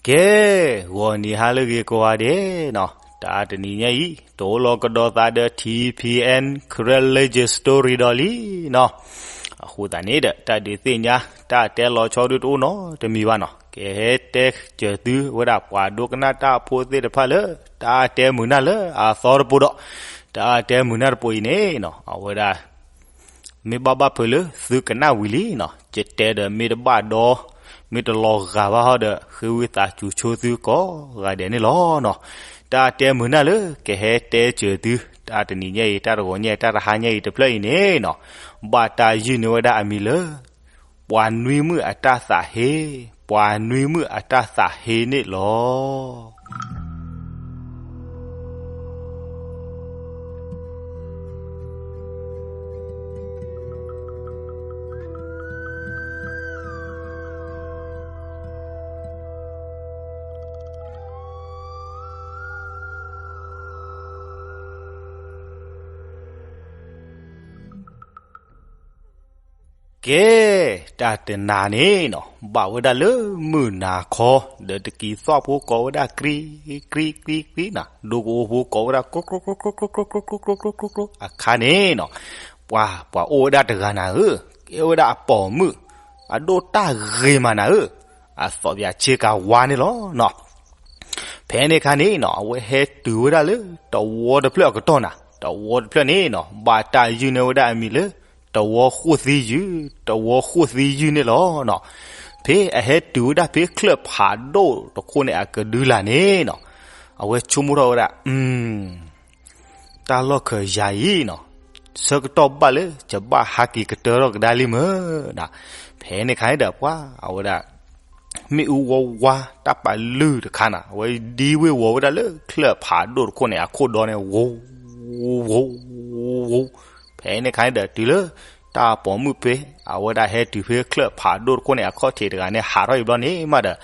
ကဲ, ဂီၤနံၤဟါလၢအဂ့ၤကိးဂၤဒဲးနီၤ, တၢ်တနံၤညါအံၤ တအိၣ်လီၤကဒီးသးဒီး ထံၣ်ဖံၣ်အဲၣ် Karen Legend Story ဒီးလံနီၤ. အဃိသတးန့ၣ်ဒီး တၢ်ဒုးသ့ၣ်ညါ တၢ်တဲလီၤဆီဒုတအိၣ်နီတမံၤဘၣ်နီၤ. ကဟဲတဲစၢၤသုဝဲဒၣ်ပှၤဒိကနၣ်တၢ်ဖိသ့ၣ်တဖၣ်လၢ တၢ်တဲမုာ်နၢ်လၢအသီတပူၤဒီး တၢ်တဲမုာ်နၢ်တပူၤအံၤန့ၣ်နီၤ, အဝဲဒၣ် မ့ၢ်ဘၣ်ဘၣ်ဖုးလၢသုကနၣ်ဝံၤလံနီၤ, ယတဲဒီးမ့ၢ်တဘၣ်ဒီး မ့ၢ်တလီၤဂာ်ဘၣ်ဟီဒီး ဃ့ဝံသးစူၤဆိသုကိးဂၤဒဲးန့ၣ်လီၤနီၤ. တၢ်တဲမုာ်နၢ်လၢကဟဲတဲစၢၤသု တၢ်တနံၤညါအံၤ တၢ်တဂီၤညါအံၤ တၢ်တဟါညါအံၤတဖျၢၣ်အံၤန့ၣ်နီၤ, ဘၣ်တၢ်ယုၢ်န့ၢ်ဝဲဒၣ်အမံၤလၢ ပှၤနွံမုၣ်အတၢ်သးဟ့, ပှၤနွံမုၣ်အတၢ်သးဟ့န့ၣ်လီၤ. ကဲ, တၢ်တနၤန့ၣ်နီၤ ဘၣ်ဝဲဒၣ်လၢမုၢ်နၤခီ ဒီးတကံၤသွၣ်ဖိကိးဝဲဒၣ် ကြံ, ကြံ, ကြံ, ကြံနီၤ, ဒိကအိဖိကိးဝဲဒၣ် ကြိ, ကြိ, ကြိ, ကြိ, အခါန့ၣ်နီၤ, ပှၤ, ပှၤအိၣ်ဝဲဒၣ်တဂၤနၤဧၢ, ကဲဝဲဒၣ်အပိာ်မုၣ်, အဒိၣ်တၢ်ဂ့ၤမးနၤဧၢ, အသီၣ်ပၠးဆ့ကၤဝါန့ၣ်လီၤနီၤ. ဖဲန့ၣ်အခါန့ၣ်နီၤ အဝဲဟဲတုၤဝဲဒၣ်လၢတဝီတဖျၢၣ်အကတီၢ်နၤ, တဝီတဖျၢၣ်န့ၣ်နီၤ ဘၣ်တၢ်ယုၢ်န့ၢ်ဝဲဒၣ်အမံၤလၢ တဝီဃိၣ်သံယုၢ်, တဝီဃိၣ်သံယုၢ်န့ၣ်လီၤနီၤ. ဖဲအဟဲတုၤဝဲဒၣ်ဖဲချၢၣ်ဖးဒိၣ်တခိၣ်န့ၣ်အကဒုလာ်န့ၣ်နီၤ, အဝဲဆိကမိၣ်ထီၣ်ဝဲဒၣ်, တၢ်လီၢ်ခၢၣ်ယၤအံၤနီၤ, ဆၢကတီၢ်ဘၣ်လၢယဘၣ်ဟးက့ၤကတၢၢ်ထီၣ်ကဒါလံမ့ၢ်နီၤ. ဖဲန့ၣ်အခါန့ၣ်ဒီးပှၤအဝဲဒၣ် မ့ၣ်အူဝါဝါတၢ်ပာ်လုၢ်တခါနၤ, အဝဲဒံဝ့ၢ်ဝီၤဝဲဒၣ်လၢချၢၣ်ဖးဒိၣ်တခိၣ်န့ၣ် အခိၣ်ဒီန့ၣ် ဝိၤ, ဝိၤ, ဝိၤ, ဝိၤ. ဖဲန့ၣ်အခါန့ၣ်ဒီးတုၤလၢ တၢ်ပိာ်မုၣ်ဖဲ အဝဲဒၣ်ဟဲတုၤဖဲချၢၣ်ဖးဒိၣ်တခိၣ်န့ၣ် အခီၣ်ထံးတဂၤန့ၣ် ဟးထီၣ်အံၤဘျီန့ၣ်မးဒီး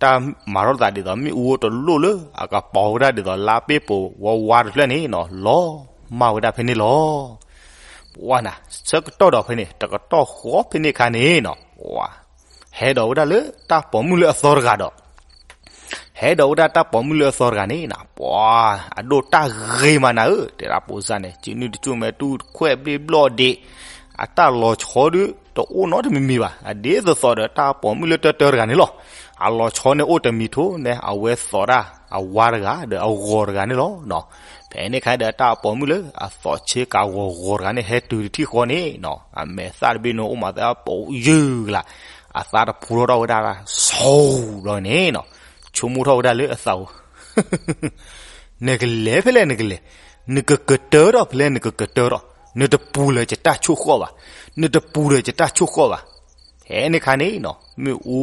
တၢ်မၤထီၣ်သးဒ်သိး မ့ၣ်အူတလိၣ်လၢ အကပီၤဝဲဒၣ်ဒ်သိးလါပ့ၣ်ပိာ်ဝါဝါတဖျၢၣ်န့ၣ်နီၤ, လီၤမၢ်ဝဲဒၣ်ဖဲန့ၣ်လီၤ. ပှၤနၤ ဆၢကတီၢ်ဒီးဖဲန့ၣ် တကတီၢ်ဃီဖဲန့ၣ်အခါန့ၣ်နီၤ, ပှၤ ဟဲဒီးဝဲဒၣ်လၢတၢ်ပိာ်မုၣ်လၢအသီတဂၤဒီး ဟဲဒီးဝဲဒၣ်တၢ်ပိာ်မုၣ်လၢအသီတဂၤန့ၣ်နီၤ, ပှၤ အဒိၣ်တၢ်ဂ့ၤမးနၤဧၢ, တဲဒၣ်ပိစါန့ၣ် စုနုၢ်တစူၣ်မဲာ်တူၢ်တခွဲးဘျ့ဘျီၣ်ဒံး, အတၢ်လီၤဆီဒုး တအိၣ်နီတမံၤမံၤဘၣ်, အဒ်သိးသိးဒီးတၢ်ပိာ်မုၣ်လၢတၢတၢတဂၤန့ၣ်လီၤ. အလီၤဆီန့ၣ်အိၣ်တမံၤထိန့ၣ် အဝဲသိးတၢ်အဝါတဂၤဒီးအဂီၤတဂၤန့ၣ်လီၤ. ဖဲန့ၣ်အခါဒီးတၢ်ပိာ်မုၣ်လၢအသီဆ့ကၤဂီၤဂီၤတဂၤန့ၣ် ဟဲတုၤတထံၣ်ဃီန့ၣ်နီၤ, အမဲာ်သၣ်တဘ့ၣ်န့ၣ် အိၣ်မးသးပိာ်ယုၢ်ကလာ်, အသးတဖူထီၣ်ထီၣ်ဝဲဒၣ် ဆိဘျီန့ၣ်နီၤ, ဆိကမိၣ်ထီၣ်ဝဲဒၣ်လၢအသးဧိၤ နကလဲၤဖဲလဲၣ်နကလဲၤ, နကကတၢၢ်ထီၣ်ဖဲလဲၣ်နကကတၢၢ်ထီၣ်, နတပူၤလၢၤယတၢ်ဆိၣ်ဃီၣ်ဘၣ်, နတပူၤလၢၤယတၢ်ဆိၣ်ဃီၣ်ဘၣ်. ဖဲန့ၣ်အခါန့ၣ်နီၤ မ့ၣ်အူ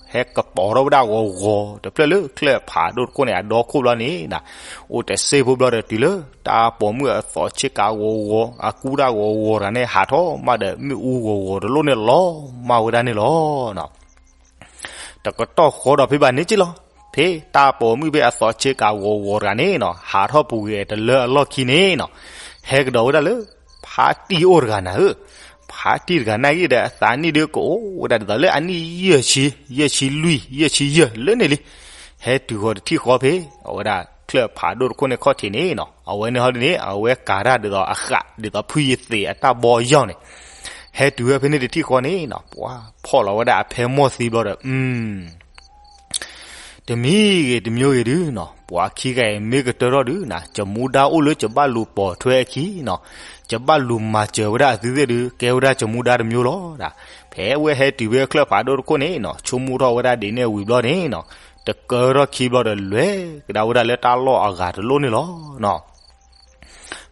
ဟဲကပီၤထီၣ်ဝဲဒၣ်ဂီၤဂီၤတဖျၢၣ်လၢချၢၣ်ဖးဒိၣ်တခိၣ်န့ၣ် အဒီခိၣ်ဘျီန့ၣ်နီၤ, အိၣ်တစ့ဖိဘျီဒီးတုၤလၢ တၢ်ပိာ်မုၣ်အသီဆ့ကၤဂီၤဂီၤ အကူတၢ်ဂီၤဂီၤတဂၤန့ၣ် ဟးထီၣ်မးဒီးမ့ၣ်အူဂီၤဂီၤတလိၣ်န့ၣ် လီၤမၢ်ဝဲဒၣ်န့ၣ်လီၤ. တကတီၢ်ဃီဒီးဖဲဘၣ်န့ၣ်က့လီၤ, ဖဲတၢ်ပိာ်မုၣ်ဖဲအသီဆ့ကၤဂီၤဂီၤတဂၤန့ၣ်နီၤ ဟးထီၣ်ပူၤဂ့ၤတလၢအလီၢ်ခံန့ၣ်နီၤ, ဟဲကဒီးဝဲဒၣ်လၢ ဖါတံၢ်အိၣ်တဂၤနၤဧၢ, ဖါတံၢ်တဂၤနာ်က့ဒီး အသးနံၣ်ဒုးကအိၣ်ဝဲဒၣ်ဒ်သိးလၢအနံၣ်ယဲၢ်ဆံ, ယဲၢ်ဆံလွံၢ်, ယဲၢ်ဆံယဲၢ်လၢန့ၣ်လံ. ဟဲတုၤဃီၤတထံၣ်ဃီဖဲ အဝဲဒၣ်ချၢၣ်ဖးဒိၣ်တခိၣ်န့ၣ်ခီၣ်ထံးန့ၣ်နီၤ, အဝဲန့ၣ်ဟီဒ်န့ၣ် အဝဲကၤတၢ်ဒ်သိးအဃး ဒ်သိးဖုယသ့းအတၢ်ဘီယီၢ်န့ၣ်, ဟဲတုၤဝဲဖဲန့ၣ်တထံၣ်ဃီန့ၣ်နီၤ ပှၤဖီၣ်လီၤဝဲဒၣ်အဖဲမီၢ်သံဘျီဒီး တမံၤဂ့ၤတမံၤဂ့ၤဒုနီၤ, ပှၤခံဂၤအံၤမ့ၢ်ကတၢၢ်ထီၣ်ဒုနီၤ, ယမူဒါအိၣ်လၢယဘၣ်လူၤပိာ်ထွဲအခံနီၤ, ယဘၣ်လူၤမၤစၢၤဝဲဒၣ်အသုသ့ၣ်ဒု, ကဲဝဲဒၣ်ယမူဒါတမံၤလီၤ. ဖဲအဝဲဟဲတုၤဖဲချၢၣ်ဖးဒိၣ်တခိၣ်န့ၣ်နီၤ, ဆိကမိၣ်ထီၣ်ဝဲဒၣ်ဒ်န့ၣ်ဝံၤဘျီန့ၣ်နီၤ, တကၢထီၣ်ခံဘျီဒီး လဲၤကဒါဝဲဒၣ်လၢတၢ်လီၢ်အဂၤတလိၣ်န့ၣ်လီၤ.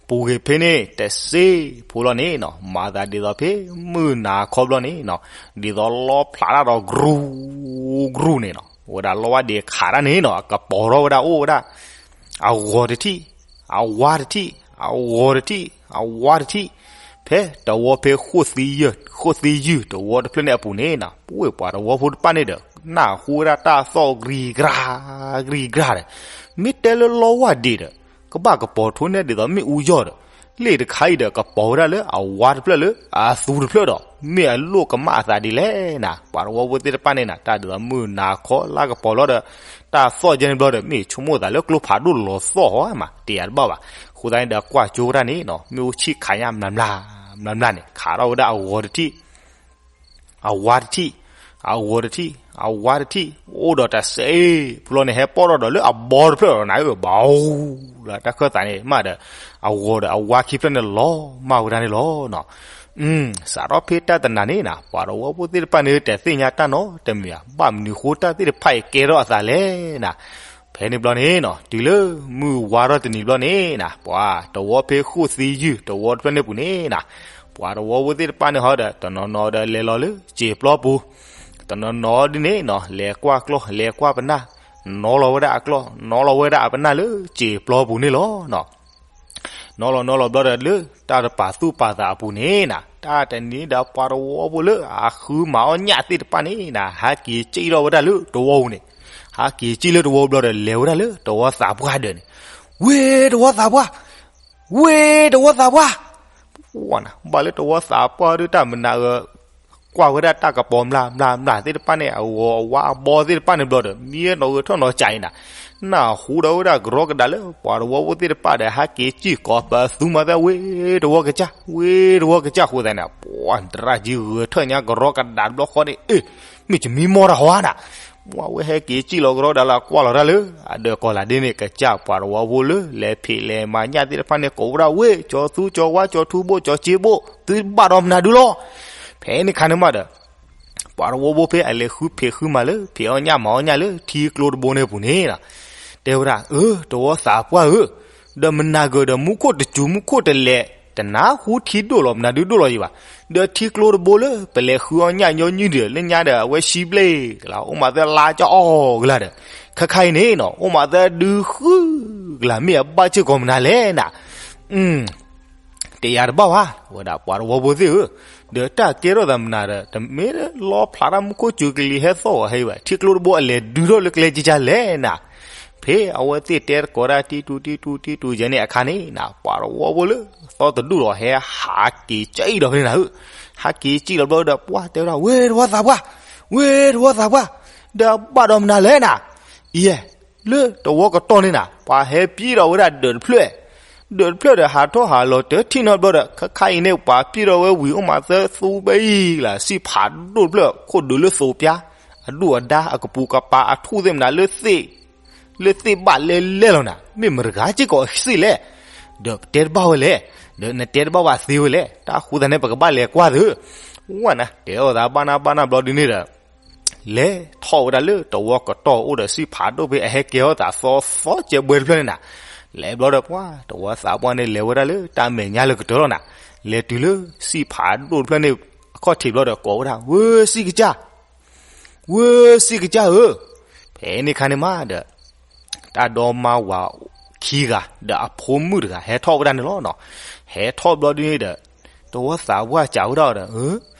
ပူၤဂ့ၤဖဲန့ၣ် တစ့ဖိလီၤန့ၣ်နီၤ, မၤသးဒ်သိးဖဲမုၢ်နၤခီဘျီန့ၣ်နီၤ, ဒ်သိးလီဖျးတၢ်ဒီး ကရူၢ်ကရူၢ်န့ၣ်နီၤ, ဝဲဒၣ်လီဝါဒ့ခးတၢ်န့ၣ်နီၤ, အကပီၤထီၣ်ဝဲဒၣ်အိၣ်ဝဲဒၣ် အဂီၤတထံၣ်, အဝါတထံၣ်, အဂီၤတထံၣ်, အဝါတထံၣ်, ဖဲတဝီဖဲဃိၣ်သံယဲၢ်, ဃိၣ်သံယုၢ်တဝီတဖျၢၣ်န့ၣ်အပူၤန့ၣ်နီၤ, ပဝဲပှၤတဝီဖိတဖၣ်န့ၣ်ဒီး နၢ်ဟူဝဲဒၣ်တၢ်သီၣ် ကရံၤကရၢ် ကရံၤကရၢ်ဒီး, မ့ၢ်တဲလၢလီဝါဒ့ဒီး ကဘၣ်ကပီၤထီၣ်န့ၢ်ဒ်သိးမ့ၣ်အူယီၢ်ဒီး, လ့ၣ်တခါအံၤဒီး ကပီၤဝဲဒၣ်လၢအဝါတဖျၢၣ်လၢအသူတဖျၢၣ်ဒီး မ့ၢ်အလိၣ်ကမၣ်အသးဒ်လဲၣ်နၤ. ပှၤတဝီဖိသ့ၣ်တဖၣ်န့ၣ်နၤ တၢ်ဒုးအမုၢ်နၤခီလၢကပီၤလီၤဒီး တၢ်သီၣ်ကဲန့ၣ်ဘျီဒီး မ့ၢ်ဆိကမိၣ်သးလၢကျိဖးဒိၣ်လီၤသီၣ်ဟီမး တယၤတဘၣ်ဘၣ်. အဃိသတးန့ၣ်ဒီး ကွၢ်ကၠိဝဲဒၣ်န့ၣ်နီၤ မ့ၣ်အူဆံၣ်ခးညၣ်မျးမျး မျးမျးန့ၣ် ခးထီၣ်ဝဲဒၣ်အဂီၤတထံၣ် အဝါတထံၣ်, အဂီၤတထံၣ်, အဝါတထံၣ်, အိၣ်ဒီးတစဲး ဖုလီၤန့ၣ် ဟဲပီၣ်ထီၣ်ဒီးလၢအဘီတဖျၢၣ်ဒီးနၤဧၢ ဘၣ်ဧူ လၢတၢ်ခၢၣ်သးန့ၣ်မးဒီး အဂီၤဒီးအဝါခံဖျၢၣ်န့ၣ်လီၤမၢ်ဝဲဒၣ်န့ၣ်လီၤ. စးထီၣ်ဖဲတၢ်တနၤန့ၣ်နၤ ပှၤတဝီဖိသ့ၣ်တဖၣ်န့ၣ် တသ့ၣ်ညါတၢ်နီတမံၤဧါ ဘၣ်မနုၤဃိတၢ်သ့ၣ်တဖၣ်အံၤ ကဲထီၣ်အသးလဲၣ်နၤ. ဖဲန့ၣ်ဘျီန့ၣ်နီၤ တုၤလၢမုၢ်ဝါထီၣ်တနံၤဘျီန့ၣ်နၤ ပှၤတဝီဖဲဃိၣ်သံယုၢ်တဝီတဖျၢၣ်န့ၣ်ပူၤန့ၣ်နၤ ပှၤတဝီဖိသ့ၣ်တဖၣ်န့ၣ်ဟီဒီး တနီၤနီၤဒီးလဲၤလီၤလၢစံာ်ပျီပူၤ, တနီၤနီၤဒ်န့ၣ်နီၤ လဲၤကွၢ်ကျီၢ် လဲၤကွၢ်ပနၢ်, နီလီၤဝဲဒၣ်အကျီၢ် နီလီၤဝဲဒၣ်အပနၢ်လၢစံာ်ပျီပူၤန့ၣ်လီၤ. နီလီၤနီလီၤဘျီဒီးလၢတၢ်တပာ်သူၣ်ပာ်သးအပူၤန့ၣ်နၤ တၢ်တနံၤဒီးပှၤတဝီဖိလၢအဃုမၤအီၣ်ညၣ်သ့ၣ်တဖၣ်န့ၣ်နၤ ဟးက့ၤစံၣ်ထီၣ်ဝဲဒၣ်လၢတဝီပူၤန့ၣ်, ဟးက့ၤစံၣ်လၢတဝီဘျီဒီး လဲၤဝဲဒၣ်လၢတဝီသးပှၢ်ဒၢးန့ၣ်, ဝ့ၢ်တဝီသးပှၢ် ဝ့ၢ်တဝီသးပှၢ်, ဝနၤ ဘၣ်လၢတဝီသးပှၢ်ဒုးတၢ်မနၤဧၢ, ကွၢ်ဝဲဒၣ်တၢ်ကပီၤမျးမျးမျးသ့ၣ်တဖၣ်န့ၣ် အဂီၤအဝါအဘီသ့ၣ်တဖၣ်န့ၣ်ဘျီဒီး မံနီၤဂဲၤထီၣ်နီၤကၠးအံၤနၤ, နၢ်ဟူဒီးဝဲဒၣ်ကရီကဒးလၢ ပှၤတဝီဖိသ့ၣ်တဖၣ်ဒီး ဟးက့ၤစံၣ်ကိးပသူမၤသး ဝ့ၢ်တဝီကစၢ် ဝ့ၢ်တဝီကစၢ်အဃိသတးန့ၣ် ပှၤတရၣ်ကံဂဲၤထၢၣ်ညါကရီကဒးတဘျီဃီန့ၣ် အ့ၣ် မ့ၢ်တမံမီၢ်တၢ်ဟီဧါနၤ, ပှၤဝဲဟဲက့ၤစံၣ်လီၤကရီကဒးလၢ ကွၢ်လီၤတၢ်လၢ အဒၢးကီၤလၤဒ်န့ၣ် ကစၢ်ပှၤတဝီဖိလၢ လဲၤဖံးလဲၤမၤညၣ်သ့ၣ်တဖၣ်န့ၣ် ကိးဝဲဒၣ်ဝ့ၢ် ကၠီၤသူကၠီၤဝါ ကၠီၤထူဘိ ကၠီၤစ့ဘိ သုဘၣ်ဒီးမနုၤဒုလီၤ. ဖဲန့ၣ်ခါန့ၣ်မးဒီး ပှၤတဝီဖိဖဲအလဲၤဃုဖံးဃုမၤလၢ ဖံးအီၣ်ညၣ်မၤအီၣ်ညၣ်လၢထံကျိတဘိန့ၣ်အပူၤန့ၣ် တဲဝဲဒၣ် အၢ တဝီသးပှၢ်ဧၢ, ဒီးမနၤဂ့ၤဒီး မူခိၣ်တစူၤမူခိၣ်တလဲၤ တနၢ်ဟူထံဒိၣ်လီၤ မနုၤဒုဒိၣ်လီၤယံၤဘၣ်, ဒီးထံကျိတဘိလၢ ပလဲၤဃုအီၣ်ညၣ်ညီနုၢ်ဒီး လၢညါဒီး အဝဲဆံဘျဲၣ်ကလါ အိၣ်မးသၢလါကီအီၣ်ကလါဒီး ခဲခါအံၤန့ၣ်နီၤ အိၣ်မးသၢဒုဃုကလါ မ့ၢ်အဘၣ်စ့ၢ်ကီးမနုၤလဲၣ်နၤ တယၤတဘၣ်ဘၣ် ဝဲဒၣ်ပှၤတဝီဖိသ့ၣ်ဧၢ, ဒီးတၢ်ကဲထီၣ်သးမနုၤဒီး တမ့ၢ်လီဖျးတၢ်မူခိၣ်စူၤကလံၤဟဲသီၣ်ဂီၤဟဲဘၣ်, ထံကျိတဘိအလဲၤဒုးထီၣ်လၢကျဲကကလဲၣ်နၤ, ဖဲအဝဲသ့ၣ်တဲသကိးတၢ်တံၢ်တူၢ်တံၢ်တူၢ်တံၢ်တူၢ်ယဲန့ၣ်အခါန့ၣ်နၤ ပှၤတဝီဖိလၢ သီတဒူၣ်လီၤ ဟဲဟးက့ၤစံၣ်လီၤဖဲန့ၣ်နၤဧၢ, ဟးက့ၤစံၣ်လီၤဘျီဒီး ပှၤတဲဝဲဒၣ် ဝ့ၢ်တဝီသးပှၢ်, ဝ့ၢ်တဝီသးပှၢ်, ဒီးဘၣ်ဒီးမနုၤလဲၣ်နၤ, အံၤ လၢတဝီကတီၢ်န့ၣ်နၤ ပှၤဟဲပျံၢ်ထီၣ်ဝဲဒၣ်ဒၢးတဖျၢၣ်, ဒၢးတဖျၢၣ်ဒီးဟးထီၣ်ဟးလီၤတထံၣ်နီတဘျီဒီး ခဲခါအံၤန့ၣ် ပှၤပျံၢ်ထီၣ်ဝဲဝံၤအိၣ်မးသၢသူဘၣ်အံၤလၢ စံၣ်ဖးဒိၣ်တဖျၢၣ် ခိၣ်ဒုးလၢသိးပျါ, အဒူၣ်အဒါအကပူၤကပၤအထူၣ်သ့ၣ်မနၤလၢ လၢသ့ၣ်ဘၣ်လဲလဲလီၤနၤ မ့ၢ်မတဂၤစ့ၢ်ကီးအစံၣ်လဲၣ်, ဒီးပတဲတဘၣ်ဝဲလဲၣ်, ဒီးနတဲတဘၣ်ဝဲသ့ဝဲလဲၣ်, တၢ်ဃိသတးန့ၣ် ပကဘၣ်လဲၤကွၢ်သု, ဝဲနၤ တဲအီၤသးဘၣ်နၢ်ဘၣ်နၢ်ဘျီဒ်န့ၣ်ဒီး လဲၤထီၣ်ဝဲဒၣ်လၢတဝီကတီၢ်အိၣ်ဒီး စံၣ်ဖးဒိၣ်ဖဲအဟဲကဲထီၣ်သးသီသီကဲးဘှဲတဖျၢၣ်န့ၣ်နၤ, လဲၤဘျီဒီးပှၤ တဝီသးပှၢ်န့ၣ် လဲၤဝဲဒၣ်လၢတၢ်မဲာ်ညါလၢကတၢၢ်လီၤနၤ, လဲၤတုၤလၢစံၣ်ဖးဒိၣ်တဖျၢၣ်န့ၣ် အခီၣ်ထံးဘျီဒီးကိးဝဲဒၣ် ဝ့ၢ်စံၣ်ကစၢ် ဝ့ၢ်စံၣ်ကစၢ်ဧၢ, ဖဲန့ၣ်ခါန့ၣ်မးဒီး တၢ်ဒီမါဝၤခံဂၤ ဒီးအဖိမုၣ်တဂၤ ဟဲထီၣ်ဝဲဒၣ်န့ၣ်လီၤနီၤ, ဟဲထီၣ်ဘျီဒ်န့ၣ်ဒီး တဝီသးပှၢ်စံးဝဲဒၣ်ဒီး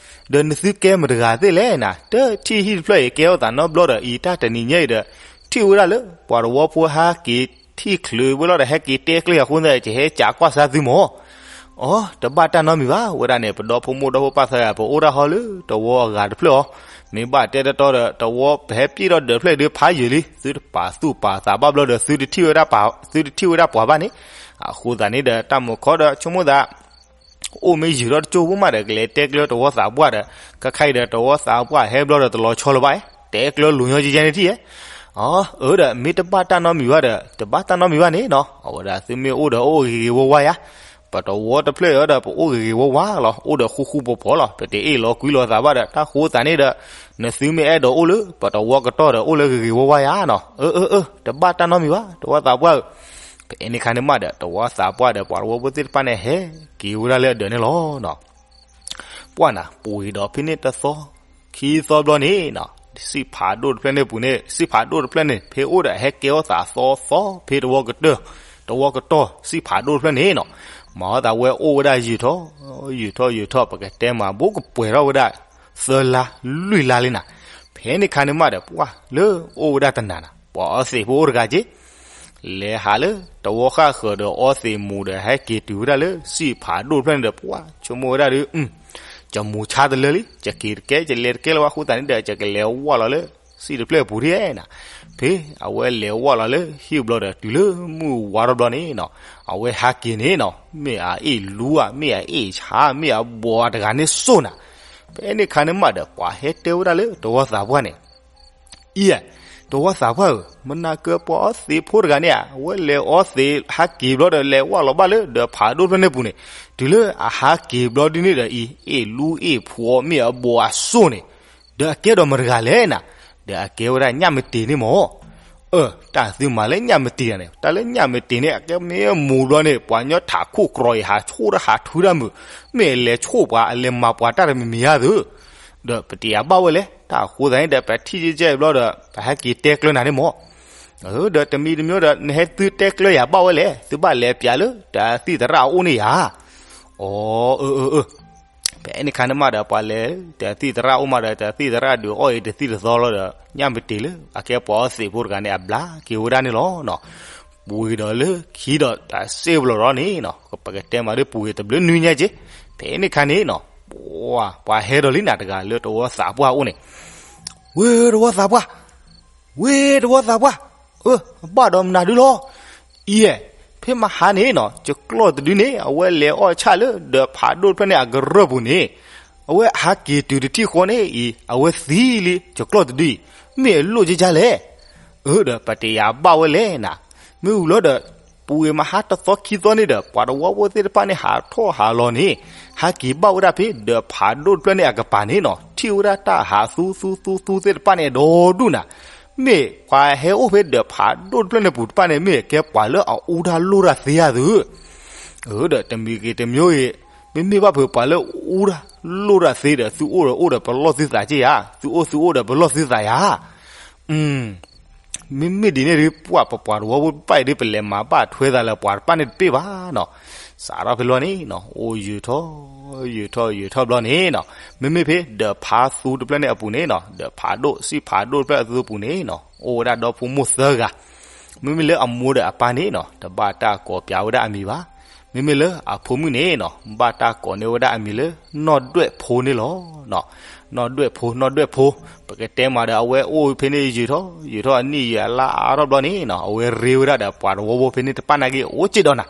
ဒီးနသုကဲမတဂၤသ့ၣ်လဲၣ်နၤ, တထံၣ်ဟံၣ်တဖျၢၣ်အံၤ ကဲထီၣ်သးနီတဘျီဒီး အံၤတၢ်တနံၤညါအံၤဒီး ထံၣ်ဝဲဒၣ်လၢ ပှၤတဝီဖိဟဲက့ၤထံၣ်ချုးဝဲလီၤဒီး ဟဲက့ၤတဲကျဲအဃိန့ၣ် ယဟဲစံးကွၢ်စၢ်သုမၢ် အီ တဘၣ်တၢ်နီတမံၤဘၣ်, ဝဲဒၣ်န့ၣ် ပဒီဖိမိၢ်ဒီဖိပၢ်သၢဂၤ ပအိၣ်တၢ်ဟီလၢတဝီအဂၤတဖျၢၣ်အီၤ, မ့ၢ်ဘၣ်တဲတတီဒီး တဝီပဟဲပျံၢ်ထီၣ်ဒၢးတဖျၢၣ်ဒုးဖးယံာ်လံ, သုတပာ်သူၣ်ပာ်သးဘၣ်ဘျီဒီး သုတထံၣ်ဝဲဒၣ်ပှၤဘၣ်န့ၣ်, အဃိသတးန့ၣ်ဒီး တၢ်မုာ်ခီဒီးဆိကမိၣ်သး အိၣ်မ့ၢ်ယံာ်ထီၣ်တကၠိၢ်ဖိမးဒီး ကလဲၤတဲကျဲတဝီသးပှၢ်ဒီး ခဲခါအံၤဒီး တဝီသးပှၢ်ဟဲဘျီဒီးတလီၤဆီလၢၤဘၣ်, တဲကျဲလိၤညီကဲကဲန့ၣ်ထံၣ်ဧါ အၢ ဒီး မ့ၢ်တဘၣ်တၢ်နီတမံၤဘၣ်ဒီး တဘၣ်တၢ်နီတမံၤဘၣ်န့ၣ်နီၤ, အဝဲဒၣ်သုမ့ၢ်အိၣ်ဒီးအိၣ်ဂ့ၤဂ့ၤဝါဝါယါ, ပတဝီတဖျၢၣ်အံၤဒီး ပအိၣ်ဂ့ၤဂ့ၤဝါဝါလီၤ, အိၣ်ဒီးဃူဃူဖိးဖိးလီၤ, ပတအ့ၣ်လိာ်ကွံလိာ်သးဘၣ်ဒီး တၢ်ဃိသးန့ၣ်ဒီး နသုမ့ၢ်အဲၣ်ဒိးအိၣ်လၢ ပတဝီကတီၢ်ဒီး အိၣ်လၢဂ့ၤဂ့ၤဝါဝါယါနီၤ, အၢ အၢ အၢ တဘၣ်တၢ်နီတမံၤဘၣ် တဝီသးပှၢ်ဧၢ, ဖဲန့ၣ်ခါန့ၣ်မးဒီး တဝီသးပှၢ်ဒီး ပှၤတဝီဖိသ့ၣ်တဖၣ်န့ၣ် ဟဲက့ၤဝဲဒၣ်လၢအဒၢးန့ၣ်လီၤနီၤ. ပှၢ်နၤ ပှ့ၤဒီးဖဲန့ၣ်တသီ ခံသီဘျီန့ၣ်နီၤ, စံၣ်ဖးဒိၣ်တဖျၢၣ်န့ၣ်ပူၤန့ၣ် စံၣ်ဖးဒိၣ်တဖျၢၣ်န့ၣ် ဖဲအိၣ်ဒီးဟဲကဲထီၣ်သးသီသီ ဖဲတဝီကတၢၢ် တဝီကတီၢ် စံၣ်ဖးဒိၣ်တဖျၢၣ်န့ၣ်နီၤ, မၤအီၣ်သးဝဲအိၣ်ဝဲဒၣ်ယံာ်ထီၣ် ယံာ်ထီၣ်ယံာ်ထီၣ် ပကတဲမး ဘူးကပှဲၤထီၣ်ဝဲဒၣ် သၢလါလွံၢ်လါလံနၤ, ဖဲန့ၣ်ခါန့ၣ်မးဒီး ပှၢ်လၢအိၣ်ဝဲဒၣ်တနၤနၤ ပှၤအီသံးဖိအိၣ်တဂၤက့ၤ လဲၤဟးလၢတဝီဃၣ်ဃၢၤဒီးအီသံးမူၤဒီး ဟဲက့ၤတုၤဝဲဒၣ်လၢစံၣ်ဖးဒိၣ်တဖျၢၣ်န့ၣ်ဒီး ပှၤဆိကမိၣ်ဝဲဒၣ်ဒီး ကမူၤဆါတလၢလံ, ယက့ၤတကဲ ယလဲၤတကဲလၢၤဘၣ် အဃိသတးန့ၣ်ဒီး ယကလဲၤဝၢ်လီၤလၢစံၣ်တဖျၢၣ်အပူၤဒ်နီၤ. ဖဲအဝဲလဲၤဝၢ်လီၤလၢဟံၣ်ဘျီဒီး တုၤလၢမုၢ်ဝါထီၣ်ဘျီန့ၣ်နီၤ, အဝဲဟးက့ၤန့ၣ်နီၤ မ့ၢ်အအ့ၣ်လူဧါ မ့ၢ်အအ့ၣ်ဆါ မ့ၢ်အဘီးတဂၤန့ၣ်စိၢ်နၤ. ဖဲန့ၣ်အခါန့ၣ်မးဒီး ပှၤဟဲတဲဝဲဒၣ်လၢတဝီသးပှၢ်န့ၣ် အံၤ, တဝီသးပှၢ်ဧၢ, မနၤကၢပှၤအီသံးဖိတဂၤန့ၣ်ဧါ, အဝဲလဲၤအီသံးဟးက့ၤဘျီဒီး လဲၤဝၢ်လီၤဘၣ်လၢဒီးဖးဒိၣ်တဖျၢၣ်န့ၣ်ပူၤန့ၣ်, တုၤလၢအဟးက့ၤဘျီဒ်န့ၣ်ဒီးအံၤ အ့ၣ်လူအ့ၣ်ဖှီၣ်မ့ၢ်အဘီးအစိၢ်န့ၣ်, ဒီးအကဲဒီးမတၤတဂၤလဲၣ်နၤ, ဒီးအကဲဝဲဒၣ်ညၣ်မတ့ၤန့ၣ်မး အၢ, တၢ်သုမၤလၢညၣ်မတ့ၤန့ၣ်, တၢ်လၢညၣ်မတ့ၤန့ၣ် အကဲမ့ၢ်မူၤဘျီန့ၣ် ပှၤညီထးခိၣ်ကြီၤအံၤ ဟးဆိၣ်တၢ်ဟးထုတၢ်မုာ်, မ့ၢ်အလဲၤဆိၣ်ပှၤ အလဲၤမၤပှၤတၢ်တမံၤမံၤဧါသု, ဒီးပတယၤဘၣ်ဝဲလဲၣ်, တၢ်အဃိသတးန့ၣ်ဒီး ပထံၣ်ကဲကဲဘျီဒီး ပဟဲက့ၤတဲကျၢၤနၤန့ၣ်မး, ဒီးတမံၤတမံၤဒီး နဟဲသုတဲကျၢၤယၤဘၣ်ဝဲလဲၣ်, သုဘၣ်လဲၤပျးလၢတၢ်သံၣ်သရၣ်အအိၣ်န့ၣ်ယၤ, အၢ အၢ အၢ ဖဲန့ၣ်ခါန့ၣ်မးဒီး ပှၤလဲၤတၢ်သံၣ်သရၣ်အိၣ်မးဒီး တၢ်သံၣ်သရၣ်ဒုးအီၣ်အံၤတသံၣ်တသီလီၤဒီး ညၣ်မတ့ၤလၢအကဲပှၤအီသံးဖိတဂၤန့ၣ် အဘျါက့ၤဝဲဒၣ်န့ၣ်လီၤ. ပှ့ၤဒီးလၢခံဒီးတၢ်စ့ၢ်ဘျီဒီးန့ၣ်နီၤ, ပကတဲမးဒီးပှ့ၤတဘျုးနွံညါက့ၤ, ဖဲန့ၣ်ခါန့ၣ်နီၤ, ပှၤဟဲဒီးလံနၤတဂၤလၢတဝီသးပှၢ်အအိၣ်န့ၣ်, ဝ့ၢ်တဝီသးပှၢ် ဝ့ၢ်တဝီသးပှၢ်, အၢ အဘၣ်ဒီးမနုၤဒုလီၤ, အံၤ, ဖဲမဟါန့ၣ်နီၤ ယကျီၢ်တဒုန့ၣ် အဝဲလဲၤအီၣ်ဆၣ်လၢဒီးဖးဒိၣ်တဖျၢၣ်န့ၣ်အကရၢၢ်ပူၤန့ၣ်, အဝဲဟးက့ၤတုၤတထံၣ်ဃီန့ၣ်အံၤ အဝဲသံလံ ယကျီၢ်တဒုအံၤ, မ့ၢ်အလိၣ်ကကါလဲၣ်, အၢ ဒီးပတယၤဘၣ်ဝဲလဲၣ်နၤ, မ့ၢ်ဝံၤလီၤဒီး ပှ့ၤမဟါတသီခံသီန့ၣ်ဒီး ပှၤတဝီဖိသ့ၣ်တဖၣ်န့ၣ် ဟးထီၣ်ဟးလီၤန့ၣ်, ဟးက့ၤဘၣ်ဝဲဒၣ်ဖဲဒီးဖးဒိၣ်တဖျၢၣ်န့ၣ်အကပၤန့ၣ်နီၤ, ထံၣ်ဝဲဒၣ်တၢ်ဟးသူသူသူသူသ့ၣ်တဖၣ်န့ၣ်ဒီဒူၣ်နၤ, မ့ၢ်ပှၤဟဲအိၣ်ဖဲဒီးဖးဒိၣ်တဖျၢၣ်န့ၣ်ပူၤတဖၣ်န့ၣ် မ့ၢ်ကဲပှၤလၢအအူတၢ်လိၣ်တၢ်သ့ဧါသု, အၢ ဒီးတမံၤဂ့ၤတမံၤဂ့ၤ, မ့မ့ၢ်ဘၣ်ဖုးပှၤလၢအူတၢ်လိၣ်တၢ်သ့ဒီး သုအိၣ်ဒီးအိၣ်ဒီးပလီၢ်သုသးက့ဧါ, သုအိၣ်သုအိၣ်ဒီးပလီၢ်သုသးယၤ မ့မ့ၢ်ဒ်န့ၣ်ဒုး ပှၤပပှၤတဝီဖိတဖၣ်အံၤဒုး ပလဲၤမၤဘၣ်ထွဲသးလၢပှၤတဖၣ်န့ၣ်တပ့ၢ်ဘၣ်နီၤ, စးထီၣ်ဖဲလီၤန့ၣ်နီၤ အိၣ်ယုာ်ထီၣ် ယုာ်ထီၣ်ယုာ်ထီၣ်ဘျီန့ၣ်နီၤ, မ့မ့ၢ်ဖဲဒီးဖးသူတဖျၢၣ်န့ၣ်အပူၤန့ၣ်နီၤ ဒီးဖးဒိၣ် စံၣ်ဖးဒိၣ်တဖျၢၣ်အသူပူၤန့ၣ်နီၤ အိၣ်ဝဲဒၣ်ဒီဖိမိၢ်သၢဂၤ, မ့မ့ၢ်လၢအမိၢ်ဒီးအပၢ်န့ၣ်နီၤ တဘၣ်တၢ်ကိးပျးဝဲဒၣ်အမံၤဘၣ်, မ့မ့ၢ်လၢအဖိမုၣ်န့ၣ်နီၤ ဘၣ်တၢ်ကိးန့ၢ်ဝဲဒၣ်အမံၤလၢ နီၢ်ဒွဲၣ်ဖိန့ၣ်လီၤ. နီၢ်ဒွဲၣ်ဖိ နီၢ်ဒွဲၣ်ဖိ, ပကတဲမးဒီး အဝဲအိၣ်ဖဲန့ၣ်ယုာ်ထီၣ် ယုာ်ထီၣ်အနံၣ်ယုာ်အလါအါထီၣ်ဘျီန့ၣ်နီၤ အဝဲရ့ဝဲဒၣ်ဒီးပှၤတဝီဖိဖဲန့ၣ်တဖၣ်နာ်က့ အိၣ်စ့ၢ်ဒီးနၤ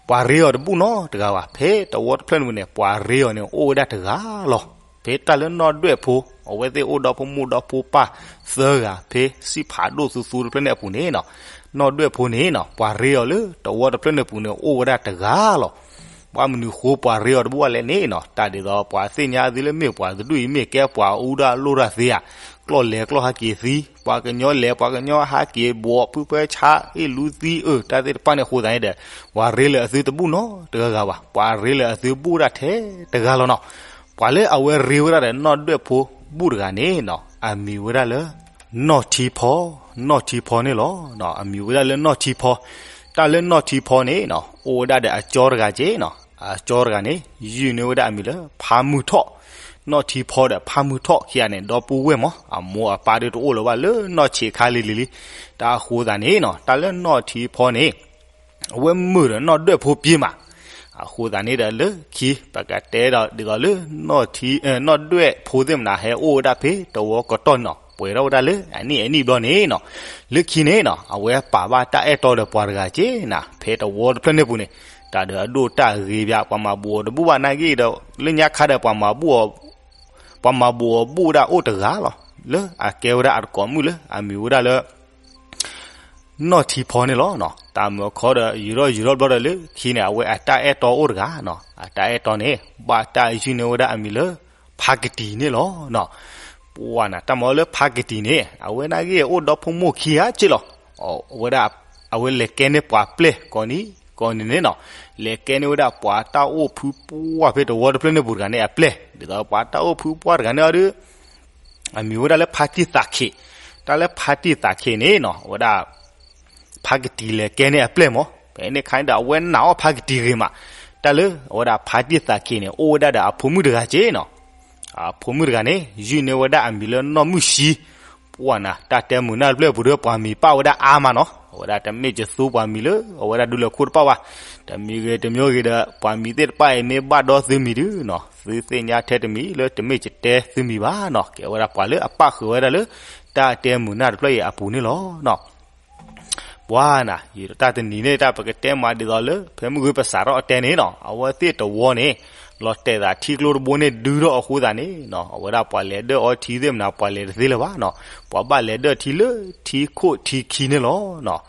ပှၤရ့အီၤတဘူၣ်နီတဂၤဘၣ်, ဖဲတဝီတဖျၢၣ်န့ၣ်ပူၤန့ၣ် ပှၤရ့အီၤန့ၣ် အိၣ်ဝဲဒၣ်တဂၤလီၤ. ဖဲတၢ်လၢနီၢ်ဒွဲၣ်ဖိ အဝဲသ့ၣ်အိၣ်ဒီဖိမိၢ်ဒီဖိပၢ်သၢဂၤ ဖဲစံၣ်ဖးဒိၣ်သူသူတဖျၢၣ်န့ၣ်အပူၤန့ၣ်နီၤ, နီၢ်ဒွဲၣ်ဖိန့ၣ်နီၤ ပှၤရ့အီၤလၢတဝီတဖျၢၣ်န့ၣ်ပူၤန့ၣ် အိၣ်ဝဲဒၣ်တဂၤလီၤ. ဘၣ်မနုၤဃိပှၤရ့အီၤတဘူၣ်ဘၣ်လဲၣ်န့ၣ်နီၤ, တၢ်ဒ်သိးပှၤသ့ၣ်ညါသုလၢမ့ၢ်ပှၤတဒူၣ်အံၤ မ့ၢ်ကဲပှၤအူတၢ်လိၣ်တၢ်သ့ဧါ, ကျီၢ်လဲၤကျီၢ်ဟးက့ၤသံ, ပှၤကညီလဲၤ ပှၤကညီဟးက့ၤဘီး ဖုဖၢဆါ အ့ၣ်လူသံ အၢ တၢ်သ့ၣ်တဖၣ်န့ၣ်အဃိသတးန့ၣ်ဒီး ပှၤရ့လၢအသုတဘူၣ်နီတဂၤဂၤဘၣ်, ပှၤရ့လၢအသုဘူၣ်ဒၣ်ထဲတဂၤလီၤနီၤ. ပှၤလၢအဝဲရ့ဝဲဒၣ်ဒီးနီၢ်ဒွဲၣ်ဖိဘူၣ်တဂၤန့ၣ်နီၤ အမံၤဝဲဒၣ်လၢ နီၢ်ထံဖီ, နီၢ်ထံဖီန့ၣ်လီၤ. အမံၤဝဲဒၣ်လၢနီၢ်ထံဖီ, တၢ်လၢနီၢ်ထံဖီန့ၣ်နီၤ အိၣ်ဝဲဒၣ်ဒီးအကၠီတဂၤက့နီၤ, အကၠီတဂၤန့ၣ် ယုၢ်န့ၢ်ဝဲဒၣ်အမံၤလၢ ဖါမုၢ်ထီၣ်, နီၢ်ထံဖီဒီးဖါမုၢ်ထီၣ်ခံဂၤန့ၣ် ဒီပုၢ်ဝဲၢ်မး အမိၢ်အပၢ်ဒုးတအိၣ်လၢၤဘၣ်လၢနီၢ်ဆံးခါလံၤလံၤလံ, တၢ်အဃိသတးန့ၣ်နီၤ တၢ်လၢနီၢ်ထံဖီန့ၣ် အဝဲမုာ်ဒီးနီၢ်ဒွဲၣ်ဖိပှ့ၤမး, အဃိသတးန့ၣ်ဒီးလၢခံ ပကတဲဒီးဒ်သိးလၢ နီၢ်ဒွဲၣ်ဖိသ့ၣ်မနၤဟဲအိၣ်ဝဲဒၣ်ဖဲတဝီကတီၢ်နီၤ ပှဲၤထီၣ်ဝဲဒၣ်လၢအနံၣ်အနံၣ်ဘျီန့ၣ်နီၤ, လၢခံန့ၣ်နီၤ အဝဲပာ်ဘၣ်တၢ်အဲၣ်တီဒီးပှၤတဂၤက့နၤ ဖဲတဝီတဖျၢၣ်န့ၣ်ပူၤန့ၣ်, တၢ်ဒီးအဒိၣ်တၢ်ဂ့ၤဘၣ် ပှၤမၤဘူးအီၤတဘူၣ်ဘၣ်နာ်က့ဒီး လၢညါခါဒီး ပှၤမၤဘူးအီၤ ပှၤမၤဘူးအီၤဘူးဝဲဒၣ်အိၣ်တဂၤလီၤ. လၢအကဲဝဲဒၣ်အတကိးမုၣ်လၢအမံၤဝဲဒၣ်လၢ နီၢ်ထံဖီန့ၣ်လီၤ. တၢ်မၢခီဒီး ယုာ်ထီၣ်ယုာ်ထီၣ်ဘျီဒီးလၢခံန့ၣ် အဝဲအတၢ်အဲၣ်တီအိၣ်တဂၤနီၤ, အတၢ်အဲၣ်တီန့ၣ် ဘၣ်တၢ်ယုၢ်န့ၢ်ဝဲဒၣ်အမံၤလၢ ဖါကတံၤန့ၣ်လီၤ. ပှၤနၤ တၢ်မၢလၢဖါကတံၤန့ၣ် အဝဲနာ်က့အိၣ်ဒီဖိမိၢ်ခံဂၤက့လီၤ. အဝဲဒၣ် အဝဲလဲၤကဲန့ၢ်ပှၤပျဲၢ်ကိးနံၤကိးနံၤန့ၣ်နီၤ, လဲၤကဲန့ၢ်ဝဲဒၣ်ပှၤတၢ်အိၣ်ဖုပှၢ်ဖဲတဝီတဖျၢၣ်န့ၣ်ပူၤတဂၤန့ၣ်အပျဲၢ်, ဒ်သိးပှၤတၢ်အိၣ်ဖုပှၢ်တဂၤန့ၣ်အီၤဒီး အမံၤဝဲဒၣ်လၢဖါတံၢ်သးခ့ၣ်, တၢ်လၢဖါတံၢ်သးခ့ၣ်န့ၣ်နီၤ အဝဲဒၣ် ဖါကတံၤလဲၤကဲန့ၢ်အပျဲၢ်မး, ဖဲန့ၣ်ခါန့ၣ်ဒီး အဝဲနာ်အီၣ်ဖါကတံၤဂ့ၤမး, တၢ်လၢအဝဲဒၣ်ဖါတံၢ်သးခ့ၣ်န့ၣ် အိၣ်ဝဲဒၣ်ဒီးအဖိမုၣ်တဂၤက့နီၤ, အဖိမုၣ်တဂၤန့ၣ် ယုၢ်န့ၢ်ဝဲဒၣ်အမံၤလၢနီၢ်မုၢ်ဆံ, ဝဲနၤ တၢ်တဲမုာ်နၢ်တဖျၢၣ်အပူၤဒီး ပှၤမံၤပာ်ဝဲဒၣ်အါမးနီၤ. အဝဲဒၣ်တမ့ၢ်ကသူပှၤမံၤလၢ အဝဲဒၣ်ဒုးလၢခိၣ်တပာ်ဘၣ်. တမံၤဂ့ၤတမံၤဂ့ၤဒီး ပှၤမံၤသ့ၣ်တဖၣ်အံၤမ့ၢ်ဘၣ်ဒီသုမံၤဒုးနီၤ, သုသ့ၣ်ညါထဲတမံၤလၢတမ့ၢ်ကတဲသုမံၤဘၣ်နီၤ. ကဲဝဲဒၣ်ပှၤလၢအပာ်ဃုာ်ဝဲဒၣ်လၢ တၢ်တဲမုာ်နၢ်တဖျၢၣ်အံၤအပူၤန့ၣ်လီၤနီၤ. ပှၤနၤ ယတၢ်တနံၤန့ၣ် တၢ်ပကတဲမးဒ်သိးလၢ ဖဲမုၢ်ဂ့ၤပစးထီၣ်အတဲန့ၣ်နီၤ, အဝဲသ့ၣ်တဝီန့ၣ် လီၤတဲာ်သးထံကျိတဘိန့ၣ်ဒုးထီၣ်အဃိသတးန့ၣ်နီၤ, အဝဲဒၣ်ပှၤလဲၤဒၢၣ်အီထံသ့ၣ်မနၤ ပှၤလဲၤတသ့လၢၤဘၣ်နီၤ, ပှၤဘၣ်လဲၤဒၢၣ်ထံလၢထံခိၣ်ထံခံန့ၣ်လီၤနီၤ.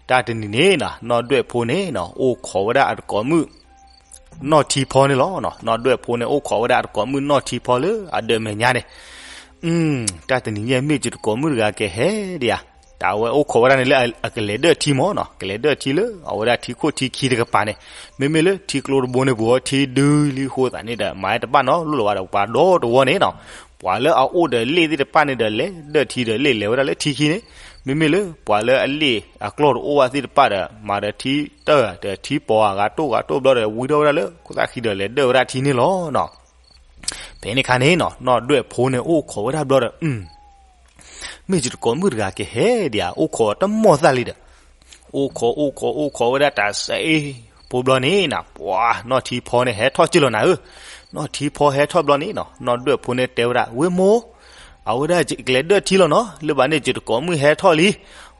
တၢ်တနံၤန့ၣ်နီၤ နီၢ်ဒွဲၣ်ဖိန့ၣ်နီၤ အိၣ်ခိးဝဲဒၣ်အတကိးမုၣ် နီၢ်ထံဖီန့ၣ်လီၤ. နီၢ်ဒွဲၣ်ဖိန့ၣ် အိၣ်ခိးဝဲဒၣ်အတကိးမုၣ်နီၢ်ထံဖီလၢအဒၢးမဲာ်ညါန့ၣ် တၢ်တနံၤညါမ့ၢ်ယတကိးမုၣ်တဂၤကဟဲဒံးဧါ, တၢ်ဝဲအိၣ်ခိးဝဲဒၣ်န့ၣ်လၢအကလဲၤဒၢၣ်ထံမၢ်နီၤ, ကလဲၤဒၢၣ်ထံလၢအဝဲဒၣ်ထံခိၣ်ထံခံတကပၤန့ၣ်, မ့မ့ၢ်လၢထံကျိတဘိန့ၣ်ပူၤအီၤ ထံဒုလံအဃိသတးန့ၣ်ဒီး မၤတဘၣ်နီတဘျီလၢၤဘၣ်ဒီး ပှၤဒီတဝီန့ၣ်နီၤ, ပှၤလၢအအိၣ်ဒီးလ့ၣ်သ့ၣ်တဖၣ်န့ၣ်ဒီး လဲၤဒၢၣ်ထံဒီးလ့ၣ်လဲၤဝဲဒၣ်လၢထံခံန့ၣ်, မ့မ့ၢ်လၢပှၤလၢအလ့ၣ်အကျီၢ်တအိၣ်ဘၣ်သ့ၣ်တဖၣ်ဒီး မၤဒီးထံတၢၢ်ဒီးထံပိာ်အဂၤတိၢ်ဂၤတိၢ်ဘျီဒီး ဝံထီၣ်ဝဲဒၣ်လၢခိၣ်သၣ်ခံဒီး လဲၤဒၢၣ်ဝဲဒၣ်ထံန့ၣ်လီၤနီၤ. ဖဲန့ၣ်အခါန့ၣ်နီၤ နီၢ်ဒွဲၣ်ဖိန့ၣ်အိၣ်ခိးဝဲဒၣ်ဘျီဒီး မ့ၢ်ယတကိးမုၣ်တဂၤကဟဲဒံးဧါ, အိၣ်ခိးတမီၢ်သၣ်လံဒီး အိၣ်ခိးအိၣ်ခိးအိၣ်ခိးဝဲဒၣ်တၢ်စဲအ့ၣ်ဖိဘျီန့ၣ်နီၤ, ပှၤနီၢ်ထံဖီန့ၣ်ဟဲထီၣ်က့ၢ်လီၤနၤဧၢ. နီၢ်ထံဖီဟဲထီၣ်ဘျီန့ၣ်နီၤ နီၢ်ဒွဲၣ်ဖိန့ၣ်တဲဝဲဒၣ် ဝ့ၢ်မိၢ်, အဝဲဒၣ်ကလဲၤဒၢၣ်ထံလီၤနီၤ, လၢဘၣ်န့ၣ်ယတကိးမုၣ်ဟဲထီၣ်လံ.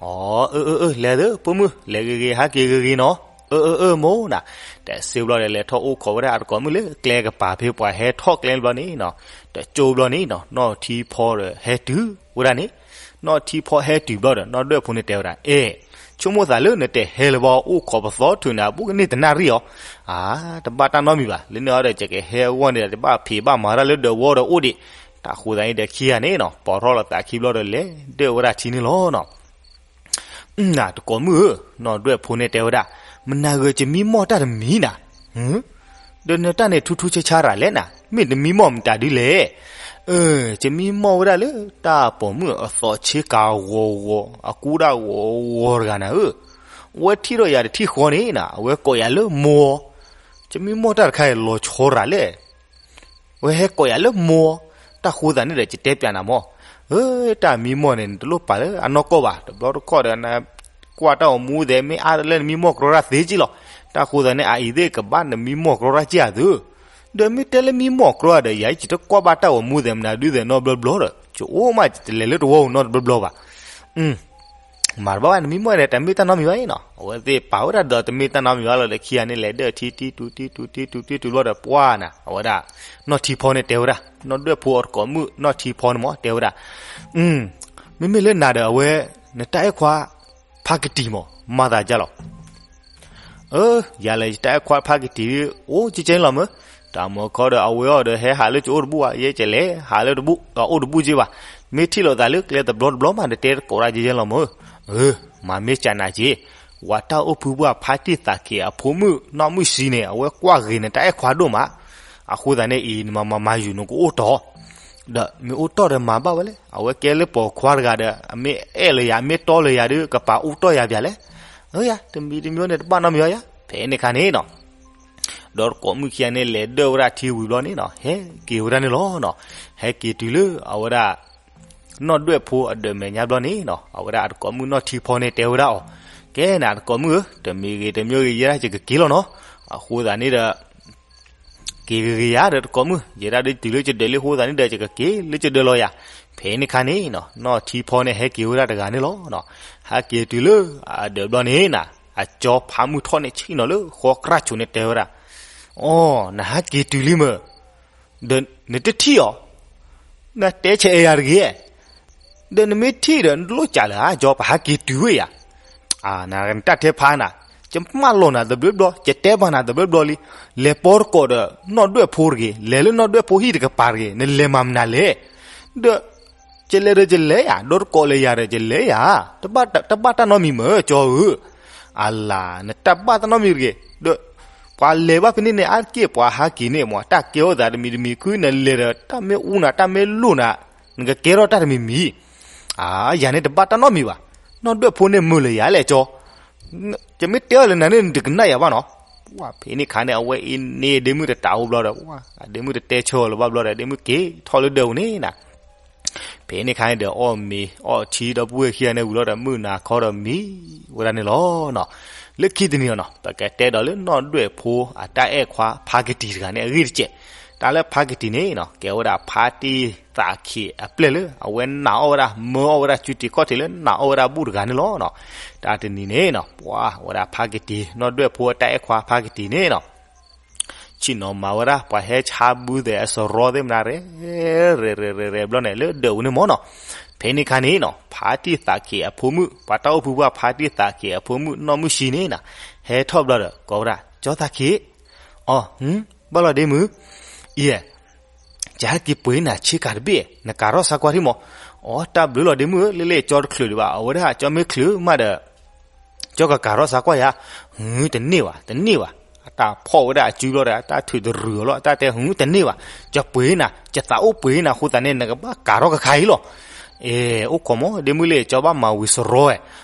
အၢ အၢ အၢ လဲၤသၢ ပိာ်မုၣ် လဲၤဂ့ၤဂ့ၤ ဟးက့ၤဂ့ၤဂ့ၤနီၤ. အၢ အၢ အၢ မိၢ်နၤ. တစ့ဘျီဒီး လဲၤထီၣ်အိၣ်ခိးဝဲဒၣ်အတကိးမုၣ်လၢကျဲကပၤဖဲပှၤဟဲထီၣ်ကျဲဘျီန့ၣ်နီၤ, တကၠိဘျီန့ၣ်နီၤ နီၢ်ထံဖီဒီးဟဲတုၤဝဲဒၣ်န့ၣ်, နီၢ်ထံဖီဟဲတုၤဘျီဒီး နီၢ်ဒွဲၣ်ဖိန့ၣ်တဲဝဲဒၣ် အဲၣ်, ဆိကမိၣ်သးလၢနတဲဟဲလၢၤဘၣ် အိၣ်ခိးပသီထုးနၤ ဘူးကန့ၢ်တနၣ်ရံၣ်အီၤ, အါ တဘၣ်တၢ်နီတမံၤဘၣ်, လၢန့ၣ်အီၤဒီး ယကဟဲအဂီၢ်န့ၣ်ဒီး တဘၣ်ဖံးဘၣ်မၤတၢ်လၢဒၢးဝီဒီးအိၣ်ဒံး, တၢ်ဃိသးန့ၣ်ဒီးခံဂၤန့ၣ်နီၤ ပိာ်ထီၣ်လီၤသးခံဘျီဒီး လဲၤဒၢၣ်ဝဲဒၣ်ထံန့ၣ်လီၤနီၤ. နၤ တကိးမုၣ်ဧၢ, နီၢ်ဒွဲၣ်ဖိန့ၣ်တဲဝဲဒၣ်, မနၤဂ့ၤ ယမံမီၢ်တၢ်တမံၤနၤ, ဒီးနတၢ်န့ၣ်ထူထူဆါဆါရၤလဲၣ်နၤ, မ့ၢ်တမံမီၢ်မတၤဒ်လဲၣ်. အၢ ယမံမီၢ်ဝဲဒၣ်လၢတၢ်ပိာ်မုၣ်အသီးဆ့ကၤဂီၤဂီၤ အကူတၢ်ဂီၤဂီၤတဂၤနၤဧၢ, အဝဲထံၣ်ထီၣ်ယၤတထံၣ်ဃီန့ၣ်နၤ အဝဲကိးယၤလၢမိၢ်, ယမံမီၢ်တၢ်တခါအံၤလီၤဆီရၤလဲၣ် ဝဲဟဲကိးယၤလၢမိၢ်, တၢ်ဃိသးန့ၣ်ဒီး ယတဲပျးနၤမၢ်, အၢ တၢ်မံမီၢ်န့ၣ် နတလိၣ်ပာ်လၢအနီၢ်ကီၢ်ဘၣ်, တဘျီတခီၣ်ဒီး နကွၢ်တၢ်အိၣ်မူသ့ၣ် မ့ၢ်အါတလၢနမံမီၢ်ကြီတၢ်သ့က့ၢ်လီၤ, တၢ်ဃိသးန့ၣ် အအံၤသ့ၣ်ကဘၣ်နမံမီၢ်ကြီတၢ်က့ၢ်အသု, ဒီးမ့ၢ်တဲလၢမံမီၢ်ကြီဒီး ယၤယတကွၢ်ဘၣ်တၢ်အိၣ်မူသ့ၣ်မနုၤဒုသ့ၣ်နီတဘျီဘျီဒီး ယအိၣ်မးယတလဲၤလၢတဝီပူၤနီတဘျီဘျီဘၣ် မၤတဘၣ်ဘၣ် နမံမီၢ်ဒီး တမ့ၢ်တၢ်နီတမံၤဘၣ်အံၤနီၤ, အဝဲသ့ၣ်ပာ်ဝဲဒၣ်ဒီးတမ့ၢ်တၢ်နီတမံၤဘၣ်လီၤဒီး ခံဂၤန့ၣ်လဲၤဒၢၣ်ထံ တံတူၤတံတူၤတံတူၤတံတူၤဘျီဒီး ပှၢ်နၤ အဝဲဒၣ် နီၢ်ထံဖီန့ၣ်တဲဝဲဒၣ်, နီၢ်ဒွဲၣ်ဖိအတကိးမုၣ်နီၢ်ထံဖီန့ၣ်မၢ်တဲဝဲဒၣ်, မ့မ့ၢ်လၢနၤဒီးအဝဲ နတၢ်အဲၣ်ခွါ ဖးကတံာ်မၢ် မၤသးဒ်လဲၣ် အၢ ယၤလဲၣ် ယတၢ်အဲၣ်ခွါဖးကတံာ် အိၣ်ကဲကဲန့ၣ်လီၤမၢ်, တၢ်မုၢ်ခီဒီးအဝဲအီၤဒီး ဟဲဟးလၢကအိၣ်တဘူၣ်ဘၣ် ယဲကလဲၤ ဟးလၢတဘူၣ် အိၣ်တဘူၣ်က့ဘၣ်, မ့ၢ်ထံၣ်လိာ်သးလၢကျဲတဘျီတဘျီမး နတဲတကိးတၢ်ကဲကဲလီၤမၢ်, အၢ မၤမ့ၢ်စံးနၤက့ၤ, ဝၤတၢ်အိၣ်ဖုဘၣ်ဖးတံၢ်သးက့ၤအဖိမုၣ်နီၢ်မုၣ်ဆံးန့ၣ် အဝဲကွၢ်ဂ့ၤနတၢ်အဲၣ်ခွါဒိၣ်မး, အဃိသတးန့ၣ်အံၤ နမၤမၤမၤယူၤနကအိၣ်တီၢ် ဒီးမ့ၢ်အိၣ်တီၢ်ဒီးမၤဘၣ်ဝဲလဲၣ်, အဝဲကဲလၢပိာ်ခွါတဂၤဒီး အမ့ၢ်အဲၣ်လၢယၤ အမ့ၢ်တီလၢယၤဒီး ကပာ်အိၣ်တီၢ်ယၤပၠးလဲၣ်, အၢယၤ တမံၤတမံၤန့ၣ် တဘၣ်နီတမံၤဘၣ်ယၤ, ဖဲန့ၣ်အခါန့ၣ်နီၤ, ဒီးတကိးမုၣ်ခံဂၤန့ၣ် လဲၤဒၢၣ်ဝဲဒၣ်ထံဝံၤဘျီန့ၣ်နီၤ ဟဲက့ၤဝဲဒၣ်န့ၣ်လီၤနီၤ, ဟဲက့ၤတုၤလၢအဝဲဒၣ် နီၢ်ဒွဲၣ်ဖိအဒၢးမဲာ်ညါဘျီန့ၣ်နီၤ အဝဲဒၣ်အတကိးမုၣ်နီၢ်ထံဖီန့ၣ်တဲဝဲဒၣ်အီၤ, ကဲနၤတကိးမုၣ်ဧၢ, တမံၤဂ့ၤတမံၤဂ့ၤ ယဲဒၣ်ယကက့ၤလီၤနီၤ, အဃိသတးန့ၣ်ဒီး က့ၤဂ့ၤဂ့ၤယၤဒီးတကိးမုၣ်, ယဲဒၣ်ဒုးတုၤလၢယဒၢးလံအဃိသတးန့ၣ်ဒီး ယကက့ၤလၢယဒၢးလီၤယၤ, ဖဲန့ၣ်အခါန့ၣ်နီၤ နီၢ်ထံဖီန့ၣ်ဟဲက့ၤဝဲဒၣ်တဂၤန့ၣ်လီၤနီၤ, ဟဲက့ၤတုၤလၢအဒၢးဘျီန့ၣ်နၤ အကၠီဖးမုၢ်ထီၣ်န့ၣ်ဆံၣ်နီၤလၢဃီကြၢ်ဆိးန့ၣ်တဲဝဲဒၣ်, အိ နဟဲက့ၤတုၤလံမၢ် ဒီးနတထံၣ်အီၤ, နတဲဆဲးအဲၣ်ယၤတဂ့ၤ, ဒီးနမ့ၢ်ထံၣ်ဒီး နတလိၣ်ကးလၢၤဧါ ကၠီ ပဟဲက့ၤတုၤဝဲယၤ, နတၢ်ထဲဖးနၤ, ယမၢလီၤနၤတဘျီဘျီ ယတဲဘၣ်နၤတဘျီဘျီလံ, လဲၤပိာ်တကိးဒီး နီၢ်ဒွဲၣ်ဖိတဂ့ၤ လဲၤလၢနီၢ်ဒွဲၣ်ဖိဟံၣ်တကပၤတဂ့ၤ နလဲၤမၤမနုၤလဲၣ်, ဒီး ယလဲၤဒီးယလဲၤယၤ ဒီးတကိးလၢယၤဒီးယလဲၤယၤ, တဘၣ်တၢ်နီတမံၤမၢ် ကၠီဧၢ, အလၤ နတၢ်ဘၣ်တၢ်နီတမံၤတဂ့ၤ, ဒီး ပှၤလဲၤဘၣ်ဖဲန့ၣ်န့ၣ် အါတက့ၢ်ပှၤဟးက့ၤန့ၣ်မး တၢ်ကဲထီၣ်သးတမံၤတမံၤ ခုနလဲၤဒီး တၢ်မ့ၢ်အူနၤ တၢ်မ့ၢ်လိၣ်နၤ နကကဲထီၣ်တၢ်တမံၤမံၤ, ယၤန့ၣ်တဘၣ်တၢ်နီတမံၤဘၣ်, နီၢ်ဒွဲၣ်ဖိန့ၣ်မုာ်လၢယၤလဲၣ်ကၠီ, ယမ့ၢ်တဲအီၤလၢနၤန့ၣ် နတကနၣ်ယၤဘၣ်နီၤ, ဖဲန့ၣ်အခါန့ၣ် အဝဲအံၤန့ၣ် ဒ့မုၣ်တတးအိၣ်ဘျီဒီး ဒ့မုၣ်တတဲဆၢအီၤလၢၤဘၣ်ဘျီဒီး ဒ့မုၣ်က့ၤထီၣ်လၢဒၢးပူၤန့ၣ်နၤ ဖဲန့ၣ်ခါန့ၣ်ဒီး အီၣ်မ့ၤအီထံဒီပုၢ်ဝဲၢ်ခံဂၤန့ၣ်ဝံၤလီၤဒီး မုၢ်နၤခီဒီးမံဝဲဒၣ်န့ၣ်လီၤနီၤ. လၢခံတနံၤအီၤနီၤ ပကတဲဒီးလၢနီၢ်ဒွဲၣ်ဖိအတၢ်အဲၣ်ခွါဖါကတံၤတဂၤန့ၣ် အဂ့ၢ်တစဲး. တၢ်လၢဖါကတံၤန့ၣ်နီၤ ကဲဝဲဒၣ်ဖါတံၢ်သးခံးအပျဲၢ်လၢ အဝဲနာ်အီၣ်ဝဲဒၣ် မၢအီၣ်ဝဲဒၣ် စုတံၤခီၣ်ထံးလၢနာ်အီၣ်ဝဲဒၣ်ဘူၣ်တဂၤန့ၣ်လီၤနီၤ. တၢ်တနံၤန့ၣ်နီၤ ပှၤဝဲဒၣ်ဖါကတံၤ နီၢ်ဒွဲၣ်ဖိအတၢ်အဲၣ်ခွါဖါကတံၤန့ၣ်နီၤ ဆ့ၣ်နီၤမၤဝဲဒၣ် ပှၤဟဲဆါဘုသဲးအစရီသ့ၣ်မနၤ ရဲ ရဲၣ်ရဲၣ်ဘျီန့ၣ် လၢဒၢးပူၤန့ၣ်မ့ၢ်နီၤ. ဖဲန့ၣ်ခါန့ၣ်နီၤ ဖါတံၢ်သးခံးအဖိမုၣ် ပှၤတၢ်အိၣ်ဖုပှၢ်ဖါတံၢ်သးခံးအဖိမုၣ် နီၢ်မုၢ်ဆံန့ၣ်နီၤ ဟဲထီၣ်ဘျီဒီး ကိးဝဲဒၣ် ကၠီသးခံး အီၤ ဘၣ်လီၤဒ့မုၣ်, ယဲၢ် ယဟဲက့ၤပှ့ၤနၤဆ့ကၤတဘ့ၣ် နကၤထီၣ်ဆါကွၢ်ထံမး. အီ တၢ်ဘျုးလီၤဒ့မုၣ်ဧၢ, လၢလၢကၠီတချုးဒံးဘၣ်, အဝဲဒၣ်ကၠီမ့ၢ်ချုးမးဒီး ကၠီကကၤထီၣ်ဆါကွၢ်ယၤ. ဟု တန့ၢ်ဘၣ် တန့ၢ်ဘၣ်. အတၢ်ဖီၣ်ဝဲဒၣ်အစုဘျီဒီး အတၢ်ထုးတရုာ်အီၤလီၤ, အတၢ်တဲ ဟု တန့ၢ်ဘၣ်, ယပှ့ၤနၤ, ယသးအိၣ်ပှ့ၤနၤအဃိသတးန့ၣ် နကဘၣ်ကၤထီၣ်ကခါအံၤလီၤ. အဲ အိၣ်ခိးမး ဒ့မုၣ်လၢကၠီဘၣ်မၤဝံၤစရီ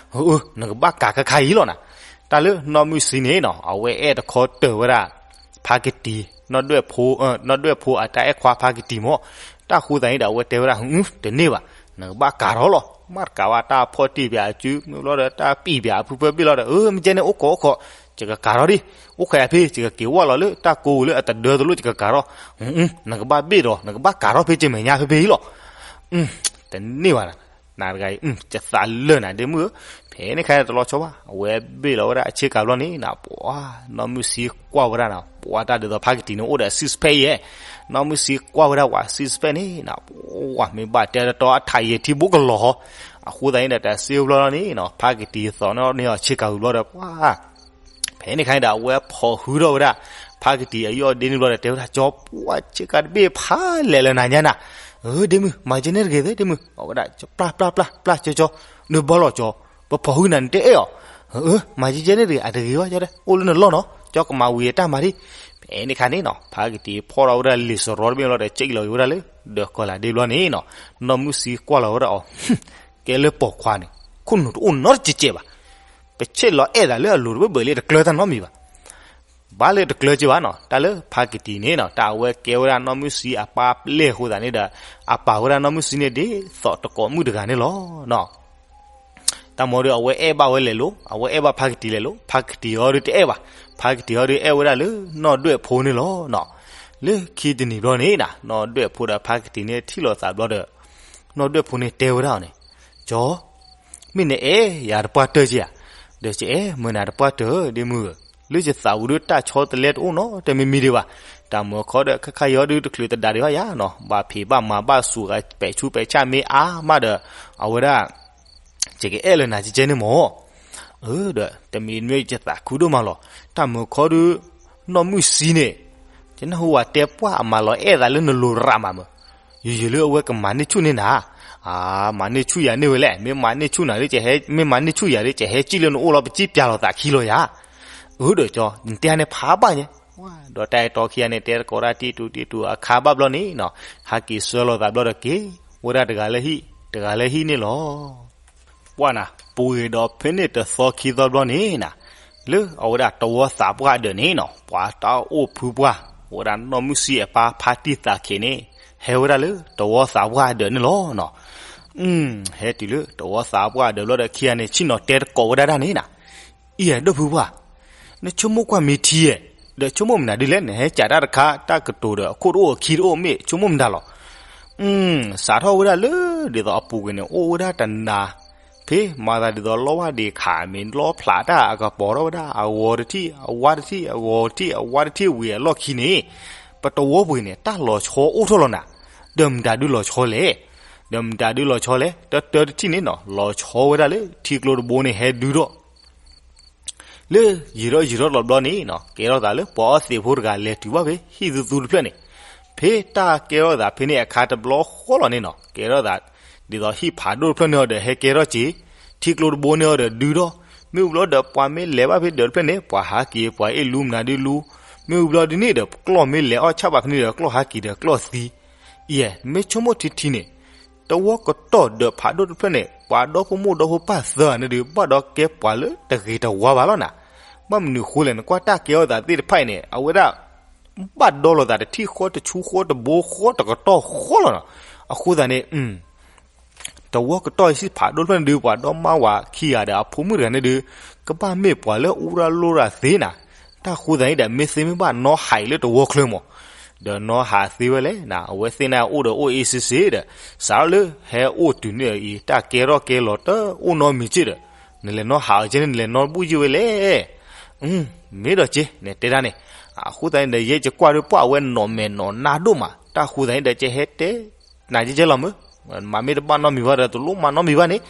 ဝဲ, နကဘၣ်ကၤကခါအံၤလီၤနၤ. တၢ်လၢနီၢ်မုၢ်ဆံန့ၣ်နီၤ အဝဲအဲၣ်တခီတၢၢ်ဝဲဒၣ် ဖါကတံၤ နီၢ်ဒွဲၣ်ဖိ နီၢ်ဒွဲၣ်ဖိအတၢ်အဲၣ်ခွါဖါကတံၤမး. တၢ်ဃိသတးန့ၣ်ဒီး အဝဲတဲဝဲဒၣ် ဟု တန့ၢ်ဘၣ်, နကဘၣ်ကၤထီၣ်လီၤ. မ့ၢ်တကးဘၣ် တၢ်ဖီၣ်တံၢ်ပၠးအစု မ့ၢ်ဘျီဒီး တၢ်ပံၣ်ပၠးအဖုဖၢဘ့ၣ်လီၤဒီး အမ့ၢ်ကဲန့ၣ် အိၣ်ခိးအိၣ်ခိး, ယကကၤထီၣ်ဒံး, အိၣ်ဃဲးဖဲ ယကက့ၤဝဲလီၤလၢတၢ်ကိဝဲလၢအတဒၢတလိၣ် ယကကၤထီၣ်. နကဘၣ်ဘ့ၣ်ဒီး နကဘၣ်ကၤထီၣ်ဖဲကမ့ၢ်ညါဖဲဖဲအံၤလီၤ. တန့ၢ်ဘၣ်နၤ, နတဂၤအံၤ ယသးလၢာ်နၤဒ့မုၣ်ဧၢ. ဖဲန့ၣ်ခါတလီၤဆီဘၣ် အဝဲဘ့ၣ်လီၤဝဲဒၣ်အဆ့ကၤဘျီန့ၣ်နၤ ပှၤ နီၢ်မုၢ်ဆံကွၢ်ဝဲဒၣ်နၤ ပှၤတၢ်ဒ်သိးဖါကတံၤန့ၣ်အိၣ်ဒီး six pack ယဲၢ်, နီၢ်မုၢ်ဆံကွၢ်ဝဲဒၣ်ပှၤ six pack န့ၣ်နၤ ပှၤမ့ၢ်ဘၣ်တဲတတီအထးယဲၢ်ထံဘိကလီၤဟီ. အဃိသတးန့ၣ်ဒီး တၢ်စ့ဘျီလီၤန့ၣ်နီၤ ဖါကတံၤသီၣ်န့ၢ်အီၤဆ့ကၤဝံၤဘျီဒီး ပှၤ ဖဲန့ၣ်ခါန့ၣ်ဒီး အဝဲဖီၣ်ဟုထီၣ်ဝဲဒၣ် ဖါကတံၤအယီၢ်ဒ့န့ၣ်ဘျီဒီး တဲဝဲဒၣ် ကၠီ ပှၤဆ့ကၤတဘ့ၣ်ဖးလဲၣ်လၢနၤညါနၤ. အၢ ဒ့မုၣ် မၤကဲန့ၣ်တဂ့ၤသ့ ဒ့မုၣ်, အဝဲဒၣ် ပျၢ်ပျၢ်ပျၢ်ပျၢ် ကၠီကၠီ, နဘၣ်လီၤကၠီ, ပဖီၣ်ဟုနၤနတအဲၣ်အီၤ. အၢ မၤကဲကဲန့ၣ်တဂ့ၤ အတဂ့ၤဘၣ် ကၠီတဲ အိၣ်လၢနလီၢ်နီၤ ကၠီကမၤဝံၤအတၢ်မၤဒံး. ဖဲန့ၣ်ခါန့ၣ်နီၤ ဖါကတံၤဖီၣ်ထီၣ်ဝဲဒၣ်လံာ်စရီတဘ့ၣ်ဘျီဒီး ကၠံၣ်လီၤက့ၤဝဲဒၣ်လၢ ဒီးကီၤလၤဒ့ဘျီန့ၣ်နီၤ နီၢ်မုၢ်ဆံကွၢ်လီၤဝဲဒၣ်အီၤ ကဲလၢပိာ်ခွါန့ၣ် ခိၣ်နူာ်တအိၣ်နီတကဲးဘၣ်. ပဆဲးလီၤအဲၣ်သးလၢအလိၤတဘၢဘၢလံ တကျၢၤတၢ်နီတမံၤဘၣ်. ဘၣ်လၢတကျၢၤက့ၤဘၣ်နီၤ တၢ်လၢဖါကတံၤန့ၣ်နီၤ တၢ်အဝဲကဲဝဲဒၣ်နီၢ်မုၢ်ဆံအပၢ်ပျဲၢ်အဃိသတးန့ၣ်ဒီး အပာ်ဝဲဒၣ်နီၢ်မုၢ်ဆံန့ၣ်ဒ်သိးတကိးမုၣ်တဂၤန့ၣ်လီၤ. တၢ်မၤဒီးအဝဲအဲၣ်ဘၣ်ဝဲလဲၤလိၤ အဝဲအဲၣ်ဘၣ်ဖါကတံၤလဲၤလိၤ ဖါကတံၤအီၤဒုးတအဲၣ်ဘၣ်. ဖါကတံၤအီၤဒုးအဲၣ်ဝဲဒၣ်လၢနီၢ်ဒွဲၣ်ဖိန့ၣ်လီၤနီၤ. လၢခံတနံၤဘျီန့ၣ်နီၤ နီၢ်ဒွဲၣ်ဖိဒီးဖါကတံၤန့ၣ်ထံၣ်လိာ်သးဘျီဒီး နီၢ်ဒွဲၣ်ဖိန့ၣ်တဲဝဲဒၣ်အီၤန့ၣ် ကၠီ မ့ၢ်နအဲၣ်ယၤတပှၢ်တၢၢ်က့ဧါ, ဒီးယအဲၣ်မုာ်နၤတပှၢ်တၢၢ်ဒ့မုၣ်ဧၢ, လၢယသးပူၤဒုးတၢ်ဆီတလဲတအိၣ်နီတမံၤမံၤဒံးဘၣ်. တၢ်မုာ်ခီဒီးခဲခါအံၤအီၤဒုးတချုးတဒါဒံးဘၣ်ယၤနီၤ ဘၣ်ဖံးဘၣ်မၤဘၣ်စူးဂၤပဲာ်ဆူးပဲာ်ဆၣ်မ့ၢ်အါမးဒီး အဝဲဒၣ် ယကအဲၣ်လၢနၤကဲကဲန့ၣ်မး. အၢ ဒီးတမံၤမ့ၢ်ယသးခုဒိၣ်မးလီၤ. တၢ်မုာ်ခီဒုး နီၢ်မုၢ်ဆံန့ၣ် ယနၢ်ဟူဝဲတဲပှၢ်အမၤလီၤအဲၣ်သးလၢနလိၤရးမးမး, ယယုာ်လၢအဝဲကမၤန့ၢ်ဆူၣ်န့ၢ်နၤ. အါ မၤန့ၢ်ဆူၣ်ယၤန့ၢ်ဝဲလဲၣ်, မ့ၢ်မၤန့ၢ်ဆူၣ်နၤဒ် မ့ၢ်မၤန့ၢ်ဆူၣ်ယၤဒ် ကဟဲကံၣ်လၢနအိၣ်လီၤ ပကံၣ်ပၠးလိာ်သးခံလီၤယၤ. အၢ ဒီးကၠီ နတဲန့ၣ်ဖးဘၣ်ညါ. ဒီးတၢ်အဲၣ်တီခံဂၤန့ၣ် တဲတကိးတၢ်တံၢ်တူၤတံၢ်တူၤအခါဘၣ်ဘျီန့ၣ်နီၤ ဟးက့ၤဆှၢလိာ်သးဘျီဒီးက့ၤ ဝဲဒၣ်တဂၤလၢဟံၣ် တဂၤလၢဟံၣ်န့ၣ်လီၤ. ပှၢ်နၤ ပူၤကွံာ်ဒီးဖဲန့ၣ်တသီခံသီဘျီန့ၣ်နၤ လၢအဝဲဒၣ်တဝီသးပှၢ်ဒၢးန့ၣ်နီၤ ပှၤတၢ်အိၣ်ဖုပှၢ် အဝဲဒၣ်နီၢ်မုၢ်ဆံအပၢ်ဖါတံၢ်သးခ့န့ၣ် ဟဲဝဲဒၣ်လၢတဝီသးပှၢ်ဒၢးန့ၣ်လီၤနီၤ. ဟဲတုၤလၢတဝီသးပှၢ်ဒၢးဘျီဒီးခံဂၤန့ၣ် ဆ့ၣ်နီၤတဲတကိးဝဲဒၣ်ဒၣ်န့ၣ်နၤ အံၤ ဒိၣ်ဖုပှၢ်, နဆိကမိၣ်ကွၢ်မ့ၢ်ထံဧါ, ဒီးဆိကမိၣ်မနုၤဒ်လဲၣ် နဟဲကးတၢ်တခါ တၢ်ကတိၤဒီးအခိၣ်တအိၣ်အခံတအိၣ်မ့ၢ်ဆိကမိၣ်မတၤလီၤ. စးထီၣ်ဝဲဒၣ်လၢ ဒ်သိးအပူၤကွံာ်န့ၣ် အိၣ်ဝဲဒၣ်တနၤ ဖဲမၤသးဒ်သိးလီဝါဒံးခးမ့ၢ်လီဖျးတၢ်အကပီၤထီၣ်ဝဲဒၣ် အဂီၤတထံၣ် အဝါတထံၣ် အဂီၤတထံၣ် အဝါတထံၣ်ဝံၤအလီၢ်ခံန့ၣ် ပတဝီပူၤန့ၣ် တၢ်လီၤဆီအိၣ်ထီၣ်လီၤနၤ. ဒီးမတၤဒုးလီၤဆီလဲၣ်, ဒီးမတၤဒုးလီၤဆီလဲၣ် တၢတၢတထံၣ်န့ၣ်နီၤ လီၤဆီဝဲဒၣ်လၢထံကျိတဘိန့ၣ်ဟဲဒုးထီၣ် လၢယံာ်ထီၣ်ယံာ်ထီၣ်လီၤဘျီန့ၣ်နီၤ ကဲထီၣ်သးလၢပှၤအီသံးဖိတဂၤလဲၤတုၤဘၣ်ဖဲဟံၣ်သူသူတဖျၢၣ်န့ၣ်, ဖဲတၢ်ကဲထီၣ်သးဖဲန့ၣ်အခါတဘျီဃီလီၤန့ၣ်နီၤ ကဲထီၣ်သး ဒ်သိးဟံၣ်ဖးဒိၣ်တဖျၢၣ်န့ၣ်အီၤဒီးဟဲကဲထီၣ်က့ၤ, ထံကျိတဘိန့ၣ်အီၤဒီးဒုးထီၣ်, မ့ၢ်ဝံၤဘျီဒီးပှၤမ့ၢ်လဲၤဘၣ်ဖဲဒၢးတဖျၢၣ်န့ၣ် ပှၤဟးက့ၤ ပှၤအ့ၣ်လူမနုၤဒုးလူ, မ့ၢ်ဝံၤဘျီဒ်န့ၣ်ဒီးကျီၢ်မ့ၢ်လဲၤအီၣ်ဆၣ်ဘၣ်ဖဲန့ၣ်ဒီးကျီၢ်ဟးက့ၤဒီးကျီၢ်သံ, ယဲၢ် မ့ၢ်ဆိကမိၣ်ထံထံန့ၣ် တဝီကတီၢ်ဒၢးဖးဒိၣ်တဖျၢၣ်န့ၣ် ပှၤဒီဖိမိၢ်ဒီဖိပၢ်သၢဂၤန့ၣ်ဒီး ဘၣ်ဒီးကဲပှၤလၢတဂ့ၤတဝါဘၣ်လီၤနၤ. ဘၣ်မနုၤဃိလဲၣ် နကွၢ်တၢ်ကဲထီၣ်သးသ့ၣ်တဖၣ်အံၤန့ၣ် အဝဲဒၣ် ဘၣ်ဒီလိာ်သးတထံၣ်ဃီတဆူဃီတဘိဃီတကတီၢ်ဃီလီၤနီၤ. အဃိသတးန့ၣ် အု တဝီကတီၢ်အံၤစံးဖးဒိၣ်တဖျၢၣ်န့ၣ်ဒုး ပှၤဒီမါဝၤခံဂၤဒီးအဖိမုၣ်တဂၤန့ၣ်ဒုး ကဘၣ်မ့ၢ်ပှၤလၢအူရၢလိၣ်ရၣ်သ့နၤ. တၢ်ဃိသတးန့ၣ်ဒီး မ့ၢ်သ့မ့ၢ်ဘၣ်နီၢ်ဟးအံၤလၢတဝီချၢမး, ဒီးနီၢ်ဟးသ့ဝဲလဲၣ်နၤ. အဝဲသ့ၣ်န့ၣ်အိၣ်ဒီးအိၣ်အ့စ့စ့ဒီး စးထီၣ်လၢဟဲအိၣ်တုၤန့ၣ်အံၤ တၢ်ကဲထီၣ်ကဲလီၤတအိၣ်နီတမံၤက့ဒီး နလဲၤနီၢ်ဟးအီၤကဲန့ၣ် နလဲၤနီၢ်ဘူၣ်ယ့ၢ်ဝဲလဲၣ်. မ့ၢ်ဒီးက့ နတဲဒၣ်န့ၣ်. အဃိသတးန့ၣ်ဒီး ယဲယကွၢ်ဒီးပှၢ်အဝဲနီၢ်မဲာ်နီၢ်နါဒိၣ်မး, တၢ်ဃိသတးန့ၣ်ဒီး ကဟဲတဲနၤကဲကဲလီၤမုၢ်, မၤမ့ၢ်တဘၣ်နီတမံၤဘၣ်ဒီး တလိၣ်မၤနီတမံၤဘၣ်န့ၣ်.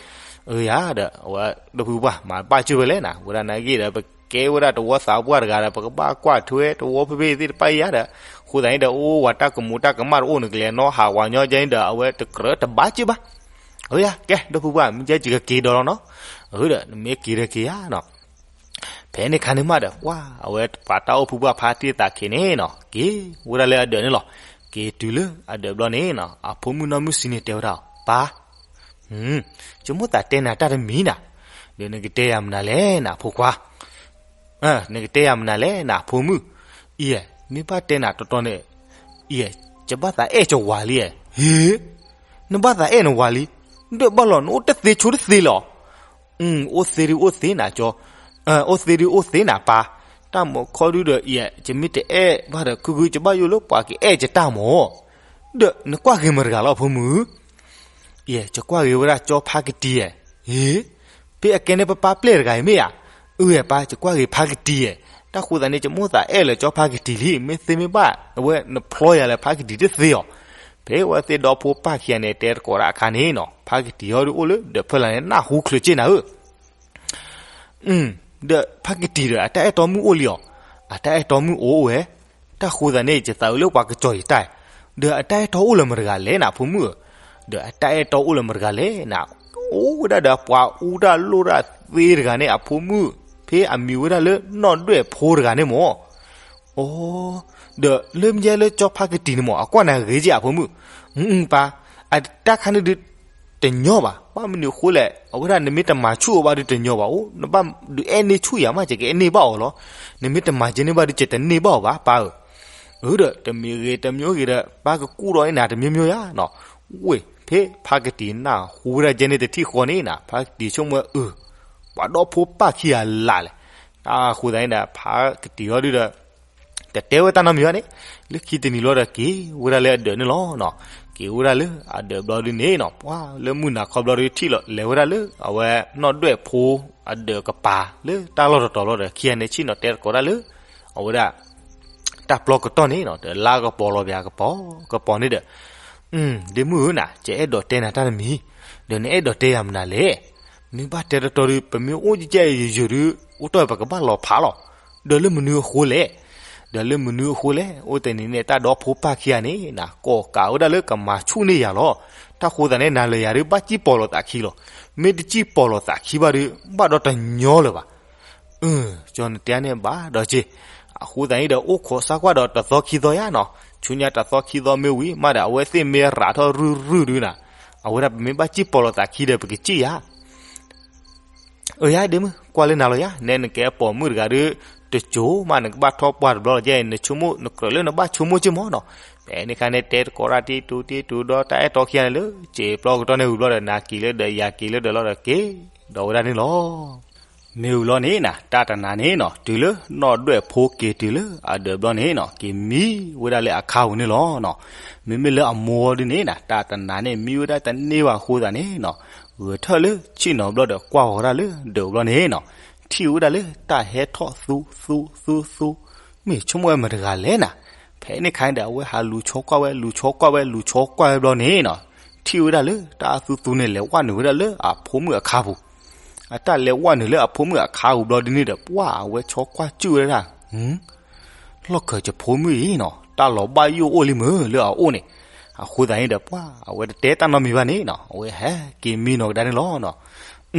အၢယၤဒီး အဝဲဒီပုၢ်ဝဲၢ် မၤဘၣ်ကၢၢ်ဝဲလဲၣ်နၤ, ဝဲဒၣ်နာ်က့ဒီး ပကဲဝဲဒၣ်တဝီသးပှၢ်တဂၤဒီး ပကဘၣ်ကွၢ်ထွဲတဝီဖဲဖဲသ့ၣ်တဖၣ်အံၤယၤဒီး, အဃိသတးန့ၣ်ဒီး အိၣ်ဝဲတၢ်ကမူးတၢ်ကမၣ်တအိၣ် နကလဲၤနီၢ်ဟးဝဲညီကဲန့ၣ်ဒီး အဝဲတကြၢးတဘၣ်ကၢၢ်ဘၣ်. အၢယၤ ကဲ ဒီပုၢ်ဝဲၢ် မ့ၢ်ကဲယကက့ၤဒီးလီၤနီၤ. အၢဒီး နမ့ၢ်က့ၤဒီးက့ၤယၤနီၤ. ဖဲန့ၣ်ခါန့ၣ်မးဒီး ပှၢ်အဝဲပှၤတၢ်အိၣ်ဖုပှၢ်ဖါတံၢ်သးခ့န့ၣ်နီၤ က့ၤဝဲဒၣ်လၢအဒၢးန့ၣ်လီၤ. က့ၤတုၤလၢအဒၢးဘျီန့ၣ်နီၤ အဖိမုၣ်နီၢ်မုၢ်စံန့ၣ်တဲဝဲဒၣ် ပၢ်, ယမိၣ်သးတဲနၤတၢ်တမံၤနၤ, ဒီးနကတဲယၤမနုၤလဲၣ်နၤ ဖိခွါ, နကတဲယၤမနုၤလဲၣ်နၤ ဖိမုၣ်, အံၤ မ့ၢ်ဘၣ်တဲနၤတီတီန့ၣ်, အံၤ ယဘၣ်သးအဲၣ်ကဝၤလံ, ဟ့, နဘၣ်သးအဲၣ်နဝၤလံ, ဒီးဘၣ်လီၤ နအိၣ်တသ့ဆိတသ့လီၤ. အိၣ်သ့ဒုးအိၣ်သ့နၤကၠီ, အိၣ်သ့ဒုးအိၣ်သ့နၤပၢ်, တၢ်မၤခီဒုဒီး ယမ့ၢ်တအဲၣ်ဘၣ်ဒီး ခုခု ယဘၣ်ယိၣ်လၢပှၤကအဲၣ်ယတၢ်မၢ်, ဒီးနကွၢ်ဂ့ၤမတၤတဂၤလီၤ ဖိမုၣ်, ယကွၢ်ဂ့ၤဝဲဒၣ်ကၠီဖါကတံၤဧၢ, ဟ့, ဖဲအကဲန့ၣ်ပပၢ်ပျဲၢ်တဂၤအံၤမ့ၢ်ဧါ, အၢ ပၢ် ယကွၢ်ဂ့ၤဖါကတံၤဧၢ, တၢ်ဃိသတးန့ၣ် ယမိၣ်သးအဲၣ်လၢကၠီဖါကတံၤလံ, မ့ၢ်သ့မ့ၢ်ဘၣ် အဝဲနဖျီယၤလၢဖါကတံၤတသ့အီၤ, ဖဲအဝဲသ့ၣ်ဒီဖိပၢ်ခံဂၤန့ၣ် တဲသကိးတၢ်အခါန့ၣ်နီၤ ဖါကတံၤဟီဒုးအိၣ်လၢဒၢးဖၢလၢ်န့ၣ် နၢ်ဟူချုးက့နၤဧၢ ဒီးဖါကတံၤဒီး အတၢ်အဲၣ်တီမုၣ်အိၣ်လံအီၤ, အတၢ်အဲၣ်တီမုၣ်အိၣ်ဝဲ, တၢ်ဃိသတးန့ၣ် ယသးအုးလၢပှၤကစီၤယတၢ်, ဒီးအတၢ်အဲၣ်တီအိၣ်လၢမတၤတဂၤလဲၣ်နၤ ဖိမုၣ်ဧၢ, ဒီးအတၢ်အဲၣ်တီအိၣ်လၢမတၤတဂၤလဲၣ်နၤ, အိၣ်ဝဲဒၣ်ဒီးပှၤအူတၢ်လိၣ်တၢ်သ့တဂၤန့ၣ် အဖိမုၣ်, ဖဲအမံၤဝဲဒၣ်လၢနီၢ်ဒွဲၣ်ဖိတဂၤန့ၣ်မၢ် အိ, ဒီးလၢမ့ၢ်လၢကၠီဖါကတံၤန့ၣ်မၢ် အကွၢ်နၤဂ့ၤက့အဖိမုၣ်, ပၢ်, အတၢ်ခါန့ၣ်ဒုး တညီဘၣ်, ဘၣ်မနုၤအဃိလဲၣ်, အဝဲဒၣ်နမ့ၢ်တမၤဆူၣ်အီၤဘၣ်ဒုးတညီဘၣ်, နဘၣ်ဒုးအဲၣ်န့ၢ်ဆူၣ်ယၤမး ယကအဲၣ်န့ၢ်ဘၣ်အီၤလီၤ, နမ့ၢ်တမၤကဲန့ၢ်ဘၣ်ဒုး ယတန့ၢ်ဘၣ်အီၤဘၣ် ပၢ်ဧၢ, အၢဒီး တမံၤဂ့ၤတမံၤဂ့ၤဒီး ပၢ်ကကူၣ်ဒီးန့ၢ်နၤတမံၤမံၤယၤနီၤ, ဝ့ၢ် ဖဲဖါကတံၤနၢ်ဟူဝဲဒၣ်ကဲန့ၣ်တထံၣ်ဃီန့ၣ်နၤ ဖါကတံၤဆိကမိၣ်ဝဲအၢ, ပှၤဒီဖိပၢ်ခံဂၤလၢ်လဲၣ်, တၢ်ဃိသတးန့ၣ်ဒီး ဖါကတံၤဟီဒုးဒီး တတဲဝဲတၢ်နီတမံၤဘၣ်န့ၣ်, လၢခံတနံၤလီၤဒီးက့ၤဝဲဒၣ်လၢအဒၢးန့ၣ်လီၤနီၤ, က့ၤဝဲဒၣ်လၢအဒၢးဘျီဒုန့ၣ်နီၤ ပှၤလၢမုၢ်နၤခီဘျီဒုထံၣ်လီၤ လဲၤဝဲဒၣ်လၢအဝဲနီၢ်ဒွဲၣ်ဖိ အဒၢးကပၤလၢတၢ်လီၢ်တတီၤလီၤဒီး ခံဂၤန့ၣ်ဆ့ၣ်နီၤတဲသကိးတၢ်လၢ အဝဲဒၣ် တၢ်ပျီကတီၢ်န့ၣ်နီၤ ဒီးလါကပီၤလီၤပှၤကပီၤ ကပီၤန့ၣ်ဒီး ဒ့မုၣ်ဧၢနၤ ယအဲၣ်ဒိးတဲနၤတၢ်တမံၤ, ဒီးနအဲၣ်ဒိးတဲယၤမနုၤလဲၣ်, မ့ၢ်ဘၣ်တဲတတီၤဒု ပမ့ၢ်အိၣ်ကဲကဲယုာ်ယုာ်ဒု အိၣ်တ့ၢ်ပကဘၣ်လီၤဖးလီၤ, ဒီးလၢမနုၤအဃိလဲၣ်, ဒီးလၢမနုၤအဃိလဲၣ် အိၣ်တနံၤန့ၣ် တၢ်ဒီဖိပၢ်ခံဂၤန့ၣ်နၤ ကိးကးဝဲဒၣ်လၢကမၤဆူၣ်န့ၢ်ယၤလီၤ, တၢ်ဃိသတးန့ၣ် နၤလၢယၤဒု ဘၣ်စံၣ်ပီၢ်လိာ်သးခံလီၤ, မ့ၢ်တစံၣ်ပီၢ်လိာ်သးခံဘၣ်ဒု ဘၣ်ဒီးတညီလၢၤဘၣ် ကၠီနတဲန့ၣ်ဘၣ်ဒီးက့ၤ, အဃိသတးန့ၣ်ဒီး အိၣ်ခိးစၢ်ကွၢ်ဒီးတသီခံသီယါနီၤ, ဆူညါတသီခံသီမ့ၢ်ဝံၤမးဒီး အဝဲသ့ၣ်မ့ၢ်ရးထီၣ်ရုၢ်ရုၢ်ဒုနၤ, အဝဲဒၣ်ပမ့ၢ်ဘၣ်စံၣ်ပီၢ်လိာ်သးခံဒီး ပကစံၣ်ယါ အၢယါ ဒ့မုၣ် ကွၢ်လၢနၤလီၤယါ, နဲနကဲပိာ်မုၣ်တဂၤဒီး တစိၤမး နကဘၣ်ထီၣ်ပှၢ်တဘျီလီၤ, ယဲ နဆိကမိၣ်နကြၢးလၢနဘၣ်ဆိကမိၣ်က့မၢ်နီၤ, ဖဲန့ၣ်ခါန့ၣ် တဲသကိးတၢ်တံတူတံတူဒီး တၢ်အဲၣ်တီခံဂၤန့ၣ်လၢ စံာ်ပျီကတီၢ်န့ၣ်ဝံၤဘျီဒီး နၤက့ၤလၢဒီးယၤက့ၤလၢဒီးလီၤဒီးက့ၤ ဒီးဝဲဒၣ်န့ၣ်လီၤ. မ့ၢ်ဝံၤလီၤန့ၣ်နၤ တၢ်တနၤန့ၣ်နီၤ တုၤလၢနီၢ်ဒွဲၣ်ဖိက့ၤတုၤလၢအဒၢးဘျီန့ၣ်နီၤ က့ၤမံဝဲဒၣ်လၢအခါပူၤန့ၣ်လီၤနီၤ. မ့မ့ၢ်လၢအမိၢ်ဒုန့ၣ်နၤ တၢ်တနၤန့ၣ်မံဝဲဒၣ်တန့ၢ်ဘၣ်အဃိသတးန့ၣ်နီၤ ဂဲၤထၢၣ်လၢဆ့ၣ်နီၤဘျီဒီး ကွၢ်ဃီၤဒၣ်လၢဒၢးဘျီန့ၣ်နီၤ ထံၣ်ဝဲဒၣ်လၢတၢ်ဟဲထီၣ်သူသူသူသူ မ့ၢ်ဆိကမိၣ်ဝဲမတၤတဂၤလဲၣ်နၤ. ဖဲန့ၣ်ခါန့ၣ်ဒီး အဝဲဟးလူၤဆီကွၢ်ဝဲ လူၤဆီကွၢ်ဝဲ လူၤဆီကွၢ်ဝဲဘျီန့ၣ်နီၤ ထံၣ်ဝဲဒၣ်လၢတၢ်သူသူန့ၣ် လဲၤဝဲနုာ်ဝဲဒၣ်လၢအဖိမုၣ်အခါပူၤ. အတၢ်လဲၤဝဲနုာ်လၢအဖိမုၣ်အခါပူၤဘျီဒုန့ၣ်ဒီး ပှၢ်အဝဲဆီကွၢ်စုၣ်ဝဲဒၣ် လီၢ်ခၢၣ်ယဖိမုၣ်အံၤနီၤ တၢ်လီၤဘၣ်ယိၣ်အိၣ်လံမုၢ်လၢအအိၣ်န့ၣ်. အဃိသတးန့ၣ်ဒီး ပှၢ်အဝဲတတဲတၢ်နီတမံၤဘၣ်န့ၣ်နီၤ အဝဲဟဲက့ၤမံနီၤကဒါန့ၣ်လီၤနီၤ.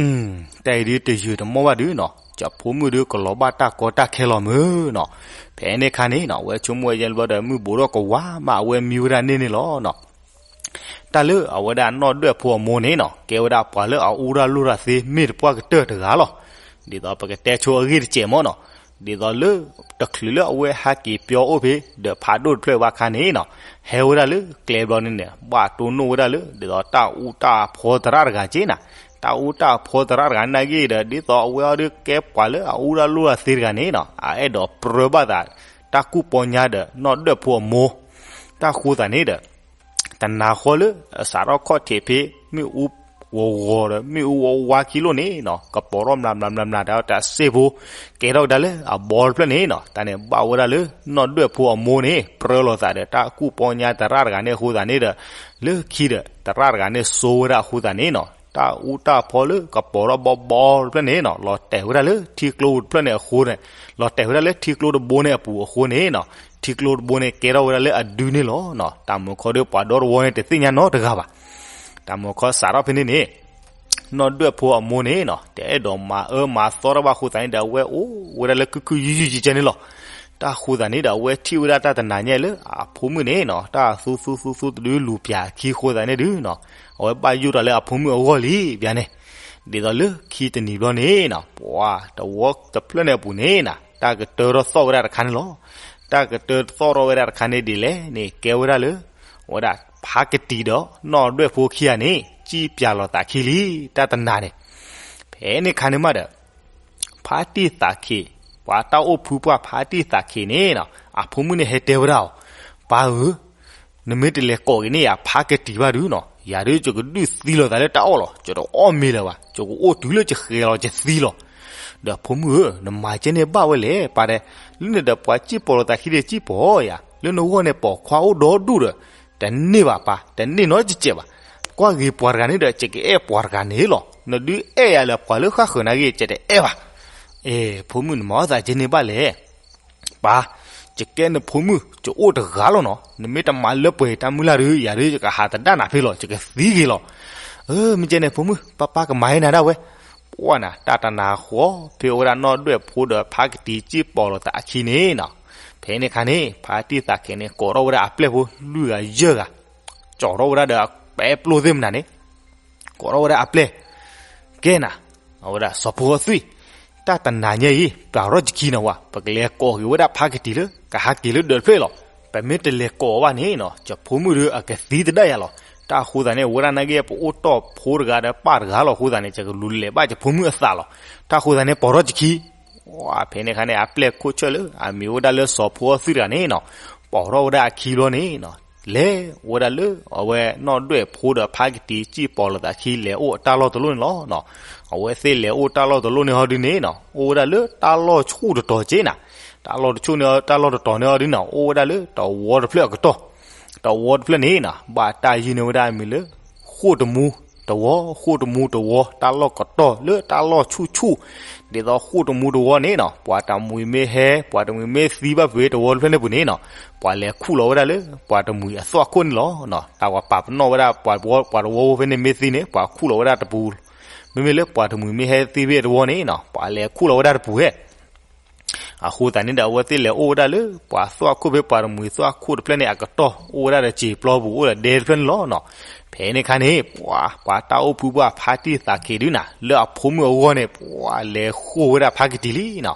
တၢ်အံၤဒုတယုာ်တမီၢ်ဘၣ်ဒုနီၤ ယဖိမုၣ်ဒုကလီၤဘၣ်တၢ်ကီတၢ်ခဲလီၤမုၢ်နီၤ. ဖဲန့ၣ်ခါန့ၣ်နီၤ အဝဲဆိကမိၣ်ဝဲယဲၢ်ဘျီဒီး မုၢ်ဘူးထီၣ်ကဝါမး အဝဲမံဝဲဒၣ်န့ၣ်န့ၣ်လီၤနီၤ. တၢ်လၢအဝဲဒၣ်နီၢ်ဒွဲၣ်ဖိအမိၢ်န့ၣ်နီၤ ကဲဝဲဒၣ်ပှၤလၢအအူတၢ်လိၣ်တၢ်သ့ မ့ၢ်တပှၢ်ကတၢၢ်တဂၤလီၤ. ဒ်သိးပကတဲဆိအဂ့ၢ်တစဲးမၢ်နီၤ ဒ်သိးလၢ တချုးလၢအဝဲဟဲက့ၤပၠီအိၣ်ဖဲ ဒီးဖးဒိၣ်တဖျၢၣ်ဘၣ်ခါန့ၣ်နီၤ, ဟဲဝဲဒၣ်လၢကျဲဘျီန့ၣ်န့ၣ် ဘၣ်တိၢ်နီၣ်ဝဲဒၣ်လၢ ဒ်သိးတၢ်အူတၢ်ဖီသရၣ်တဂၤက့ၤနီၤ, တၢ်အူတၢ်ဖီသရၣ်တဂၤနာ်က့ဒီး ဒ်သိးအဝဲအီၤဒုးကဲပှၤလၢအအူတၢ်လိၣ်တၢ်သ့တဂၤန့ၣ်နီၤ, အအဲၣ်ဒိးပြၢဘၣ်သး တၢ်ကူၣ်ပီညါဒီးနီၢ်ဒွဲၣ်ဖိအမိၢ် တၢ်ဃိသးန့ၣ်ဒီး တနၤဃီလၢ အစးထီၣ်ခီၣ်ထံးဖဲ မ့ၣ်အူဂီၤဂီၤဒီး မ့ၣ်အူဝါဝါခံလိၣ်န့ၣ်နီၤ, ကပီၤထီၣ်မျးမျးမျးမျးဒီးတၢ်စ့ၢ်ဖိ ကဲထီၣ်ကဒါလၢအဘီတဖျၢၣ်န့ၣ်နီၤ, တၢ်န့ၣ်ဘၣ်ဝဲဒၣ်လၢ နီၢ်ဒွဲၣ်ဖိအမိၢ်န့ၣ် ပြၢလိာ်သးဒီးတၢ်ကူၣ်ပီညါသရၣ်တဂၤန့ၣ်အဃိသးန့ၣ်ဒီး လၢခံဒီး သရၣ်တဂၤန့ၣ်စိဝဲဒၣ်အဃိသးန့ၣ်နီၤ, တၢ်အူတၢ်ဖီလၢကပီၤထီၣ်ဘီဘီတဖျၢၣ်န့ၣ်နီၤ, လီၤတဲာ်ဝဲဒၣ်လၢထံကျိတဖျၢၣ်န့ၣ်အဃိန့ၣ်, လီၤတဲာ်ဝဲဒၣ်လၢထံကျိတဘိန့ၣ်အပူၤအဃိန့ၣ်နီၤ, ထံကျိတဘိန့ၣ်ကဲထီၣ်ဝဲဒၣ်လၢအဒုန့ၣ်လီၤ. တၢ်မုၢ်ခီဒီးပှၤဒီတဝီန့ၣ်တသ့ၣ်ညါနီတဂၤဘၣ်. တၢ်မုၢ်ခီစးထီၣ်ဖဲန့ၣ်န့ၣ် နီၢ်ဒွဲၣ်ဖိအမိၢ်န့ၣ်နီၤ တအဲၣ်ဒိးမၤအၢမၤသီတၢ်ဘၣ်အဃိသးန့ၣ်ဒီး အဝဲအိၣ်ဝဲဒၣ်လၢခုၣ်ခုၣ်ယုၢ်ယုၢ်ကဲကဲန့ၣ်လီၤ. တၢ်ဃိသးန့ၣ်ဒီး အဝဲထံၣ်ဝဲဒၣ်တၢ်တနၤညါလၢအဖိမုၣ်န့ၣ်နီၤ တၢ်သူသူသူသူတဒုလူၤပၠးအခံအဃိသးန့ၣ်ဒုနီၤ, အဝဲဘၣ်ယိၣ်တၢ်လၢအဖိမုၣ်အဂီၢ်လံဘၣ်န့ၣ်, ဒ်သိးလၢခံတနံၤဘျီန့ၣ်နီၤ ပှၤတဝီတဖျၢၣ်န့ၣ်အပူၤန့ၣ်နီၤ တၢ်ကတၢထီၣ်သီၣ်ဝဲဒၣ်တခါန့ၣ်လီၤ. တၢ်ကတၢထီၣ်သီၣ်ထီၣ်ဝဲဒၣ်တခါန့ၣ်ဒ်လဲၣ်န့ၣ် ကဲဝဲဒၣ်လၢ အဝဲဒၣ်ဖးကတံၤဒီးနီၢ်ဒွဲၣ်ဖိခံဂၤန့ၣ် စံၣ်ပၠးလိာ်သးခံလံ တၢ်တနၤန့ၣ်. ဖဲန့ၣ်ခါန့ၣ်မးဒီး ဖါတံၢ်သးခ့း ပှၤတၢ်အိၣ်ဖုပှၢ်ဖါတံၢ်သးခ့းန့ၣ်နီၤ အဖိမုၣ်န့ၣ်ဟဲတဲဝဲဒၣ်အီၤ, ပၢ်ဧၢ, နမ့ၢ်တလဲၤကိးက့ၤန့ၢ်ယၤဖးကတံၤဘၣ်ဒုနီၤ ယၤဒုးယကဒုးသံလီၤသးလၢတၢ်အီၣ်လီၤ ယတအီၣ်မ့ၤလၢၤဘၣ် ယကအိၣ်တုၤလၢယဃဲၤလီၤယသံလီၤ. ဒီးဖိမုၣ်ဧၢ, နမၤကဲန့ၣ်ဘၣ်ဝဲလဲၣ် ပၢ်တဲ, လၢန့ၣ်ဒီးပှၤစံၣ်ပီၤလိာ်သးခံဒီးစံၣ်ပီၤယၤ လၢနဂီၢ်န့ၣ်ပိာ်ခွါအိၣ်ဒီဒူၣ်ဒီး တန့ၢ်ဘၣ်ပၢ် တန့ၢ်နီတစဲးဘၣ်. ကွၢ်ဂ့ၤပှၤတဂၤန့ၣ်ဒီး ယကအဲၣ်ပှၤတဂၤန့ၣ်လီၤ. နဒုးအဲၣ်ယၤလၢပှၤလၢဃၣ်ဃၢၤနာ်က့ ယတအဲၣ်ဘၣ်. အဲ ဖိမုၣ်နမၤအီၣ်သးကဲန့ၣ်ဘၣ်လဲၣ် ပၢ်, ယကဲနဖိမုၣ် ယအိၣ်တဂၤလီၤနီၤ နမ့ၢ်တမၤလၢပှဲၤတၢ်မုၢ်လၢ်ဒီး ယၤဒုးယကဟးသဒၣ်နၤဖဲလီၤ ယကသံက့ၤလီၤ. အၢ မ့ၢ်ကဲန့ၣ် ဖိမုၣ် ပၢ်ပၢ်ကမၤဟဲနၤဒၣ်ဝဲ. ပှၢ်နၤ တၢ်တနၤဃီ ဖဲအိၣ်ဝဲဒၣ်နီၢ်ဒွဲၣ်ဖိဒီးဖါကတံၤစံၣ်ပီၤလိာ်သးအခံန့ၣ်နီၤ, ဖဲန့ၣ်ခါန့ၣ် ဖါတံၢ်သးခ့းန့ၣ် ကိးထီၣ်ဝဲဒၣ်အပျဲၢ်ဖိလွံၢ်ဂၤယဲၢ်ဂၤ ကၠီၤထီၣ်ဝဲဒၣ်ဒီးအပဲပျိၢ်သ့ၣ်မနၤန့ၣ် ကိးထီၣ်ဝဲဒၣ်အပျဲၢ်, ကဲနၤ, အဝဲဒၣ်စီၤဖိအသွံၣ်, တၢ်တနၤညါအံၤ ပျၢ်ထီၣ်ယခံနီၤဝဲ ပကလဲၤကိးက့ၤဝဲဒၣ်ဖါကတံၤလၢ ကဟးက့ၤလၢဒၢးတဖျၢၣ်လီၤ. ပမ့ၢ်တလဲၤကိးဘၣ်န့ၣ်နီၤ ယဖိမုၣ်ဒီးအကသံသဒၣ်ယၤလီၤ. တၢ်အဃိသတးန့ၣ် အဝဲဒၣ်နာ်က့ ပအိၣ်တီၢ်ဖိတဂၤဒီးပၢ်တဂၤလီၤအဃိသတးန့ၣ် ယကလူၤလဲၤဘၣ်ယဖိမုၣ်အသးလီၤ. တၢ်အဃိသတးန့ၣ် ပိာ်ထီၣ်ယခံ ဖဲန့ၣ်ခါန့ၣ် အပျဲၢ်ခိၣ်ဆၢၣ်လၢ အမံၤဝဲဒၣ်လၢစီၤဖိအသွံၣ်တဂၤန့ၣ်နီၤ, ပိာ်ထီၣ်ဝဲဒၣ်အခံဘျီန့ၣ်နီၤ, လဲၤဝဲဒၣ်လၢ အဝဲနီၢ်ဒွဲၣ်ဖိဒီးဖါကတံၤစံၣ်ပီၤလိာ်သးခံ လဲၤအိၣ်တၢ်လီၢ်တလီၢ်န့ၣ်လီၤ. အဝဲသ့ၣ်လဲၤအိၣ်တၢ်လီၢ်တလီၢ်န့ၣ်ဟီဒုန့ၣ်နီၤ အိၣ်ဝဲဒၣ်လၢတၢ်လီၢ်ဆူၣ်တတီၤက့နၤ, တၢ်လီၢ်တဆူၣ်န့ၣ် တၢ်လီၢ်တတီၤန့ၣ်ဟီဒုန့ၣ် အိၣ်ဝဲဒၣ်လၢတဝီတဖျၢၣ်အကတီၢ်, တဝီတဖျၢၣ်န့ၣ်နီၤ ဘၣ်တၢ်ယုၢ်န့ၢ်ဝဲဒၣ်အမံၤလၢ ဃိၣ်တမူတဝီ, ဃိၣ်တမူတဝီ တၢ်လီၢ်ကတီၢ်လၢတၢ်လီၢ်ဆူၣ်ဆူၣ်, ဒ်သိးဃိၣ်တမူတဝီန့ၣ်နီၤ ပှၤတမှံၤမ့ၢ်ဟဲ ပှၤတမှံၤမ့ၢ်သံဘၣ်ဖဲတဝီတဖျၢၣ်န့ၣ်ပူၤန့ၣ်နီၤ ပှၤလဲၤခူၣ်လီၤဝဲဒၣ်လၢ ပှၤတမှံၤအသွၣ်ခိၣ်န့ၣ်လီၤ. တၢ်ပှၤပာ်ပနီၣ်ဝဲဒၣ် ပှၤတဝီဖိဖဲန့ၣ်မ့ၢ်သံန့ၣ် ပှၤခူၣ်လီၤဝဲဒၣ်တပူၤ, မ့မ့ၢ်လၢပှၤတမှံၤမ့ၢ်ဟဲသံဖဲတဝီန့ၣ်နီၤ ပှၤလဲၤခူၣ်လီၤဝဲဒၣ်တပူၤဟဲ အဃိသတးန့ၣ်ဒီး အဝဲသ့ၣ်လဲၤအိၣ်ဝဲဒၣ်လၢ ပှၤသွၣ်ခိၣ်ဖဲပှၤတမှံၤသွၣ်ခိၣ်တဖျၢၣ်န့ၣ်အကတီၢ် အိၣ်ဝဲဒၣ်ဒီးစံာ်ပျီပူၤ အိၣ်ဒီးဒဲတဖျၢၣ်န့ၣ်လီၤနီၤ. ဖဲန့ၣ်ခါန့ၣ် ပှၤ ပှၤတၢ်အိၣ်ဖုပှၢ်ဖါတံၢ်သးခ့းဒုနီၤ လၢအဖိမုၣ်အဂီၢ်န့ၣ် ပှၤလဲၤဃိာ်ဝဲဒၣ်ဖါကတံၤလံနီၤ.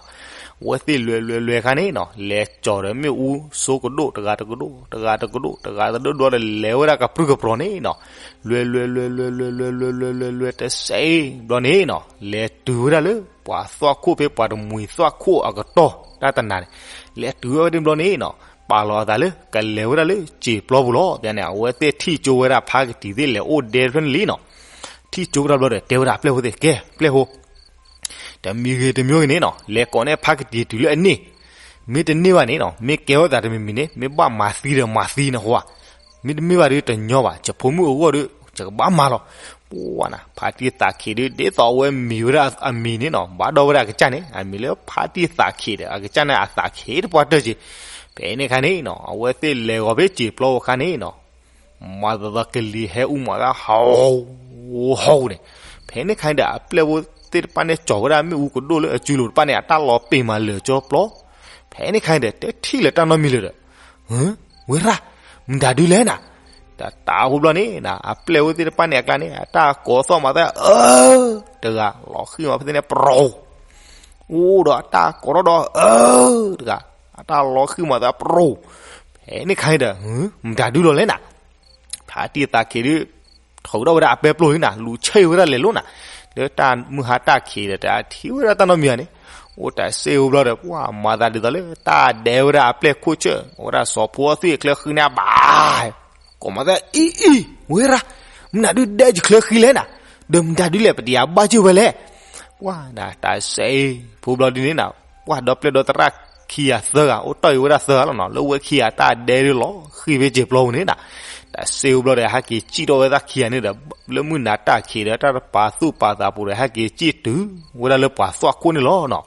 အဝဲသ့ၣ်လဲၤလဲၤလဲၤခါန့ၣ်နီၤ လဲၤကၠီၤဒီးမ့ၣ်အူစိကဒိၣ် တဂၤတကဒိၣ် တဂၤတကဒိၣ် တဂၤတဒိၣ်ဒီး လဲၤဝဲဒၣ်ကပြုၢ်ကပြီၤန့ၣ်နီၤ လဲၤလဲၤလဲၤလဲၤလဲၤလဲၤလဲၤလဲၤလဲၤလဲၤတစဲးဘျီန့ၣ်နီၤ လဲၤတုၤဝဲဒၣ်လၢ ပှၤသွၣ်ခိၣ်ဖဲပှၤတမှံၤသွၣ်ခိၣ်အကတီၢ် တၢ်တနၤန့ၣ် လဲၤတုၤဝဲဒၣ်ဘျီန့ၣ်နီၤ ပာ်လီၤအသးလၢ ကလဲၤဝဲဒၣ်လၢစံာ်ပျီပူၤလီၤ. ဘၣ်န့ၣ် အဝဲသ့ၣ်ထံၣ်ကၠိဝဲဒၣ်ဖါကတံၤသ့ၣ်လဲၤအိၣ်ဒဲတဖျၢၣ်န့ၣ်လံနီၤ. ထံၣ်ကၠိဝဲဒၣ်ဘျီဒီး တဲဝဲဒၣ်အပျဲၢ်ဖိသ့ၣ် ကဲ ပျဲၢ်ဖိ တမံၤဂ့ၤတမံၤဂ့ၤန့ၣ်နီၤ လဲၤကိးန့ၢ်ဖါကတံၤတုၤလၢအန့ၣ် မ့ၢ်တန့ၢ်ဘၣ်န့ၣ်နီၤ မ့ၢ်ကဲထီၣ်သးတမံၤမံၤန့ၣ် မ့ၢ်ဘၣ်မၤသံဒီးမၤသံနဃီဧါ. မ့တမ့ၢ်ဘၣ်ဒီးတညီဘၣ် ယဖိမုၣ်အဂီၢ်ဒီး ယကဘၣ်မၤလီၤ. ပှၤနၤ ဖါတံၢ်သးခ့းဒီး ဒ်သိးအဝဲမံၤဝဲဒၣ်အမံၤန့ၣ်နီၤ ဘၣ်ဒီးဝဲဒၣ်အကစၢ်န့ၣ် အမံၤလၢဖါတံၢ်သးခ့းဒီး အကစၢ်န့ၣ်အသးခ့းတပှၢ်တၢၢ်က့ၤ. ဖဲန့ၣ်ခါန့ၣ်နီၤ အဝဲသ့ၣ်လဲၤဂီၤဖဲစံာ်ပျီအခါန့ၣ်နီၤ မၤသးသီကလံၤဟဲအူမၤသး ဟီၣ်ဟီၣ်န့ၣ် ဖဲန့ၣ်ခါန့ၣ်ဒီး အပျဲၢ်ဖိသ့ၣ်တဖၣ်န့ၣ် ကၠီၤဝဲဒၣ်မ့ၣ်အူကဒိၣ်လၢအစုလိၤတဖၣ်န့ၣ် အတၢ်လီၤပ့ၤမးလၢာ်ကၠီပျီ. ဖဲန့ၣ်ခါန့ၣ်ဒီး တထံၣ်လၢၤတၢ်နီတမံၤလၢၤဒီး ဝဲရၣ် မတၤဒုလဲၣ်နၤ. တၢ်တၢ်ဟိဘျီန့ၣ် အပျဲၢ်ဖိသ့ၣ်တဖၣ်န့ၣ်အကျါန့ၣ် အတၢ်ကိးသီၣ်မၤသး အၢ တဂၤ လီၤဃံၣ်မးဖဲန့ၣ် ပြီၤ အိၣ်ဒီးအတၢ်ကိးထီၣ်ဒီး အၢ တဂၤ, အတၢ်လီၤဃံၢ်မၤသးပရိၣ်, ဖဲန့ၣ်ခါန့ၣ်ဒီး မတၤဒုလီၤလဲၣ်နၤ, ဖါတံၢ်သးခ့းဒုး ထီၣ်ဝဲဒၣ်အပဲပျိၢ်လံနၤ, လူၤဆ့ၣ်ဝဲဒၣ်လဲၤလိၤနၤ, လၢတၢ်မုၢ်ဟါတၢ်ခံးဒီး တထံၣ်ဝဲဒၣ်တၢ်နီတမံၤဧါန့ၣ်, အိၣ်တၢ်စ့ၢ်အိၣ်ဘျီဒီး ပှၤမၤသးဒ်သိးလၢ တၢ်ဒဲဝဲဒၣ်အပျဲၢ်ခိၣ်ဆၢၣ် အဝဲဒၣ်စီၤဖိအသွံၣ်အချၢဃံန့ၣ်ဘၣ် ကိးမၤသး အံၤအံၤ ဝဲရၤ, မနုၤဒုးဒဲယချၢဃံလဲၣ်နၤ, ဒီးမတၤဒုးလဲၣ် ပတယၤဘၣ်ကၢၢ်ဝဲလဲၣ်, ပှၤဒၣ်တၢ်စ့ၢ်အံၤ ဖိဘျီဒုန့ၣ်နၤ, ပှၤဒီပျဲၢ်ဒီသရၣ်ခံဂၤသၢဂၤ အိၣ်တီၢ်အံၤဝဲဒၣ်သၢဂၤလီၤနီၤ, လၢဝဲခံဂၤတၢ်ဒဲဒုးလီၤဃံၤဖဲစဲးပျီပူၤန့ၣ်နၤ, တၢ်စ့ၢ်အိၣ်ဘျီဒီး ဟဲက့ၤစံၣ်ထီၣ်ဝဲသးခံဂၤန့ၣ်ဒီး လၢမုၢ်နၤတၢ်ခံးဒီး တၢ်တပာ်သူၣ်ပာ်သးပူၤဒီး ဟဲက့ၤစံၣ်တုၤဝဲဒၣ်လၢပှၤသွၣ်ခိၣ်န့ၣ်လီၤနီၤ.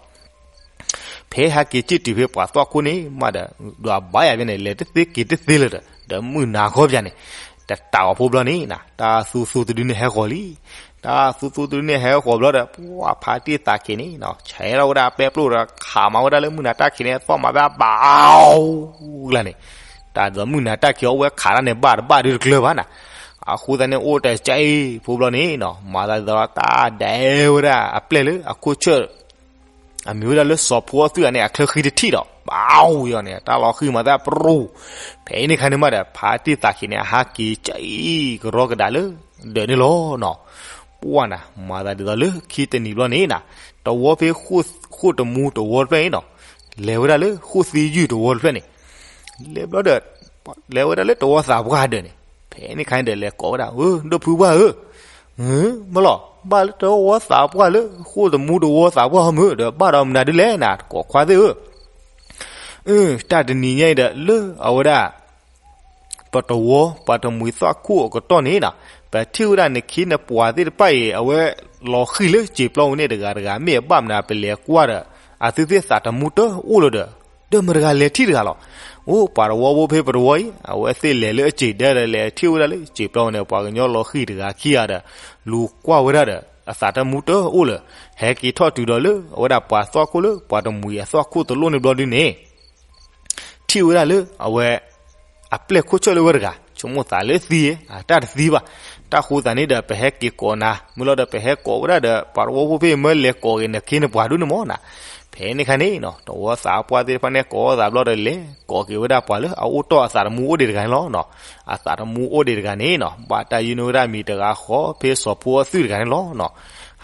ဖဲဟဲက့ၤစံၣ်တုၤဖဲပှၤသွၣ်ခိၣ်န့ၣ်မးဒီး ဒွးဘၣ်ယၤဖဲန့ၣ် လဲၤတသ့က့ၤတသ့လၢၤဒီး ဒီးမုၢ်နၤခီပယၤန့ၣ် တတးအီၤဖိဘျီန့ၣ်နၤ, တၢ်သူသူတဒုန့ၣ်ဟဲဃီၤလံ. တၢ်သူသူတဒုန့ၣ်ဟဲဃီၤဘျီဒီး ပှၤဖါတံၢ်သးခ့းန့ၣ် ဆဲးထီၣ်ဝဲဒၣ်ပဲပျိၢ်ဒီး ခးမၤဝဲဒၣ်လၢမုၢ်နၤတၢ်ခံးန့ၣ် အသီၣ်မၤဘၣ်ဘၣ်အီၤ ကျါန့ၣ်, တၢ်ဒီးမုၢ်နၤတၢ်ခံးအီၤဝဲခးတၢ်န့ၣ် ဘၣ်တဘၣ်ဒုတကျၢၤဘၣ်နၤ. အဃိသတးန့ၣ် အိၣ်တၢ်စ့ၢ်အံၤ ဖိဘျီန့ၣ်နၤ, မၤသးဒ်သိးတၢ်ဒဲဝဲဒၣ်အပျဲၢ်လၢအခိၣ်ဆၢၣ် အမံၤဝဲဒၣ်လၢစီၤဖိအသွံၣ်န့ၣ် အချၢဃံတထံၣ်ဒီး ဘၣ်အီၤယီၤန့ၣ် တၢ်လီၤဃံၤမၤသးပရိၣ်. ဖဲန့ၣ်ခါန့ၣ်မးဒီး ဖါတံၢ်သးခ့းန့ၣ် အဟးက့ၤကၠီကရီကဒါလၢ ဒၢးန့ၣ်လီၤနီၤ. ပှၢ်နၤ မၤသးဒ်သိးလၢခံတနံၤဘျီန့ၣ်နၤ, တဝီဖဲဃိၣ်တမူတဝီတဖျၢၣ်န့ၣ်နီၤ, လဲၤဝဲဒၣ်လၢဃိၣ်သံယုၢ်တဝီတဖျၢၣ်န့ၣ်, လဲၤဘျီဒီး လဲၤဝဲဒၣ်လၢတဝီသးပှၢ်ဒၢးန့ၣ်, ဖဲန့ၣ်ခါန့ၣ်ဒီး လဲၤကိးဝဲဒၣ် ဧၢ ဒီၣ်ဖုပှၢ်ဧၢ, မ့ၢ်လီၤ ဘၣ်လၢတဝီသးပှၢ်လၢ ဃိၣ်တမူတဝီသးပှၢ်ဟီမုၢ်ဒီး ဘၣ်ဒီးမနုၤဒုလဲၣ်နၤ တကိးခွါသ့ၣ်ဧၢ. တၢ်တနံၤညါအံၤဒီး လၢအဝဲဒၣ် ပတဝီ ပှၤတမှံၤသွၣ်ခိၣ်အကတီၢ်န့ၣ်နီၤ, ပထံၣ်ဝဲဒၣ်နခ့နပှၤသ့ၣ်တဖၣ်အံၤ အဝဲလီၤဃံၤလၢစံာ်ပျီပူၤန့ၣ် တဂၤတဂၤ မ့ၢ်အဘၣ်မနုၤ ပလဲၤကွၢ်ဒီး အသုသ့ၣ်သးတမူတအိၣ်လၢၤဒီး ဒီးမတၤတဂၤလဲၤထံၣ်တဂၤလီၤ. အိၣ် ပှၤတဝီဖိဖဲပတဝီအံၤ အဝဲသ့ၣ်လဲၤလၢအစံာ်ဒဲဒီး လဲၤထံၣ်ဝဲဒၣ်လၢစံာ်ပျီပူၤန့ၣ် ပှၤကညီလီၤဃံၤတဂၤခံဂၤဒီး လူၤကွၢ်ဝဲဒၣ်ဒီး အသးတမူတအိၣ်လၢၤ, ဟဲက့ၤထီၣ်တုၤဒီးလၢ အဝဲဒၣ်ပှၤသွၣ်ခိၣ်လၢ ပှၤတမှံၤအသွၣ်ခိၣ်တလိၣ်န့ၣ်ဘျီဒုန့ၣ် ထံၣ်ဝဲဒၣ်လၢ အဝဲ အပျဲၢ်ခိၣ်ဆၢၣ်လၢဝဲတဂၤ ဆိကမိၣ်သးလၢသံဧါ, တၢ်တသံဘၣ်. တၢ်ဃိသးန့ၣ်ဒီး ပဟဲက့ၤကိးနၤ မ့ၢ်လီၤဒီး ပဟဲကိးဝဲဒၣ်ဒီး ပှၤတဝီဖိဖဲအံၤမၢလဲၤကိးက့ၤနခ့နပှၤဒုန့ၣ်မ့ၢ်နၤ. ဖဲန့ၣ်ခါန့ၣ်နီၤ တဝီသးပှၢ်သ့ၣ်တဖၣ်န့ၣ် ကိးသးဘျီဒီး လဲၤကိးက့ၤဝဲဒၣ်ပှၤလၢအအိၣ်တီၢ်အသးတမူအိၣ်ဒံးတဂၤန့ၣ်လီၤနီၤ. အသးတမူအိၣ်ဒံးတဂၤန့ၣ်နီၤ ဘၣ်တၢ်ယုၢ်န့ၢ်ဝဲဒၣ်မံၤတဂၤဃီ ဖဲစီၤဖိအသွံၣ်တဂၤန့ၣ်လီၤနီၤ.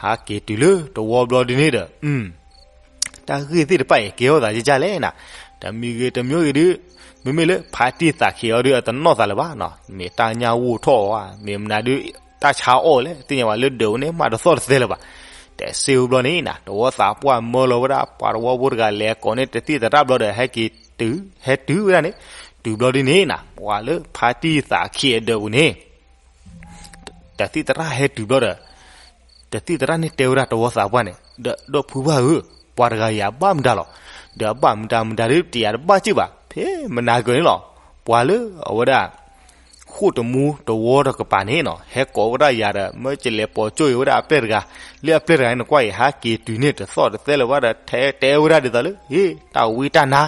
ဟးက့ၤတုၤလၢတဝီဘျီဒုန့ၣ်ဒီး တၢ်ဂ့ၢ်သ့ၣ်တဖၣ်အံၤ ကဲထီၣ်သးကကၢ်လဲၣ်နၤ. တမံၤဂ့ၤတမံၤဂ့ၤဒုး မ့မ့ၢ်လၢဖါတံၢ်သးခ့းအီၤဒုး အတနီၣ်သးလၢၤဘၣ်နီၤ. မ့ၢ်တၢ်ညၣ်ဝိၢ်ထီၣ်ဧါ မ့ၢ်မနုၤဒုး တၢ်ဆါအီၣ်လဲၣ် သ့ၣ်ညါဘၣ်လၢဒၢးဝဲန့ၣ် မၤတသီၣ်တသဲလၢၤဘၣ်. တစ့ၢ်ဝဲဘျီန့ၣ်နၤ တဝီသးပှၢ်မၢလီၤဝဲဒၣ် ပှၤတဝီဖိတဂၤလဲၤကိးန့ၣ် တသံၣ်သရၣ်ဘျီဒီး ဟဲက့ၤတုၤ ဟဲတုၤဝဲဒၣ်န့ၣ် တုၤဘျီဒုန့ၣ်နၤ ပှၤလၢဖါတံၢ်သးခ့းအဒၢးပူၤန့ၣ် တသံၣ်သရၣ်ဟဲတုၤဘျီဒီး တသံၣ်သရၣ်န့ၣ်တဲဝဲဒၣ်တဝီသးပှၢ်န့ၣ် ဒီး ဒီပုၢ်ဝဲၢ်ဧၢ, ပှၤတဂၤအံၤအဘၣ်မတၤလီၤ. ဒီးအဘၣ်မတၤမတၤဒုး တယၤတဘၣ်စ့ၢ်ဘၣ်, ဖဲမနၤကၢၤန့ၣ်လီၤ. ပှၤလၢအဝဲဒၣ် ဃိၣ်တမူတဝီတကပၤန့ၣ်နီၤ ဟဲကိးဝဲဒၣ်ယၤဒီး မၢကလဲၤပိာ်ကၠိအံၤဝဲဒၣ်အပျဲၢ်တဂၤ, လၢအပျဲၢ်တဂၤန့ၣ် နကွၢ်အံၤ ဟးက့ၤတုၤန့ၣ်တသီၣ်တသဲလၢၤဘၣ်ဒီး ထဲတဲဝဲဒၣ်ဒ်သိးလၢ ဟ့ၣ် တၢ်ဝံတၢ်နါ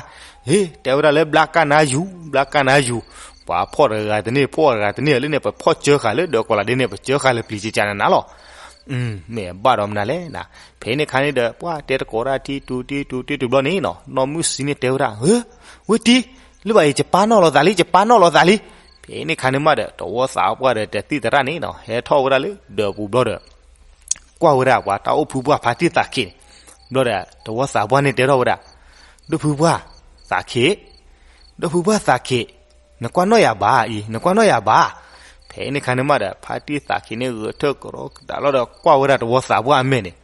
ဟ့ၣ် တဲဝဲဒၣ်လၢ ဘျါကၢ်နါယူၤ ဘျါကၢ်နါယူၤ, ပှၤဖီၣ်တဂၤတန့ၢ် ဖီၣ်တဂၤတန့ၢ်လၢန့ၣ် ပဖီၣ်စၢဃာ်လၢဒၢးကီးလးဒ်န့ၣ် ပစၢဃာ်လၢပျံၤကကနနၤလီၤ. မ့ၢ်ဘၣ်ဒီးမနုၤလဲၣ်နၤ, ဖဲန့ၣ်ခါန့ၣ်ဒီး ပှၤတဲတကိးတၢ်ထံ တူၤတံၢ်တူၤတံၢ်တူၤဘျီန့ၣ်နီၤ နီၢ်မုၣ်စံန့ၣ်တဲဝဲဒၣ် ဧၢ, ဝဲတံၢ်, လၢဘၣ်အံၤ ယပာ်နီၣ်လိာ်သးလံ ယပာ်နီၣ်လိာ်သးလံ. ဖဲန့ၣ်ခါန့ၣ်မးဒီး တဝီသးပှၢ်ဒီးတသံၣ်သရၣ်န့ၣ်နီၤ ဟဲထီၣ်ဝဲဒၣ်လၢဒၢးပူၤဘျီဒီး ကွၢ်ဝဲဒၣ်ပှၤတၢ်အိၣ်ဖုပှၢ်ဖါတံၢ်သးခ့းန့ၣ်, ဘျီဒီး တဝီသးပှၢ်န့ၣ်တဲထီၣ်ဝဲဒၣ်, ဒီပုၢ်ဝဲၢ်သးခ့း, ဒီပုၢ်ဝဲၢ်သးခ့း, နကွၢ်နီၣ်ယၤဘၣ်အံၤ နကွၢ်နီၣ်ယၤဘၣ်. ဖဲန့ၣ်ခါန့ၣ်မးဒီး ဖါတံၢ်သးခ့းန့ၣ် ဂဲၤထၢၣ်ကရီကဒါလီၤဒီး ကွၢ်ဝဲဒၣ်တဝီသးပှၢ်အမဲာ်န့ၣ်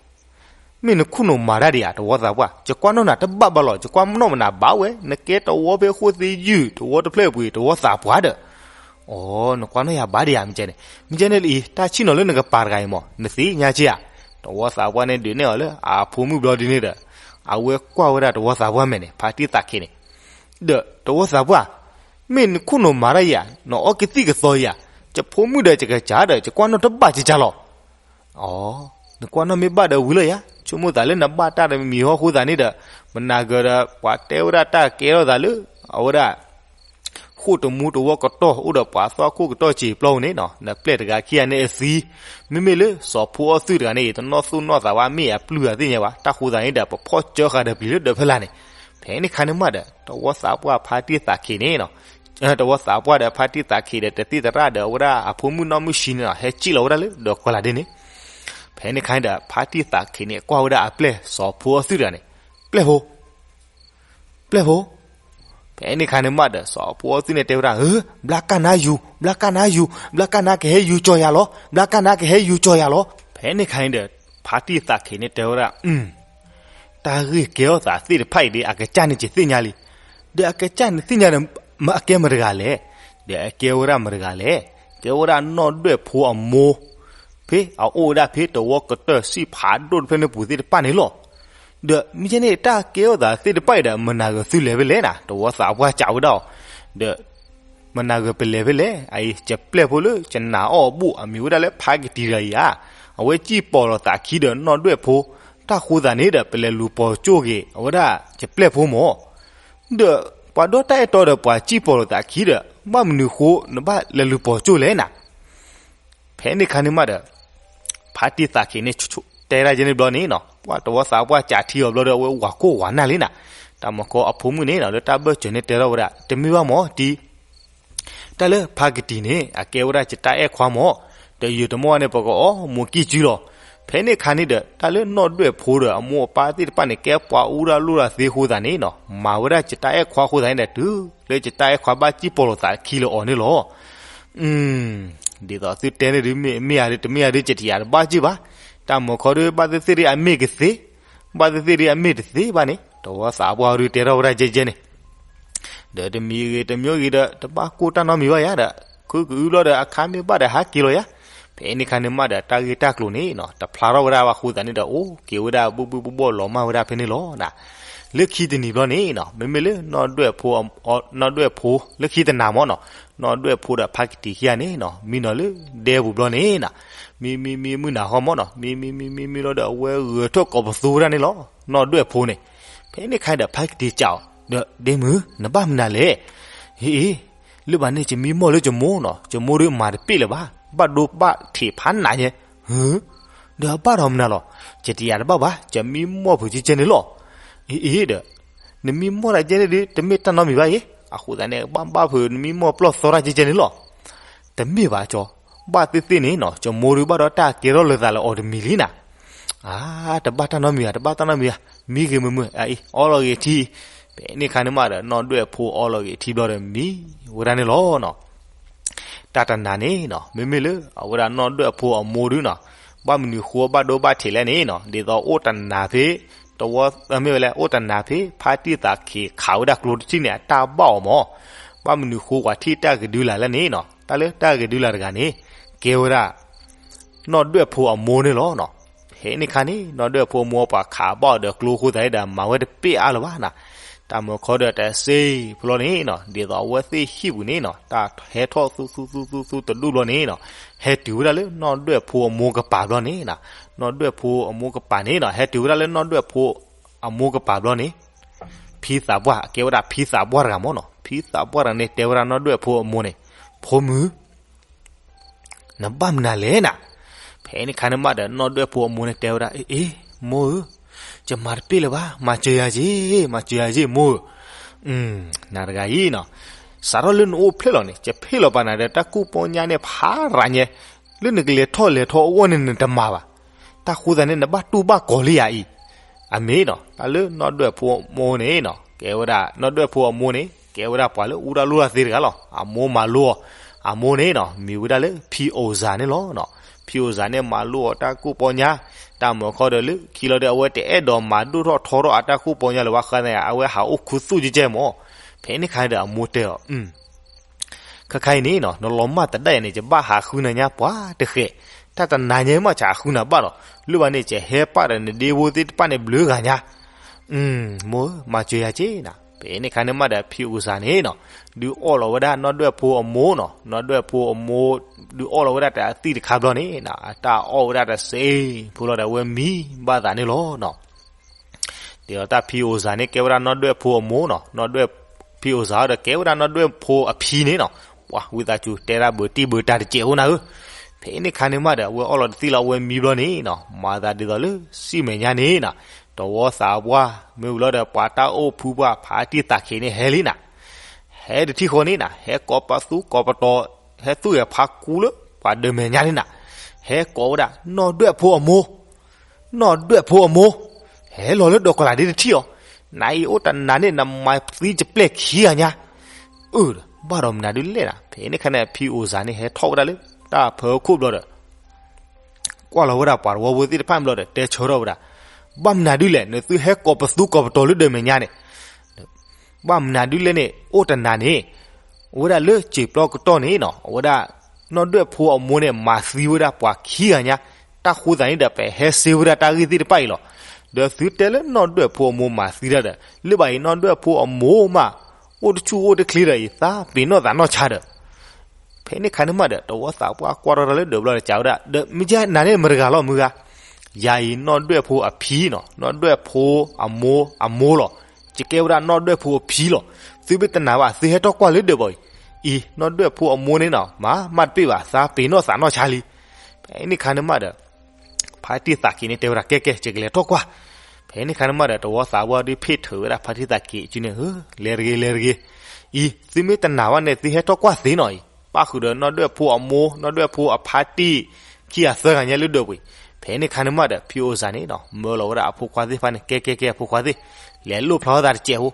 မ့ၢ်နခိၣ်နူာ်မၤတၢ်ဒံးဧါ တဝီသးပှၢ်, ယကွၢ်နီၣ်နၤတဘၣ်ဘၣ်လီၤ, ယကွၢ်နီၣ်မနၤဘၣ်ဝဲ, နကဲတဝီဖဲဃိၣ်သ့ယုၢ် တဝီတဖျၢၣ်အပူၤအံၤ တဝီသးပှၢ်ဒီး အိ, နကွၢ်နီၣ်ယၤဘၣ်ဒံးဧါ မ့ၢ်ကဲန့ၣ်, မ့ၢ်ကဲန့ၣ်လၢအံၤ တၢ်ဆံၣ်နီၤလၢနကပၤတဂၤအံၤမး နသ့ၣ်ညါက့ဧါ. တဝီသးပှၢ်န့ၣ်ဒုးနဲၣ်အီၤလၢ အဖိမုၣ်ဘျီဒုန့ၣ်ဒီး အဝဲကွၢ်ဝဲဒၣ်တဝီသးပှၢ်မဲာ်န့ၣ် ဖါတံၢ်သးခ့းန့ၣ်, ဒီးတဝီသးပှၢ်, မ့ၢ်နခိၣ်နူာ်မၤတၢ်ဧါ, နအီကသံၣ်ကသီဧါ, ယဖိမုၣ်ဒီးယကစၢ်ဒီး ယကွၢ်နီၣ်တဘၣ်ကကလီၤ. အိ, နကွၢ်နီၣ်မ့ၢ်ဘၣ်ဒီးဝံၤလီၤယၤ, ဆိကမိၣ်သးလၢနဘၣ်တၢ်တမံၤဟီအဃိသတးန့ၣ်ဒီး မနၤကၢၤဒီး ပှၤတဲဝဲဒၣ်တၢ်ကဲထီၣ်သးလၢ အဝဲဒၣ် ဃိၣ်တမူတဝီကတီၢ် အိၣ်ဒီးပှၤသီၣ်ခိၣ်ကတီၢ်စ့ၤပျီပူၤန့ၣ်နီၤ, နပျဲၢ်တဂၤခံဂၤန့ၣ်အသံ, မ့မ့ၢ်လၢစီၤဖိအီၣ်သုၣ်တဂၤန့ၣ် တနီၣ်သူၣ်နီၣ်သးဝဲ မ့ၢ်အပျုၢ်အသ့ၣ်ညါဘၣ်. တၢ်ဃိသးန့ၣ်ဒီး ပဖီၣ်ကၢဃာ်ဒီးပျံၤလၢဒၢးဖဲလၢ်န့ၣ်, ဖဲန့ၣ်ခါန့ၣ်မးဒီး တဝီသးပှၢ်ဖါတံၢ်သးခ့န့ၣ်နီၤ, တဝီသးပှၢ်ဒီးဖါတံၢ်သးခ့ဒီး တသ့ၣ်သရၣ်ဒီးအဝဲဒၣ်အဖိမုၣ်နီၢ်မုၣ်ဆံန့ၣ်နီၤ ဟဲစံၣ်လီၤဝဲဒၣ်လၢဒၢးကီၤလၤဒ့န့ၣ်, ဖဲန့ၣ်ခါန့ၣ်ဒီး ဖါတံၢ်သးခ့န့ၣ် ကွၢ်ဝဲဒၣ်အပျဲၢ်စီၤဖိအီၣ်သုၣ်တဂၤန့ၣ်, ပျဲၢ်ဖိ ပျဲၢ်ဖိ, ဖဲန့ၣ်ခါန့ၣ်မးဒီး စီၤဖိအီၣ်သုၣ်န့ၣ်တဲဝဲဒၣ်, ဘျါကၢ်နါယူၤ, ဘျါကၢ်နါယူၤ, ဘျါကၢ်နါကဟဲယူၤကၠီၤယၤလီၤ, ဘျါကၢ်နါကဟဲယူၤကၠီၤယၤလီၤ. ဖဲန့ၣ်ခါန့ၣ်ဒီး ဖါတံၢ်သးခ့န့ၣ်တဲဝဲဒၣ်, တၢ်ဂ့ၢ်ကဲထီၣ်သးသ့ၣ်တဖၣ်အံၤဒီး အကစၢ်န့ၣ်ယသ့ၣ်ညါလံ. ဒီးအကစၢ်န့ၣ်သ့ၣ်ညါဒီး အကဲမတၤတဂၤလဲၣ်. ဒီးအကဲဝဲဒၣ်မတၤတဂၤလဲၣ်. ကဲဝဲဒၣ်နီၢ်ဒွဲၣ်ဖိအမိၢ် ဖဲအအိၣ်ဝဲဒၣ်ဖဲတဝီကတၢၢ်စံၣ်ဖးဒိၣ်တဖျၢၣ်န့ၣ်ပူၤသ့ၣ်တဖၣ်န့ၣ်လီၤ. ဒီးမ့ၢ်ကဲန့ၣ် တၢ်ကဲထီၣ်သးသ့ၣ်တဖၣ်အံၤဒီး မနၤဂၤသုလဲၤဖဲလဲၣ်နၤ, တဝီသးပှၢ်စံးဝဲဒၣ်အီၤ, ဒီး မနၤဂၤပလဲၤဖဲလဲၣ်. အအံၤ ယပျဲၢ်ဖိလၢယနာ်အီၤအဘူၣ် အမံၤဝဲဒၣ်လၢဖါကတံၤတဂၤအံၤဧါ, အဝဲစံၣ်ပိာ်လိာ်သးခံဒီးနီၢ်ဒွဲၣ်ဖိ, တၢ်ဃိသးန့ၣ်ဒီး ပလဲၤလူၤပိာ်ကၠိၣ်က့ၤ အဝဲဒၣ်ယပျဲၢ်ဖိမၢ်. ဒီးပှၤဒီတၢ်အဲၣ်တီဒီးပှၤစံၣ်ပိာ်လိာ်သးခံဒီး ဘၣ်မနုၤဃိနဘၣ်လဲၤလူၤပိာ်ကၠိၣ်လဲၣ်နၤ. ဖဲန့ၣ်ခါန့ၣ်မးဒီး ဖါတံၢ်သးခ့န့ၣ် တဲဒၣ်ယဲန့ၣ်ဘျီန့ၣ်နီၤ, ပှၤတဝီသးပှၢ်စံးထံအီၤဘျီဒီး အဝဲဝၤကိၢ်ဝၤနၢ်လံနၤ. တၢ်မၤခီအဖိမုၣ်န့ၣ်နီၤ လၢတၢ်ဘၢၣ်စၢၤန့ၣ်တဲထီၣ်ဝဲဒၣ်, တမ့ၢ်ဘၣ်မၢ်တံၤ, တၢ်လၢဖါကတံၤန့ၣ် အကဲဝဲဒၣ်ယတၢ်အဲၣ်ခွါမၢ်, ဒီးယတမီၢ်န့ၣ် ပကအီၣ်မူကံၢ်စုလီၤ. ဖဲန့ၣ်ခါန့ၣ်ဒီး တၢ်လၢနီၢ်ဒွဲၣ်ဖိဒီးအမိၢ်အပၢ်သ့ၣ်တဖၣ်န့ၣ် ကဲပှၤအူရၢ်လိၣ်ရၢ်သ့အဃိသတးန့ၣ်နီၤ, မၤဝဲဒၣ်ယတၢ်အဲၣ်ခွါအဃိသတးန့ၣ်ဒီး တုၤလၢယတၢ်အဲၣ်ခွါဘၣ်စံၣ်ပိာ်လိာ်သးခံလၢအီၤန့ၣ်လီၤ. ဒ်သိးသုတဲန့ၣ်ဒုး မ့ၢ်မ့ၢ်ဧါဒုး တမ့ၢ်ဧါဒုး ယတယၤတဘၣ်စံၣ်ဘၣ်. တၢ်မၤခီဒုး ဘၣ်သ့ၣ်သ့ၣ်ဒုးအမ့ၢ်ကသ့, ဘၣ်သ့ၣ်သ့ၣ်ဒုးအမ့ၢ်တသ့ဘၣ်န့ၣ် တဝီသးပှၢ်ဒုးတဲထီၣ်ဝဲဒၣ်ကဲကဲန့ၣ် ဒီးတမံၤဂ့ၤတမံၤဂ့ၤဒီး တဘၣ်ကိၢ်တၢ်နီတမံၤဘၣ်ယၤဒီး ခုကအုဘျီဒီး အခါမ့ၢ်ဘၣ်ဒီးဟးက့ၤလီၤယၤ. ဖဲန့ၣ်ခါန့ၣ်မးဒီး တၢ်ဂ့ၢ်တၢ်ကျိၤန့ၣ်နီၤ တဖျါထီၣ်ဝဲဒၣ်ဘၣ်အဃိသတးန့ၣ်ဒီး အိၣ်က့ၤဝဲဒၣ်ဘုဘုဘီၣ်ဘီၣ်လီၤမၢ်ဝဲဒၣ်ဖဲန့ၣ်လီၤ. လၢခံတနံၤဘျီန့ၣ်နီၤ မ့မ့ၢ်လၢ နီၢ်ဒွဲၣ်ဖိ လၢခံတနၤမၢ်နီၤ နီၢ်ဒွဲၣ်ဖိဒီးဖါကတံၤခံဂၤန့ၣ်နီၤ မံနီၤလၢဒဲပူၤဘျီန့ၣ်နီၤ မံမံမံမုၢ်နၤဃီမၢ်နီၤ မံမံမံမံမံလီၤဒီး အဝဲဂဲၤထီၣ်ကိးပသူဝဲဒၣ်န့ၣ်လီၤ နီၢ်ဒွဲၣ်ဖိန့ၣ်. ဖဲန့ၣ်ခါဒီး ဖါကတံၤစံးအီၤဒီး ဒ့မုၣ် နဘၣ်မနုၤလဲၣ်. ဟ့ၣ်အ့ၣ် လၢဘၣ်န့ၣ် ယမံမီၢ်လၢယမိၢ်နီၤ ယမိၢ်ဒုးမၤတပ့ၣ်လၢၤဘၣ် ဘၣ်ဒိဘၣ်ထံးဖးနးညါ. ဒီးအဘၣ်ဒီးမနုၤလီၤ. ယတယၤတဘၣ်ဘၣ် ယမံမီၢ်ဖုးကဲကဲန့ၣ်လီၤ. အ့ၣ်အ့ၣ်ဒီး နမံမီၢ်တၢ်ကဲန့ၣ်ဒုး တမ့ၢ်တၢ်နီတမံၤဘၣ်အံၤ အဃိသတးန့ၣ် ဘၣ်ဘၣ်ဖုးနမံမီၢ်ပျီၢ်သီတၢ်ကဲကဲန့ၣ်လီၤ. တမ့ၢ်ဘၣ်ကၠီ ဘၣ်သ့ၣ်သ့ၣ်န့ၣ်နီၤ ယမိၢ်ဒုးဘၣ်ဒီးတၢ်ကဲထီၣ်လၢသးလၢအီၤတမံၤလံနၤ. အါ တဘၣ်တၢ်နီတမံၤဧါ တဘၣ်တၢ်နီတမံၤဧါ မံဂ့ၤမုာ်မုာ် အအံၤ အီလီၤဂ့ၤထံ. ဖဲန့ၣ်ခါန့ၣ်မးဒီး နီၢ်ဒွဲၣ်ဖိအီလီၤဂ့ၤထံဘျီဒီး မံဝဲဒၣ်န့ၣ်လီၤနီၤ. တၢ်တနၤန့ၣ်နီၤ မ့မ့ၢ်လၢအဝဲဒၣ်နီၢ်ဒွဲၣ်ဖိအမိၢ်ဒုနီၤ ဘၣ်မနုၤဃိဘၣ်ဒိဘၣ်ထံးလဲၣ်န့ၣ်နီၤ ဒ်သိးအိၣ်တနၤဖဲ တဝီ မ့ၢ်ဝဲလဲၣ် အိၣ်တနၤဖဲ ဖါတံၢ်သးခ့ခးဝဲဒၣ်ကျိတထံၣ်န့ၣ် အတၢ်ဘၣ်အီၤမၢ်. ဘၣ်မနုၤဃိပှၤထံၣ်တၢ်ဂ့ၤဒုလၢ်လဲၣ်န့ၣ်နီၤ တၢ်လၢတၢ်ဂ့ၤဒုလၢ်တဂၤန့ၣ် ကဲဝဲဒၣ် နီၢ်ဒွဲၣ်ဖိအမိၢ်န့ၣ်လီၤနီၤ. ဖဲန့ၣ်ခါန့ၣ် နီၢ်ဒွဲၣ်ဖိအမိၢ်ပှၤခးဘၣ်အီၤဒီးကျိအဃိသတးန့ၣ်ဒီး မၤဝဲတပ့ၣ်အါလၢၤဘၣ်နီၤ. တၢ်မၤခီဒီးတစ့ဖိလီၤန့ၣ်နီၤ ဒ်သိးအဝဲသ့ၣ်ဟံၣ်ပူၤန့ၣ်နီၤ တၢ်ဟဲထီၣ်သူသူသူသူသူတဒူၣ်ဘျီန့ၣ်နီၤ ဟဲတုၤဝဲဒၣ်လၢနီၢ်ဒွဲၣ်ဖိအမိၢ်ကပၤဘျီန့ၣ်နီၤ. နီၢ်ဒွဲၣ်ဖိအမိၢ်ကပၤန့ၣ်နီၤ ဟဲတုၤဝဲဒၣ်လၢနီၢ်ဒွဲၣ်ဖိအမိၢ်ကပၤဘျီန့ၣ် ဖံသးပှၢ် အကဲဝဲဒၣ်ဖံသးပှၢ်တဂၤမၢ်နီၤ. ဖံသးပှၢ်တဂၤန့ၣ် တဲဝဲဒၣ်နီၢ်ဒွဲၣ်ဖိအမိၢ်န့ၣ် ဖိမုၣ် နဘၣ်မနုၤလဲၣ်နၤ. ဖဲန့ၣ်ခါန့ၣ်မးဒီး နီၢ်ဒွဲၣ်ဖိအမိၢ်န့ၣ်တဲဝဲဒၣ် အ့ အ့ မိၢ်ဧၢ, ယမၤတပ့ၣ်လၢၤဘၣ်, မၤစၢၤယၤက့ၤ, မၤစၢၤယၤက့ၤ မိၢ်ဧၢ. နၤတဂၤအံၤနီၤ စးထီၣ်လၢနအိၣ်ဖျဲၣ်လီၤန့ၣ် ယဖ့ၣ်လီၤပာ်နၤဒီးတၢ်ကူၣ်ပီညါန့ၣ် ဖးရၤညါ, လၢနကလဲၤထီၣ်လဲၤထီအဂီၢ်န့ၣ် နတမၤဘၣ်. တၢ်ဃိသတးန့ၣ် နဘၣ်တူၢ်ဘၣ်ကီၤလံယၤအံၤ. အမ့ၢ်နီၤ တၢ်လၢနီၢ်ဒွဲၣ်ဖိအမိၢ်န့ၣ်နီၤ ကဲဝဲဒၣ် နီၢ်ဒွဲၣ်ဖိအမိၢ်န့ၣ် ကဲဝဲဒၣ်ပှၤလၢအူတၢ်လိၣ်တၢ်သ့တဂၤလီၤ. အမိၢ်မၤလိအီၤ, အမိၢ်န့ၣ်နီၤ မံၤဝဲဒၣ်လၢ ဖံအိၣ်စၢ်န့ၣ်လီၤ. ဖံအိၣ်စၢ်န့ၣ် မၤလိအီၤတၢ်ကူၣ်ပီညါ, တၢ်မၤခီဒီးလၢခံလီၤဒီး အဝဲတအဲၣ်ဒိးမၤဒိၣ်ထီၣ်ထီထီၣ်အတၢ်ကူၣ်ပီညါလၢၤဘၣ်ဃါန့ၣ် အဝဲဟးအိၣ်ခူသူၣ်ကဲကဲမၢ်. ဖဲန့ၣ်ခါဒီးအမိၢ်တဲအီၤ ခဲခါအံၤန့ၣ်နီၤ နလီၤမၢ်သဒါယၤန့ၣ် ယဘၣ်ဟးဃုနၤညါပှၤတဃဲး, တၢ်တနၤညါမး ယဟးဃုနၤဘၣ်ဒီး လၢဘၣ်န့ၣ် ယဟဲပာ်ဒီးနဒ့ဖိသ့ၣ်တဖၣ်န့ၣ်ဘျုးဂၤညါ. မိၢ်ဧၢ မၤစၢၤယၤက့ၤနၤ. ဖဲန့ၣ်ခါန့ၣ်မးဒီး ဖံအိၣ်စၢ်န့ၣ်နီၤ ဒုးအီၣ်လီၤဝဲဒၣ်နီၢ်ဒွဲၣ်ဖိအမိၢ်နီၤ, နီၢ်ဒွဲၣ်ဖိအမိၢ် ဒုးအီၣ်လီၤဝဲဒၣ်တၢ်သံၣ်တခါဘျီန့ၣ်နီၤ အတၢ်အီၣ်ဝဲဒၣ်တစ့ဖိလီၤဒီး အဝဲမံဘၣ်သးန့ၣ်လီၤနီၤ. ဒ်သိးတၢ်ဖံအိၣ်စၢ်န့ၣ် ကဲဝဲဒၣ်နီၢ်ဒွဲၣ်ဖိအမိၢ်နီၤ, နီၢ်ဒွဲၣ်ဖ ဖံအိၣ်စၢ်ဒီးကဲဝဲဒၣ်နီၢ်ဒွဲၣ်ဖိအဖံန့ၣ်နီၤ, ပှၤဝံသးစူၤတဲဒၣ်ဘၢၣ်တံၢ်ဘၢၣ်တၢ်တစဲးဖိနၤဧၢ, ဖဲန့ၣ်ခါန့ၣ်မးဒီး အဝဲအီၣ်လီၤတသံလီၤ အဝဲမံဘျီန့ၣ်နီၤ, မၤသးဒ်သိးလၢစံၣ်မဲာ်ညါန့ၣ်နီၤ, တဝီသးပှၢ် မ့ၢ်ဝံၤလီၤဒီး ပှၤတၢ်အိၣ်ဖှိၣ်ပှၢ်ဖါတံၢ်သးခ့န့ၣ်ဟဲလံနၤ, ဟဲတထံၣ်ဃီန့ၣ်နၤ ဟဲကိးပသူကိးပတီၤ, ဟဲသူၣ်ဂဲၤဖးကူလၢပှၤဒၢးမဲာ်ညါန့ၣ်နၤ, ဟဲကိးဝဲဒၣ် နီၢ်ဒွဲၣ်ဖိအမိၢ် နီၢ်ဒွဲၣ်ဖိအမိၢ်, ဟဲလီၤလၢဒီးကီးလးဒ့တထံၣ်အီၤ, နအံၤအိၣ်တနၤန့ၣ် နမၤသံယပျဲၢ်ခံဂၤညါ, အၢ ဘၣ်ဒီးမနုၤဒုလဲၣ်နၤ, ဖဲန့ၣ်ခါန့ၣ် ဖံအိၣ်စၢ်န့ၣ်ဟဲထီၣ်ဝဲဒၣ်လၢတၢ်ဖီခိၣ်ဘျီဒီး ကွၢ်လီၤဝဲဒၣ်ပှၤတဝီဖိသ့ၣ်တဖၣ်ဘျီဒီး တဲဆၢထီၣ်ဝဲဒၣ်, ဘၣ်မနုၤဒုလဲၣ် နသုဟဲကိးပသူကိးပတီၤလၢဒၢးမဲာ်ညါန့ၣ် ဘၣ်မနုၤဒုလဲၣ်န့ၣ် အိၣ်တနၤန့ၣ် အဝဲဒၣ်လၢစံာ်ပျီကတီၢ်န့ၣ်နီၤ အဝဲဒၣ် နီၢ်ဒွဲၣ်ဖိအမိၢ်န့ၣ် မၤသံဝဲဒၣ်ပှၤခံဂၤညါ, တၢ်ဃိသးန့ၣ်ဒီး ပဟဲစ့ဝဲဒၣ်တၢ်ဂ့ၢ်သ့ၣ်တဖၣ်အံၤလီၤ. ဒီးသုတဲလၢနီၢ်ဒွဲၣ်ဖိအမိၢ်မၤသံတၢ်ဒီး လၢဘၣ်အံၤ နီၢ်ဒွဲၣ်ဖိအမိၢ်မး အိၣ်တဆူၣ်အိၣ်တချ့ဒီးအံၤ သးပ့ၤနီၣ်သးနီၢ်ဆါဒီး ဖဲန့ၣ်ခါန့ၣ်မးဒီး တဝီသးပှၢ်ကွၢ်ထီၣ်တၢ်လၢဒၢးဘျီဒီး ကးဝဲဒၣ် ဒီးမ့ၢ်ကဲနၤန့ၣ်မတဂၤလီၤမုၢ်ဂၤ, ယၤအံၤ နီၢ်ဒွဲၣ်ဖိအဖံနီၤ, နီၢ်ဒွဲၣ်ဖိအမိၢ်အမိၢ်လီၤ. ယကဲဝဲဒၣ်နီၢ်ဒွဲၣ်ဖိအဖံလီၤ. သုမ့ၢ်တနာ်ဘၣ် သုဟဲထီၣ်ကွၢ်လၢဒၢးဘၣ်အံၤ, အံၤ နီၢ်ဒွဲၣ်ဖိအမိၢ်န့ၣ်နီၤ မၤမၢ်တပ့ၢ်ဘၣ် သးပ့ၤနီၣ်သးနီၢ်ဆါလံ. ဖဲန့ၣ်ခါန့ၣ်မးဒီး ဖါတံၢ်သးက့ၤန့ၣ်တဲဝဲဒၣ် ကဲကဲ ယကလဲၤထီၣ်ကွၢ်. ဖဲန့ၣ်ခါန့ၣ်မးဒီး တဝီသးပှၢ်ဒုးဖ့ၣ်ထုးဝဲဒၣ်ဖါတံၢ်သးက့ၤအစုန့ၣ် လဲၤတဂ့ၤ လဲၤတဂ့ၤ, အံၤ သုမ့ၢ်တနာ်ဘၣ်န့ၣ် သုဟဲထီၣ်ကွၢ်သ့နီၤအံၤ, ပၣ်ဃုာ်ဒီးနီၢ်ဒွဲၣ်ဖိအမိၢ် နီၢ်ဒွဲၣ်ဖိအဖါတံၢ် ခံဂၤသၢဂၤညါလၢဒၢးပူၤအံၤ. ဖဲန့ၣ်ခါန့ၣ်မးဒီး ဖံအိၣ်စၢ်န့ၣ်နီၤ မၢလီၤဝဲဒၣ်အဖိခွါသ့ၣ်တဖၣ်န့ၣ် ကဲကဲကဲ အဖိခွါသ့ၣ် လဲၤလိၣ်ဖျါထီၣ်သးတစဲးဖိ.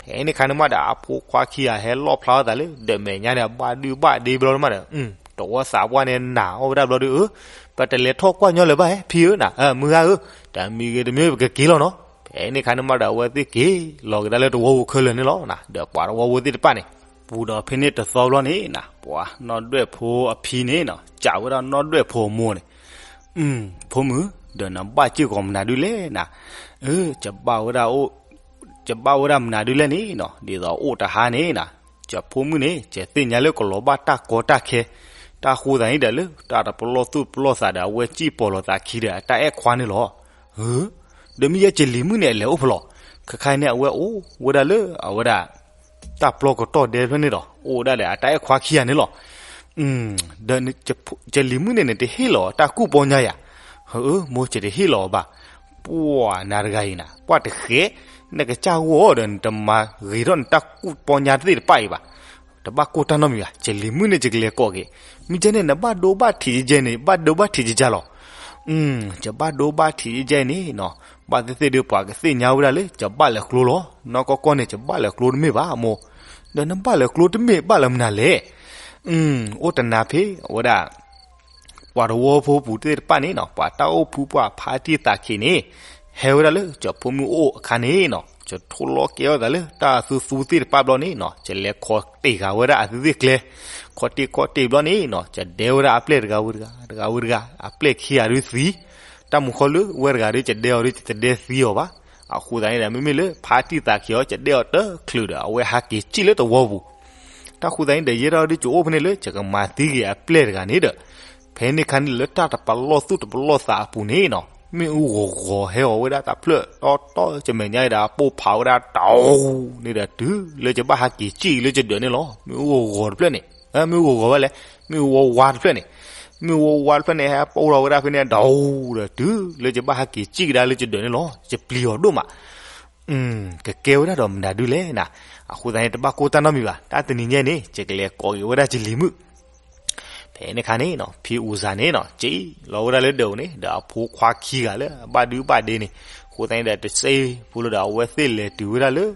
ဖဲန့ၣ်ခါန့ၣ်မးဒီး အဖိခွါခံဂၤဟဲလိၣ်ဖျါထီၣ်သးလၢဒၢးမဲာ်ညါန့ၣ် ဘၣ်ဒုဘၣ်ဒ့ဘျီန့ၣ်မးဒီး တဝီသးပှၢ်န့ၣ်နာ်အီၣ်ဝဲဒၣ်ဘျီဒီး အၢ ပတလဲၤထီၣ်ကွၢ်ညီလၢၤဘၣ် ဖံဧၢနၤ, မုၢ်ဂၤဧၢ, တမံၤဂ့ၤတမံၤ ပကက့ၤလီၤနီၤ. ဖဲန့ၣ်ခါန့ၣ်မးဒီး အဝဲသ့ၣ်က့ၤလီၤက့ၤဒၣ်လၢတဝီပူၤခဲလၢာ်န့ၣ်လီၤ. ဒီးပှၤတဝီဖိသ့ၣ်တဖၣ်န့ၣ် ပူၤဒီးဖဲန့ၣ်တသီဘျီန့ၣ်နၤ ပှၤနီၢ်ဒွဲၣ်ဖိအဖံန့ၣ်နီၤ စံးဝဲဒၣ်နီၢ်ဒွဲၣ်ဖိအမိၢ်န့ၣ်, ဖိမုၣ်, ဒီးနဘၣ်စ့ၢ်ကီးမနုၤဒုလဲၣ်နၤ, အၢ ယဘၣ်ဝဲဒၣ်အိၣ် ယဘၣ်ဝဲဒၣ်မနုၤဒုလဲၣ်န့ၣ်နီၤ ဒ်သိးအိၣ်တဟါန့ၣ်နၤ, ယဖိမုၣ်န့ၣ် ယသ့ၣ်ညါလၢကလီၤဘၣ်တၢ်ကီတၢ်ခဲ, တၢ်ဃိသးန့ၣ်ဒီးလၢတၢ်တပလီၢ်သူၣ်ပလီၢ်သးဒီး အဝဲစံၣ်ပီၢ်လိာ်သးခံဒီးအတၢ်အဲၣ်ခွါန့ၣ်လီၤ. ဒီးမ့ၢ်ယဲယလံၤမုၣ်န့ၣ် အလဲၤအိၣ်ဖဲလဲၣ်, ခဲခါန့ၣ် အဝဲအိၣ်ဝဲဒၣ်လၢအဝဲဒၣ် တၢ်ပျီကတီၢ်ဒဲဖျၢၣ်န့ၣ်ဒီး အိၣ်ဝဲဒၣ်ဒီးအတၢ်အဲၣ်ခွါခံဂၤန့ၣ်လီၤ. ဒီးယလံၤမုၣ်န့ၣ်န့ၣ် တဟ့ၣ်လီၤတၢ်ကူၣ်ပီညါယၤ, အၢ မိၢ် ယတဟ့ၣ်လီၤအီၤဘၣ်, ပှၢ်နၤတဂၤအံၤနၤ ပှၢ်တဃဲး, နကစၢ်ဂီၢ်ဒီး နတမၤဂ့ၤထီၣ်နတၢ်ကူၣ်ပီညါသ့ၣ်တဖၣ်အံၤဘၣ်. တဘၣ်ကိၢ်တၢ်နီတမံၤဘၣ်, ယလံၤမုၣ်န့ၣ် ယကလဲၤကိးက့ၤ, မ့ၢ်ကဲန့ၣ် နဘၣ်ဒိဘၣ်ထံးယဲန့ၣ် ဘၣ်ဒိဘၣ်ထံးယဲလီၤ. ယဘၣ်ဒိဘၣ်ထံးယဲန့ၣ်နီၤ, ဘၣ်သ့ၣ်သ့ၣ်ဒီး ပှၤကသ့ၣ်ညါဝဲဒၣ်လၢ ယဘၣ်လဲၤကျိလီၤ. နီၢ်ကီၢ်ကီၢ်န့ၣ် ယဘၣ်လဲၤကျိတမ့ၢ်ဘၣ် မိၢ်, ဒီးနဘၣ်လဲၤကျိတမ့ၢ်ဘၣ်လၢမနုၤလဲၣ်. အိၣ်တနၤဖဲအဝဲဒၣ် ပှၤတဝီဖိပူၤသ့ၣ်တဖၣ်န့ၣ်နီၤ ပှၤတၢ်အိၣ်ဖှိၣ်ပှၢ်ဖါတံၢ်သးခ့န့ၣ် ဟဲဝဲဒၣ်လၢယဖိမုၣ်အိၣ်အခါန့ၣ်နီၤ ယထိၣ်လီၤကဲထီၣ်သးလၢတၢ်သူသူသ့ၣ်တဖၣ်ဘျီန့ၣ်နီၤ ယလဲၤခီတ့ၢ်ဃာ်ဝဲဒၣ်အသုသ့ၣ်ကျဲ, ခီတ့ၢ်ခီတ့ၢ်ဘျီန့ၣ်နီၤ ယဒဲဝဲဒၣ်အပျဲၢ်တဂၤဝဲတဂၤ တဂၤဝဲတဂၤ အပျဲၢ်ခံဂၤဒုးသံ, တၢ်မူခီလၢဝဲတဂၤဒီး ယဒဲအီၤဒီး ယတဒဲသံအီၤဘၣ်. အဃိသတးန့ၣ်ဒီး မ့မ့ၢ်လၢဖါတံၢ်သးခ့အီၤ ယဒဲအီၤတချုးဒီး အဝဲဟးက့ၤစံၣ်လၢတဝီပူၤ တၢ်ဃိသတးန့ၣ်ဒီး ယဲဒၣ်ဒီး ယအိၣ်ဖဲန့ၣ်လၢ ယကမၤသံက့ၤအပျဲၢ်တဂၤန့ၣ်ဒီး ဖဲန့ၣ်ခါန့ၣ်လၢတၢ်တပလီၢ်သူၣ်တပလီၢ်သးအပူၤန့ၣ်နီၤ မ့ၣ်အူဂီၤဂီၤဟဲအီၤဝဲဒၣ်တဖျၢၣ်တီတီ ယမဲာ်ညါဒီး အပိၢ်ဖးဝဲဒၣ်တဝူၤန့ၣ်ဒီး တုၤလၢယဘၣ်ဟးက့ၤစံၣ်လၢယဒၢးန့ၣ်လီၤ. မ့ၣ်အူဂီၤဂီၤတဖျၢၣ်န့ၣ် မ့ၣ်အူဂီၤဂီၤဘၣ်လဲၣ်, မ့ၣ်အူဝါဝါတဖျၢၣ်န့ၣ် မ့ၣ်အူဝါဝါတဖျၢၣ်န့ၣ် ဟဲပိၢ်ထီၣ်ဝဲဒၣ်ဖဲန့ၣ် တဝူၤဒီး တုၤလၢယဘၣ်ဟးက့ၤစံၣ်ကဒါလၢယဒၢးန့ၣ်လီၤ. ယပျံၤအီၤဒိၣ်မး ကကဲဝဲဒၣ်ဒီးမနုၤဒုလဲၣ်နၤ. အဃိသတးန့ၣ် တဘၣ်ကိၢ်တၢ်နီတမံၤဘၣ်. တၢ်တနံၤညါန့ၣ် ယကလဲၤကိးက့ၤဝဲဒၣ်ယလံၤမုၣ် ဖဲန့ၣ်ခါန့ၣ်နီၤ ဖံအူစၢ်န့ၣ်နီၤ စံၣ်လီၤဝဲဒၣ်လၢဒၢးပူၤန့ၣ် ဒီးအဖိခွါခံဂၤလၢအဘၣ်ဒုဘၣ်ဒ့န့ၣ် အဃိသတးန့ၣ်ဒီး တစဲးဖိလၢဒီး အဝဲသ့ၣ်လဲၤတုၤဝဲဒၣ်လၢ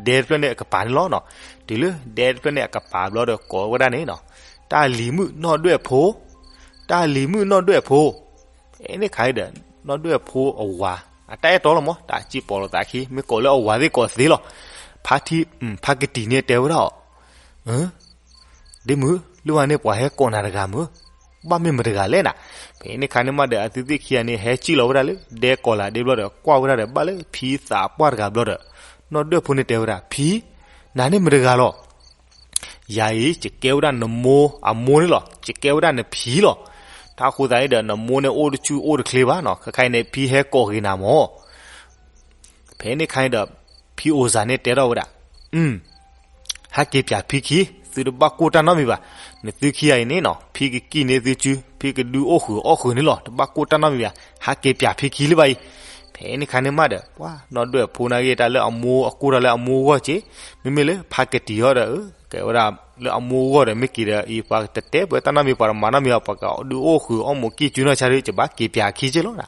ဒဲတဖျၢၣ်န့ၣ်အကပၤန့ၣ်လီၤနီၤ. တုၤလၢဒဲတဖျၢၣ်န့ၣ်အကပၤဘျီဒီး ကိးဝဲဒၣ်န့ၣ်နီၤ တၢ်လံၤမုၣ်နီၢ်ဒွဲၣ်ဖိ, တၢ်လံၤမုၣ်နီၢ်ဒွဲၣ်ဖိ ဖဲန့ၣ်ခါဒီး နီၢ်ဒွဲၣ်ဖိအဝၤ အတၢ်အဲၣ်တီလီၤမး တၢ်စံၣ်ပိာ်လိာ်သးခံ မ့ၢ်ကိးလၢအဝၤသ့ၣ်ကိးသ့လီၤ. ဖါထံ ဖါကတံၢ်န့ၣ်တဲဝဲဒၣ်အီၤ ဒ့မုၣ်, လၢဝဲန့ၣ်ပှၤဟဲကိးနၤတဂၤမုၣ်, ဘၣ်မ့ၢ်မတဂၤလဲၣ်နၤ. ဖဲန့ၣ်ခါန့ၣ်မးဒီး အသုသ့ၣ်ခံဂၤန့ၣ် ဟဲစံၣ်လီၤဝဲဒၣ်လၢ ဒဲကီၤလၤဒ့ဘျီဒီး ကွၢ်ဝဲဒၣ်ဒီး ဘၣ်လၢဖံသးပှၢ်တဂၤဘျီဒီး နီၢ်ဒွဲၣ်ဖိန့ၣ်တဲဝဲဒၣ် ဖံ, နၤန့ၣ်မတဂၤလီၤ. ယၤအံၤ ယကဲဝဲဒၣ်နမိၢ်အမိၢ်န့ၣ်လီၤ. ယကဲဝဲဒၣ်နဖံလီၤ. တၢ်ဃိသတးန့ၣ်ဒီး နမိၢ်န့ၣ်အိၣ်တဆူၣ်အိၣ်တချ့ဘၣ်နီၤ. ခဲခါအံၤန့ၣ် ဖံဟဲကိးက့ၤနၤမး. ဖဲန့ၣ်ခါအံၤဒီး ဖံအိၣ်စၢ်န့ၣ်တဲထီၣ်ဝဲဒၣ် ဟးက့ၤပၠးဖံခံ, သုတဘၣ်ကိၢ်တၢ်နီတမံၤဘၣ်. နသုခံဂၤအံၤန့ၣ်နီၤ ဖံကကံၣ်န့ၢ်သုစု, ဖံကဒုးအိၣ်ဃုာ်အီၣ်ဃုာ်န့ၣ်လီၤ. တဘၣ်ကိၢ်တၢ်နီတမံၤဘၣ်. ဟးက့ၤပၠးဖံခံလၢၤဘၣ်အံၤ. ဖဲန့ၣ်ခါန့ၣ်မးဒီး ပှၤနီၢ်ဒွဲၣ်ဖိနာ်က့ၤတၢ်လၢအမိၢ်အကိၢ်တၢ်လၢအမိၢ်အဂီၢ်က့ၤ, မ့မ့ၢ်လၢဖါကတံၤဟီဒီး ကဲဝဲဒၣ်လၢအမိၢ်အဂီၢ်ဒီး မ့ၢ်က့ၤဒီးအံၤ ပှၤတတဲပှဲၤတၢ်နီတမံၤ ပှၤတမၤနီတမံၤအီၤ ပှၤကဒုးအိၣ်ဃုာ်အီၣ်မိၢ်ကံၢ်စုနီၢ်ဆါဒီး ကဘၣ်က့ၤပၠးအခံက့ၤလီၤ.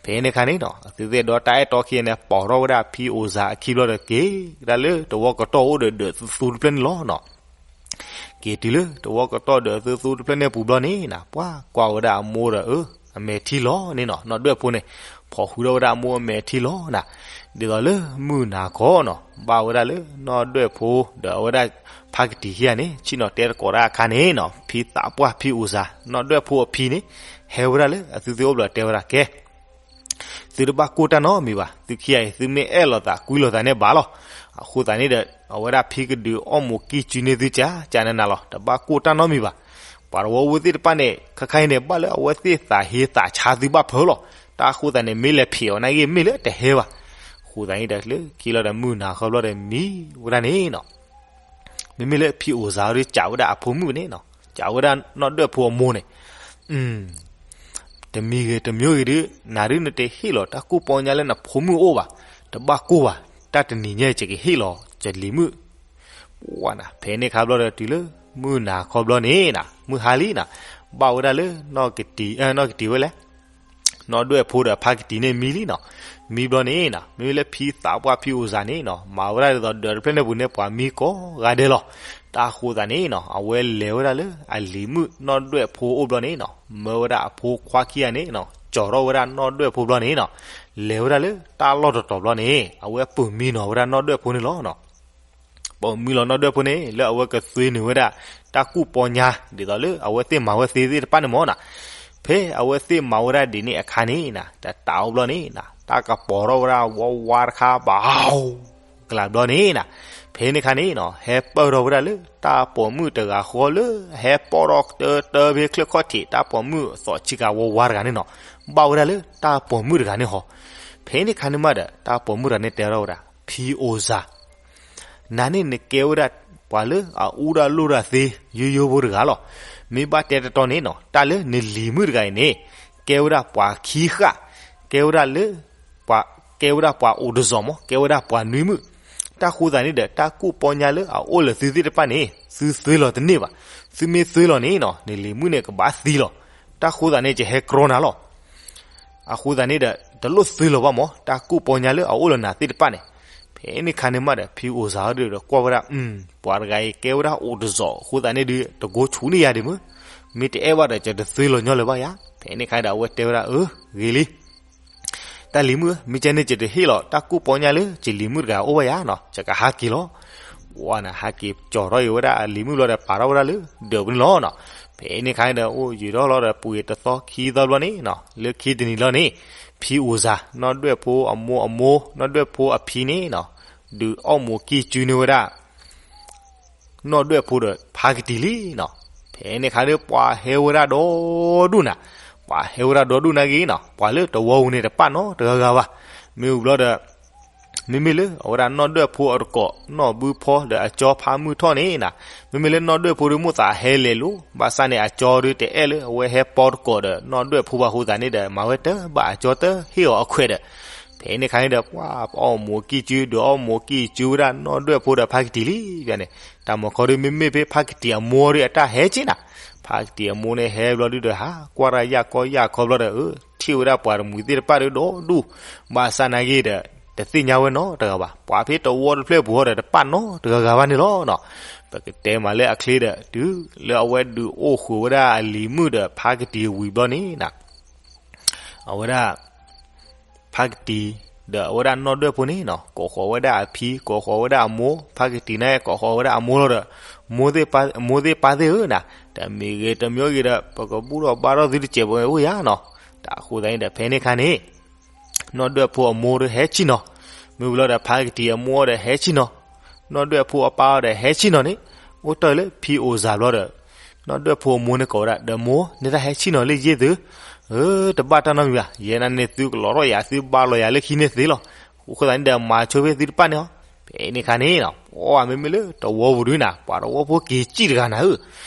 ဖဲန့ၣ်ခါန့ၣ်နီၤ အသုသ့ၣ်ဒီးတၢ်အဲၣ်တီခံဂၤန့ၣ် ပိာ်ထီၣ်ဝဲဒၣ်ဖံအိၣ်စၢ်အခံဘျီဒီး က့ၤဒၣ်လၢတဝီကတီၢ်အိၣ်ဒီးဒၢးသူသူတဖျၢၣ်န့ၣ်လီၤနီၤ. က့ၤတုၤလၢတဝီကတီၢ်ဒၢးသူသူတဖျၢၣ်န့ၣ်ပူၤဘျီန့ၣ်နီၤ ပှၤကွၢ်ဝဲဒၣ်အမိၢ်ဒီး အမဲာ်ထံလီၤန့ၣ်နီၤ နီၢ်ဒွဲၣ်ဖိန့ၣ် ဖီၣ်ဃုာ်ဒီးဝဲဒၣ်အမိၢ်အမဲာ်ထံလီၤနီၤ. ဒ်သိးလၢမုၢ်နၤခီနီၤ ဘၣ်ဝဲဒၣ်လၢနီၢ်ဒွဲၣ်ဖိဒီးအဝဲဒၣ်ဖါကတံၤခံဂၤန့ၣ် ဆ့ၣ်နီၤတဲသကိးတၢ်အခါန့ၣ်နီၤ ဖံသးပှၢ်ဖံအိၣ်စၢ် နီၢ်ဒွဲၣ်ဖိအဖံန့ၣ် ဟဲဝဲဒၣ်လၢအသုသ့ၣ်အိၣ်ဘျီတဲဝဲဒၣ် ကဲ သုတဘၣ်ကိၢ်တၢ်နီတမံၤဘၣ်. သုခံဂၤအံၤ သုမ့ၢ်အဲၣ်လိာ်သးကွံလိာ်သးန့ၣ်ဘၣ်လီၤ. အဃိသတးန့ၣ်ဒီး အဝဲဒၣ်ဖံကဒုးအီၣ်မိၢ်ကံၢ်စုန့ၢ်သုကကနၤလီၤ. တဘၣ်ကိၢ်တၢ်နီတမံၤဘၣ်. ပှၤတဝီဝဲသ့ၣ်တဖၣ်န့ၣ် ခဲခါအံၤန့ၣ် ဘၣ်လၢအဝဲသ့ၣ်သးဟ့သးဆါသုဘၣ်ဖၢလီၤ. တၢ်အဃိသတးန့ၣ် မ့ၢ်လဲၤဖံးအီၤနာ်က့ မ့ၢ်လၢတဟဲဘၣ်. အဃိသတးန့ၣ်ဒီး လၢခံလီၤဒီးမုၢ်နၤခီဘျီဒီးမံဝဲဒၣ်န့ၣ်နီၤ မ့မ့ၢ်လၢဖံအိၣ်စၢ်ဒီး ကးဝဲဒၣ်အဖိမုၣ်န့ၣ်နီၤ ကးဝဲဒၣ်နီၢ်ဒွဲၣ်ဖိအမိၢ်န့ၣ် တမံၤဂ့ၤတမံၤဂ့ၤဒီး နၤဒုးနတဟ့ၣ်လီၤတၢ်ကူၣ်ပီညါလၢနဖိမုၣ်အအိၣ်ဘၣ်. တဘၣ်ကိၢ်ဘၣ်. တၢ်တနံၤညါ ယကဟ့ၣ်လီၤ ယလံၤမုၣ် ဝါနၤ ဖဲန့ၣ်ခါဘျီဒီးတုၤလၢ မုၢ်နၤခီဘျီန့ၣ်နၤ မုၢ်ဟါလံနၤ ဘၣ်ဝဲဒၣ်လၢ နီၢ်ကတံၤဝဲလဲၣ် နီၢ်ဒွဲၣ်ဖိဒီးဖါကတံၤန့ၣ်မံလံနီၤ. မံဘျီန့ၣ်နီၤ မ့မ့ၢ်လၢဖံသးပှၢ်ဖံအိၣ်စၢ်န့ၣ်နီၤ မၤဝဲဒၣ်ဒ်သိးဒၢးတဖျၢၣ်န့ၣ်ပူၤန့ၣ် ပှၤမံကိးဂၤဒဲးလီၤ. တၢ်ဃိသးန့ၣ်နီၤ အဝဲလဲၤဝဲဒၣ်လၢအလံၤမုၣ်နီၢ်ဒွဲၣ်ဖိအအိၣ်ဘျီန့ၣ်နီၤ မၢဝဲဒၣ်အဖိခွါခံဂၤန့ၣ်နီၤ ကၠီၤထီၣ်ဝဲဒၣ်နီၢ်ဒွဲၣ်ဖိဘျီန့ၣ်နီၤ လဲၤဝဲဒၣ်လၢတၢ်လီၢ်တတီၤဘျီန့ၣ် အဝဲပိာ်မံနီၤဝဲဒၣ်နီၢ်ဒွဲၣ်ဖိန့ၣ်လီၤနီၤ ပိာ်မံလီၤနီၢ်ဒွဲၣ်ဖိန့ၣ် လၢအဝဲကသွ့နုာ်ဝဲဒၣ် တၢ်ကူၣ်ပီညါ ဒ်သိးလၢအဝဲသ့ၣ်မၤဝဲသ့သ့ၣ်တဖၣ်န့ၣ်မ့ၢ်နီၤ. ဖဲအဝဲသ့ၣ်မၤဝဲဒၣ်ဒ်န့ၣ်အခါန့ၣ်နၤ တတးအိၣ်ဘျီန့ၣ်နၤ တၢ်ကပီၤထီၣ်ဝဲဒၣ်ဝါဝါတခါဘၣ် ကလးဘျီန့ၣ်နၤ ဖဲန့ၣ်ခါန့ၣ်နီၤ ဟဲပၢၢ်ထီၣ်ဝဲဒၣ်လၢတၢ်ပိာ်မုၣ်တဂၤဃီလၢ ဟဲပီၢ်ထီၣ်တၢတၢဖဲချၢၣ်ခီၣ်ထံး တၢ်ပိာ်မုၣ်အသီၣ်ဆံကၤဝါဝါတဂၤန့ၣ်နီၤ ဘၣ်ဝဲဒၣ်လၢတၢ်ပိာ်မုၣ်တဂၤန့ၣ်ဟီ. ဖဲန့ၣ်ခါန့ၣ်မးဒီး တၢ်ပိာ်မုၣ်တဂၤန့ၣ်တဲထီၣ်ဝဲဒၣ် ဖံအိၣ်စၢ် နၤန့ၣ်နကဲဝဲဒၣ်ပှၤလၢအအူတၢ်လိၣ်တၢ်သ့ ယိယိဖိတဂၤလီၤ. မ့ၢ်ဘၣ်တဲတတီန့ၣ်နီၤ တၢ်လၢနလံၤမုၣ်တဂၤအံၤန့ၣ် ကဲဝဲဒၣ်ပှၤခံဃၣ် ကဲဝဲဒၣ်လၢ ပှၤ ကဲဝဲဒၣ်ပှၤအိၣ်တစီၤမး ကဲဝဲဒၣ်ပှၤနွံမုၣ်. တၢ်ဃိသးန့ၣ်ဒီး တၢ်ကူၣ်ပီညါလၢအအိၣ်လၢသုသ့ၣ်တဖၣ်န့ၣ် သုသွ့လီၤတန့ၢ်ဘၣ်. သုမ့ၢ်သွ့လီၤန့ၣ်နီၤ နလံၤမုၣ်န့ၣ်ကဘၣ်သံလီၤ. တၢ်ဃိသးန့ၣ် ယဟဲကြီနၤလီၤ. အဃိသတးန့ၣ်ဒီး တလိၣ်သွ့လီၤဘၣ်မး တၢ်ကူၣ်ပီညါလၢအအိၣ်လၢနၤသ့ၣ်တဖၣ်န့ၣ်. ဖဲန့ၣ်ခါန့ၣ်မးဒီး ဖံအိၣ်စၢ်ဒီးကွၢ်ဝဲဒၣ် ပှၤတဂၤအံၤကဲဝဲဒၣ်အိၣ်တစီၤ အဃိသတးန့ၣ်ဒီး တကိးဆူၣ်န့ၢ်ယၤဒံးမ့ၢ် မ့ၢ်တအဲၣ်ဘၣ်ဒီး ယတသွ့လီၤညီလၢၤဘၣ်ယၤ. ဖဲန့ၣ်ခါဒီး အဝဲတဲဝဲဒၣ် အၢ ဂ့ၤလံ တၢ်လံၤမုၣ်ဧၢ, မ့ၢ်ကဲန့ၣ် ယတဟ့ၣ်လီၤ တၢ်ကူၣ်ပီညါလၢ ယလံၤမုၣ်တဂၤအိၣ်ဘၣ်ယၤနီၤ, ယကဟးက့ၤလီၤ. ဝဲန့ၣ် ဟးက့ၤကၠီၤထီၣ်အံၤဝဲဒၣ်အလံၤမုၣ်ဘျီဒီး ပာ်ထီၣ်ဝဲဒၣ်လၢဒၢးပူၤန့ၣ်လီၤနီၤ. ဖဲန့ၣ်ခါန့ၣ်ဒီး အိၣ်ယံာ်ထီၣ်လီၤဒီး ပှ့ၤတသီခံသီဘျီန့ၣ်နီၤ, လၢခံတနံၤလီၤန့ၣ် ဖံအိၣ်စၢ် နီၢ်ဒွဲၣ်ဖိအမိၢ်အမိၢ် နီၢ်ဒွဲၣ်ဖိအဖံန့ၣ်နီၤ, ဒုးအီၣ်မိၢ်ကံၢ်စုန့ၢ်ဝဲဒၣ် နီၢ်ဒွဲၣ်ဖိဒီးဖါကတံၤလံနီၤ. ဖဲန့ၣ်ခါဒီး ပှၤဟဲဝဲဒၣ်ဒီဒူၣ်နၤ, ပှၤဟဲဝဲဒၣ်ဒီဒူၣ်နာ်က့နီၤ, ပှၤလၢတဝီပူၤန့ၣ်တပာ်နီတဂၤဂၤဘၣ်. မ့ၢ်ဝံၤဘျီဒီး မ့မ့ၢ်လၢအဝဲဒၣ်နီၢ်ဒွဲၣ်ဖိအတကိး နီၢ်ဘုဖီဒီးအကၠီဖးမုၢ်ထီၣ်န့ၣ်နၤ, မ့မ့ၢ်လၢနီၢ်ဒွဲၣ်ဖိဒီးမိၣ်သးဟဲလဲၤလိၤ, ဘၣ်ဆၣ်န့ၣ် အကၠီဒီးတအဲၣ်လၢအဝဲဟဲပီတကိးဒီးနီၢ်ဒွဲၣ်ဖိဘၣ်အဃိသတးန့ၣ်ဒီး မၤဝဲတဘၣ်အကၠီတဟ့ၣ်အီၤအခွဲးဒီး ဖဲန့ၣ်ခါန့ၣ်ဒီး ပှၤအီၣ်မိၢ်ကံၢ်စု ဒုးအီၣ်မိၢ်ကံၢ်စုဝဲဒၣ်နီၢ်ဒွဲၣ်ဖိဒီးဖါကတံၤလံန့ၣ်, တၢ်မၤခီဒီး မ့မ့ၢ်ဖဲဖါကတံၤအမိၢ်ဒီးအတၢ်ဟဲက့ၤနၤ, ဖါကတံၤအမိၢ်န့ၣ်ဟဲဘျီဒုဒီး ဟးကွၢ်တၢ်ယၢ်ကီယၢ်ခီဘျီဒီး ထံၣ်ဝဲဒၣ်ပှၤတမှံၤသ့ၣ်တဖၣ်ဒီးဒီဒူၣ်, ဘၣ်ဆၣ်နာ်က့ဒီး တသ့ၣ်ညါဝဲနီတဂၤဘၣ်, ပှၤဖဲတဝီတဖျၢၣ်ပူၤဟီဒီးတပာ်နီတဂၤဂၤဘၣ်န့ၣ်လီၤနီၤ. ပကတဲမးလၢအချ့ဒီး တုၤလၢအဝဲဒုးအိၣ်ဃုာ်ဝဲဒၣ်အလံၤမုၣ်ဒီးဖါကတံၤဝံၤဘျီန့ၣ်နၤ, အဝဲဒၣ် ဖါကတံၤ ဒီးအဝဲဒၣ်နီၢ်ဒွဲၣ်ဖိန့ၣ်နီၤ, ကိးဃီၤဝဲဒၣ်အဖံ ကိးဃီၤဝဲဒၣ်အမိၢ်, ဖါကတံၤန့ၣ် ကိးဃီၤဝဲဒၣ်အမိၢ်လီၤဒီး မိၢ်သ့ၣ်ပၢ်သ့ၣ်ဧၢနၤ, တမံၤဂ့ၤတမံၤဂ့ၤဒီး ပကဘူၣ်ထီၣ်ဘါထီၣ်သုတစဲးဖိအိၣ်ယၤနီၤ. တၢ်ဃိသတးန့ၣ်ဒီး ဖဲန့ၣ်ခါန့ၣ် နီၢ်ဒွဲၣ်ဖိအမိၢ်ဒီးဟဲဆ့ၣ်နီၤ, မ့ၢ်ဝံၤလီၤဒီး ဖါကတံၤအမိၢ်ဒီးဟဲဆ့ၣ်နီၤ, နီၢ်ဒွဲၣ်ဖိအပၢ်ဒီးဟဲဆ့ၣ်နီၤန့ၣ်, အိၣ်တ့ၢ်လၢဖံအိၣ်စၢ်ဘျီဒီး နီၢ်ဒွဲၣ်ဖိအမိၢ်န့ၣ်ကိးဝဲဒၣ် ဒီးမိၢ် နတၢ်ဟဲဆ့ၣ်နီၤလၢယ့ၢ်သု, အၢ တဘၣ်တၢ်နီတမံၤဘၣ်, ယဲဒၣ်န့ၣ်သုကလီၤထီၣ်ယၤ သုဘါလီၤယၤလၢခံန့ၣ်သ့လီၤ. အဃိသတးန့ၣ်ဒီး မၤဆိဖဲသုတပာ်န့ၢ်အီၤ ဖဲန့ၣ်ခါန့ၣ်နီၤ ပှၤမ့မ့ၢ်လၢတဝီပူၤဒုနၤ ပှၤတဝီဖိက့ၤစံၣ်တဂၤနၤဧၢ,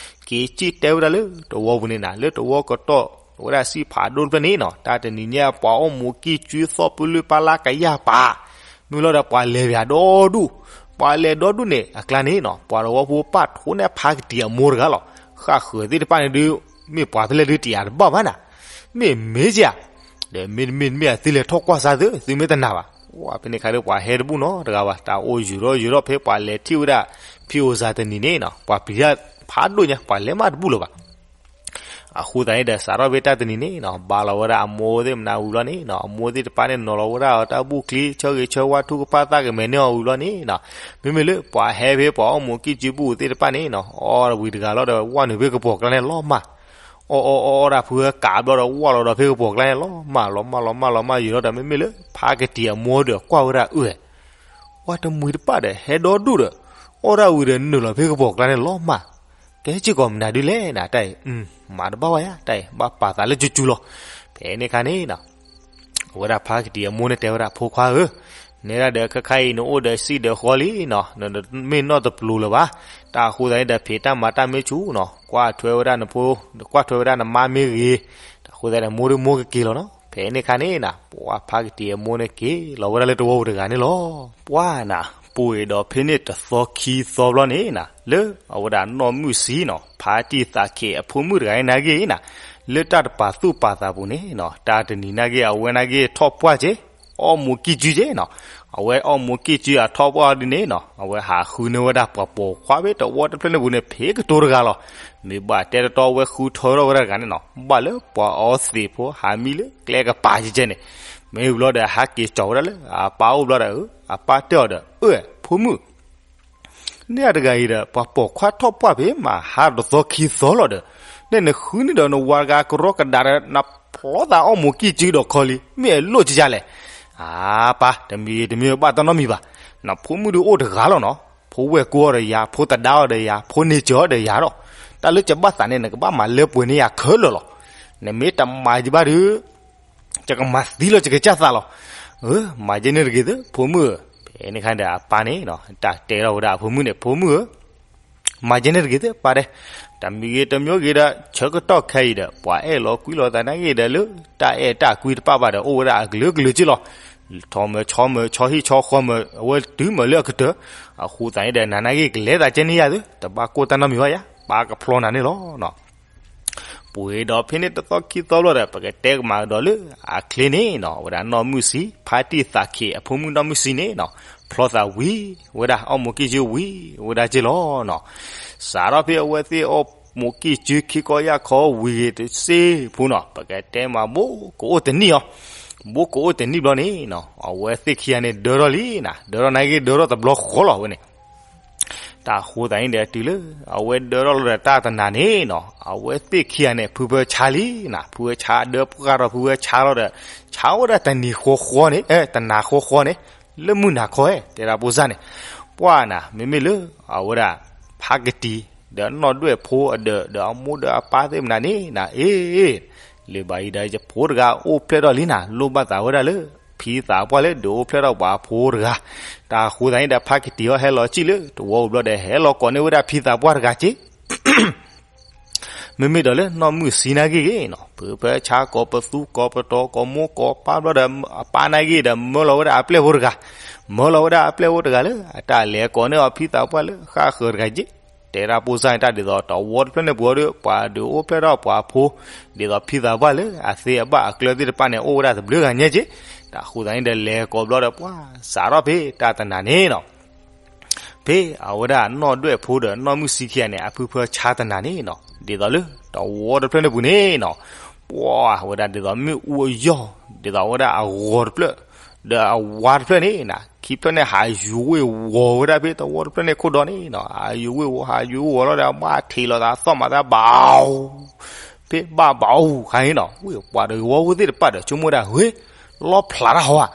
က့ၤစံၣ်တဲဝဲဒၣ်လၢတဝီပူၤန့ၣ်နၤ လၢတဝီကတီၢ်ဝဲဒၣ်စံၣ်ဖးဒိၣ်တဖျၢၣ်န့ၣ်နီၤ တၢ်တနံၤညါပှၤအီၣ်မူးကံၢ်ကၠုသီၣ်ပလုၢ်ပၢ်လၢကယၢ်ပာ် မ့ၢ်လီၤဒီးပှၤလဲၤပၠးဒီဒူၣ်, ပှၤလဲၤဒီဒူၣ်န့ၣ် အကျါန့ၣ်နီၤ ပှၤတဝီဖိပာ်ထိၣ်န့ၢ်ဖးကတံၤအမိၢ်တဂၤလီၤ. ဃၣ်ဃၢၤသ့ၣ်တဖၣ်န့ၣ်ဒုး မ့ၢ်ပှၤဖဲလဲၣ်ဒုးတယာ်တဘၣ်ဘၣ်နၤ, မ့ၢ်မ့ၢ်ကယၤ, ဒီးမ့တမ့ၢ်တမ့ၢ်အသုလဲၤထီၣ်ကွၢ်စါသု သုမ့ၢ်တနာ်ဘၣ်. ပှၤဖဲန့ၣ်ခါဒုးပှၤဟဲတဘူၣ်နီတဂၤဘၣ်, တၢ်အိၣ်ယူၤထီၣ်ယူၤထီၣ်ဖဲပှၤလဲၤထံၣ်ဝဲဒၣ် ဖံအိၣ်စၢ်တနံၤန့ၣ်နီၤ ပှၤပျံၤတၢ်ဖးဒိၣ်ညါ ပှၤလဲၤမးတဘူၣ်လၢၤဘၣ်. အဃိသတးန့ၣ်ဒီး စးထီၣ်ဖဲတၢ်တနံၤန့ၣ်နီၤ ဘါလီၤဝဲဒၣ်အမိၢ်သ့ၣ်မနုၤဝံၤလီၤန့ၣ်နီၤ အမိၢ်သ့ၣ်တဖၣ်န့ၣ် နီၤလီၤဝဲဒၣ်အီၤတၢ်ဘူၣ်ချံ ဆၢဂ့ၤဆၢဝါထုကဖၣ်သးကမဲာ်န့ၢ်အီၤဝံၤလီၤန့ၣ်နီၤ မ့မ့ၢ်လၢပှၤဟဲဖဲပှၤအီၣ်မူးကံၢ်ကၠုပူၤသ့ၣ်တဖၣ်န့ၣ်နီၤ အီၣ်ဝံၤတဂၤလီၤဒီး ဝၢ်နုာ်ဖဲကပီၤကျါန့ၣ်လီၤမၢ် အီၣ်အီၣ်အီၣ်အီၣ်ဒၣ်ဖုဝဲကးဘျီဒီး ဝၢ်လီၤဒီးဖဲကပီၤကျါန့ၣ်လီၤမၢ် လီၤမၢ်လီၤမၢ်လီၤမၢ်ယံာ်လီၤဒီး မ့မ့ၢ်လၢဖးကတံၤအမိၢ်ဒီးကွၢ်ဝဲဒၣ်အၢၣ် ပှၤတမှံၤတပၣ်ဒီး ဟဲဒီဒူၣ်ဒီး အီၣ်ဒၣ်ဝံၤဒီးနုာ်လီၤဖဲကပီၤကျါန့ၣ်လီၤမၢ် ကဲစ့ၢ်ကီးမနုၤဒုလဲၣ်နၤ တၢ်အံၤ မၤတဘၣ်ဝဲယါ တၢ်အံၤ ဘၣ်ပာ်သးလၢကၠူကၠူလီၤ. ဖဲန့ၣ်ခါန့ၣ်နီၤ အဝဲဒၣ်ဖးကတံၤအမိၢ်န့ၣ်တဲဝဲဒၣ် ဖိခွါဧၢ, နဲဒၣ်ဒီးခဲခါအံၤနအိၣ်ဒီးစံၣ်ဒီးဃီလံနီၤ, နမ့ၢ်နီၢ်တပျိၤလၢၤဘၣ်. တၢ်အဃိသတးန့ၣ်ဒီး ဖံးတၢ်မၤတၢ်မ့ၢ်ဆူၣ်နီၤ, ကွၢ်ထွဲဝဲဒၣ်နဖိ, ကွၢ်ထွဲဝဲဒၣ်နမါမ့ၢ်ဂ့ၤ, တၢ်အဃိသတးန့ၣ် မိၢ်ဒုးမိၢ်ကက့ၤလီၤနီၤ. ဖဲန့ၣ်ခါန့ၣ်နီၤ ပှၤဖးကတံၤအမိၢ်န့ၣ်က့ၤလီၤဝဲဒၣ်လၢတဝီပူၤတဂၤန့ၣ်လီၤ. ပှၤနၤ ပှ့ၤဒီးဖဲန့ၣ်တသီခံသီဘျီန့ၣ်နၤ လၢအဝဲဒၣ်နီၢ်မုၢ်ဆံနီၤ ဖါတံၢ်သးခ့အဖိမုၣ်တဂၤအံၤနာ်က့ၤနၤ လၢတၢ်တပာ်သူၣ်ပာ်သးပူၤန့ၣ်နီၤ တၢ်တနံၤနာ်က့ၤ အဝဲနာ်က့ၤထီၣ်ပှၢ်က့ၤ အီၣ်မူးကံၢ်ကၠုက့ၤနီၤ. အဝဲအီၣ်မူးကံၢ်ကၠုအထီၣ်ပှၢ်ဒ်န့ၣ်နီၤ အဝဲဟးဃုန့ၢ်ဝဲဒၣ်ပှၤပိာ်ခွါဖဲတဝီတဖျၢၣ်န့ၣ်ပူၤန့ၣ် ဖဲကတိၤတဂၤလီၤ. မ့ၢ်ဘၣ်တဲတတီဝဲဃုထၢထီၣ်ဝဲဒၣ်တဂၤန့ၣ်နီၤ ဘၣ်လၢပှၤအီသံးဖိဟးမံလၢကျဲကပၤကဲကဲန့ၣ် မ့ၢ်ဘျီဒီးဟးက့ၤကၠီၤဝဲဒၣ်လၢအပၢ်အိၣ်ဘျီဒီး အပၢ်တဲအီၤဒီး အၢ ဖိမုၣ် န့ၢ်အတဂၤအံၤဒီး ပှၤပိာ်ခွါထီၣ်ပှၢ်ဖဲမဟါတသီခံသီလီၤဒီး နဲနဃုန့ၢ်ဒီးနဝၤတဂၤကရီကဒါဒီး နဖျီသးအီၣ်မူးကံၢ်ကၠုဒီးခီလံ မ့ၢ်အလိၣ်ကကလဲၣ်. အါပၢ် တမံၤတမံၤဘၣ်တနီတမံၤဘၣ်. နဖိမုၣ်ဒုးအိၣ်တဂၤလီၤနီၤ. ဖိဝဲၢ်ကိအီၤဒီးယၤ, ဖိသဒါအီၤဒီးယၤ, ဖိန့ၢ်စၢၤအီၤဒီးယၤဒီး တၢ်လၢယဘၣ်သးန့ၣ် နကဘၣ်မၤလၢပှဲၤန့ၢ်ယၤခဲလၢာ်လီၤ. နမ့ၢ်တမၤယဘၣ်ဒီး ယကမၤသံလီၤ ယကစၢ်သးလီၤ. မၤယဲန့ၣ်တဂ့ၤသ့ၣ် ဖိမုၣ်ဧၢ. ဖဲန့ၣ်ခါဒီးအပၢ်န့ၣ် တၢ်တဲထီၣ်ဝဲဒၣ်အဖိမုၣ်န့ၣ် ဖိမုၣ်ဧၢ, မၤယဲန့ၣ်တဂ့ၤသ့ၣ်ပၢ်ဒဲး, တမံၤဂ့ၤတမံၤဂ့ၤဒီး ဆၢကတီၢ်ခဲအံၤဒီး ပှၤအဲၣ်လီၤကွံလီၤသးနာ်က့ၤဒီးလၢ တၢ်အဲၣ်တၢ်ကွံတဖၣ်ဘၣ်ဒီး အိၣ်ဝဲဒၣ်အကလုာ်ကလုာ်က့လီၤ. ထီမၢၤဆီမၢၤ ဆီဟံၣ်ဆီဃီမၢၤ အဝဲတုၤမၢၤလၢအကတၢၢ်, အဃိသတးန့ၣ်ဒီး နၤနာ်က့ၤကလဲၤသးကဲန့ၢ်ယၤသု, တဘၣ်ကိၢ်တၢ်နီတမံၤဘၣ်ယၤ, ပၢ်ကဖျီနၤန့ၣ်လီၤ. ပှ့ၤဒီးဖဲန့ၣ်တသီခံသီဘျီဒီး ပကတဲကမၤကဒီးလၢအချ့န့ၣ်နီၤ, အဝဲဒၣ်နီၢ်မုၢ်ဆံး ဖါတံၢ်သးခ့အဖိမုၣ်နီၢ်မုၢ်ဆံးန့ၣ်နီၤ, ဖျီသးဝံၤဝဲဒၣ် အီၣ်မူးကံၢ်ကၠုဝံၤဝဲဒၣ်က့လီၤနီၤ. စးထီၣ်ဖဲအဝဲသ့ၣ်အီၣ်မူးကံၢ်ကၠုခံခီယၢ်ခီဝံၤဂ့ၤတစ့ၢ်ဖိနီၤ, ပကတဲမးဘိကအိၣ်တနံၣ်အီၤ, ဘိကအိၣ်တနံၣ်ဘျီန့ၣ်နီၤ, အဝဲသ့ၣ်ခံဂၤန့ၣ်ဒၢထီၣ်လံနီၤ, ဒၢထီၣ်နာ်က့ၤဒၢထီၣ်တဘျီဃီလီၤဝဲန့ၣ် တၢ်ဃိသတးန့ၣ်ဒီးတုၤလၢ အဝဲဒၢထီၣ်လီၤဒီးတၢ်တနၤန့ၣ်နီၤ, အဝဲသ့ၣ်ခံဂၤန့ၣ် ဖုဖၢဆါလံနီၤ, ဖုဖၢဆါဒၢပှၢ်ဒီးဖုဖၢဆါလီၤဒီး ဆါဝဲဒၣ်တနံၤဃီဃီန့ၣ်, တနၤဃီဃီန့ၣ်, လၢမုၢ်နၤခီ တဲဒၣ်ပိစၢ်န့ၣ်, ပှၢ်နၤ မ့မ့ၢ်လၢ အဝဲဒၣ် ဖါကတံၤ ဒီးနီၢ်ဒွဲၣ်ဖိအဒၢး ဒီးအမိၢ်ဒီးအပၢ်သ့ၣ်မနၤန့ၣ်နၤ, အ့ လၢၤဘၣ်အံၤဒီး ယဖိတဂၤအိၣ်ဖျဲၣ်ထီၣ်လံနၤ, လိၣ်ဘၣ်သးဝဲဒၣ်လၢ ဖံသးပှၢ်လၢဒုးအိၣ်ဖျဲၣ်ထီၣ်ပှၤဖိတဂၤ, တၢ်ဃိသတးန့ၣ်ဒီး ဖါကတံၤအီၤဟဲလီၤစံၣ်လၢတဝီပူၤဘျီဒီး ဟဲလီၤကိးန့ၢ်ဝဲဒၣ်ဖံသးပှၢ်တဂၤက့ မ့မ့ၢ်ဒီးလၢနီၢ်မုၢ်ဆံးနာ်က့ၤနီၤ, ဖုဖၢဆါကိးပသူကိးပတီၤကိးမိၢ်ကိးပၢ်ဘျီဒီး အပၢ်နာ်က့ၤဒီး မၢလီၤဝဲဒၣ်အပျဲၢ်ဖိတဂၤ, မၢလီၤဝဲဒၣ်အပျဲၢ်ဖိတဂၤလၢ အတၢ်လဲၤကိးန့ၢ်အီၤဖံသးပှၢ်လၢဃၣ်ဃၢၤတဂၤက့ၤ, တဲဒၣ်ပိစၢ်န့ၣ် တၢ်ဒ်သိးတဝီတဖျၢၣ်န့ၣ်ပူၤဒီး ပှၤဒုးအိၣ်ဖျဲၣ်ထီၣ်ပှၤဖိ ဒ်သိးဖံသးပှၢ်လၢအသ့အဘၣ်အကျၢၤသ့ၣ်တဖၣ်န့ၣ် အိၣ်ဝဲဒၣ်တဘျုးဂၤညါက့ၤ, တၢ်ဃိသတးန့ၣ်ဒီး လဲၤကိးဘျီဒီး ပှၤစးထီၣ်ဖဲတၢ်တနၤန့ၣ်နီၤ ဖဲအဝဲဒၣ်နီၢ်ဒွဲၣ်ဖိဒီးနီၢ်မုၢ်ဆံးခံဂၤန့ၣ် အဖုဖၢဆါတနၤန့ၣ်နီၤ, ဒ်သိးလၢတဝီတဖျၢၣ်န့ၣ်ပူၤန့ၣ်နီၤ, ပှၤဝဲဒၣ်ဒ်သိးမ့ၣ်အူအယီၢ်, ဒ်သိးဝဲဒၣ်အဂီၤတဖျၢၣ်, ဒီးအဝါတဖျၢၣ်န့ၣ်နီၤ, ခံဖျၢၣ်န့ၣ်ဟးယူၤဝ့ၤဝီၤဝဲဒၣ်ဖဲတဝီတဖျၢၣ်န့ၣ်ခိၣ်ဒီန့ၣ်နီၤ, ဟးယူၤဝ့ၤဝီၤ ဟးယူၤဝ့ၤဝီၤလီၤဒီး ဘၣ်ထံးလိာ်သးသီၣ်မၤသးဘၣ်ဧူ ဖဲဘၣ်ဘၣ်ဧူခါန့ၣ်နီၤ, ဝ့ၢ်ပှၤတဝီဖိသ့ၣ်တဖၣ်ဒီး ဆိကမိၣ်ဝဲဒၣ် ဂ့ၤ, လီဖျးတၢ်ဟီဧါ,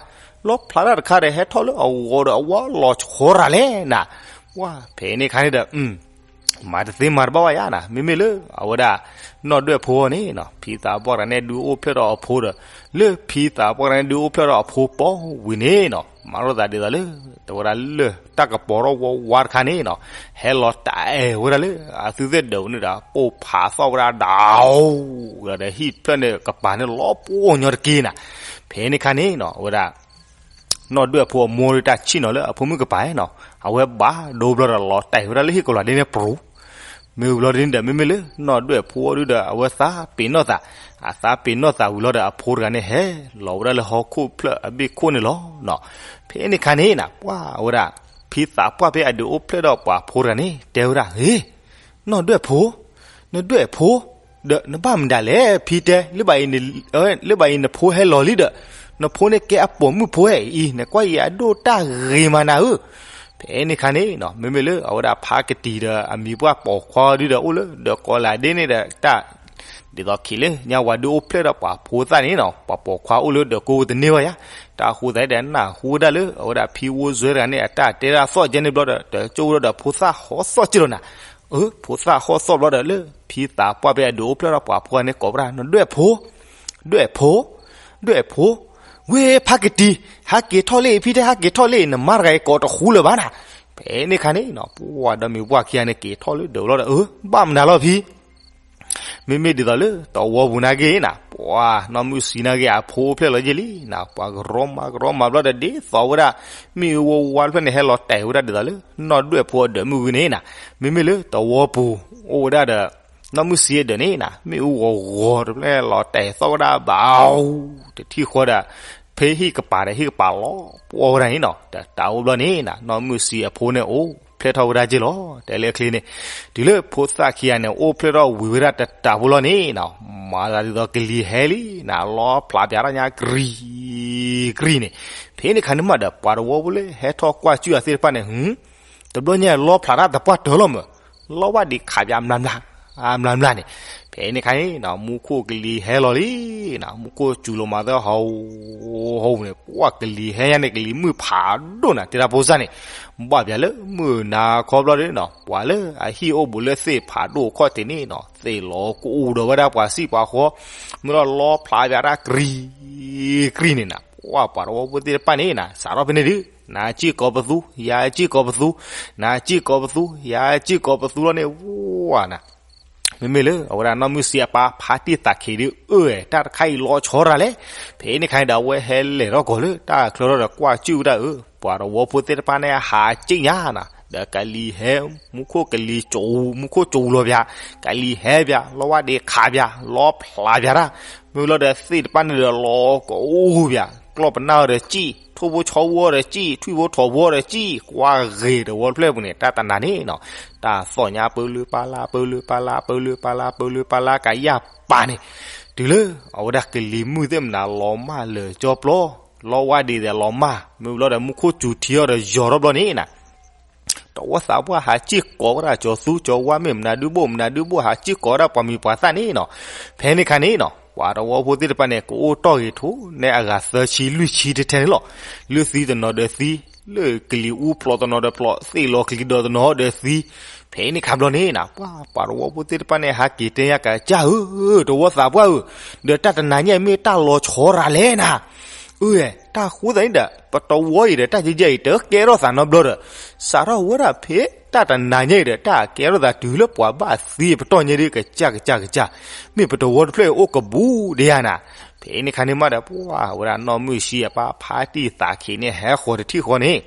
လီဖျးတၢ်တခါဒီး ဟဲထီၣ်လၢအဂီၤဒီးအဝါလီၤဆီရၤလဲၣ်နၤ, ပှၤဖဲန့ၣ်ခါန့ၣ်ဒီး မၤတသ့မၤတဘၣ်ဘၣ်ယါနၤ, မ့မ့ၢ်လၢအဝဲဒၣ် နီၢ်ဒွဲၣ်ဖိန့ၣ်နီၤ, ဖံသးပှၢ်တဂၤန့ၣ် ဒုးအိၣ်ဖျဲၣ်ထီၣ်အဖိဒီး လၢဖံသးပှၢ်တဂၤန့ၣ် ဒုးအိၣ်ဖျဲၣ်ထီၣ်အဖိပိာ်ဝံၤန့ၣ်နီၤ, မၤလိာ်သးဒ်သိးလၢ တ ဝဲဒၣ်လၢတၢ်ကပီၤထီၣ်ဝါဝါတခါန့ၣ်နီၤ, ဟဲလီၤတဲဝဲဒၣ်လၢအသုသ့ၣ်ဒၢးန့ၣ်ဒီး ပိၢ်ဖးသီၣ်ဝဲဒၣ်ဒီး ဒီးဟံၣ်ဖျၢၣ်န့ၣ်ကပၤန့ၣ်လီၤပှီၢ်ညီတက့ၢ်နၤ. ဖဲန့ၣ်ခါန့ၣ်နီၤ အဝဲဒၣ် နီၢ်ဒွဲၣ်ဖိအမိၢ်ဒီးတၢ်ဆံၣ်နီၤလၢအဖိမုၣ်ကပၤနီၤ, အဝဲဘၣ်ဒိဘျီဒီးလီၤတဲာ်ဝဲဒၣ်လၢဟံၣ်ကလီၤဒ့န့ၣ်ပရူၤ, မ့ၢ်ဝံၤဘျီဒ်န့ၣ်ဒီး မ့မ့ၢ်လၢနီၢ်ဒွဲၣ်ဖိဒုဒီး အဝဲသးပ့ၤနီၣ်သး, အသးပ့ၤနီၣ်သးဝံၤလီၤဒီး အဖိတဂၤန့ၣ်ဟဲလီၤဝဲဒၣ်လၢဟီၣ်ခိၣ်ဖျၢၣ်အဘ့ၣ်ခိၣ်န့ၣ်လီၤ. ဖဲန့ၣ်ခါန့ၣ်နၤ ပှၢ်ဝဲဒၣ် ဖံသးပှၢ်ဖဲအဒုးအိၣ်ဖျဲၣ်ဒီးပှၤဖိတဂၤန့ၣ် တဲဝဲဒၣ်, ဟ့, နီၢ်ဒွဲၣ်ဖိ, နဒွဲၣ်ဖိ, ဒီးနဘၣ်မတၤလဲၣ် ဖံတဲ, လၢဘၣ်အံၤနဖိဟဲလီၤလံဒီး နဖိန့ၣ်ကဲအပိာ်မုၣ်ဖိအံၤ နကွၢ်အံၤအဒိၣ်တၢ်ဂ့ၤမးနၤဧၢ. ဖဲန့ၣ်ခါန့ၣ်နီၤ မ့မ့ၢ်လၢအဝဲဒၣ်ဖးကတံၤဒီးအမံၤပှၢ်ပိာ်ခွါဒုဒီးအိၣ်လၢဒီးကီးလးဒ့န့ၣ်ဒီး တၢ် ဒ်သိးခံးလၢညါဝၤဒုအိၣ်ဖျဲၣ်ဒီးပှၤဖိသၣ်န့ၣ်နီၤ ပှၤပိာ်ခွါအိၣ်လၢဒီးကိးပူၤတန့ၢ်ဘၣ်ယါ, တၢ်ဃိသတးဒီး နၢ်ဟူဝဲဒၣ်လၢအဝဲဒၣ်ဖံဝိၣ်စွဲတဂၤန့ၣ် အတၢ်တဲဒၣ်သီၣ်ကဲန့ၣ်ဘျီဒီး တကၠိဝဲဒၣ်ဒီးဖိသၣ်ဟီသီၣ်က့လီၤနၤ. အၢ ဖိသၣ်ဟီသီၣ်ဘျီဒီး လၢဖံသးပှၢ်ဖဲအဒုးအိၣ်ဖျဲၣ်ဒီးပှၤဖိန့ၣ်ကိးဝဲဒၣ် နဒွဲၣ်ဖိ, ဒွဲၣ်ဖိ, ဒွဲၣ်ဖိ, ဝ့ၢ်ဖးကတံၤ, ဟးက့ၤထီၣ်လံ ဖံတဲ ဟးက့ၤထီၣ်လံ နမါတဂၤအံၤကိးတဃူလၢၤဘၣ်နၤ. ဖဲန့ၣ်ခါန့ၣ်နီၤ ပှၢ်ဒီးမံၤပှၢ်ခံဂၤန့ၣ် က့ၤထီၣ်လၢဒၢးဘျီဒီး အၢ ဘၣ်မနုၤလီၤဖံ မ့မ့ၢ်ဒ်သိးလၢတဝီပူၤနာ်က့နၤ ပှၤနီၢ်မုၢ်ဆံးနာ်က့ အဖိအိၣ်ဖျဲၣ်လီၤယဲၢ်လံနၤ ပှၤကရီမၤကရီမၤဘျီဒီး ဒ်သိးဝဲဒၣ် မ့ၣ်အူဝါဝါတဖျၢၣ်န့ၣ် ဟဲလီၤတဲာ်ဝဲဒၣ်ဒ်သိးလၢ နီၢ်ဒွဲၣ်ဖိအဒၢးမုၢ်ဂ့ၤန့ၣ်နၤ မ့မ့ၢ်လၢတဝီပူၤ အိၣ်ဝဲဒၣ်ဒီး နီၢ်မုၢ်ဆံးအဒၢးန့ၣ်နၤ မ့ၣ်အူဂီၤဂီၤတဖျၢၣ်န့ၣ် လီၤတဲာ်သီၣ်ဝဲဒၣ်ဘၣ်အူ တထံၣ်ဃီဒီး ဖဲဟံၣ်ကပၤဒီး ဟံၣ်ကပၤလီၤပှီၢ်ဝဲဒၣ်န့ၣ်နီၤ တတးအိၣ်ဘျီန့ၣ်နၤ နီၢ်မုၢ်ဆံးအဖိန့ၣ်အိၣ်ဖျဲၣ်ထီၣ်ဝဲဒၣ်က့လီၤ တဲလၢအချ့န့ၣ် တုၤလၢဖိသၣ်ခံဂၤန့ၣ် အိၣ်ဖျဲၣ်ထီၣ်ဝံၤဝဲဒၣ်တတးဖိလီၤန့ၣ်နီၤ မၤသးဒ်သိးကလံၤဟဲလံနၤ လီဖျးပၠးထီၣ်ညါ ကြံၤကြံၤန့ၣ် ဖဲန့ၣ်ခါန့ၣ်မးဒီး ပှၤတဝီဖိလၢဟဲထီၣ်ကွၢ်စုၣ်အသ့ၣ်တဖၣ်န့ၣ် တဘျီညါလီဖျးတၢ်သပှၢ်တၢၢ်လီၤမး, လီဝၢ်ဒံးခးပၠးမျးမျး, အမျးမျးန့ၣ်, ဖဲန့ၣ်ခါန့ၣ် မူခိၣ်ကလံၤဟဲလီၤလံ, မူခိၣ်စူၤလီၤမၤသၢဟီၣ်, ဟီၣ်န့ၣ် ပှၢ်ကလံၤဟဲညါန့ၣ် ကလံၤမုၢ်ဖးဒိၣ်နၤ တဲတၢ်ဖိစၢ်န့ၣ်, ဘၣ်ပၠးလၢမုၢ်နၤခီဘျီဒီးနီၤ ပှၤလၢအဟံၣ်အိၣ်ဘူးလၢသ့ၣ်ဖးဒိၣ်အခီၣ်ထံးန့ၣ်နီၤ သ့ၣ်လီၤကအိၣ်ဒီးဝဲဒၣ်ပှၤစံၣ်ပှၤဃီ, မ့ၢ်လီၤလီဖျးပၠးတၢ်ကြံၤ, ကြံၤန့ၣ်နၤ, ပှၢ်ပှၤတဝီဖိသ့ၣ်တဖၣ်န့ၣ်နၤ စးထီၣ်ဖဲန့ၣ်ဒုး နၤစံၣ်ကိးပသူ, ယၤစံၣ်ကိးပသူ, နၤစံၣ်ကိးပသူ, ယၤစံၣ်ကိးပသူလီၤန့ၣ် ဝါနၤ, မ့မ့ၢ်လၢအဝဲဒၣ်နီၢ်မုၢ်ဆံးအပၢ်ဖါတံၢ်သးခ့ဒုး အၢ တၢ်တခါအံၤလီၤဆီရၤလဲၣ်, ဖဲန့ၣ်ခါန့ၣ်ဒီး အဝဲဟဲလဲၤထီၣ်ကီးလၢတၢ်ချၢထီၣ်ဒီးကွၢ်စူၣ်ဝဲဒၣ်အၢ ပှၤတဝီဖိသ့ၣ်တဖၣ်န့ၣ် ဟးစံၣ်ညါနၤ ဒီးကလံၤဟဲ, မူခိၣ်ကလံၤ, မူခိၣ်စူၤလီၤပၠး, ကလံၤဟဲပၠး, လီဝၢ်ဒံးခးပၠး, လီဖျးပၠးတၢ်, မ့ၢ်လီၤဒီးသ့ၣ်တဖၣ်န့ၣ်ဒီးလီၤကအိၣ်ပၠး, ကျီၢ်ပနၢ်အီၤဒီးစံၣ်, ထိၣ်ဖိဆီဖိအီၤဒီးစံၣ်, ထွံၣ်ဖိထိၣ်ဖိအီၤဒီးစံၣ်, ကွၢ်ဂ့ၤတဝီတဖျၢၣ်ပူၤန့ၣ် တၢ်တနၤန့ၣ်နီၤ, တၢ်သီၣ်ညါပၢလၢပၢလၢ ပၢလၢပၢလၢ ပၢလၢပၢလၢ ပၢလၢကယၢ်ပာ်န့ၣ်, တုၤလၢအဝဲဒၣ်ကလံၤမုၢ်သ့ၣ်မနၤလီၤမၢ်လၢာ်ကၠီပျီ, လီဝၢ်ဒံးဒီးလီၤမၢ်, မ့ၢ်လီၤဒီးမူခိၣ်စူၤထံအီၤဒီးယီၤထီၣ်ဘျီန့ၣ်နၤ တဝီသးပှၢ်ဟးစံၣ်ကိးဝဲဒၣ်ကၠီၤသူ ကၠီၤဝါ မ့ၢ်မနုၤဒုးဘိၣ် မနုၤဒုးဘိၣ် ဟးစံၣ်ကိးဝဲဒၣ်ပှၤမံၤပှၤသၣ်န့ၣ်နီၤ, ဖဲန့ၣ်ခါန့ၣ်နီၤ ပှၤတဝီဖိသ့ၣ်တဖၣ်န့ၣ် ကအိၣ်တီၢ်ဂ့ၤထိၣ်န့ၢ်အဂၤသၢဆံလွံၢ်ဆံထဲထဲန့ၣ်လီၤ, လၢသံတနီၤဒီးသံ, လၢကလံၤအူဖျိးတနီၤဒီးဖျိး သ့ၣ်လီၤကလံၤဒီးတနီၤဒီးသံ, ဖဲန့ၣ်ခါဘျီန့ၣ်နၤ ပှၢ်ပှၤတဝီဖိသ့ၣ်တဖၣ်န့ၣ် ဟးက့ၤတဲညါကစၢ်ဧၢ, တဝီသးပှၢ်ဧၢ, ဒီးတၢ်တနၤညါအံၤမ့ၢ်တၢ်လီၤဆီရၤလဲၣ်နၤ အၢ တၢ်ဃိသတးန့ၣ်ဒီး ပတဝီအံၤဒီး တၢ်ကဲကဲအံၤ တကဲထီၣ်သးနီတဘျီဒီး စးထီၣ်ဝဲဒၣ်ဖဲတၢ်တနၤညါအံၤဒီး တၢ်ကဲထီၣ်သးတုၤလၢပှၤဘၣ်သံအပတီၢ်ညါဒီး ကစၢ်ကစၢ်ကစၢ်, မ့ၢ်ပတဝီတဖျၢၣ်အံၤအိၣ်ကဘူးဒံးဧါနၤ, ဖဲန့ၣ်ခါန့ၣ်မးဒီး ပှၢ်ဝဲဒၣ်နီၢ်မုၢ်ဆံးအပၢ်ဖါတံၢ်သးခ့န့ၣ် ဟဲဃီၤတထံၣ်ဃီန့ၣ်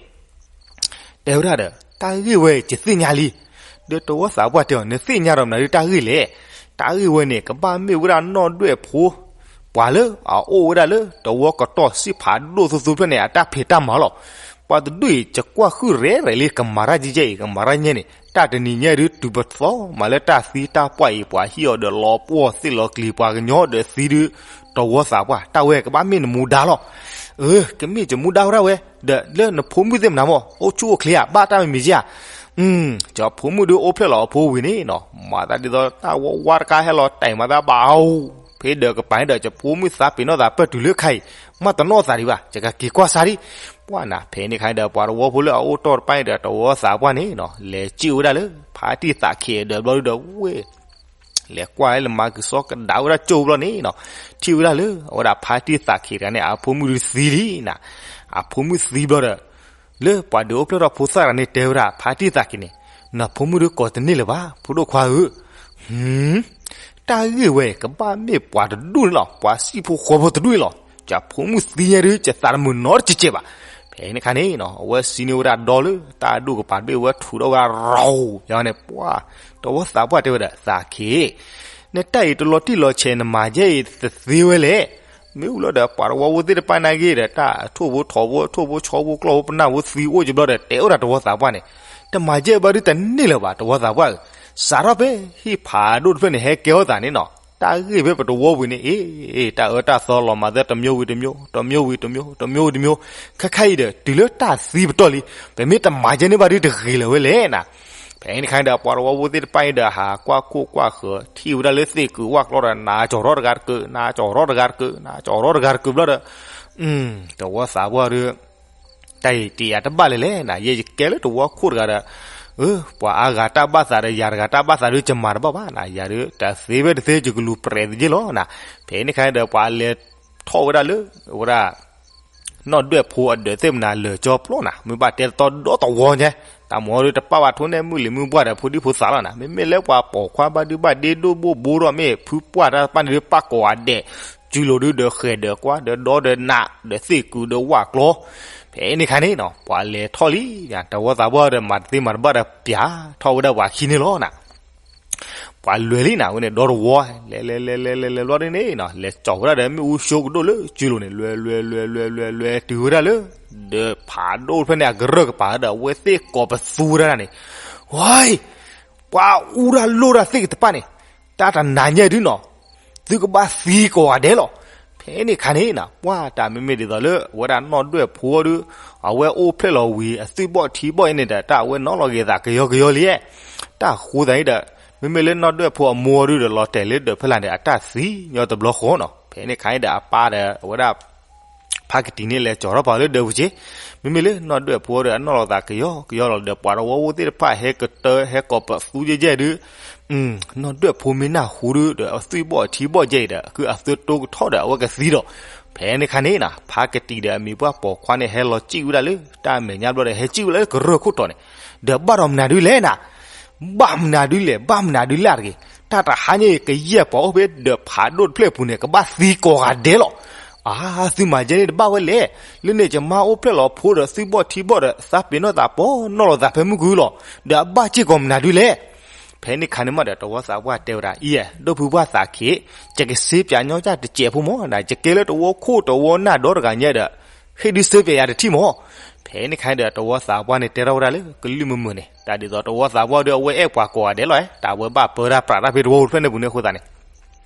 တဲဝဲဒၣ်ဒီး တၢ်ဂ့ၢ်ဝဲအံၤ ယသ့ၣ်ညါလံ. ဒီးတဝီသးပှၢ်တဲအီၤ နသ့ၣ်ညါဒီးမနုၤဒုးတၢ်ဂ့ၢ်လဲၣ်. တၢ်ဂ့ၢ်ဝဲန့ၣ် ကဘၣ်မ့ၢ်ဝဲဒၣ်နီၢ်ဒွဲၣ်ဖိ ပှၤလၢအအိၣ်ဝဲဒၣ်လၢတဝီကတီၢ်စံၣ်ဖးဒိၣ်သူသူဖျၢၣ်န့ၣ် အတၢ်ဖံးတၢ်မၤလီၤ. ပှၤတဒူၣ်အံၤ ယကွၢ်ဃုာ်ရဲၣ်ရဲၣ်လံ ကမၤတၢ်ကဲကဲအံၤ ကမၤတၢ်ညါန့ၣ် တၢ်တနံၤညါဒုး တုၤပသီမးလၢတၢ်သံတၢ်ပှၢ်အံၤ ပှၤဟံၣ်အီၤဒီးလီၤပှီၢ်သ့ၣ်လီၤကလံၤ ပှၤကညီဒီးသံဒုး တဝီသးပှၢ် တၢ်ဝဲကဘၣ်မ့ၢ်နမူဒါလီၤ. အၢ ကမ့ၢ်ယမူဒါဝဲဒၣ်ဝဲ ဒီးလၢနဖိမုၣ်သ့ၣ်မနၤမ့ၢ် အိၣ်ဆူၣ်အိၣ်ချ့ဧါ ဘၣ်တၢ်မံၤမံၤဧါ. ယဖိမုၣ်ဒုးအိၣ်ဖျဲၣ်လီၤအဖိဝံၤန့ၣ်နီၤ မၤသးဒ်သိးတၢ်ဝါဝါတခါဟဲလီၤတဲာ်မၤသးဘၣ်အူ ဖဲဒီးကပၤန့ၣ်ဒီး ယဖိမုၣ်သးပ့ၤနီၣ်သးပၢၢ်တုၤလၢခါအံၤ မ့ၢ်တနီၣ်သးဒံးဘၣ် ယကက့ၤကွၢ်စၢ်ဒံး. ပှၢ်နၤ ဖဲန့ၣ်ခါန့ၣ်ဒီး ပှၤတဝီဖိလၢအအိၣ်တီၢ်တဖၣ်န့ၣ်ဒီး တဝီသးပှၢ်န့ၣ်နီၤ လဲၤစံၣ်ဝဲဒၣ်လၢ ဖါတံၢ်သးခ့အဒၢးဘျီဒုးဒီးဝဲ လဲၤကွၢ်လၢမၤကစီကဒါဝဲဒၣ်ကၠိဘျီန့ၣ်နီၤ ထံၣ်ဝဲဒၣ်လၢ အဝဲဒၣ်ဖါတံၢ်သးခ့တဂၤန့ၣ် အဖိမုၣ်ဒုးသံလံနၤ. အဖိမုၣ်သံဘျီဒီး လၢပှၤဒုးအိၣ်ဖျဲၣ်ထီၣ်ဖိသၣ်တဂၤန့ၣ်တဲဝဲဒၣ် ဖါတံၢ်သးက့ၤန့ၣ်, နဖိမုၣ်ဒုးကိးတန့ၢ်လၢၤဘၣ် ဖိဒိၣ်ခွါဧၢ, ဟ, တၢ်ဂ့ၢ်ဝဲ ကဘၣ်မ့ၢ်ပှၤတဒူၣ်န့ၣ်လီၤ. ပှၤစံၣ်ဖိဃီဖိတဒူၣ်န့ၣ်လီၤ. ယဖိမုၣ်သံညါဒုး ယသးတမုာ်နီတစဲးဘၣ်. ဖဲန့ၣ်ခါန့ၣ်နီၤ အဝဲစံးန့ၢ်ဝဲဒၣ်ဒီလၢ တၢ်ဒိၣ်ကပၤတဘ့ၣ်ဝဲ ထုးထီၣ်ဝဲဒၣ်ရီၤယၤန့ၣ် ပှၤ တဝီသးပှၢ်တဲဝဲဒၣ် သးက့ၤ နတၢ်အံၤတလီၤတံၢ်လီၤဆဲး နမၤယဲအံၤတသ့ဝဲလဲၣ်. မ့ၢ်အူလီၤဒီး ပှၤတဝီဖိသ့ၣ်တဖၣ်န့ၣ်ဂ့ၤဒီး တၢ်အထိၣ်ဖိထိးဖိ အထိၣ်ဖိဆီဖိ ကျီၢ်ဖိပနၢ်ဖိသံအိၣ်ကဘျီဒီး တဲအိၣ်ဒၣ်တဝီသးပှၢ်န့ၣ်, တမၤယဲဘၣ်ဒုးတန့ၢ်လၢၤဘၣ် တဝီသးပှၢ်ဧၢ. စးထီၣ်ဖဲဟံၣ်ဖးဒိၣ်တဖျၢၣ်န့ၣ် ဟဲကဲထီၣ်သးန့ၣ်နီၤ, တၢ်ဂ့ၢ်ဖဲပတဝီဝံၤန့ၣ် အ့ တၢ်အၢတၢ်သီလီၤမၤသၢ တမျိုးဝံၤတမျိုး တမျိုးဝံၤတမျိုး တမျိုးဝံၤတမျိုး, ခဲခါအံၤဒီး တုၤလၢတၢ်သံပတီၢ်လံ, ပမ့ၢ်တမၤယဲန့ၣ်ဘၣ်ဒုးတဂ့ၤလၢၤဝဲလဲၣ်နၤ. ဖဲန့ၣ်ခါဒီး ပှၤတဝီဖိသ့ၣ်တဖၣ်အံၤဒီး ဟးကွၢ်ခိၣ်ကွၢ်ဃၢၤ ထံၣ်ဝဲဒၣ်လၢသ့ၣ်ကုာ်ဝၣ်ကျီဒီး နးကၠီၤထီၣ်တဂၤတကုာ် နးကၠီၤထီၣ်တဂၤတကုာ် နးကၠီၤထီၣ်တဂၤတကုာ်ဘျီဒီး, တဝီသးပှၢ်ဒီး တၢ်အံၤတယၤတဘၣ်လၢၤလဲၣ်နၤ, ယဲယကဲလၢတဝီခိၣ်တဂၤဒီး, ပှၤအါဂၤတၢ်ဘၣ်သးဒီး ယၤတဂၤတၢ်ဘၣ်သးဒီး ယမၤတဘၣ်ဘၣ်နၤ, ယၤဒီး တၢ်သ့ဖဲတသ့ ယကလူၤပြဲးသက့လီၤနၤ. ဖဲန့ၣ်ခါဒီး ပှၤလဲၤထီၣ်ဝဲဒၣ်လၢ ဝဲဒၣ် နီၢ်ဒွဲၣ်ဖိအဒၢးသ့ၣ်မနၤလၢာ်ကၠီပျီနၤ, မ့ၢ်ဘၣ်တဲတီဒီတဝီညါ, တၢ်မၤဒီးတပာ်ဘၣ်ထိၣ်န့ၢ်မုၢ်လံၤမုၢ်ပှၢ်ဒီး ဖိဒံဖိသၣ်လီၤနၤ, မ့မ့ၢ်လၢပှၤပိာ်ခွါဘၣ်ဒုဘၣ်ဒ့ဒိၣ်ဘိၣ်ဘိဒီး မ့ၢ်ဖုပှၢ်တၢ်တဖၣ်န့ၣ်ဒုး ပာ်ကိးဂၤဒဲး, စုလိၤဒုးဒီးဃဲၤဒီးကွၢ်ဒီးဒီဒီးနး ဒီးသ့ၣ်ကုာ်ဒီးဝၣ်ကျီ, ဖဲန့ၣ်ခါန့ၣ်နီၤ ပှၤလဲၤထီၣ်လံ, တဝီသးပှၢ်ဒီး မၤတသ့မၤတဘၣ်ဒီး ပျၢ်ထီၣ်ဝဲဒၣ်ပှၤခံန့ၣ်လီၤနၤ. ပှၤလဲၤလံနၤ ဝဲန့ၣ် ဒီတဝီ, လဲၤလဲၤလဲၤလဲၤလဲၤလဲၤဘျီဒ်န့ၣ်နီၤ လဲၤကၠီၤဝဲဒၣ်ဒီး မ့ၣ်အူၡိကဒိၣ်လၢစုလိၤန့ၣ် လဲၤလဲၤလဲၤလဲၤလဲၤလဲၤတုၤဝဲဒၣ်လၢ ဒီးဖးဒိၣ်တဖျၢၣ်န့ၣ် အကရၢၢ်ကပၤဒီး အဝဲသ့ၣ်ကိးပသူဝဲဒၣ်န့ၣ်, ဝဲ ပှၤအူတၢ်လိၣ်တၢ်သ့ၣ်ကတဖၣ်န့ၣ်, တၢ်တနၤညါဒုနီၤ, သုကဘၣ်သံကိးဂၤဒဲးလီၤ. ဖဲန့ၣ်ခါန့ၣ်နီၤ ပှၤတၢ်မ့မ့ၢ်ဒ်သိးလၢ အဝဲဒၣ်နီၢ်ဒွဲၣ်ဖိဒု အဝဲအိၣ်ဖျဲၣ်လီၤဝံၤ အသွံၣ်ဘီၣ်ထံဘီၣ်အံၤန့ၣ်ဒီး တၢ်အဝဲနီၤလီၤက့ၤသးကယီကယီလံ, တၢ်ဃိသးန့ၣ်ဒီး မ့မ့ၢ်လၢနီၢ်ဒွဲၣ်ဖိအမိၢ်ဒုဒီး လီၤတဲာ်လၢဒၢးဖဲလာ်န့ၣ် အတၢ်သံညီတဘျီဃီနီၤ. ဖဲန့ၣ်ခါန့ၣ်ဒီး အပၢ်ဒီး အဝဲဒၣ် ဖါကတံၤန့ၣ် လဲၤကၠီၤထီၣ်ပှၤလၢဒၢးပူၤက့, မ့မ့ၢ်လၢနီၢ်ဒွဲၣ်ဖိဒီး အနီၢ်လီၤသးကယီကယီလီၤဒီး ပှၤတဝီဖိသ့ၣ်တဖၣ် ဟဲကတၢၢ် ဟဲကိးပသူယဲၢ်ယဲၢ်ဒု, နီၢ်ဒွဲၣ်ဖိမ့ၢ်နၢ်ဟူဒုဒီး အသွံၣ်ဘီၣ်ထံဘီၣ်ယဲၢ်အံၤဒီး အခုအသုတိကထီၣ်ဒီး အဝဲကသံဒီး, ဖဲန့ၣ်ခါန့ၣ်နီၤ ဖါကတံၤဒီးအမံၤပှၢ်ပိာ်ခွါန့ၣ် ဟဲလီၤစံၣ်ဝဲဒၣ်လၢ တၢ်မဲာ်ညါဘျီဒီး ဟဲစံၣ်ဝဲဒၣ်လၢကရၢၢ်ခိၣ်တီၤန့ၣ်, ဒီးဘၣ်ဒီးမနုၤဒုလဲၣ်နၤ ဘၣ်မနုၤဒုလဲၣ် ဘၣ်မနုၤဒုလဲၣ်တဂ့ၤ, တၢ်တဟါညါအံၤ ကယဲၢ်ပှၤအိၣ်ဖဲဒၢးဖးဒိၣ်တဖျၢၣ်အပူၤန့ၣ် ကဘၣ်သံကိးဂၤဒဲးလီၤ. အါ သုမၤယဲန့ၣ်တဘၣ်ဝဲလဲၣ်, လၢန့ၣ်ယမါအိၣ်ဖျဲၣ်လီၤဖိဒီးသွံၣ်ဘီၣ်ထံဘီၣ်ဒီး သးပ့ၤနီၣ်သးပီၢ်နီၣ်လီၤသးဖဲမုၢ်ကုလီၤ, ဒီးအဘၣ်စ့ၢ်ကီးမနုၤဒုလဲၣ်. ဖဲန့ၣ်ခါန့ၣ်မးဒီး တဝီသးပှၢ်တဲဝဲဒၣ် အံၤ ဒိၣ်ဖုပှၢ်သးခ့, ယကစ့ပၠးညီကၢ်တစဲးဖိမး, ယကဲလၢတဝီခိၣ်တဝီနၢ်ဒီတဂၤညါဒီး ဟ့ၣ်ဒုးစ့ပၠးယၤတထံၣ်မး. ဖဲန့ၣ်ခါဒီး တဝီသးပှၢ်န့ၣ်တဲထီၣ်ဝဲဒၣ်လၢကလုၢ်မုာ်မုာ်န့ၣ်, တၢ်ဒ်သိးတဝီသးပှၢ်ဒီး အဝဲအဲၣ်ပှၤကိးဂၤဒဲးလီၤ, တၢ်ဝဲဘၣ်ပၢတၢ်ပြးတၢ်ဖဲတဝီဖိတဖျၢၣ်န့ၣ်ပူၤန့ၣ်အဃိသတးန့ၣ်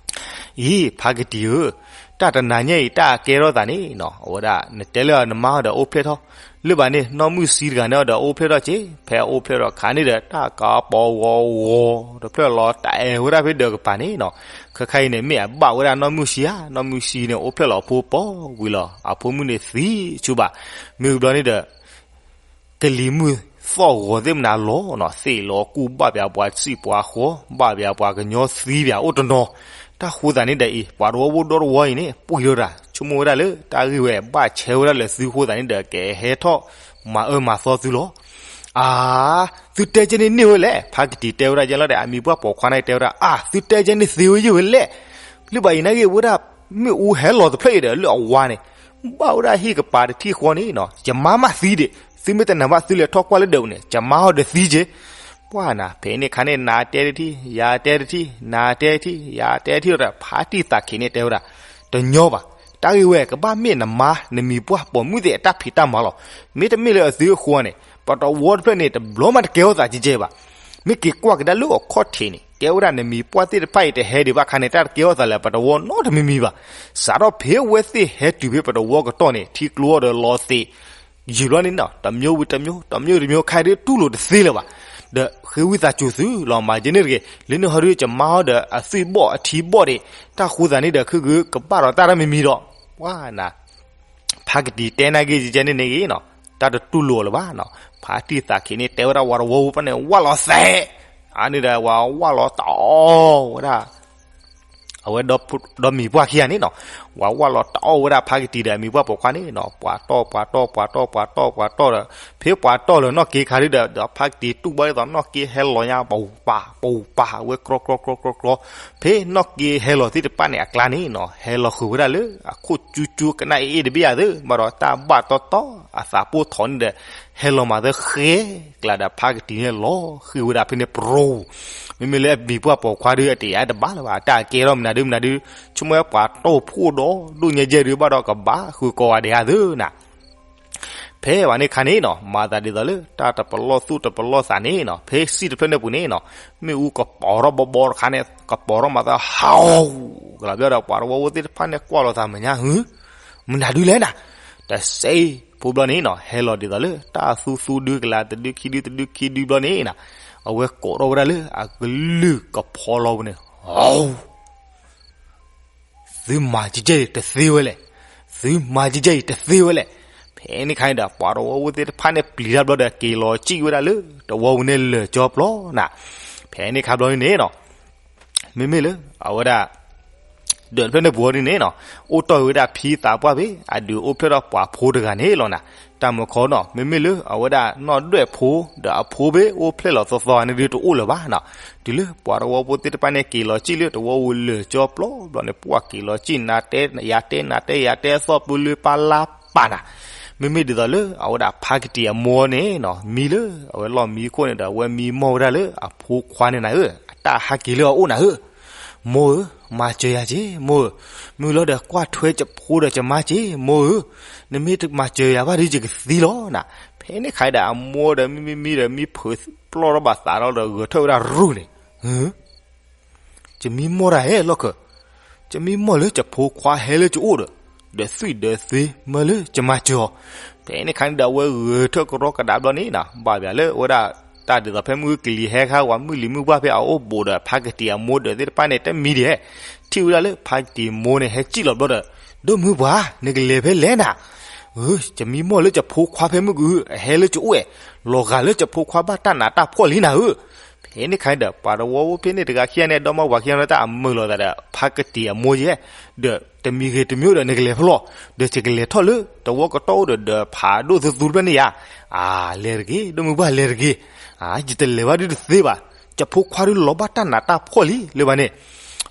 အံၤ ဖါကတံၤဧၢ, တၢ်တနၤညါအံၤ တၢ်ကဲထီၣ်သးန့ၣ်နီၤ, အဝဲဒၣ် နတဲလၢနမါအီၤဒီးအိၣ်ဖျဲၣ်ထီၣ်, လၢဘၣ်န့ၣ် နီၢ်မုၣ်ဆံတဂၤန့ၣ်အီၤဒီးအိၣ်ဖျဲၣ်ထီၣ်က့, ဖဲအိၣ်ဖျဲၣ်ထီၣ်ခါန့ၣ်ဒီး တၢ်ကပီၤဂီၤဂီၤတဖျၢၣ်လီၤ တၢ်အဲၣ်ဝဲဒၣ်ဖဲဒၢးကပၤန့ၣ်နီၤ, ခဲခါအံၤန့ၣ် မ့ၢ်အဘၣ်ဝဲဒၣ်နီၢ်မုၣ်ဆံဧါ, နီၢ်မုၣ်ဆံန့ၣ် အိၣ်ဖျဲၣ်လီၤအဖိပီၤဝံၤလီၤ, အဖိမုၣ်န့ၣ်သံဆူဘၣ်, မ့ၢ်ဘျီန့ၣ်ဒီး ကလံၤမုၢ်သီၣ်ဂီၤသ့ၣ်မနုၤလီၤနီၤ, သ့ၣ်လီၤကူၣ်ဘၣ်ပၠးပှၤစံၣ်ပှၤဃီ, ဘၣ်ပၠးပှၤကညီသံပၠးအိၣ်တနီၤ, တၢ်ဃိသတးန့ၣ်ဒီးအံၤ ပှၤတဝီဖိဒီတဝီအံၤန့ၣ် ပှံၢ်ထီၣ်တၢ် ဆိကမိၣ်ဝဲဒၣ်လၢ တၢ်ဂ့ၢ်ဝဲဘၣ်ဆဲဝဲဒၣ်လၢသုဃိသတးန့ၣ်ဒီး ကဟဲထီၣ်မၤအၢမၤသီသုလီၤ. အါ, သုတဲကဲန့ၣ်န့ၢ်ဝဲလဲၣ်, ဖါကတံၤတဲဝဲဒၣ်ယဲလီၤဒီး အမံၤပှၢ်ပိာ်ခွါန့ၣ်တဲဝဲဒၣ် အါ, သုတဲကဲန့ၣ်သ့ဝဲယဲၢ်ဝဲလဲၣ်. လၢဘၣ်အံၤနာ်က့ၤဝဲဒၣ် မ့ၣ်အူဟဲလီၤတဖျၢၣ်အံၤဒီး လၢအဝါန့ၣ် ဘၣ်ဝဲဒၣ်ဟံၣ်ကပၤတထံၣ်ဃီန့ၣ်နီၤ, ယမါမးသံဒံး, သုမ့ၢ်တနာ်ဘၣ်သုလဲၤထီၣ်ကွၢ်လၢဒၢးပူၤန့ၣ် ယမါအီၤဒီးသံက့ၤ. ပှၢ်နၤ ဖဲန့ၣ်ခါန့ၣ် နၤတဲတထံၣ် ယၤတဲတထံၣ် နၤတဲတထံၣ် ယၤတဲတထံၣ်ဒီး ဖါတံၢ်သးခံးန့ၣ်တဲဝဲဒၣ် တညီဘၣ်, တၢ်ဂ့ၢ်ဝဲ ကဘၣ်မ့ၢ်နမါ နမံၤပှၢ်ပိာ်မုၣ်သ့ၣ်အတၢ်ဖံးတၢ်မၤလီၤ. မ့တမ့ၢ်လၢအသုအဃိန့ၣ် ပတဝီတဖျၢၣ်န့ၣ် တဘျီမးတကဲထီၣ်သးကဲကဲဘၣ်. မ့ၢ်က့ၤကွၢ်ကဒါလၢအခီၣ်ထံးန့ၣ် ကဲဝဲဒၣ်နမံၤပှၢ်သ့ၣ်တဖၣ်အံၤ တဟဲဒံးဘၣ်ခါန့ၣ် တၢ်တကဲထီၣ်သးလၢပတဝီနီတမံၤမံၤဘၣ်. စးထီၣ်ဖဲအဝဲသ့ၣ်ဟဲတုၤဖဲပတဝီကတီၢ်န့ၣ် ထံကျိအီၤဒီးလီၤသ့ၣ် ယံာ်ဘျီန့ၣ်နီၤ တမျိုးဝံၤတမျိုး တမျိုးတမျိုး ခဲအံၤဒုးတူၢ်လိာ်တသ့လၢၤဘၣ်. ဒီးဃ့ဝံသးစူၤသုလီၤ မၤယဲန့ၣ်တဂ့ၤ, လၢန့ၣ်ဟီဒုး ယမါအီၤဒီးအသွံၣ်ဘီၣ်အထံဘီၣ်ဒံး, တၢ်ဃိသတးန့ၣ်ဒီး ခုဂုကဘၣ်ဒီးတၢ်တမံၤမံၤဒီး, ပှၢ်နၤ ဖါကတံၤတဲနာ်က့ၤကဲန့ၣ်န့ၣ်ဂ့ၤနီၤ, တၢ်တတူၢ်လိာ်လၢၤဘၣ်နီၤ. ဖါတံၢ်သးခံးန့ၣ် တဲဝဲဒၣ်ဝၤတဝီဖိဖဲန့ၣ် ဝၣ်လီၤသဲး, အန့ၣ်ဒီးဝၤဝၣ်လီၤတၢ်အီၣ်ဝဲဒၣ် အဝဲဒီမံၤပှၢ်ခံဂၤန့ၣ်နီၤ, ဝးဝးလီၤတအီၣ်ဝဲဒၣ်ဖါကတံၤဒီးအမံၤပှၢ်ပိာ်ခွါန့ၣ်နီၤ, ပှၤတီၢ်ပှၤတီၢ်ပှၤတီၢ်ပှၤတီၢ်ပှၤတီၢ်ဒီး ဖဲပှၤတီၢ်လၢနီၢ်က့ခါဒုဒီး ဒီးဖါကတံၤတူၢ်ဘၣ်ဒ်သိးနီၢ်က့ဟဲလီၤညါ ပူၤပာ်ပူၤပာ် အဝဲကြီကြီကြီကြီ, ဖဲနီၢ်က့ဟဲလီၤသ့ၣ်တဖၣ်န့ၣ်အကျါန့ၣ်နီၤ, ဟဲလီၤဃုာ်ဝဲဒၣ်လၢအခိၣ်ကၠူကၠူကနၣ်အ့ၣ်အ့ၣ်တဘ့ၣ်ဧါသ့ၣ် ဘၣ်ဒီးတၢ်ဘၣ်တီတီ အသးပိၢ်ထီၣ်န့ၣ်ဒီး ဟဲလီၤမၤသၢဃဲကျးဒီးဖါကတံၤန့ၣ်လီၤဃံၤဝဲဒၣ်ဖဲန့ၣ်ပရိ, မ့မ့ၢ်လၢအမံၤပှၢ်ပိာ်ခွါဒုအတယာ်တဘၣ်လၢၤဘၣ် တၢ်ကဲထီၣ်မနုၤဒုမနုၤဒု, ဆိကမိၣ်ဝဲပှၤတီၢ်ဖှိၣ်ဒီးဒိၣ်ညါယဲၢ်ဒုဘၣ်ဒီးကဘၣ်ဃုာ်ကိးဂၤဒဲးဧါသ့ၣ်နၤ ဖဲဘၣ်န့ၣ်ခါန့ၣ်နီၤ မၤသးဒ်သိးလၢတၢ်တပလီၢ်သူၣ်တပလီၢ်သးန့ၣ်နီၤ ဖဲစံၣ်တဖျၢၣ်န့ၣ်ပူၤန့ၣ်နီၤ, မ့ၣ်အူကပီၤထီၣ်ဘီဘီတခါန့ၣ် ကပီၤထီၣ်မၤသးဟး, ကလီၤဘျီဒီးပှၤတဝီဖိသ့ၣ်တဖၣ်န့ၣ်ကွၢ်လိာ်သးမဲာ်ညါ ဟု, မနုၤဒုလဲၣ်နၤ, တစဲးဖိဘျီန့ၣ်နီၤ ဟဲလီၤဒ်သိးလၢတၢ်သူသူဒုကလၤ တဒုခံဒုတဒုခံဒုဘျီန့ၣ်နီၤ, အဝဲကိးထီၣ်ဝဲဒၣ်လၢအကလုၢ်ကဖီလီၤပူၤန့ၣ်, သုမၤကဲကဲအံၤတသ့ဝဲလဲၣ်, သုမၤကဲကဲအံၤတသ့ဝဲလဲၣ်. ဖဲန့ၣ်ခါန့ၣ်ဒီး ပှၤတဝီဖိသ့ၣ်တဖၣ်န့ၣ်ပျံၤတၢ်ဘျီဒီး က့ၤလီၤစံၣ်ဝဲဒၣ်လၢတဝီပူၤန့ၣ်လၢာ်ကၠီပျီနၤ. ဖဲန့ၣ်ခါဘျီန့ၣ်နီၤ မ့မ့ၢ်လၢအဝဲဒၣ် ဒၢးတဖျၢၣ်န့ၣ်ပူၤအီၤဒ်န့ၣ်နီၤ, အိၣ်တီၢ်ဝဲဒၣ်ဖံသးပှၢ်ဖဲ အဒုးအိၣ်ဖျဲၣ်ထီၣ်ပှၤဖိတဂၤန့ၣ်လီၤနၤ. တၢ်မုၢ်ခီနီၤ မ့မ့ၢ်လၢအဝဲဒၣ်နီၢ်ဒွဲၣ်ဖိ ဒီးအဖိဖဲအိၣ်ဖျဲၣ်လီၤသီသီန့ၣ်ဒုးတအိၣ်လၢၤဘၣ်နီၤ. တုၤလၢပှၤတဝီဖိသ့ၣ်တဖၣ်န့ၣ်က့ၤလီၤစံၣ်လၢတဝီပူၤလၢာ်ကၠီပျီဘျီန့ၣ် ပှၢ်က့ၤလီၤစံၣ်နၤတဲယၤတဲနၤတဲယၤတဲအသီၣ်ပူၤလၢပၢ်လါပၢ်နၤ. မ့မ့ၢ်ဒ်သိးလၢအဝဲဒၣ်ဖါကတံၤအမိၢ်န့ၣ်နီၤ မံလၢ အဝဲလီၢ်မံခိၣ်န့ၣ်ဒီး အဝဲမံမီၢ်ဝဲဒၣ်လၢအဖိခွါန့ၣ်နၤဧၢ, အတၢ်ဟးက့ၤလၢအအိၣ်နၤဧၢ. မိၢ်ဧၢ, မၤစၢၤယၤက့ၤ မိၢ်ဧၢ, မုၢ်လီၤဒီးကွၢ်ထွဲကဖိဒီးကမါက့ၤ မိၢ်ဧၢ, နမ့ၢ်တမၤစၢၤယၤဘၣ်ဒီးယကသံလီၤနၤ. ဖဲန့ၣ်ခါဒီးအမိၢ်ဒီးမံမံမံဒီးမံဖုးပျီၢ်ထီၣ်ဘၣ်သးဒီးဂဲၤထၢၣ်ဝဲဒၣ်ရူၢ်န့ၣ် ကမံမီၢ်တၢ်ဟဲလီၢ်ခၢၣ်, ကမံမီၢ်လၢကဖိခွါဟဲလၢကအိၣ်ဒီး, ဒီးသွံၣ်ဒီးသ့မၢလၢကမၤစၢၤအီၤ. ဖဲန့ၣ်ခါန့ၣ်ဒီးအဝဲဂဲၤထၢၣ်ကရီကဒါဘျီန့ၣ်နီၤ ဘၣ်ဘၣ်လၢအဝဲဒၣ် တၢ်ဒ်သိးဖဲမုၢ်ကလံၤဟဲခါဝဲ မုၢ်လံၤမုၢ်ပှၢ်ဖဲအအိၣ်ဘူးဒီး ဖါကတံၤအမိၢ်ဒီးသ့ၣ်တဖၣ်န့ၣ် တမံဒံးဟဲ, ထံၣ်ဝဲဒၣ်လၢဖါကတံၤမိၢ်န့ၣ် ဟဲစံၣ်လီၤဘျီဒီး, ဒိၣ်မုၢ်ပှၢ် နကလဲၤဖဲလဲၣ်နၤ. ဧၢ, ကမံမီၢ်လၢကဖိခွါဖဲမုၢ်ကအု အဟဲလၢကအိၣ်အဲၣ်, လီၤဂာ်လၢကဖိခွါဘၣ်တၢ်နးတၢ်ဖှီၣ်လံနၤဧၢ. ဖဲန့ၣ်ခါန့ၣ်ဒီး ပှၤတဝီဖိဖဲန့ၣ်တဂၤခံဂၤန့ၣ် ဒီမါဝၤခံဂၤန့ၣ် တၢ်အမုာ်လိာ်သးဒီး ဖါကတံၤအမိၢ်ယဲ, ဒီးတမံၤဂ့ၤတမံၤဒီး နကလဲၤဖဲလဲၣ်, ဒီးယကလဲၤထီၣ်လၢတဝီကတီၢ်အိၣ်ဒီး ဒီးဖးဒိၣ်သူသူတဖျၢၣ်န့ၣ်ယါ. အါ, လဲၤတဂ့ၤ ဒိၣ်မုၢ်ပှၢ်လဲၤတဂ့ၤ. အါ, ယတလဲၤဘၣ်ဒုတသ့ဘၣ်, ကဖိခွါဒုလီၤဘၣ်တၢ်နးတၢ်ဖှီၣ်လံလၢၤဘၣ်န့ၣ်.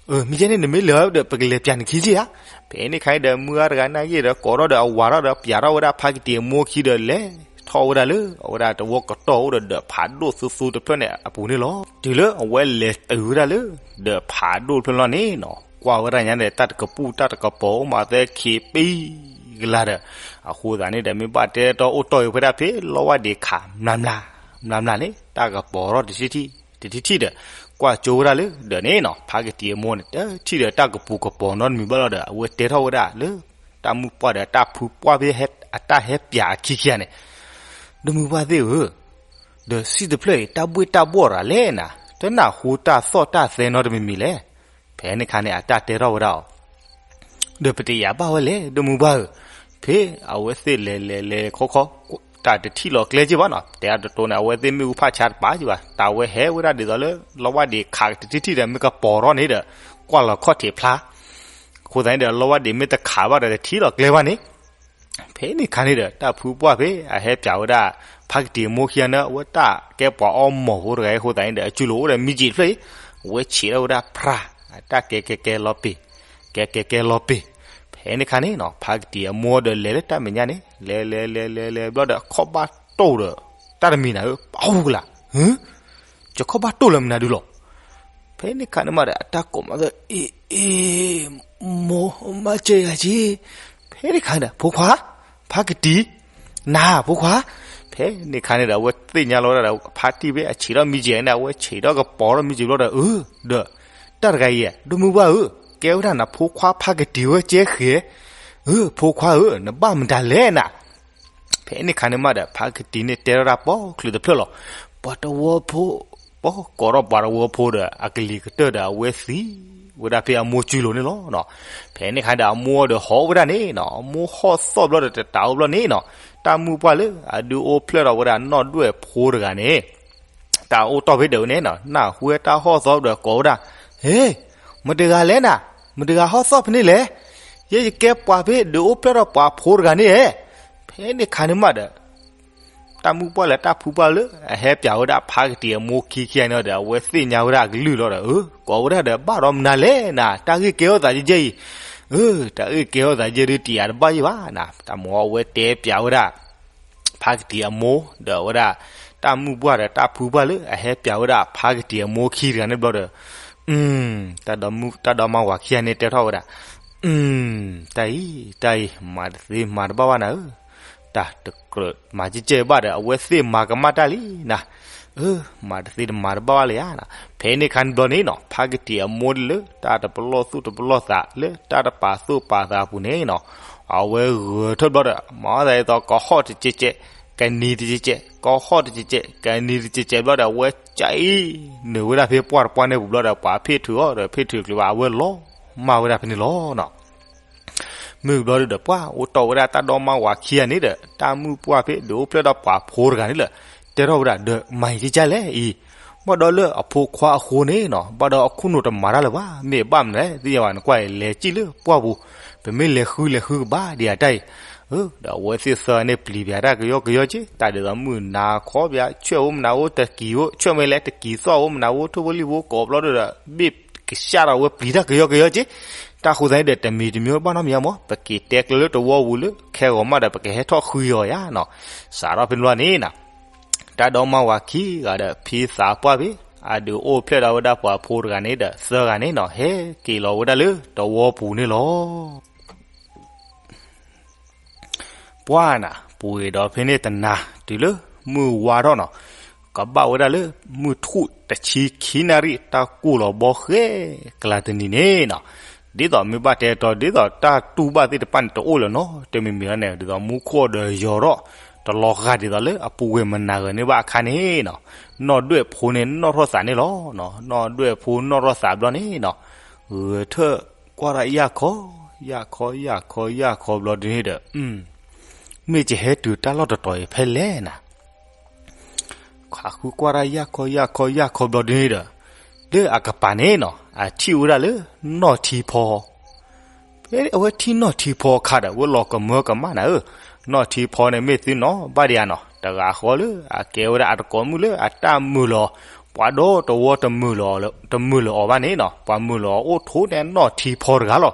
အၢ, မ့ၢ်ယဲန့ၣ် နမ့ၢ်လဲၤဒီး ပကလဲၤပၠးနခံက့ဧါ. ဖဲန့ၣ်ခါန့ၣ်ဒီး မုၢ်ဂၤတဂၤနာ်က့ဒီး ကိးထီၣ်ဒီးအဝၤထီၣ်ဒီးပၠးထီၣ်ဝဲဒၣ်ဖါကတံၤအမိၢ်ခံဒီး လဲၤထီၣ်ဝဲဒၣ်လၢ အဝဲဒၣ်တဝီကတီၢ်အိၣ်ဒီး ဒီးဖးဒိၣ်သူသူတဖျၢၣ်န့ၣ်အပူၤန့ၣ်လီၤ. တုၤလၢအဝဲလဲၤတုၤဝဲဒၣ်လၢ ဒီးဖးဒိၣ်တဖျၢၣ်လီၤန့ၣ်နီၤ, ကွၢ်ဝဲဒၣ်ညါန့ၣ် တၢ်တကပူၣ်တၢ်တကပီၤအိၣ်မးသဲခံးပံကလၤဒီး, အဃိသတးန့ၣ်ဒီး မ့ၢ်ဘၣ်တဲတီအိၣ်တီၢ်အံၤဖဲဒၣ်ဖဲလီဝၢ်ဒံးခး မျးမျး, မျးမျးန့ၣ် တၢ်ကပီၤထီၣ်တထံၣ်ထံၣ်, တထံၣ်ထံၣ်ဒီး, ကွၢ်ကၠိဝဲဒၣ်လၢ ဒီးန့ၣ်နီၤ ဖါကတံၤအမိၢ်န့ၣ် တထံၣ်ဒီးတၢ်ကပူၤကပီၤနီတမံၤဘၣ်လီၤဒီး အဝဲတဲထီၣ်ဝဲဒၣ်လၢ တၢ်မုၣ်ပှၢ်ဒီးတၢ်ဖုပှၢ်ဖဲ အတၢ်ဟဲပၠးအခံခံဂၤန့ၣ်, ဒိၣ်မုၢ်ပှၢ်သ့ၣ်ဧၢ, ဒီးစံၣ်တဖျၢၣ်အံၤ တၢ်ဘှ့ၣ်တၢ်ဘှီၣ်ရၤလဲၣ်နၤ, တနၢ်ဟူတၢ်သီၣ်တၢ်သဲနီတမံၤမံၤလဲၣ်. ဖဲန့ၣ်ခါန့ၣ် အတၢ်တဲထီၣ်ဝဲဒၣ်အီၤ, ဒီးပတယာ်ဘၣ်ဝဲလဲၣ် ဒိၣ်မုၢ်ပှၢ်ဧၢ, ဖဲအဝဲသ့ၣ်လဲၤလဲၤလဲၤခီခီ, တၢ်တထံၣ်လီၤကျဲက့ဘၣ်နီၤ, တဲအတတိန့ၣ် အဝဲသ့ၣ်မ့ၣ်အူဖးဆါတ ပာ်က့ဘၣ်, တၢ်ဝဲဟဲဝဲဒၣ်ဒ်သိးလၢ လီဝၢ်ဒံးခးတထံၣ်ထံၣ်ဒီး မ့ၢ်ကပီၤထီၣ်န့ၣ်ဒီး ကွၢ်လီၤခီၣ်ထံးဖျါ အဃိသတးန့ၣ်ဒီး လီဝၢ်ဒံးမ့ၢ်တခးဘၣ်ဒီး တထံၣ်လီၤကျဲဘၣ်န့ၣ်, ဖဲန့ၣ်ခါန့ၣ်ဒီး တၢ်ဖုပှၢ်ဖဲအဟဲပၠးဝဲဒၣ် ဖါကတံၤအမိၢ်ခံဂၤန့ၣ် အဝဲတၢ်ကဲပှၤအီမိာ်ဖိတဂၤအဃိသတးန့ၣ်ဒီး အစုလိာ်အိၣ်ဒီးမံကံးတဖျၢၣ်အံၤ, အဝဲဆံးထီၣ်ဝဲဒၣ်ဖြါ, အတၢ်ကဲကဲကဲလီၤပ့ၤ, ကဲကဲကဲလီၤပ့ၤ, ဖဲန့ၣ်ခါန့ၣ်နီၤ ဖါကတံၤအမိၢ်ဒီးလဲၤလၢတၢ်မဲာ်ညါန့ၣ် လဲၤလဲၤလဲၤလဲၤလဲၤဘျီဒီး ခီၣ်ဘၣ်တိၢ်ဒီး တၢ်တမံၤနၤဧၢ, ပအူကလး, ဟၢ, ကခီၣ်ဘၣ်တိၢ်လၢမနုၤဒုလီၤ. ဖဲန့ၣ်ခါန့ၣ်မးဒီး အတၢ်ကိးမးသၢ အ့ အ့ မိၢ် မၤစၢၤယၤက့ၤ, ဖဲန့ၣ်ခါဒီး ဖိခွါ, ဖါကတံၤ, နၤ ဖိခွါ, ဖဲန့ၣ်ခါန့ၣ်ဒီး အဝဲသ့ၣ်ညါလီၤဝဲဒၣ်ဒီး ဖါတံၢ်ဖဲအဆံးထီၣ်မံကံးန့ၣ် အဝဲဆံးထီၣ်ကပီၤထီၣ်မံကံးဘျီဒီး အၢ, ဒီး တၢ်တဂၤအံၤ ဒိၣ်မုၢ်ပှၢ်ဧၢ, ကဲဝဲဒၣ်နဖိခွါဖါကတံၤဝဲကဲဃဲၤ, အၢ ဖိခွါဧၢ, နဘၣ်မတၤလဲၣ်နၤ. ဖဲန့ၣ်ခါန့ၣ်မးဒီး ဖါကတံၤန့ၣ်တဲထီၣ်တၢ်ပိာ်ချုးတဖျၢၣ်လီၤ. ပှၤတဝီဖိ, ပှၤကိးထီၣ်ပှၤတဝီဖိဒီး အကလံၤကတၢၢ်ဒီး အဝဲသံဝဲဒၣ်ဖဲအမိၢ်စုလိၤန့ၣ်လီၤ. ဖဲန့ၣ်ခါဒီး အမိၢ်ဒီးဟီၣ်ဝဲဒၣ်န့ၣ်နီၤ, အမိၢ်ဟီၣ်သီၣ်ဘျီဒီး တတးအိၣ်ဘျီန့ၣ်နီၤ, တၢ်မုၢ်ပှၢ်လၢအဒုးအိၣ်ဖျဲၣ်ထီၣ်ဝဲဒၣ်နီၢ်ဒွဲၣ်ဖိတဂၤန့ၣ် တၢ်အိၣ်တီၢ်ဖဲဒၢးဝဲန့ၣ်နီၤ, နၢ်ဟူဝဲတၢ်ဟီၣ်သီၣ်ဒီးကိးဝဲဒၣ်, ဟ့, မတၤတဂၤလဲၣ်နၤ. မတၤတဂၤဟီၣ်သီၣ်ဖဲန့ၣ်လဲၣ်. ယဲယကဲပှၤဖဲဒုးအိၣ်ဖျဲၣ်ထီၣ်ပှၤဖိတဂၤန့ၣ်ဧါ. ဖဲန့ၣ်ခါန့ၣ်မးဒီး တၢ်မုၣ်ပှၢ်လၢတၢ်ဖုပှၢ်လၢ အဟဲပၠးဝဲဒၣ်ဖါကတံာ်အမိခံခံဂၤန့ၣ်ဒီး အဝဲသ့ၣ်ညါဝဲဒၣ်အကလုၢ်လီၤဒီး ကိးဝဲဒၣ်ဒီး ဘၣ်ဒီးမနုၤလဲၣ်နၤ, တၢ်ဂ့ၢ်ကဲထီၣ်သးယဲယဲအံၤ, တၢ်ဂ့ၢ်ကဲထီၣ်သးယဲဒုးတံာ်အတဘၣ်ယဲဘၣ်နၤ, တၢ်မ့ၢ်အဝဲတဲပၠးဝဲဒၣ် ဖါကတံာ်အမိ ဒီးဝဲဒၣ် တၢ်မုၣ်ပှၢ်ဒီးတၢ်ဖုပှၢ်လၢအဟဲပၠးဝဲဒၣ်ဖါကတံာ်အမိခံတဂၤန့ၣ်ဘျီဒီး တၢ်ဒီမါဝၤခံဂၤန့ၣ်တဲထီၣ်ဝဲဒၣ်, တၢ်အံၤ တၢ်အံၤ မၤတသ့မၤတဘၣ်ဘၣ်နၤဧၢ, တၢ်တကြၢးမၤကဲကဲဘၣ်ဒီး အဝဲသ့ၣ်မၤကမၣ်တၢ်လံနၤ, မၤတသ့တမၤတဘၣ်ဘၣ်လၢၤဧါ. ဖဲန့ၣ်ခါန့ၣ်ဘျီန့ၣ်နီၤ ဖါကတံာ်အမိဒ်လၢ တၢ်တပလီၢ်သူၣ်တပလီၢ်သးလၢတၢ်တပာ်သူၣ်ပာ်သးအပူၤန့ၣ်နီၤ, အဝဲဂဲၤထၢၣ်ဘျီဒီး မၤအီၣ်သးဒ်သိးကဟီၣ်တကဲးကဲး, ကနံၤတကဲးကဲး, ကဟီၣ်တကဲးကဲး, ကနံၤတကဲးကဲးဘျီဒီး အဝဲကၠံနုာ်ဝဲဒၣ်ဖဲပှၢ်တပှၢ်န့ၣ်ပူၤဘျီဒီး ပှၤဖ့ၣ်ထုးအီၤဒီး ဖ့ၣ်ထုးတချုးဘၣ် အဝဲလီၤမၢ်ဝဲဒၣ်ဖဲန့ၣ်လီၤနီၤ. မုၢ်ဘျီဒုဒီး ပှၢ်အိၣ်တီၢ်ဝဲဒၣ်တၢ်ဒီမါဝၤခံဂၤန့ၣ်ဒီး တၢ်မုၣ်ပှၢ်ဖဲဒုးအိၣ်ဖျဲၣ်ထီၣ်ပှၤဖိတဂၤန့ၣ်လီၤ. တဲထီၣ်ဝဲဒၣ်ဒီး မၤယံာ်ကဲကဲလဲၣ်အံၤ, ဘၣ်ဒီးလၢအဖိခွါအဃိန့ၣ်နီၤ ဘၣ်ဒီးအခိၣ်နူာ်တမၤတၢ်လၢၤဘၣ်, မ့ၢ်ဘၣ်မနုၤလဲၣ် သ့ၣ်ညါဘၣ် နကွၢ်အံၤ လဲၤကံၣ်လၢပှၢ်ပူၤ, ပမ့ၢ်လဲၤဃုလဲၤဃုကဘၣ်ဒံးဧါတၢ်အံၤ. ဒီးအဝဲသ့ၣ်သၢဂၤန့ၣ်ပျံၤပၠးတၢ်ကယီကယီက့ၤ, တၢ်ဒ်သိးမုၢ်နၤခီပၠး ဆွဲၣ်ဖိမနၤဖိ တကံၤဖိ ဆွဲၣ်မ့ၢ်လဲၣ် တကံၤသီၣ်ဖိမနၤဖိ ထိၣ်ဖိလံၣ်ဖိကိးဘျီဒုဒီး ဘ့ၣ်ကစၢ်ဒီးဝဲပျံၤတၢ်ကယီကယီက့ၤ. တၢ်ဃိသတးန့ၣ်ဒီး တမံၤတမံၤဘၣ်နီတမံၤမး ပက့ၤတဲကျၢၤလၢတဝီပူၤလၢ ခဲဂီၤမးဒီး ပကဟဲထီၣ်ဃုအီၤယါနီၤ. စးထီၣ်ဖဲန့ၣ်ဘျီန့ၣ်နီၤ တၢ်ဒီမါဝၤခံဂၤဒီး ဖံသးပှၢ်ဖဲ အဒုးအိၣ်ဖျဲၣ်ဒီးဝဲဒၣ်ပှၤဖိတဂၤန့ၣ်ဒီး သၢဂၤန့ၣ်နီၤ ဟဲက့ၤလီၤဝဲဒၣ်လၢတဝီပူၤန့ၣ်လီၤ. ပှၢ်နၤ ပှဲၤဒီးဖဲန့ၣ်တနၤ တုၤလၢမုၢ်ဝါထီၣ်နီၤ ကဘၣ်ဝဲဒၣ်လၢ မုၢ်ထူၣ်တဆံခံနၣ်ရံၣ် တၢ်ကိၢ်လီၤဘီဃဲကျါတနံၤန့ၣ်နီၤ. ဒ်သိးမ့ၢ်ဘၣ်တဲတီၤ ဒ်သိးတၢ်တူၢ်ဘၣ်သ့ၣ်တဖၣ်န့ၣ် တအိၣ်လၢၤနီတမံၤမံၤလီၤန့ၣ် ဒ်သိးမူခိၣ်ဒီးယီၤထီၣ် တလီၤဂာ်ဒ်သိးလၢအပူၤကွံာ်မနၤဂၤန့ၣ်ဘၣ်အခါန့ၣ်နီၤ နီၢ်ဒွဲၣ်ဖိန့ၣ်နီၣ်ထီၣ်သးန့ၣ်လီၤ. နီၢ်ဒွဲၣ်ဖိနီၣ်ထီၣ်သးဘျီန့ၣ်နီၤ ဂဲၤထၢၣ်ကွၢ်တၢ်ယၢ်ခီ ယၢ်ခီ ယၢ်ခီ ယၢ်ခီဘျီဒုန့ၣ်ဒီး မ့ၢ်ယဟဲတုၤတၢ်လီၢ်တတီၤအံၤဖဲလဲၣ်နၤ. ခးဃုကွၢ်တၢ်ယၢ်ခီ ယၢ်ခီ ယၢ်ခီဘျီဒုန့ၣ်ဒီး လၢအကပၤန့ၣ်နီၤ အထံၣ်ဝဲဒၣ်လၢ နီၢ်ထံဖီ ဖဲအဝဲထံၣ်နီၢ်ထံဖီအခါဒီး ဝဲလီၤကမၢကမၣ်နၤဧၢ, နီၢ်ထံဖီန့ၣ်မ့ၢ်သုနီၢ်ဘၣ်ဒံးဧါနီၤ, တဂၤဃီလၢအကဲဝဲဒၣ်အတကိးမုၣ်လၢအတၢ်မုာ်လီၤ, ပှၤဒီတဝီတမုာ်လီၤ, တမုာ်လီၤအီၤဘၣ်န့ၣ်နီၤ, ပှၤမုာ်လီၤအီၤအိၣ်ထိးန့ၣ်နီၢ်ထံဖီတဂၤလီၤ.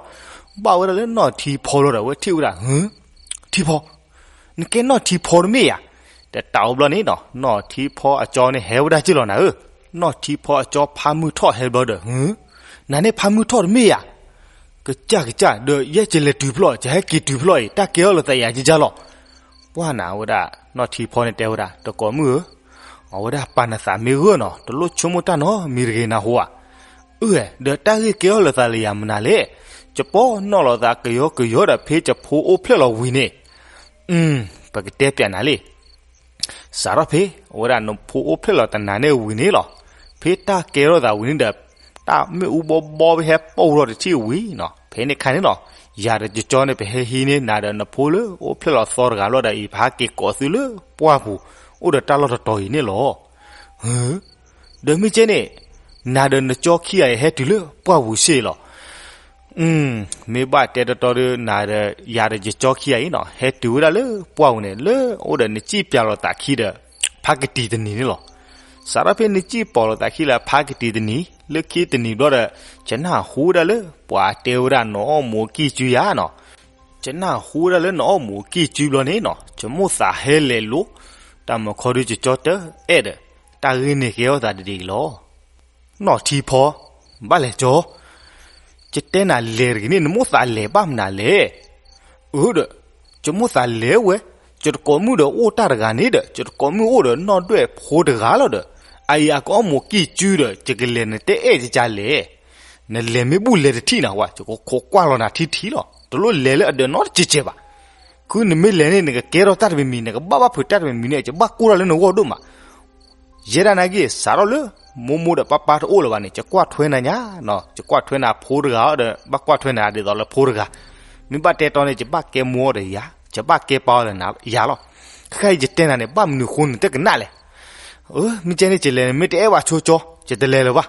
ဘၣ်ဝဲဒၣ်လၢနီၢ်ထံဖီလီၤဒီး အဝဲထံၣ်ဝဲဒၣ် ဟု, ထံဖီ နကဲနီၢ်ထံဖီတမ့ၢ်ဧါ. တတးအိၣ်ဘျီန့ၣ်နီၤ နီၢ်ထံဖီအကၠီန့ၣ်ဟဲဝဲဒၣ်က့ၢ်လီၤနၤဧၢ, နီၢ်ထံဖီအကၠီဖါမုၢ်ထီၣ်ဟဲဘျီဒီး ဟု, နၤန့ၣ်ဖါမုၢ်ထီၣ်တမ့ၢ်ဧါ. ကစၢ်ကစၢ် ဒီးယဲယလဲၤတုၤဖျီၣ် ယဟဲက့ၤတုၤဖျီၣ်အံၤ တၢ်ကဲထီၣ်လၢသးယၤကကၢ်လီၤ. ပှၢ်နၤဝဲဒၣ် နီၢ်ထံဖီန့ၣ်တဲဝဲဒၣ် တကိးမုၣ်ဧၢ, အဝဲဒၣ်ပာ်နသးမ့ၢ်ဂၢၢ်နီၤ တလိၣ်ဆိကမိၣ်တၢ်နီတမံၤတဂ့ၤနၤဟူဧါ. အၢ ဒီးတၢ်ဂ့ၢ်ကဲထီၣ်လၢသးလၢယၤမနုၤလဲၣ်. ယပီၢ်နီၣ်လီၤသးကယီကယီဒီးဖဲယဖိအိၣ်ဖျဲၣ်လီၤဝံၤန့ၣ် ပကတဲပၠးနၤလံ. စးထီၣ်ဖဲ အဝဲဒၣ်နဖိအိၣ်ဖျဲၣ်လီၤတနၤန့ၣ်ဝံၤန့ၣ်လီၤ. ဖဲတၢ်ကဲထီၣ်သးဝံၤန့ၣ်ဒီး တၢ်မ့ၣ်အူဘီဘီဖဲဟဲပိၢ်ထီၣ်တထံၣ်ဝံၤနီၤ. ဖဲန့ၣ်ခါန့ၣ်နီၤ ယၤဒီးယကၠီန့ၣ် ပဟဲဟံးန့ၢ်နၤဒီးနဖိလၢအိၣ်ဖျဲၣ်လီၤသီတဂၤလီၤဒီးအံၤ ပဟဲက့ၤကိးသုလၢပှၢ်ပူၤ အိၣ်ဒီးတၢ်လီၢ်တတီၤအံၤန့ၣ်လီၤ. ဟု ဒီးမ့ၢ်ကဲန့ၣ် နၤဒီးနကၠီခံဂၤအံၤဟဲတုၤလၢပှၢ်ပူၤစ့ၢ်လီၤ. မ့ၢ်ဘၣ်တဲတတီၤဒီး နၤဒီးယၤဒီးယကၠီခံဂၤအံၤနီၤ ဟဲတုၤဝဲဒၣ်လၢပှၢ်ပူၤန့ၣ် လၢအိၣ်ဒီးနစံၣ်ပၠးလိာ်သးခံဒီး ဖါကတံၤတနံၤန့ၣ်လီၤ. စးထီၣ်ဖဲနစံၣ်ပၠးလိာ်သးခံလၢဖါကတံၤတနံၤ လၢခံတနံၤဘျီဒီး ယနၢ်ဟူဝဲဒၣ်လၢ ပှၤတဲဝဲဒၣ်နအီၣ်မူးကံၢ်စုယၤနီၤ. ယနၢ်ဟူဝဲဒၣ်လၢနအီၣ်မူးကံၢ်စုဘျီန့ၣ်နီၤ ယမိၣ်သးဟဲလဲၤလိၤ တၢ်မုၢ်ခီဒုးယကၠီတအဲၣ်ဒီး တၢ်ဂ့ၢ်န့ၣ်ကဲထီၣ်သးဒ်အံၤလီၤ. နီၢ်ထံဖီ ဘၣ်လဲၤကၠီ ယတဲနၤလဲၤတဂ့ၤန့ၣ် နမိၣ်သးလဲၤဘၣ်မနုၤလဲၣ်. အၢဒီး ယမိၣ်သးလဲၤဝဲ ယတကိးမုၣ်ဒီးအိၣ်တၢ်တဂၤန့ၣ်ဒီး ယတကိးမုၣ်အိၣ်ဒီးနီၢ်ဒွဲၣ်ဖိတဂၤလီၤဒီး အအံၤအကအီၣ်မူးကံၢ်စုဒီး ယကလဲၤနတအဲၣ်ယကလဲၣ်. နလဲၤမ့ၢ်ဘူၣ်လဲၤတထံၣ်နၤဝဲ ယကခိးကွၢ်လီၤနၤထံထံလီၤ. တလိၣ်လဲၤလၢအဒၢးနီတစဲးစဲးဘၣ်. ခုနမ့ၢ်လဲၤန့ၣ် နကကဲထီၣ်တၢ်တမံၤမံၤ နကဘၣ်ဘၣ်ဖုးတၢ်တမံၤမံၤန့ၣ် ယဘၣ်ကိၢ်ထီၣ်လၢနဂီၢ်ဒိၣ်မး ယဲဒၣ်နာ်က့ စးထီၣ်လၢ မိၢ်မိၢ်ဒီးပၢ်ပၢ်တအိၣ်လၢၤဘၣ်န့ၣ် ယကွၢ်ထွဲနၤညါနီၤ, ယကွၢ်ထွဲနၤဖိတဂၤဒီး ဘၣ်ကွၢ်ထွဲနၤဒ်သိးလၢဖိတဂၤ, မ့ၢ်ဘၣ်တဲတီန့ၣ် ယဘၣ်ကဲမိၢ်ဒီးယၤ, ယဘၣ်ကဲပၢ်ဒီးနၤယၤလီၤ. ခဲအံၤယတဲနၤန့ၣ် ဘၣ်မနုၤဃိနတကနၣ်လဲၣ်. အၢ မ့ၢ်ကဲန့ၣ် ယလဲၤန့ၣ် မ့ၢ်တအဲၣ်ဘၣ်ဆိကၠီ ယတလဲၤလၢၤဘၣ်.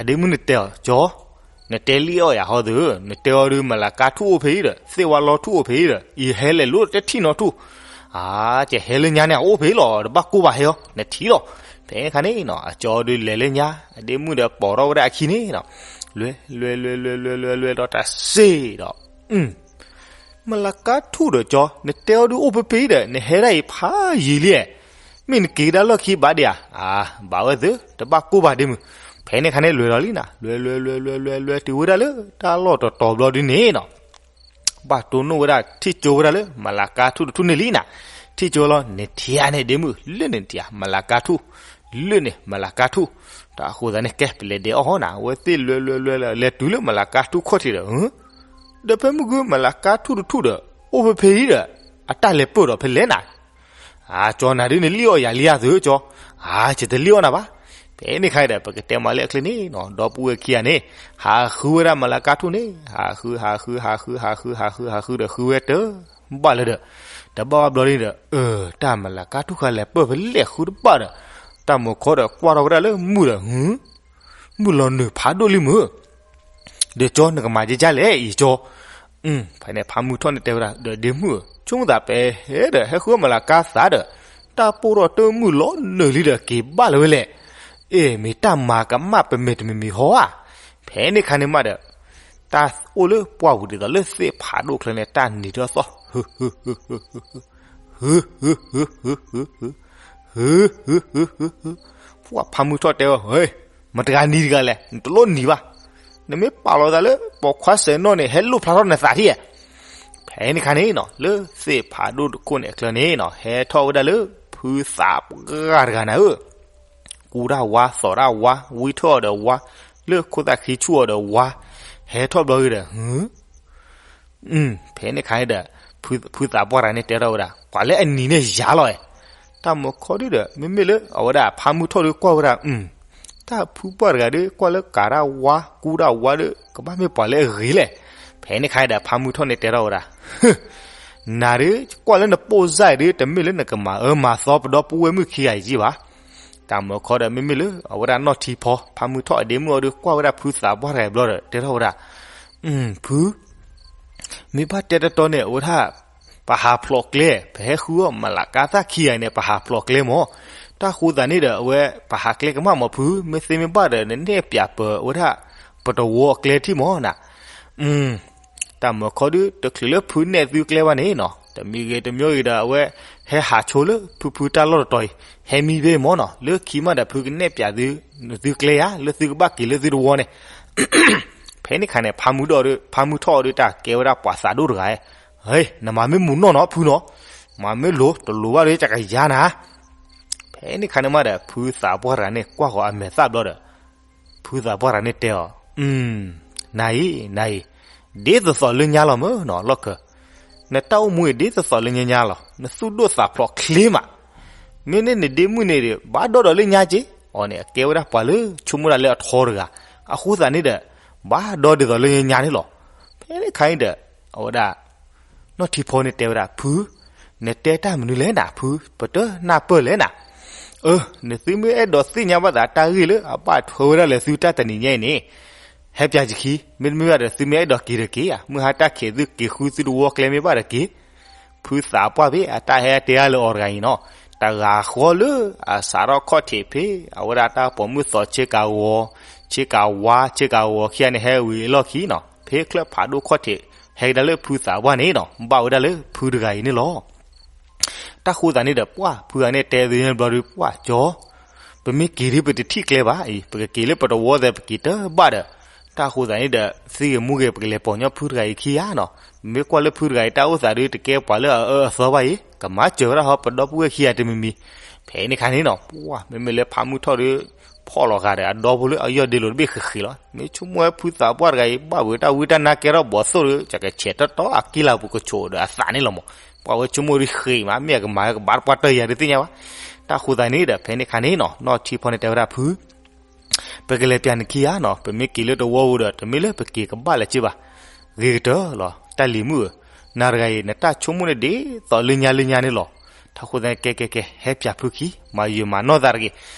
အဒ့မုၣ်နတဲအီၤ ကၠီ, နတဲလံအီၣ်ယၤဟီသု, နတဲအီၤဒုး မလၤကါထူၣ်အိၣ်ဖဲအံၤဒီး သ့ၣ်ဝါလီထူၣ်အိၣ်ဖဲအံၤဒီး ယဟဲလဲၤလိၣ်တထံၣ်နီထူၣ်, အါ, ကဟဲလၢညါန့ၣ် အအိၣ်ဖဲအံၤလီၤ, တဘၣ်ကိၢ်ဘၣ်ဟဲအီၤ, နထံၣ်လီၤ. ဖဲန့ၣ်အခါန့ၣ်နီၤ အကၠီဒုးလဲၤလၢညါ အဒ့မုၣ်ဒီးပိာ်ထီၣ်ဝဲဒၣ်အခံန့ၣ်နီၤ, လွဲလွဲလွဲလွဲလွဲလွဲဒီးတၢ်စ့ၢ်ဒီး မလၤကါထူၣ်ဒီးကၠီ, နတဲအီၤဒုးအိၣ်ဖဲဖဲအံၤဒီး နဟဲဒၣ်အံၤဖးယံာ်လံ, မ့ၢ်နက့ၤကဒါလီၢ်ခံဘၣ်ဒံးဧါ, အါ, ဘၣ်ဝဲသု, တဘၣ်ကိၢ်ဘၣ်ဒ့မုၣ်. ဖဲန့ၣ်အခါန့ၣ် လွဲၢ်လီၤလံနၤ, လွဲလွဲလွဲလွဲလွဲလွဲတုၤဝဲဒၣ်လၢတၢ်လီၢ်တတီၤဘျီဒုးန့ၣ်နီၤ ဘၣ်တိၢ်နီၣ်ဝဲဒၣ် ထံၣ်ကၠိဝဲဒၣ်လၢ မလၤကါထူၣ်တထူၣ်န့ၣ်လံနၤ, ထံၣ်ကၠိလီၤ နထံၣ်ဧါန့ၣ်ဒ့မုၣ်, လၢန့ၣ်နထံၣ်ဧါ မလၤကါထူၣ်, လၢန့ၣ် မလၤကါထူၣ်, တၢ်အဃိသတးန့ၣ် ကဲပလဲၤဒဲးအီၣ်ဟီနၤ, အဝဲသ့ၣ်လွဲလွဲလွဲလွဲ လဲၤတုၤလၢမလၤကါထူၣ်ခီၣ်ထံးဒီး ဒီးဖဲမုၢ်ဂီၤ မလၤကါထူၣ်တထူၣ်ဒီး အိၣ်ဖဲဖဲအံၤဒီး အတၢ်လဲၤပၢၢ်ဒီးဖဲလဲၣ်နၤ, အါ, ကၠီနၤဒုးနလံၣ်အီၣ်ယၤလံဧါသုကၠီ, အါ, ယတလံၣ်အီၣ်နၤဘၣ်. ဖဲန့ၣ်အခါဒီး ပကတဲမးလၢအချ့န့ၣ်နီၤ, ဒီပုၢ်ဝဲၢ်ခံဂၤန့ၣ် ဟးဃုဝဲဒၣ်မလၤကါထူၣ်န့ၣ် ဟးဃု ဟးဃု ဟးဃု ဟးဃု ဟးဃု ဟးဃုဒီးဃုဝဲတဘၣ်လၢၤဒီး တဘၣ်ဘၣ်ဘျီန့ၣ်ဒီး အၢ တၢ်မလၤကါထူၣ်ဃါလဲၤပၢၢ်ဖဲလဲၣ်ဃုတဘၣ်ဒီး တၢ်မိၢ်ခီဒီးကွၢ်ထီၣ်ဝဲဒၣ်လၢမုၢ်ဒီး မုၢ်လီၤနုာ်ဖးဒိၣ်လံမုၢ် ဒီးကၠီနကမၤကဲကၢ်လဲၣ်အံၤကၠီ, ဖဲန့ၣ်ဖးမုၢ်ထီၣ်န့ၣ်တဲဝဲဒၣ် ဒီးဒ့မုၣ်ဧၢ, ဆိကမိၣ်သးပဟဲဒီး ဟဲဃုအီၣ်မလၤကါသးဒီး တၢ်ပိၢ်ထီၣ်တမုၢ်လီၤနုာ်လံဒီးက့ၤဘၣ်လၢၤဝဲလဲၣ်. အ့ၣ် မ့ၢ်တၢ်မၤကမၣ်ပမဲာ်တမံၤမံၤဟီဧါ. ဖဲန့ၣ်ခါန့ၣ်မးဒီး တၢ်အိၣ်လၢပှၢ်ပူၤဒ်သိးလၢသ့ၣ်ဖးဒိၣ်ချၢန့ၣ် တၢ်နံၤထီၣ်သီၣ် ပှၤဖးမုၢ်ထီၣ်တဲဝဲ, မတၤတဂၤနံၤတဂၤလဲၣ်, နတလိၣ်နံၤဘၣ်. နမ့ၢ်ပာ်လီၤသးလၢပိာ်ခွါစဲးနီၣ်န့ၣ် ဟဲလိၣ်ဖျါထီၣ်နသးထံၣ်ဧါ. ဖဲန့ၣ်ခါန့ၣ်နီၤ လၢသ့ၣ်ဖးဒိၣ်တခိၣ်န့ၣ်အချၢန့ၣ်နီၤ ဟဲထီၣ်ဝဲဒၣ်လၢဖုသးပှၢ်တဂၤနၤဧၢ, ကူတၢ်ဝါ သီၣ်တၢ်ဝါ ဝံထီၣ်အီၤဒီးဝါ, လၢခိသးခံဆူၣ်အီၤဒီးဝါ, ဟဲထီၣ်ဘျီဂ့ၤဒီး ဖဲန့ၣ်ခါန့ၣ်ဒီး ဖုသးပှၢ်တဂၤန့ၣ်တဲထီၣ်ဝဲဒၣ် ပှၤလၢအနံၤန့ၣ်ယၤလီၤ. တၢ်မုၢ်ခီဒုဒီး မ့မ့ၢ်လၢအဝဲဒၣ်ဖးမုၢ်ထီၣ်ဒုကွၢ်ဝဲဒၣ် တၢ်ဖုပှၢ်တဂၤဒီး ကွၢ်လၢကၤတၢ်ဝါ ကူတၢ်ဝါဒီး ကဘၣ်မ့ၢ်ပှၤလၢအဂ့ၤလဲၣ်. ဖဲန့ၣ်ခါဒီး ဖးမုၢ်ထီၣ်န့ၣ်တဲထီၣ်ဝဲဒၣ်, နၤဒီး ကွၢ်လၢနပိၢ်စၢ်အံၤဒီး တမ့ၢ်လၢနကမၤအၢမၤသီပဒီပုၢ်ဝဲၢ်မုၣ်ခံဂၤအံၤဘၣ်. တၢ်မုၢ်ခီဒီး မ့မ့ၢ်လၢအဝဲဒၣ်နီၢ်ထံဖီ ဖးမုၢ်ထီၣ်အဒ့မုၣ်အီၤဒီး ကွၢ်ဝဲဒၣ်ဖုသးပှၢ်တဂၤအံၤဘျီဒီး တဲထီၣ်ဝဲဒၣ်, ဖု မ့ၢ်ဘၣ်တဲတတီန့ၣ် အဝဲဒၣ် ပဟးဖျိးကျဲ, ပဟဲဃုအီၣ်မလၤကါသၣ်ခံဂၤအံၤန့ၣ် ပဟးဖျိးကျဲမၢ်. တၢ်ဃိသးန့ၣ်ဒီး အဝဲပဟးကျဲကမၣ်မၢ်ဖု, မ့ၢ်သ့မ့ၢ်ဘၣ်ဒီး နနဲၣ်ပၠးပၢၤအဝဲဒၣ် ပတဝီအကျဲထံၣ်မၢ်နၤ. တၢ်မုၢ်ခီဒု တချုးလၢဖုနဲၣ်သုကျဲဘၣ်န့ၣ်နီၤ, တမံၤဂ့ၤတမံၤဂ့ၤဒီး အဝဲဟဲဟးဆိလၢဖုဖုတၢ်လီၢ်တတီၤအံၤ, ဟဲမံဖဲမၢ်နီၤ, လၢခံမးဒီး ဖုကနဲၣ်ပၠးသု သုကျဲယါ လၢသုကဘၣ်က့ၤလၢသုတဝီန့ၣ် ဖဲန့ၣ်ခါန့ၣ် ဖးမုၢ်ဒီး ဖးမုၢ်ထီၣ်အီၤဒီး တၢ်ကဲဝဲဒၣ်ပှၤသးဒိၣ်တဂၤ, နမၤမ့ၢ်မုာ်နီၢ်နီၤဖုနီၤ, မ့ၢ်လိၤတလိၤဘၣ်ဒီး ယကယၤနၤ. ဖဲန့ၣ်ခါန့ၣ်မးဒီး ဖုသးပှၢ်တဂၤန့ၣ် ကွၢ်ဃီၤအမဲာ်သၣ်ဘျီဒီး ဖုသးပှၢ်တဂၤန့ၣ်တဲအီၤ, နၤအံၤ နၤအံၤ, ဒ်သိးသိးလၢညါလီၤမ့ၢ်နီၤ လီၢ်ခၢၣ်, နတၢ်အိၣ်မူအံၤ ဒ်သိးသိးလၢညါညါလီၤ. နသူၣ်ဒိၣ်သးဖျိးချ့မး. မ့မ့ၢ်နဒ့မုၣ်န့ၣ်ဒီး ဘၣ်ဒီဒီးလၢညါက့ၤ. အီၤန့ၣ် အကဲဝဲဒၣ်ပှၤလၢဆိကမိၣ်ဒၣ်လၢအထီတဂၤ, အဃိသတးန့ၣ်ဒီး ဘၣ်ဒီဒ်သိးလၢညါညါန့ၣ်လီၤ. ဖဲန့ၣ်ခါန့ၣ်ဒီး အဝဲဒၣ် နီၢ်ထံဖီန့ၣ်တဲဝဲဒၣ်, ဖု, နတဲတၢ်မနုၤလဲၣ်နၤ ဖု, ပတနၢ်ပၢၢ်လဲၣ်နၤ. အၢ, နသုမ့ၢ်အဲၣ်ဒိးသ့ၣ်ညါဘၣ်သးတၢ်ဂ့ၢ်လၢအဘၣ်ထွဲဝဲဒၣ်လၢသုတၢ်တနံၤညါအံၤန့ၣ်, ဟဲပၠးယခံ, မ့တမ့ၢ်ဘၣ်ဒီး သုမ့ၢ်အဲၣ်ဒိးက့ၤဒီးက့ၤဧါ, မုၢ်ဟါတၢ်ခံးသုက့ၤဃုသုတဝီကျဲမ့ၢ်ဘၣ်ဒီးက့ၤ. ဖုသးပှၢ်ဖဲအတၢ်ဟဲတဲအါလၢအီၤတဂၤအံၤနီၤ, တဂၤဃီလၢအစးထီၣ်ခီၣ်ထံးဖဲ အဝဲဒၣ်တၢ်ပိာ်မုၣ်သီးဆ့ကၤဂီၤ, ဆ့ကၤဝါ, ဆ့ကၤဂီၤခံဂၤန့ၣ် ဟဲဝံၤအလီၢ်ခံနီၤ, ဖဲချၢၣ်ဖးဒိၣ်ခီၣ်ထံး ဟဲကဒါလၢဖုသးပှၢ်န့ၣ်နီၤ, ဘၣ်ဝဲဒၣ်လၢဖုတဂၤအံၤန့ၣ်လီၤ. တၢ်ဃိသးန့ၣ်ဒီး ပှၢ်ဖုဂၤန့ၣ်တဲသုန့ၣ်ဘျီဒီး ပှၢ်ကၠီ, ပမ့ၢ်က့ၤဒ်ပတထံၣ်ကျဲဘၣ်အံၤ, ပကက့ၤလၢပတဝီသဲးပက့ၤတဘၣ်ဒီး, တၢ်ဃိသးန့ၣ်ဒီး သ့ဂ့ၤမူဂ့ၤ ပကလဲၤပိာ်ညီဖုတဂၤအံၤခံဂၤနီၤ, ပမ့ၢ်ကွၢ်လၢဖုတဂၤအံၤတၢ်အိၣ်သးဒီး တကဲပှၤလၢအအၢအသီဘၣ်အံၤ, ကမၤစၢၤဝဲဒၣ်ဟီပဒီပုၢ်ဝဲၢ်ခံဂၤတမံၤမံၤ. ဖဲန့ၣ်ခါန့ၣ်နီၤ, ပှၢ် မ့မ့ၢ်လၢဖးမုၢ်ထီၣ်ဒီး ဖီၣ်လီၤဂာ်ဒီးအဒီဖိလၢအယီၢ်ဒ့လိာ်တဘ့ၣ်ဃ့ဃ့လီၤ. မ့ၢ်ဆိကမိၣ်ဝဲဖုသးပှၢ်တဂၤအံၤ ဘၣ်ဝဲတၢ်ဝံတၢ်နါကဲထီၣ်ဘီၣ်သိၣ်ဒီး ကကဆဲးတီတီအကံလၤပူၤကဆိးဒီးအသးန့ၣ်လီၤမး. ပှၢ်ဝဲဆိကမိၣ်ဒီးဃ့မး မ့ၢ်အကမၤကဘၣ်တပှၢ်တၢၢ်ယၤတသ့ၣ်ညါဘၣ်. တၢ်ဃိသးန့ၣ်ဒီး ဖဲန့ၣ်ခါန့ၣ်နီၤ, နီၢ်ထံဖီန့ၣ်တဲဝဲဒၣ်ဖု ပကလဲၤပၠးနခံဂၤနီၤ, ပမ့ၢ်က့ၤလၢတဝီပူၤဒီး တမ့ၢ်လၢပက့ၤကဘၣ်လၢၤက့ၤဘၣ်. ဂ့ၤကတၢၢ်လီၤ တၢ်လံၤမုၣ်ဧၢ, နၤတဂၤအံၤ နတၢ်ဆိကမိၣ်န့ၣ်ဒ်သိးလၢညါလၢညါန့ၣ်လီၤ. တၢ်ဃိသးန့ၣ် ကဲကဲကဲ ဟဲပၠးဖုခံ, မၤယုာ်မၤနီၢ်သးတဂ့ၤ.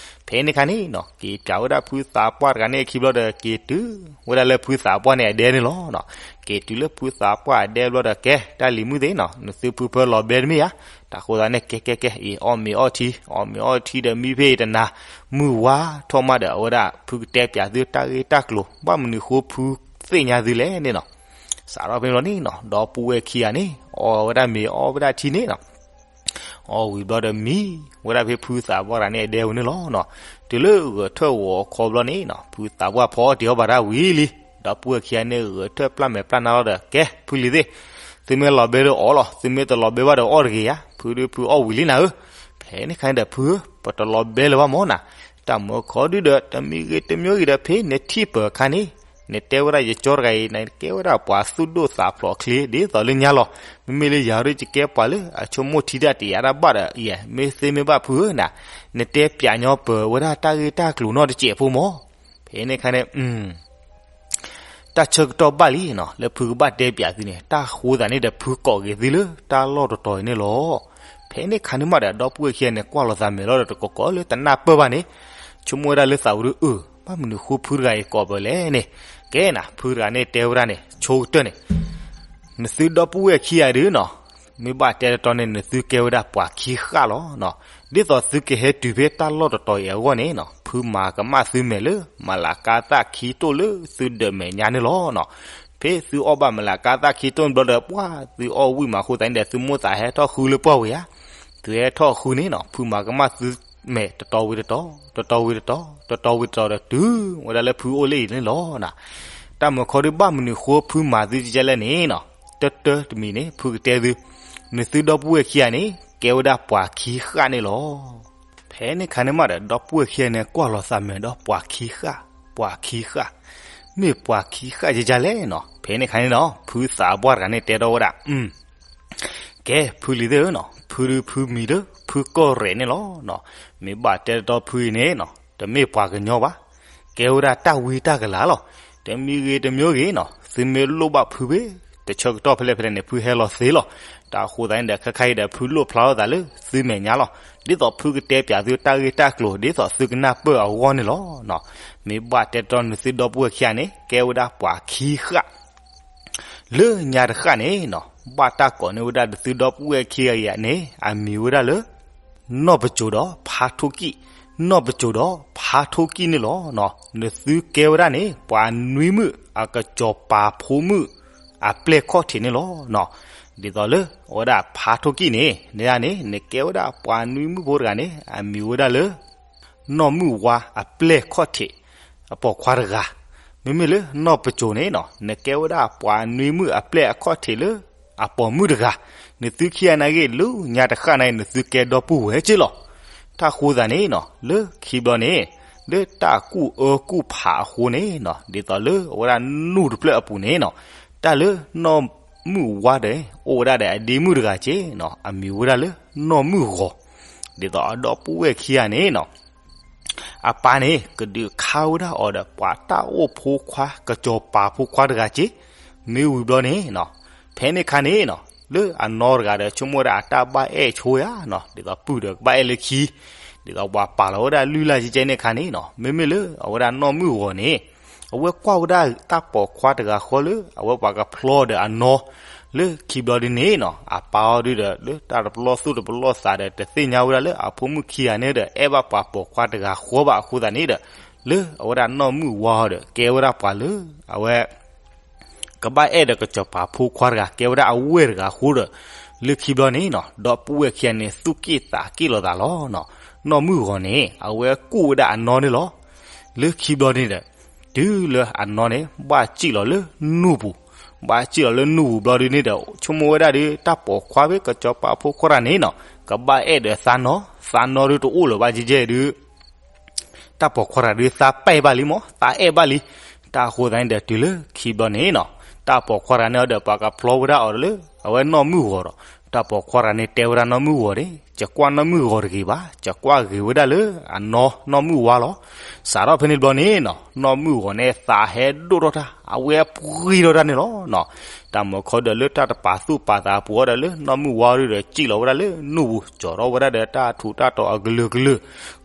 ဖဲန့ၣ်ခါန့ၣ်နီၤ, က့ၤပၠးဝဲဒၣ်ဖုသးပှၢ်တဂၤန့ၣ်အခံဘျီဒီး က့ၤတုၤဝဲဒၣ်လၢဖုသးပှၢ်န့ၣ်အဒဲန့ၣ်လီၤ. က့ၤတုၤလၢဖုသးပှၢ်အဒဲဘျီဒီး ကဲ တၢ်လံၤမုၣ်သ့ၣ်နီၤ, နသုဖုဖၢလီၤဘဲတမ့ၢ်ဧါ. တၢ်ဃိသးန့ၣ် ကဲကဲကဲ အံၤအီၣ်မ့ၤအီထံ, အီၣ်မ့ၤအီထံဒီးမံဖဲအံၤတနၤ, မုၢ်ဝါထီၣ်မးဒီး အဝဲဒၣ်ဖုကတဲပၠးသုတၢ်ဂ့ၢ်တၢ်ကျိၤ, ဘၣ်မနုၤဃိဖုသ့ၣ်ညါသုလဲၣ်န့ၣ်နီၤ. စးထီၣ်ဖဲန့ၣ်ဘျီန့ၣ်နီၤ, ဒီပုၢ်ဝဲၢ်ခံဂၤန့ၣ် အီဝဲဒၣ်မ့ၤအီဝဲဒၣ်ထံန့ၣ်နီၤ အီဝံၤဘျီဒီးမံဝဲဒၣ်ဖဲဖုသးပှၢ်တဂၤန့ၣ်အဒဲဝဲန့ၣ်လီၤနီၤ. တုၤလၢဂဲၤထၢၣ်ဂီၤအခီဘျီန့ၣ်နီၤ, ဖုသးပှၢ်ဖီအီၣ်တ့ၤအီၣ်ဘၣ်တၢ်ဝံၤလံ, ဒီပုၢ်ဝဲၢ်ခံဂၤန့ၣ် ဂဲၤထၢၣ်ပျၢ်မဲာ်ပျၢ်နါလီၤဒီး ကဲ ဖုလံၤသ့ၣ်, သုမ့ၢ်လီၤဘဲဒီးအီၣ်လီၤ, သုမ့ၢ်တလီၤဘဲဘၣ်ဒီးအီၣ်တဂ့ၤဧါ, ဖုဒုးဖုအီၣ်ဝံၤလံနၤဧၢ. ဖဲန့ၣ်ခါန့ၣ်ဒီး ဖုဧၢ, ပတလီၤဘဲလၢၤဘၣ်မၢ်နၤ, တၢ်မၢခီဒုဒီး တမံၤဂ့ၤတမံၤဂ့ၤဒီး ဖဲနထံၣ်ပၢၤအခါန့ၣ် နတဲဝဲဒၣ်ယကၠီတဂၤအံၤ နကဲဝဲဒၣ်ပှၤသူၣ်ဒိၣ်သးဖျိးချ့ ဒ်သိးလၢညါလီၤ. မ့မ့ၢ်လၢယၤဒုး ယကဲပှၤလၢအဆိကမိၣ်ထံဒၣ်တယၤဒၣ်ဘၣ်ဒီး ယဲ မ့ၢ်သ့မ့ၢ်ဘၣ်ဖုဧၢနၤ, နတဲပၠးညီပၢၤဝဲဒၣ်တၢ်ဂ့ၢ်တၢ်ကျိၤနီတစဲးဖိမၢ်. ဖဲန့ၣ်ခါန့ၣ် တၢ်ဆၢကတီၢ်ဘၣ်လံနီၤ လၢဖုကဘၣ်တဲပၠးသုန့ၣ်, တၢ်ဃိသးန့ၣ်ဒီး ဖုကိးက့ၤသုလၢတၢ်လီၢ်တတီၤအံၤန့ၣ်လီၤ. ဖဲန့ၣ်ခါန့ၣ်မးဒီး ဒီပုၢ်ဝဲၢ်ခံဂၤန့ၣ် ကွၢ်လီၤသးမဲာ်လီၤဒီး တကိးကိးလၢတနၢ်ပၢၢ်ဘၣ်န့ၣ်, ဆိကမိၣ်ဝဲဒၣ်လၢသးဝံၤဒီး အၢ ဘၣ်မနုၤဃိဖုတဂၤအံၤကိးပၢၤလဲၣ်န့ၣ်, ကဲနၤ ဖုတဂၤန့ၣ်တဲဝဲဒၣ်န့ၣ် ဆိကတၢၢ်န့ၣ် နသုဒီပုၢ်ဝဲၢ်ခံဂၤဒုနီၤ, မ့ၢ်ဘၣ်တဲတတီန့ၣ် နသုကဲဝဲဒၣ်ပှၤခံဃၣ်လီၤ. ဒ်သိးသုကဟဲတုၤဖဲတၢ်လီၢ်တတီၤအံၤအဂီၢ်န့ၣ်နီၤ, ဖုမၤကမၣ်သုမဲာ်လၢ မလးကါသၣ်ခံတိၢ်လၢသုဒၢးမဲာ်ညါန့ၣ်လီၤ. ဖဲသုအီၣ်ဘၣ်မလးကါသၣ်ခံတိၢ်ဘျီဒီး ပှၢ်သုအီၣ်ဝံၣ်မးအဃိသတးန့ၣ်ဒီး သုမိၣ်သးဟဲထီၣ်ဃုလၢပှၢ်ဝံၤဧါ, သုဟဲထီၣ်ဃုန့ၣ်နီၤ, ဖုမၤကမၣ်သုမဲာ်တတီၤဝံၤတတီၤ, တတီၤဝံၤတတီၤ, တတီၤဝံၤတတီၤဒီးတုၤဝဲဒၣ်လၢဖုအိၣ်လၢအံၤန့ၣ်လီၤ. တၢ်မၢခီဒုဘၣ်မနုၤဃိဖုမၤသုကဲလဲၣ်န့ၣ်နီၤ, တၢတၢတမံၤန့ၣ် ဖုကတဲသု, နသုဒီပုၢ်ဝဲၢ်ခံဂၤန့ၣ် ကဲဝဲဒၣ်ပှၤခံဃၣ်န့ၣ်လီၤ. ဖဲန့ၣ်ခါန့ၣ်မးဒီး ဒီပုၢ်ဝဲၢ်ခံဂၤန့ၣ် ကွၢ်လီၤသးမဲာ်ဒီး ပှၤခံဃၣ်, ပှၤခံဃၣ်, မ့ၢ်ပှၤခံဃၣ်ယကလဲၣ်နီၤ. ဖဲန့ၣ်ခါန့ၣ်နီၤ ဖုသးပှၢ်တဂၤန့ၣ်တဲထီၣ်ဝဲဒၣ်, ကဲဖုလံၤသ့ၣ်ဧၢနီၤ, ဖုဒုးဖုမံၤဒီး ဖုကီၢ်ရဲၣ်န့ၣ်လီၤ. မ့ၢ်ဘၣ်တဲတတီဖုအံၤန့ၣ်နီၤ, တမ့ၢ်ပှၤကညီဘၣ်, ကဲဝဲဒၣ်တၢ်ဝံတၢ်ကလၤလီၤ. တမံၤဂ့ၤတမံၤဂ့ၤနီၤ, သုမ့ၢ်လိၣ်ဘၣ်ဖုဖဲ တဆၢကတီၢ်ဖဲလဲၣ်ဖဲလဲၣ်န့ၣ် ဖုဟဲလီၤသ့လီၤ. တၢ်ဃိသတးန့ၣ်ဒီး ခဲခါအံၤဒီး ဖုလိၣ်ဖျါထီၣ်သးလၢသုမဲာ်ညါလီၤ. ဒ်သိးဖုကတဲပၠးသုတၢ်ဂ့ၢ်တၢ်ကျိၤ ဒ်သိးသုကနၢ်ပၢၢ်အဂီၢ်န့ၣ်လီၤ. မ့ၢ်ဘၣ်တဲတတီနသုဒီပုၢ်ဝဲၢ်ခံဂၤန့ၣ် ကဲဝဲဒၣ်ပှၤခံဃၣ် လၢညါတဃၣ်န့ၣ်နီၤ, ဘၣ်တၢ်ကိးန့ၢ်ဝဲဒၣ်နသုဒီပုၢ်ဝဲၢ်ခံဂၤအံၤန့ၣ် အမံၤဝဲဒၣ်လၢ နီၢ်ပစိၤဒီးဖါထိၣ်ကံၣ်, နီၢ်ပစိၤဒီးဖါထိၣ်ကံၣ်န့ၣ်လီၤ. နသုကဲဝဲဒၣ်န့ၣ် ပှၤနွံမုၣ်အကစီၤပၤဖိမုၣ်အပျဲၢ်ခီၣ်ထံးန့ၣ်လီၤ. ဒ်သိးလၢအဝဲဒၣ်ဖါထိၣ်ကံၣ်န့ၣ် န့ၣ်န့ၣ် နကဲဝဲဒၣ်ပှၤနွံမုၣ်ဖိတဂၤန့ၣ် အမံၤဝဲဒၣ်လၢ နီၢ်မုၢ်ဝါအပျဲၢ်ခီၣ်ထံး အပိာ်ခွါတဂၤ, မ့မ့ၢ်လၢနီၢ်ပစိၤန့ၣ်နီၤ နကဲဝဲဒၣ်ပှၤနွံမုၣ်အပျဲၢ်အခီၣ်ထံးလၢ အပိာ်မုၣ်တဂၤ, နသုခံဂၤနာ်က့ လၢညါတဃၣ်န့ၣ် နသုကဲဒီပုၢ်ဝဲၢ်က့လီၤ. တၢ်ဃိသးန့ၣ်နီၤ လၢခံဘျီန့ၣ် လၢတၢ်ကူၣ်အၢကူၣ်ဖးအဃိန့ၣ်နီၤ ဒ်သိးလၢအဝဲဒၣ်နူၢ်တဖျၢၣ်အပူၤန့ၣ်နီၤ တၢ်လၢနီၢ်မုၣ်ဝါဒီး အိၣ်ဝဲဒၣ်ဒီးအဒ့မုၣ်တဂၤက့နီၤ အမံၤဝဲဒၣ်လၢနီၢ်မုၣ်ဂီၤ, ဒ်သိးအဒီပုၢ်ဝဲၢ်ခံဂၤန့ၣ်နီၤ အပၢ်န့ၣ် ကဒုးခါဝဲဒၣ်အီၤဒီး ပှၤတၢ်အိၣ်ဖိခွါ ကစီၤပၤဖိခွါတဂၤက့, မ့ၢ်ဝံၤဘျီန့ၣ်နီၤ ဖဲန့ၣ်ခါန့ၣ်နီၤ လၢအနီၢ်တဂၤဒီး ဆိကမိၣ်ဝဲဒၣ်အတၢ်ဘၣ်အဲၣ်ဆိယါနီၤ ဒ်သိးပုၢ်ဒီးကဘၣ်အဲၣ်လၢခံ, ဒ်သိးပှၤပာ်လီၤဝဲဒၣ်လွံၢ်လၢ်ကဲကဲန့ၣ်ခါန့ၣ်နီၤ မ့မ့ၢ်လၢအဝဲဒၣ်နီၢ်မုၣ်ဂီၤန့ၣ် အဝဲကွၢ်ဝဲဒၣ်တၢ်ပိာ်ခွါတဂၤဃီလၢ အဝဲပှၤကဖျီဒီးအနီၢ်, လၢခံဘျီဒ်န့ၣ်နီၤ အပၢ်အီၤဒုဒီး လၢတၢ်တပလီၢ်သူၣ်တပလီၢ်သးဒီး တသ့ၣ်ညါဝဲဒၣ်လၢအဖိမုၣ်ခံဂၤန့ၣ်ဒီး အဲၣ်ဘၣ်ပှၤပိာ်ခွါတဂၤဃီဘၣ်အဃိသတးန့ၣ်ဒီး လၢအဝဲဒၣ်နီၢ်မုၣ်ဝါအီၤဒီး ကဲဝဲဒၣ်ပှၤလၢ အဝဲ ကဘၣ်အဲၣ်ဒီးကစီၤပၤဖိခွါတဂၤ ကဲဝဲဒၣ်အဝဲၢ်တဂၤအဃိဒီး လၢခံဘျီန့ၣ်နီၤ ဒီပုၢ်ဝဲၢ်ခံဂၤန့ၣ် သူၣ်က့ၣ်သးက့ၣ်လိာ်သးလီၤနီၤ. နီၢ်မုၣ်ဂီၤန့ၣ် အဝဲကူၣ်ဝဲဒၣ်အနီၢ်န့ၣ်လီၤ. လၢခံဘျီန့ၣ်ဒီး တုၤလၢအနီၢ်န့ၣ် ဘၣ်စံၣ်လီၤလၢနူၢ်ပူၤ, ဘၣ်စံၣ်လီၤလၢနူၢ်ပူၤဘျီဒ်န့ၣ်ဒီး ဆိကမိၣ်ဝဲဒၣ်ဒီး တၢ်ပိာ်ခွါဖဲကစီၤပၤဖိခွါတဂၤန့ၣ်နီၤ ကဘၣ်အဲၣ်ဒီးသးနီၢ်, သးနီၢ်ဒုတအိၣ်လၢၤဘၣ်ကဲကဲဒု တၢ်ပိာ်ခွါတဂၤဒုးသးပဲၢ်ဘၣ်လံမး သးအဲၣ်ဘၣ်လံ. တၢ်အဃိသတးန့ၣ်ဒီး တုၤလၢခံဘျီန့ၣ်နီၤ တၢ်ပိာ်ခွါတဂၤန့ၣ်အီၤဒီး ပှၤကဖျီဝဲဒၣ်အီၤလၢ အဝဲနီၢ်မုၣ်ဂီၤဒီး တၢ်ပိာ်ခွါတဂၤန့ၣ်တဲဝဲဒၣ်နီၢ်မုၣ်ဂီၤန့ၣ် ယကွၢ်နီၢ်မုၣ်ဂီၤတဂ့ၤဘၣ်, ယကွၢ်ဂ့ၤဝဲဒၣ်လၢအနီၢ် နီၢ်မုၣ်ဝါလီၤ. စးထီၣ်ဖဲန့ၣ်ဘျီန့ၣ်နီၤ နီၢ်မုၣ်ဂီၤန့ၣ် သးဟဲဒိၣ်ထီၣ်တၢ် အဝဲပှံၤထီၣ်တၢ်န့ၣ်လီၤနီၤ. တၢ်မၤခီဒီးလၢတၢ်တပာ်သူၣ်ပာ်သးအပူၤအီၤဒီး လၢနီၢ်မုၣ်ဝါဒုဒီး စံၣ်လီၤဝဲဒၣ်လၢနူၢ်ပူၤ ကၠီၤထီၣ်ဝဲဒၣ်ဒီးတၢ်ထူးတၢ်တီၤအကလုာ်ကလုာ်,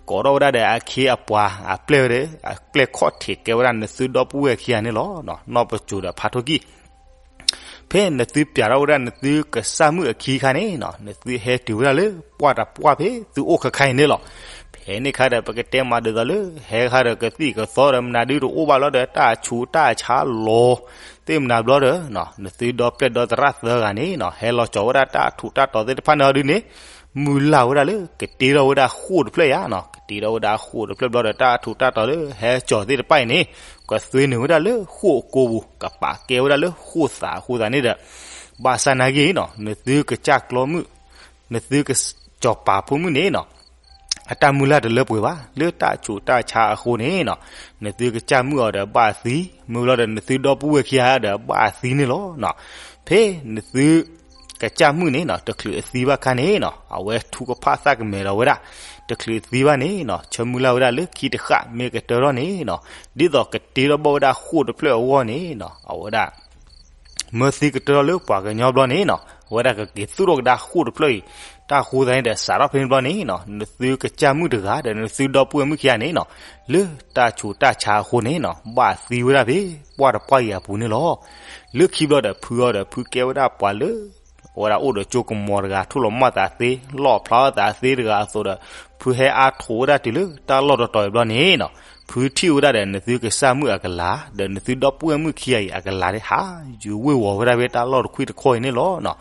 ကိးထီၣ်ဝဲဒၣ်ဒီးအခ့အပှၤအပျဲၢ်ဝဲဒီး အပျဲၢ်ခီၣ်ထံးကဲဝဲဒၣ်နသုဒီပုၢ်ဝဲၢ်ခံဂၤန့ၣ်လီၤ. နီၢ်ပစိၤဒီးဖါထိၣ်ကံၢ် ဖဲနသုပျးထီၣ်ဝဲဒၣ်နသုကစၢ်မုၣ်အခံခါန့ၣ်နီၤ နသုဟဲတုၤဝဲဒၣ်လၢပှၢ်တပှၢ်ဖဲသုအိၣ်ခဲခါအံၤန့ၣ်လီၤ. ဖဲန့ၣ်ခါဒီး ပကတဲမးဒ်သိးလၢ ဟဲခါဒီးကသံၣ်ကသီဒီးမနုၤဒုတအိၣ်ဘၣ်လီၤဒီး တၢ်ဆူးတၢ်ဆါလီၤသ့ၣ်မနုၤဘျီဒီး နသုဒီပျဲၢ်ဒီသရၣ်သၢဂၤန့ၣ်နီၤ ဟဲလီၤကၠီၤဝဲဒၣ်တၢ်ထူးတၢ်တီၤသ့ၣ်တဖၣ်န့ၣ်အီၤဒုန့ၣ် မုၢ်လၢ်ဝဲဒၣ်လၢ ကတ့ထီၣ်ဝဲဒၣ်ဃိာ်တဖျၢၣ်ယါနီၤ ကတ့ထီၣ်ဝဲဒၣ်ဃိာ်တဖျၢၣ်ဘျီဒီး တၢ်ထူးတၢ်တီၤလၢဟဲကၠီၤသ့ၣ်တဖၣ်အံၤန့ၣ် ကသွ့နုာ်ဝဲဒၣ်လၢဃိာ်အကိာ်ပူၤ ကပာ်ကဲဝဲဒၣ်လၢဃိာ်သးအဃိသတးန့ၣ်ဒီး ဘၣ်ဆၣ်နာ်က့နီၤ နသုကစၢ်ကျီမုၣ် နသုကစီၤပၤဖိမုၣ်န့ၣ်နီၤ အတၢ်မုၢ်လၢ်တလၢပှဲၤဘၣ် လၢတၢ်ဆူးတၢ်ဆါအဃိန့ၣ်နီၤ နသုကစၢ်မုၣ်အီၤဒီးဘၣ်သံ, မုၢ်လီၤဒီးနသုဒီပုၢ်ဝဲၢ်ခံဂၤဒီးဘၣ်သံန့ၣ်လီၤ. ဖဲနသုကစၢ်မုၣ်န့ၣ်နီၤ တချုးအသံဘၣ်ခါန့ၣ်နီၤ အဝဲထူကဖၣ်သၣ်ကမဲာ်ဒီးဝဲဒၣ် တချုးအသံဘၣ်န့ၣ်နီၤ ဆၢမုၢ်လၢ်ဝဲဒၣ်လၢခံတဃၣ်မ့ၢ်ကတၢၢ်ထီၣ်န့ၣ်နီၤ ဒ်သိးကတ့ထီၣ်ဘၣ်ဝဲဒၣ်ဃိာ်တဖျၢၣ်အဂီၢ်န့ၣ်နီၤ အဝဲဒၣ် မၢသံကတၢၢ်ထီၣ်လၢပှၤကညီဘျီန့ၣ်နီၤ အဝဲဒၣ်ကက့ၤသူၣ်ထီၣ်ကဒါဃိာ်တဖျၢၣ်အံၤ, တၢ်ဃိသတးန့ၣ်ဒီး စးထီၣ်ဖဲန့ၣ်ဘျီန့ၣ်နီၤ နသုကစၢ်မုၣ်တဂၤဒီးနသုဒီပုၢ်ဝဲၢ်မုၣ်ခံဂၤန့ၣ်နီၤ လၢတၢ်ဆူးတၢ်ဆါအဃိန့ၣ်နီၤ ဘၣ်သံဝဲဒၣ်ဖဲ ပှၢ်တပှၢ်အံၤအပူၤန့ၣ်လီၤ. လၢခံဘျီဒီး ဖုအီၤဒီးဖုကဲဝဲဒၣ်ပှၤလၢ အဝဲဒၣ်အိၣ်ဒီးကၠိကမီၤတဂၤ ထိၣ်လီၤမၢ်သးသ့ လီၣ်ဖျါထီၣ်သးသ့တဂၤအသိးဒီး ဖုဟဲအါထိးဝဲဒၣ်တုၤလၢတၢ်လီၢ်တတီၤအံၤဘျီန့ၣ်နီၤ ဖုထံၣ်ဝဲဒၣ်ဒီးနသုကစၢ်မုၣ်အကလၤ ဒီးနသုဒီပုၢ်ဝဲၢ်မုၣ်ခံဂၤအံၤအကလၤန့ၣ် ဟးယူၤဝ့ၢ်ဝီၤဝဲဒၣ်ဖဲတၢ်လီၢ်တခွံတခီၣ်အံၤန့ၣ်လီၤ.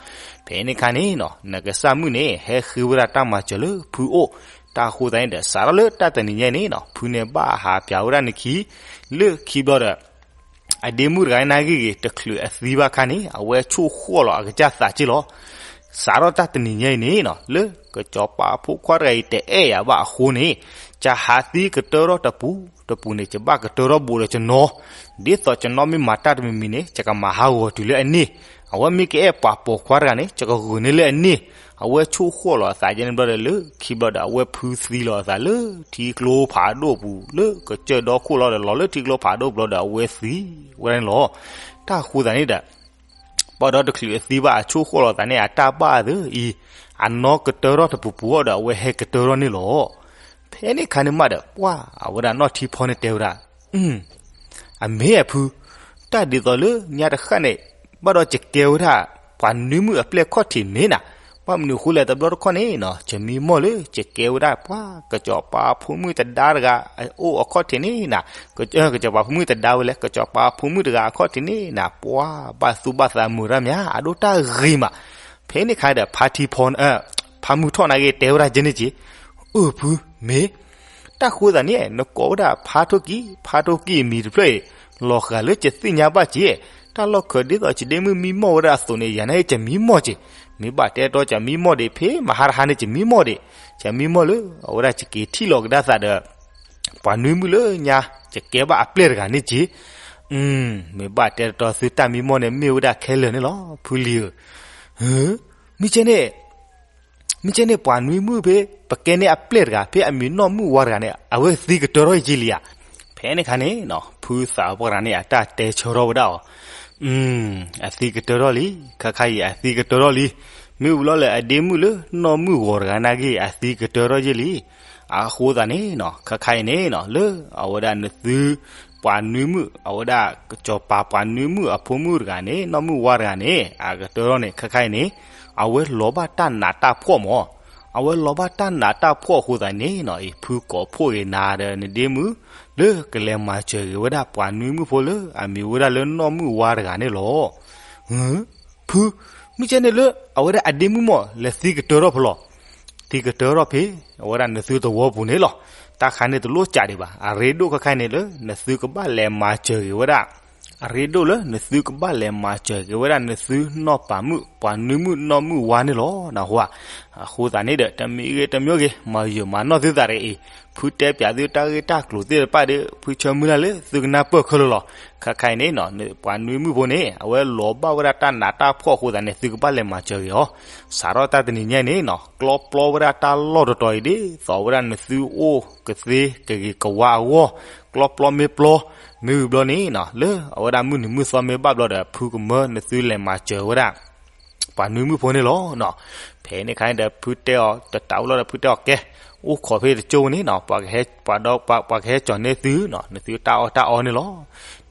ဖဲန့ၣ်ခါန့ၣ်နီၤ နကစၢ်မုၣ်န့ၣ် ဟဲဃ့ဝဲဒၣ်တၢ်မၤစၢၤလၢဖုအိၣ်, တၢ်ဃိသတးန့ၣ်ဒီး စးထီၣ်လၢတၢ်တနံၤညါအံၤန့ၣ်နီၤ ဖုန့ၣ်ဘၣ်ဟးပျးဝဲဒၣ်နခံ လၢခံဘျီဒီး အဒ့မုၣ်တဂၤနာ်ဂ့ၤဂ့ၤ တချုးအသံဘၣ်ခါန့ၣ် အဝဲဆိၣ်ဃီၣ်လီၤအကစၢ်သးက့လီၤ. စးထီၣ်တၢ်တနံၤညါအံၤန့ၣ်နီၤ လၢကစီၤပၤဖိခွါတဂၤအံၤတအဲၣ်ယၤဘၣ်အဃိန့ၣ် ယဟးသံကတၢၢ်ထီၣ်တပူၤတပူၤန့ၣ် ယဘၣ်ကတၢၢ်ထီၣ်ဘူးဒီးယနီၢ်, ဒ်သိးယနီၢ်မ့ၢ်မၤတၢ်တမံၤမံၤန့ၣ် ယကမၤဟးဂီၤတုၤလၢအန့ၣ်, အဝဲမ့ၢ်ကအဲၣ်ပှၤပိာ်ခွါတဂၤန့ၣ် ယကဂုာ်န့ၢ်လၢအန့ၣ်, အဝဲဆိၣ်ဃီၣ်လီၤအသးယဲန့ၣ်ဘျီဒီး လၢခံဘျီဒီး အဝဲဖုသံလီၤအသးလၢထံကျိဖးဒိၣ်ပူၤ လၢကစၢၢ်ဒီခိၣ်လီၤဒီး လီၤလၢထံကျိဖးဒိၣ်ဘျီဒီး အဝဲသံဝဲဒၣ်န့ၣ်လီၤ. တၢ်ဃိသတးန့ၣ်ဒီး ဘၣ်ဒီးတချုးအသံဘၣ်အဆိၣ်ဃီၣ်လီၤအသးန့ၣ် အတၢ်ဘၣ်အသးအံၤ အနီၢ်ကတၢၢ်ထီၣ်တပူၤပူၤအီၤဒီး အဝဲဟဲကတၢၢ်ထီၣ်န့ၣ်လီၤ. ဖဲန့ၣ်ခါန့ၣ်မးဒီး ပှၢ်အဝဲဒၣ်နီၢ်ထံဖီန့ၣ်တဲဝဲဒၣ် အမ့ၢ်အဖု, တၢ်ဒ်သိးလၢညါတဃၣ်န့ၣ် ဘၣ်ဒီးယကဲဝဲဒၣ် ပှၤနွံမုၣ်အပျဲၢ်ခီၣ်ထံးန့ၣ်နၤ, ဘၣ်မနုၤအဃိလဲၣ်တဘျီတခီၣ်န့ၣ်နီၤ ယမံမီၢ်လၢ ယကဲဝဲဒၣ်ပှၤကစီၤပၤဖိမုၣ်တဒါတဂၤ အိၣ်အခီၣ်ထံးန့ၣ်နၤ, ကစီၤပၤဖိမုၣ်တဒါဝဲလဲၣ် ကစီၤပၤဖိမုၣ်တဂၤအခီၣ်ထံးန့ၣ်နၤ, ပှၤဘၣ်သူၣ်ဘၣ်သးမုာ်တၢ်မး အဒိၣ်တၢ်ဂ့ၤမး. ဖဲန့ၣ်ခါဒီး ဖါထံဖီ ဖါမုၢ်ထီၣ်နာ်က့တဲဝဲဒၣ်ကဲန့ၣ်က့ အၢၣ်ဖု မ့ၢ် တၢ်ဃိသတးန့ၣ် နကိးဝဲဒၣ်ဖါထိၣ်ကံၢ် ဖါထိၣ်ကံၢ်အမံၤတဖျၢၣ်အံၤ လီၤဃာ်လၢယသ့ၣ်ညါဘၣ်က့ၤ, တၢ်လီၢ်ခၢးဒ်သိးယဒ့မုၣ်မံမီၢ်ဝဲဒၣ်အသိးန့ၣ် ယၤန့ၣ်ယမံမီၢ်က့ၤ, မ့ၢ်ဘၣ်တဲတီယမံမီၢ်ဒံး ဖဲမဟါတဟါန့ၣ်ယမံမီၢ်ဒံး, ယမံမီၢ်လၢ အဝဲဒၣ်ယက့ၤထံၣ်လီၤကဒါသးဒီး ပှၤနွံမုၣ်လၢညါ ယကဲဘၣ်အပျဲၢ်တဂၤန့ၣ်က့ၤ, မ့ၢ်ဘၣ်တဲတီသုတၢ်မံမီၢ်န့ၣ် မ့ၢ်ဝဲဒၣ်ခဲလၢာ်န့ၣ်လီၤ ဖုလံၤဧၢ, မ့ၢ်ကဲန့ၣ် မ့ၢ်ကဲန့ၣ် ပှၤနွံမုၣ်ဖဲ ပကဲန့ၣ်အပျဲၢ်တဂၤ ဖဲအမံၤနီၢ်မုၣ်ဝါတဂၤန့ၣ် အဝဲသံကတၢၢ်ထီၣ်ယ့လံဧါ, ဖဲန့ၣ်ခါန့ၣ် ဖုသးပှၢ်တဂၤန့ၣ် အတၢ်တဲဆၢထီၣ်ဝဲဒၣ်အီၤ, အသံကတၢၢ်ထီၣ်လံ, ခါခါအံၤအသံကတၢၢ်ထီၣ်လံ, မ့ၢ်ဝံၤလီၤလၢအဒ့မုၣ်လၢနီၢ်မုၣ်ဂီၤတဂၤနာ်က့ အသံကတၢၢ်ထီၣ်ယ့လံ, အဃိသတးန့ၣ် ခါခါအံၤန့ၣ် လၢအဝဲဒၣ်နသု ပှၤနွံမုၣ် အဝဲဒၣ်ကစီၤပၤပှၤနွံမုၣ်အဖိမုၣ်တဂၤန့ၣ် နီၢ်မုၣ်ဝါတဂၤန့ၣ် အကတၢၢ်ထီၣ်န့ၣ် ခါခါအံၤန့ၣ် အဝဲလီၤဘၣ်တၢ်နးတၢ်ဖှီၣ်မး, အဝဲလီၤဘၣ်တၢ်နးတၢ်ဖှီၣ်အဃိသတးန့ၣ် ဖုကိးဖှိၣ်ဂ့ၤနၤဒီးနဒ့မုၣ် လၢကလဲၤမၤစၢၤဂ့ၤဝဲဒၣ်ပှၤနွံမုၣ်ဖိလၢအမံၤဝဲဒၣ်လၢနီၢ်မုၣ်ဝါတဂၤန့ၣ်လီၤ. ဖု, မ့ၢ်ကဲန့ၣ်လၢအဝဲဒၣ်အဒ့မုၣ်မီၢ် လဲၤသံကတၢၢ်ထီၣ်ဖဲလဲၣ်, သံကတၢၢ်ထီၣ်ဖဲ အဝဲဒၣ်နသုသဝီပူၤန့ၣ်လီၤ. တၢ်ခါန့ၣ်တလိၣ်ကးဒံးဘၣ်, အရ့ဒိၣ်ခါခါန့ၣ်လၢနသုကဘၣ်လဲၤမၤစၢၤဂ့ၤဝဲဒၣ် အရ့ဒိၣ်လၢနသုကဘၣ်လဲၤမၤစၢၤက့ၤဝဲဒၣ်နသုနီၢ်ပၤမုၣ် ပှၤနွံမုၣ်နီၢ်မုၣ်ဝါန့ၣ်လီၤ. နၢ်ဟူဧါ, အဃိသတးန့ၣ်ဒီး တမံၤဂ့ၤတမံၤဂ့ၤ မၤယုာ်မၤနီၢ်သုသးတဂ့ၤအံၤ, ဖုတဲပၠးသုတၢ်ဂ့ၢ်တၢ်ကျိၤသ့ၣ်တဖၣ်ဒီး ဖုဆၢမုၢ်လၢ်လၢသုကနၢ်ပၢၢ်ခဲလၢာ်လီၤ. ခါခါအံၤန့ၣ် ပှၤနွံမုၣ်ဖိန့ၣ် အဝဲလီၤဘၣ်ဝဲဒၣ်တၢ်နးတၢ်ဖှီၣ်အဃိသတးန့ၣ် သုကဘၣ်လဲၤမၤစၢၤက့ၤအီၤ, စးထီၣ်တၢ်တနံၤညါအံၤန့ၣ် ကျီပျီဝဲဒၣ်တၢ်လီၢ်တတီၤအံၤ ဒ်သိးဝဲဒၣ်နသုအိၣ်ကသ့ကဂ့ၤကဝါအဂီၢ်, ကျီပျီမ့ၢ်ပျီ, မ့ၢ်ဝံၤဘျီန့ၣ် လၢအဝဲဒၣ်မုၢ်နံၤမုၢ်သီမ့ၢ်ဘၣ်ဘျီဒီး ဖုကမၢနသုလဲၤမၤစၢၤဝဲဒၣ် ပှၤနွံမုၣ်ဖိန့ၣ်လီၤ. ဖဲန့ၣ်ခါန့ၣ်ဒီး ဖုတဲအီၤတတးဝဲလီၤဒီး ဖုတဲအီၤကဲ, အိၣ်ခိးဖဲတကၠိန့ၣ် ပှၤကဟဲကၠီၤန့ၢ်သု နသုတၢ်အီၣ်တၢ်အီန့ၣ်လီၤ.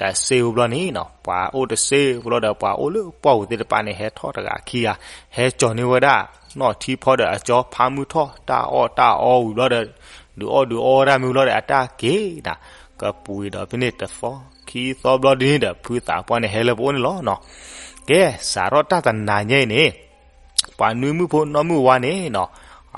တၢ်စ့ဝံၤဘျီန့ၣ် ပှၤအိၣ်တစ့ဝံၤဘျီဒီး ပှၤအိၣ်လၢပှၢ်ပူၤသ့ၣ်တဖၣ်န့ၣ် ဟဲထီၣ်တဂၤခံဂၤ ဟဲကၠီၤန့ၢ်ဝဲဒၣ် နီၢ်ထံဖီဒီးအကၠီ ဖးမုၢ်ထီၣ် တၢ်အီၣ်တၢ်အီဝံၤဘျီဒီး ဒုးအီၣ်ဒုးအီဝဲဒၣ်မ့ၢ်ဘျီဒီး အတၢ်က့ၤနၤ ကပူၤဒီးဖဲန့ၣ်တသီခံသီဘျီဒ်န့ၣ်ဒီး ဖုသးပှၢ်န့ၣ်ဟဲလၢပအိၣ်န့ၣ်လီၤ. ကဲ, စးထီၣ်တၢ်တနၤညါအံၤန့ၣ် ပှၤနွံမုၣ်ဖိနီၢ်မုၣ်ဝါန့ၣ်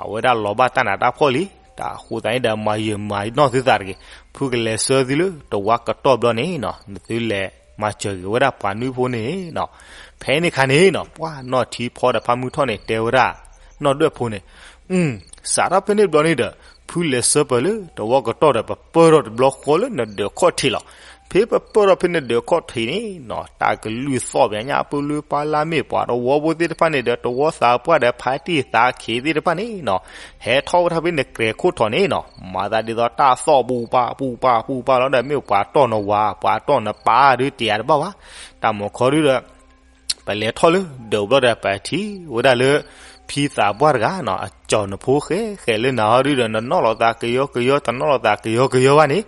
အဝဲဒၣ်လီၤဘၣ်တၢ်နးတၢ်ဖှီၣ်လံ. တၢ်အဃိသတးန့ၣ်ဒီး မၤယုာ်မၤနီၢ်သုသးတဂ့ၤ, ဖုကလဲၤဆှၢသုလၢတဝါကတီၢ်ဘျီန့ၣ် နသုလဲၤမၤစၢၤဂ့ၤဝဲဒၣ်ပှၤနွံဖိန့ၣ်. ဖဲန့ၣ်ခါန့ၣ် ပှၤနီၢ်ထံဖီဒီးဖးမုၢ်ထီၣ်န့ၣ် တဲဝဲဒၣ် နီၢ်ဒွဲၣ်ဖိန့ၣ် စးထီၣ်ဖဲန့ၣ်ဘျီန့ၣ်ဒီး ဖုလဲၤဆှၢပၢၤလၢတဝါကတီၢ်ဒီး ပပၢၢ်ထီၣ်တဘျီဃီလၢနဒၢးခီၣ်ထံးလီၤ. ဖဲပပၢၢ်ထီၣ်ဖဲနဒၢးခီၣ်ထံးန့ၣ် တၢ်ကလုၢ်သီၣ်ပညၣ်ပလုၢ်ပလၢ်မ့ၢ် ပှၤတဝီဖိသ့ၣ်တဖၣ်န့ၣ်ဒီး တဝီသးပှၢ်ဒီး ဖါတံၢ်သးခံးသ့ၣ်တဖၣ်န့ၣ် ဟဲထီၣ်ဝဲဒၣ်ဖဲနကြဲၤခိၣ်ထံးန့ၣ် မၤသးဒ်သိးတၢ်သီၣ်ပူၤပာ်ပူၤပာ်ပူၤပာ်လီၤဒီး မ့ၢ်ပှၤတီၢ်နဝၤ ပှၤတီၢ်နပၢ်ဒုးတယၤတဘၣ်ဘၣ်. တၢ်မၤခီဒုဒီး ပလဲၤထီၣ်လၢဒၢးဘျီဒီး ပထံၣ်ဝဲဒၣ်လၢ ဖံသးပှၢ်တဂၤ အကၠီၤနဖိဃဲဃဲလၢနၤဟီဒုဒီး နနီၣ်လီၤသးကယီကယီ တနီၣ်လီၤသးကယီကယီဘၣ်န့ၣ်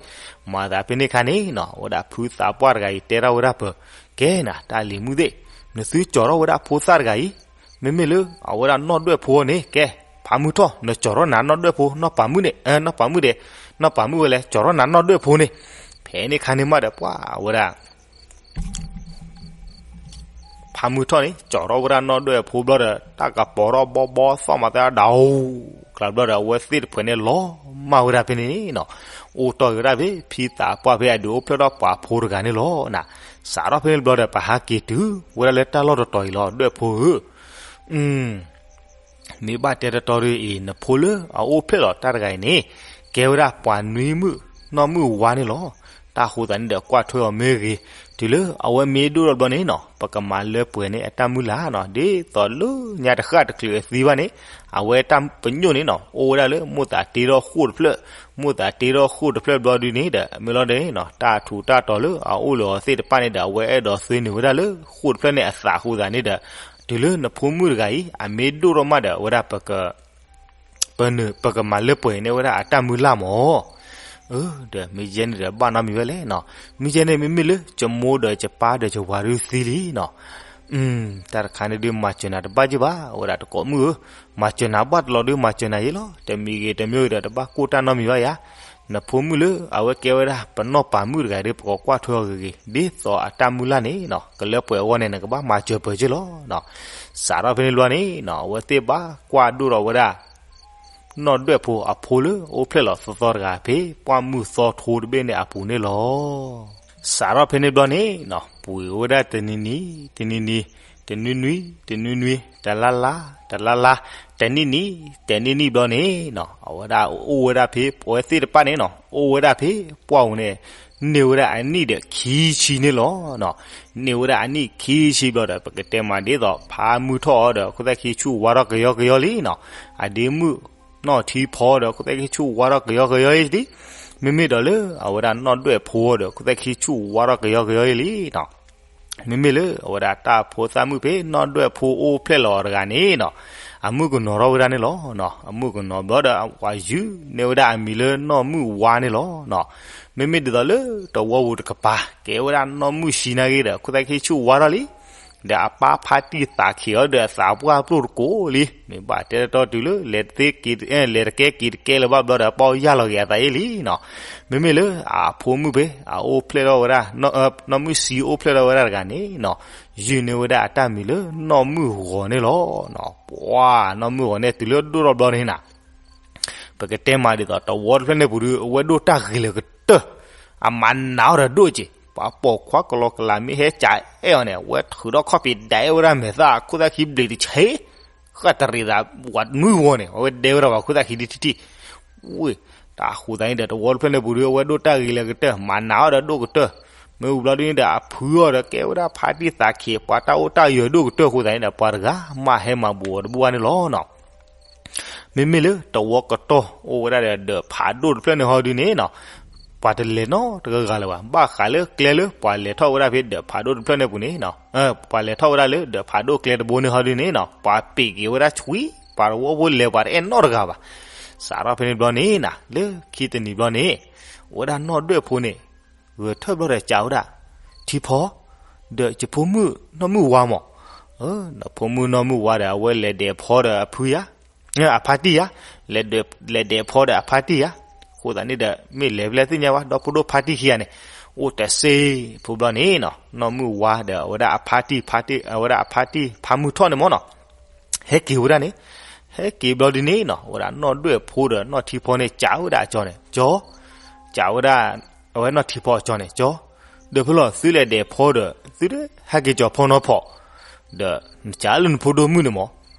မၤသးဖဲန့ၣ်ခါန့ၣ် အဝဲဒၣ်ဖုသးပှၢ်တဂၤအံၤ တဲထီၣ်ဝဲဒၣ်ပၢၤ ကဲနၤ တၢ်လံၤမုၣ်သ့ၣ် နသုကၠီၤထီၣ်ဝဲဒၣ်ဖိသၣ်တဂၤအံၤ မ့မ့ၢ်လၢအဝဲဒၣ်နီၢ်ဒွဲၣ်ဖိန့ၣ် ကဲ ဖးမုၢ်ထီၣ် နကၠီၤထီၣ်နၤနီၢ်ဒွဲၣ်ဖိ နီၢ်ပၤမုၣ်န့ၣ် နီၢ်ပၤမုၣ်ဒဲး နီၢ်ပၤမုၣ်ဝဲလဲၣ် ကၠီၤထီၣ်နၤနီၢ်ဒွဲၣ်ဖိန့ၣ်. ဖဲန့ၣ်ခါန့ၣ်မးဒီး ပှၤအဝဲဒၣ် ဖးမုၢ်ထီၣ်န့ၣ် ကၠီၤထီၣ်ဝဲဒၣ်နီၢ်ဒွဲၣ်ဖိဘျီဒီး တၢ်ကပီၤထီၣ်ဘီဘီသီၣ်မၤသးဒၣ်အူ ကျါဘျီဒီး အဝဲသ့ၣ်တဖုန့ၣ်လီၤမၢ်ဝဲဒၣ်ဖဲန့ၣ်န့ၣ် အိၣ်တ့ၢ်က့ၤဝဲဒၣ်ဖဲ ဖံသးပှၢ်ဖဲအဒုးအိၣ်ဖျဲၣ်ထီၣ်ပှၤဖိတဂၤန့ၣ်လီၤ. စးထီၣ်ဖဲန့ၣ်ဘျီဒီး ပဟးက့ၤတုၤဝဲဒၣ်လၢတၢ်လီၢ်တတီၤအံၤလီၤ ဒွဲၣ်ဖိဧၢ မ့ၢ်ဘၣ်တဲတတီၤဒ်အံၤ နဖိလၢအအိၣ်ဖျဲၣ်လီၤတၢ်တဂၤအံၤန့ၣ် ကဲဝဲဒၣ်ပှၤနွံမုၣ်နီၢ်မုၣ်ဝါန့ၣ်လီၤ. တၢ်ဃိသးန့ၣ်ဒီး ကွၢ်ထွဲအီၤမ့ၢ်ဂ့ၤ တုၤလၢအဝဲမ့ၢ်ဒိၣ်ထီၣ်ဘျီန့ၣ်နီၤ ပကမၤလၢပှဲၤန့ၢ်အတၢ်မုၢ်လၢ်နီၤ ဒ်သိးလၢညါတဃၣ်တချုးအသံဘၣ်န့ၣ် အဝဲတၢ်ပညိၣ်န့ၣ်နီၤ အိၣ်ဝဲဒၣ်လၢမိၢ်သးတ့ထီၣ်ဃိၣ်တဖျၢၣ်, မိၢ်သးတ့ထီၣ်ဃိၣ်တဖျၢၣ်ဘျီဒုန့ၣ်ဒီး မ့ၢ်လီၤဒ်န့ၣ်နီၤ တၢ်ထူးတၢ်တီၤလၢအအိၣ်လၢအီၤသ့ၣ်တဖၣ်န့ၣ်ဒီး အဝဲအဲၣ်ဒိးသွ့န့ၢ်ဝဲဒၣ်လၢဃိၣ်တဖျၢၣ်န့ၣ်အသးအဃိသးန့ၣ်ဒီး တုၤလၢနဖိမုၣ်တဂၤအံၤ အမ့ၢ်ဒိၣ်ထီၣ်မးဒီး အဝဲဒၣ်ပက ပနုာ် ပကမၤလၢပှဲၤန့ၢ်ဝဲဒၣ်အတၢ်မုၢ်လၢ်မး. ဒီးမ့ၢ်ယဲန့ၣ်ဒီးဘၣ်နီတမံၤဝဲလဲၣ်နီၤ. မ့ၢ်ယဲန့ၣ်မ့မ့ၢ်လၢယမိၢ်ဒီးယပၢ်ဒီးယဝၤဒုးသံလံနီၤ. တၢ်တခါန့ၣ်ဒုးမၤစၢၤနၤတဘၣ်ယ့ၢ်ဘၣ် အဝဲဒၣ်တကိးမုၣ်ဧၢ, မၤစၢၤနၤဘၣ်တလီၤဒုးမၤစၢၤနၤယ့ၢ်လီၤ. တမံၤဂ့ၤတမံၤဂ့ၤဒီးတဘၣ်ကိၢ်တၢ်နီတမံၤဘၣ်ယၤ နဖိမုၣ်လၢအဝဲကဲဝဲဒၣ်ပနီၢ်ပၤမုၣ်တဂၤဒီး ပကကွၢ်ထွဲအီၤဂ့ၤဂ့ၤ ဒ်သိးအတၢ်မုၢ်လၢ်န့ၣ်နီၤ ကလၢပှဲၤအဂီၢ်န့ၣ် နကဘၣ်မၤစၢၤပၢၤက့ၢ်လီၤနီၤ. စးထီၣ်ဖဲန့ၣ်ဘျီန့ၣ်နီၤ အဝဲသ့ၣ်ဘၣ်ကွၢ်ဒိၣ်ထီၣ်ဝဲဒၣ် နီၢ်ဒွဲၣ်ဖိအဖိလၢအိၣ်ဖျဲၣ်လီၤသီသီတဂၤ ဖဲပှၢ်မုၢ်သီထိတဘ့ၣ်န့ၣ်အပူၤန့ၣ်လီၤ. စးထီၣ်ဖဲန့ၣ်ဘျီန့ၣ်နီၤ ပှ့ၤဝဲဒၣ်တနံၤနံၤ တနံၤနံၤ, တနွံနွံ တနွံနွံ, တလါလါ တလါလါ, တနံၣ်နံၣ် တနံၣ်နံၣ်ဘျီန့ၣ်နီၤ အဝဲဒၣ်အိၣ်ဝဲဒၣ်ဖဲ ပဝဲသ့ၣ်တဖၣ်န့ၣ်နီၤ အိၣ်ဝဲဒၣ်ဖဲပှၢ်ပူၤန့ၣ် န့ၢ်ဝဲဒၣ်အနံၣ်ဒီးခံဆံန့ၣ်လီၤနီၤ. န့ၢ်ဝဲဒၣ်အနံၣ်ခံဆံဘျီဒီး ပကတဲမးဒ်သိး ဖးမုၢ်ထီၣ်အီၤဒီး ခိၣ်သၣ်ခံဆူၣ်ဝါထီၣ်ကယီကယီလံနီၤ. အဒ့မုၣ် နီၢ်ထံဖီဒီး ခိၣ်သၣ်ခံဆူၣ်ဝါထီၣ်ကယီကယီလံ. မ့မ့ၢ်ဒီးလၢအဝဲဒၣ်နီၢ်ဒွဲၣ်ဖိဒီး ခိၣ်သၣ်ခံဆူၣ်ဝါထီၣ်ကယီကယီလံနီၤ. မ့မ့ၢ်လၢအဝဲဒၣ်တၢ်ဖိသၣ်မုၣ်ဖဲနီၢ်ဒွဲၣ်ဖိအိၣ်ဖျဲၣ်လီၤအီၤတဂၤန့ၣ်နီၤ အမုၣ်ကနီၤထီၣ်ဝဲဒၣ်န့ၣ်လီၤ. အမုၣ်ကနီၤဘျီဒီး ပှၤယုၢ်န့ၢ်ဝဲဒၣ်အမံၤလၢနီၢ်မုၢ်ဝါန့ၣ်လီၤ. မ့မ့ၢ်ဒ်သိးလၢတဝီပူၤတကပၤ ကဲဝဲဒၣ်နီၢ်မုၢ်ဆံးနာ်က့ဒီး ခိၣ်သၣ်ခံဆူၣ်ဝါထီၣ်လံ ဒီးအပၢ်ဖါတံၢ်သးခံးအီၤဒီးအသးပှၢ်ပျိၢ်တကိးလံ. မ့ၢ်ဘၣ်တဲတတီတုၤလၢ လဲၤတကဲက့ၤတကဲလၢၤဘၣ်ဘျီဒီး ပီၢ်ယၢ်လီၤက့ၤအသးအ့ၣ်လံနီၤ. မ့မ့ၢ်လၢအဖိမုၣ်ဖဲ အအိၣ်ဖျဲၣ်ထီၣ်ဝဲဒၣ် နီၢ်မုၢ်ဆံးအိၣ်ဖျဲၣ်ထီၣ်ဝဲဒၣ်တဂၤန့ၣ်နီၤ ယုၢ်န့ၢ်ဝဲဒၣ်အတၢ်မံၤလၢနီၢ်မုၢ်ဂီၤန့ၣ်လီၤ. ပှၤနီၢ်မုၢ်ဂီၤန့ၣ်တုၤလၢဒိၣ်ထီၣ်ဘျီန့ၣ်နၤ ပကတဲမးဒ်သိး တဝီတဖျၢၣ်န့ၣ်ပူၤဒုး အဝဲဒိၣ်တၢ်ဂ့ၤလၢကတၢၢ်, အမၤနးအီၤဒီးဒိၣ်က့ၤ, ပှၤပိာ်ခွါကလီကလးမ့ၢ်ဟဲကးအဲၣ်အီၤန့ၣ် အဝဲထုးထီၣ်ခီၣ်ဖံးဒၣ်အဲၣ်ဝဲဒၣ်မဲာ်သၣ် ခိၣ်သၣ်ခံဘျံးတဆ့, ဃၣ်တရံးသး ဝးနွံဝီၤန့ၣ် အဝဲဒဲဝဲဒၣ်ပှၤခိၣ်သၣ်ခံဒံထံထံ, ဝ့ၢ်, တၢ်ဃိသးန့ၣ်ဒီး တဝီတဖျၢၣ်န့ၣ်ပူၤဒုး အဝဲဒိၣ်တၢ်ဂ့ၤလၢကတၢၢ် မၤနးအီၤဒီးဒိၣ်ကတၢၢ်, မ့ၢ်ဝံၤဘျီဒုးန့ၣ်ဒီး အဖုအီၤဒီးကဲဝဲဒၣ်ဖါတံၢ်သးခံး ပှၤတၢ်အိၣ်တၢ်ယၢၤဒိၣ်ကတၢၢ်အဃိသတးန့ၣ်ဒီး ပှၤတဂၤမးဟဲမၤဘူးအီၤတဘူၣ်ဘၣ်န့ၣ်လီၤနီၤ. မ့မ့ၢ်လၢတဝီကတီၢ်အိၣ်ဝဲဒၣ်ဒီး ဒၢးဖးဒိၣ်တဖျၢၣ်န့ၣ်ဟီဒုးန့ၣ်နီၤ, ပှၤတလဲၤနီတဂၤဂၤလၢၤဘၣ်, ဘၣ်ဃးလၢကျဲလၢပှၤလဲၤထီၣ်ဝဲဒၣ်ဖဲဒၢးဖးဒိၣ်တဖျၢၣ်န့ၣ်ပူၤန့ၣ်, ပှၤလဲၤထီၣ်ဝဲဒၣ်လၢဒၢးဖးဒိၣ်ကျဲတဘိန့ၣ်ဟီဒုးန့ၣ်နီၤ, ပှၤပ့ၤက့ၤဝဲဒၣ်ဆွံ, ပှၤတဝီဖိလဲၤပှၤတအဲၣ်နီတဂၤဘၣ်. စးထီၣ်ဖဲန့ၣ်ဘျီန့ၣ်နၤ လၢခံတနံၤဘျီန့ၣ်, ဝဲဒၣ်နီၢ်ဒွဲၣ်ဖိန့ၣ် ဂဲၤထၢၣ်ဘျီဒီးစံးဝဲဒၣ်, ထံဖီ, ဒီးယဖိမုၣ်နီၢ်မုၢ်ဝါမး, နဖိမုၣ်နီၢ်မုၢ်ဝါဒီး အဝဲလဲၤဒဲးဖီဒီးအဖုယါ, အဖါတံၢ်ယါ, လဲၤဒဲးဖီဒီးအဖါတံၢ်ယါ, အဃိသတးန့ၣ်ဒီး မ့ၢ်လဲၤဖဲလဲၣ်သ့ၣ်ညါဘၣ် ဒီဖိဒိၣ်ဖါတံၢ်ခံဂၤန့ၣ်, အိၣ်တစ့ဖိဘျီန့ၣ်နီၤ နီၢ်မုၢ်ဝါဒီးအဝဲဒၣ်အဖါတံၢ်, အဝဲဒၣ်အဖါတံၢ်ဖါမုၢ်ထီၣ်န့ၣ်မးနီၤ, ဟဲက့ၤဝဲဒၣ်န့ၣ်, ဟဲက့ၤဘျီဒုးန့ၣ်နီၤ အဝဲဒၣ်နီၢ်ဒွဲၣ်ဖိဒီးနီၢ်ထံဖီန့ၣ် စံးဝဲဒၣ်အကၠီန့ၣ်, ကၠီ, စံးဝဲဒၣ်, အဝဲနီၢ်ထံဖီအကၠီန့ၣ် ကၠီ, ဒီးဖဲလီၤသုလဲၤဒဲးဖီဒီး သုတဟဲက့ၤကၠီၤဖီနီၤဖီ, ဒီးနစံးလၢနဖိဒိၣ်မုၣ်န့ၣ်မး,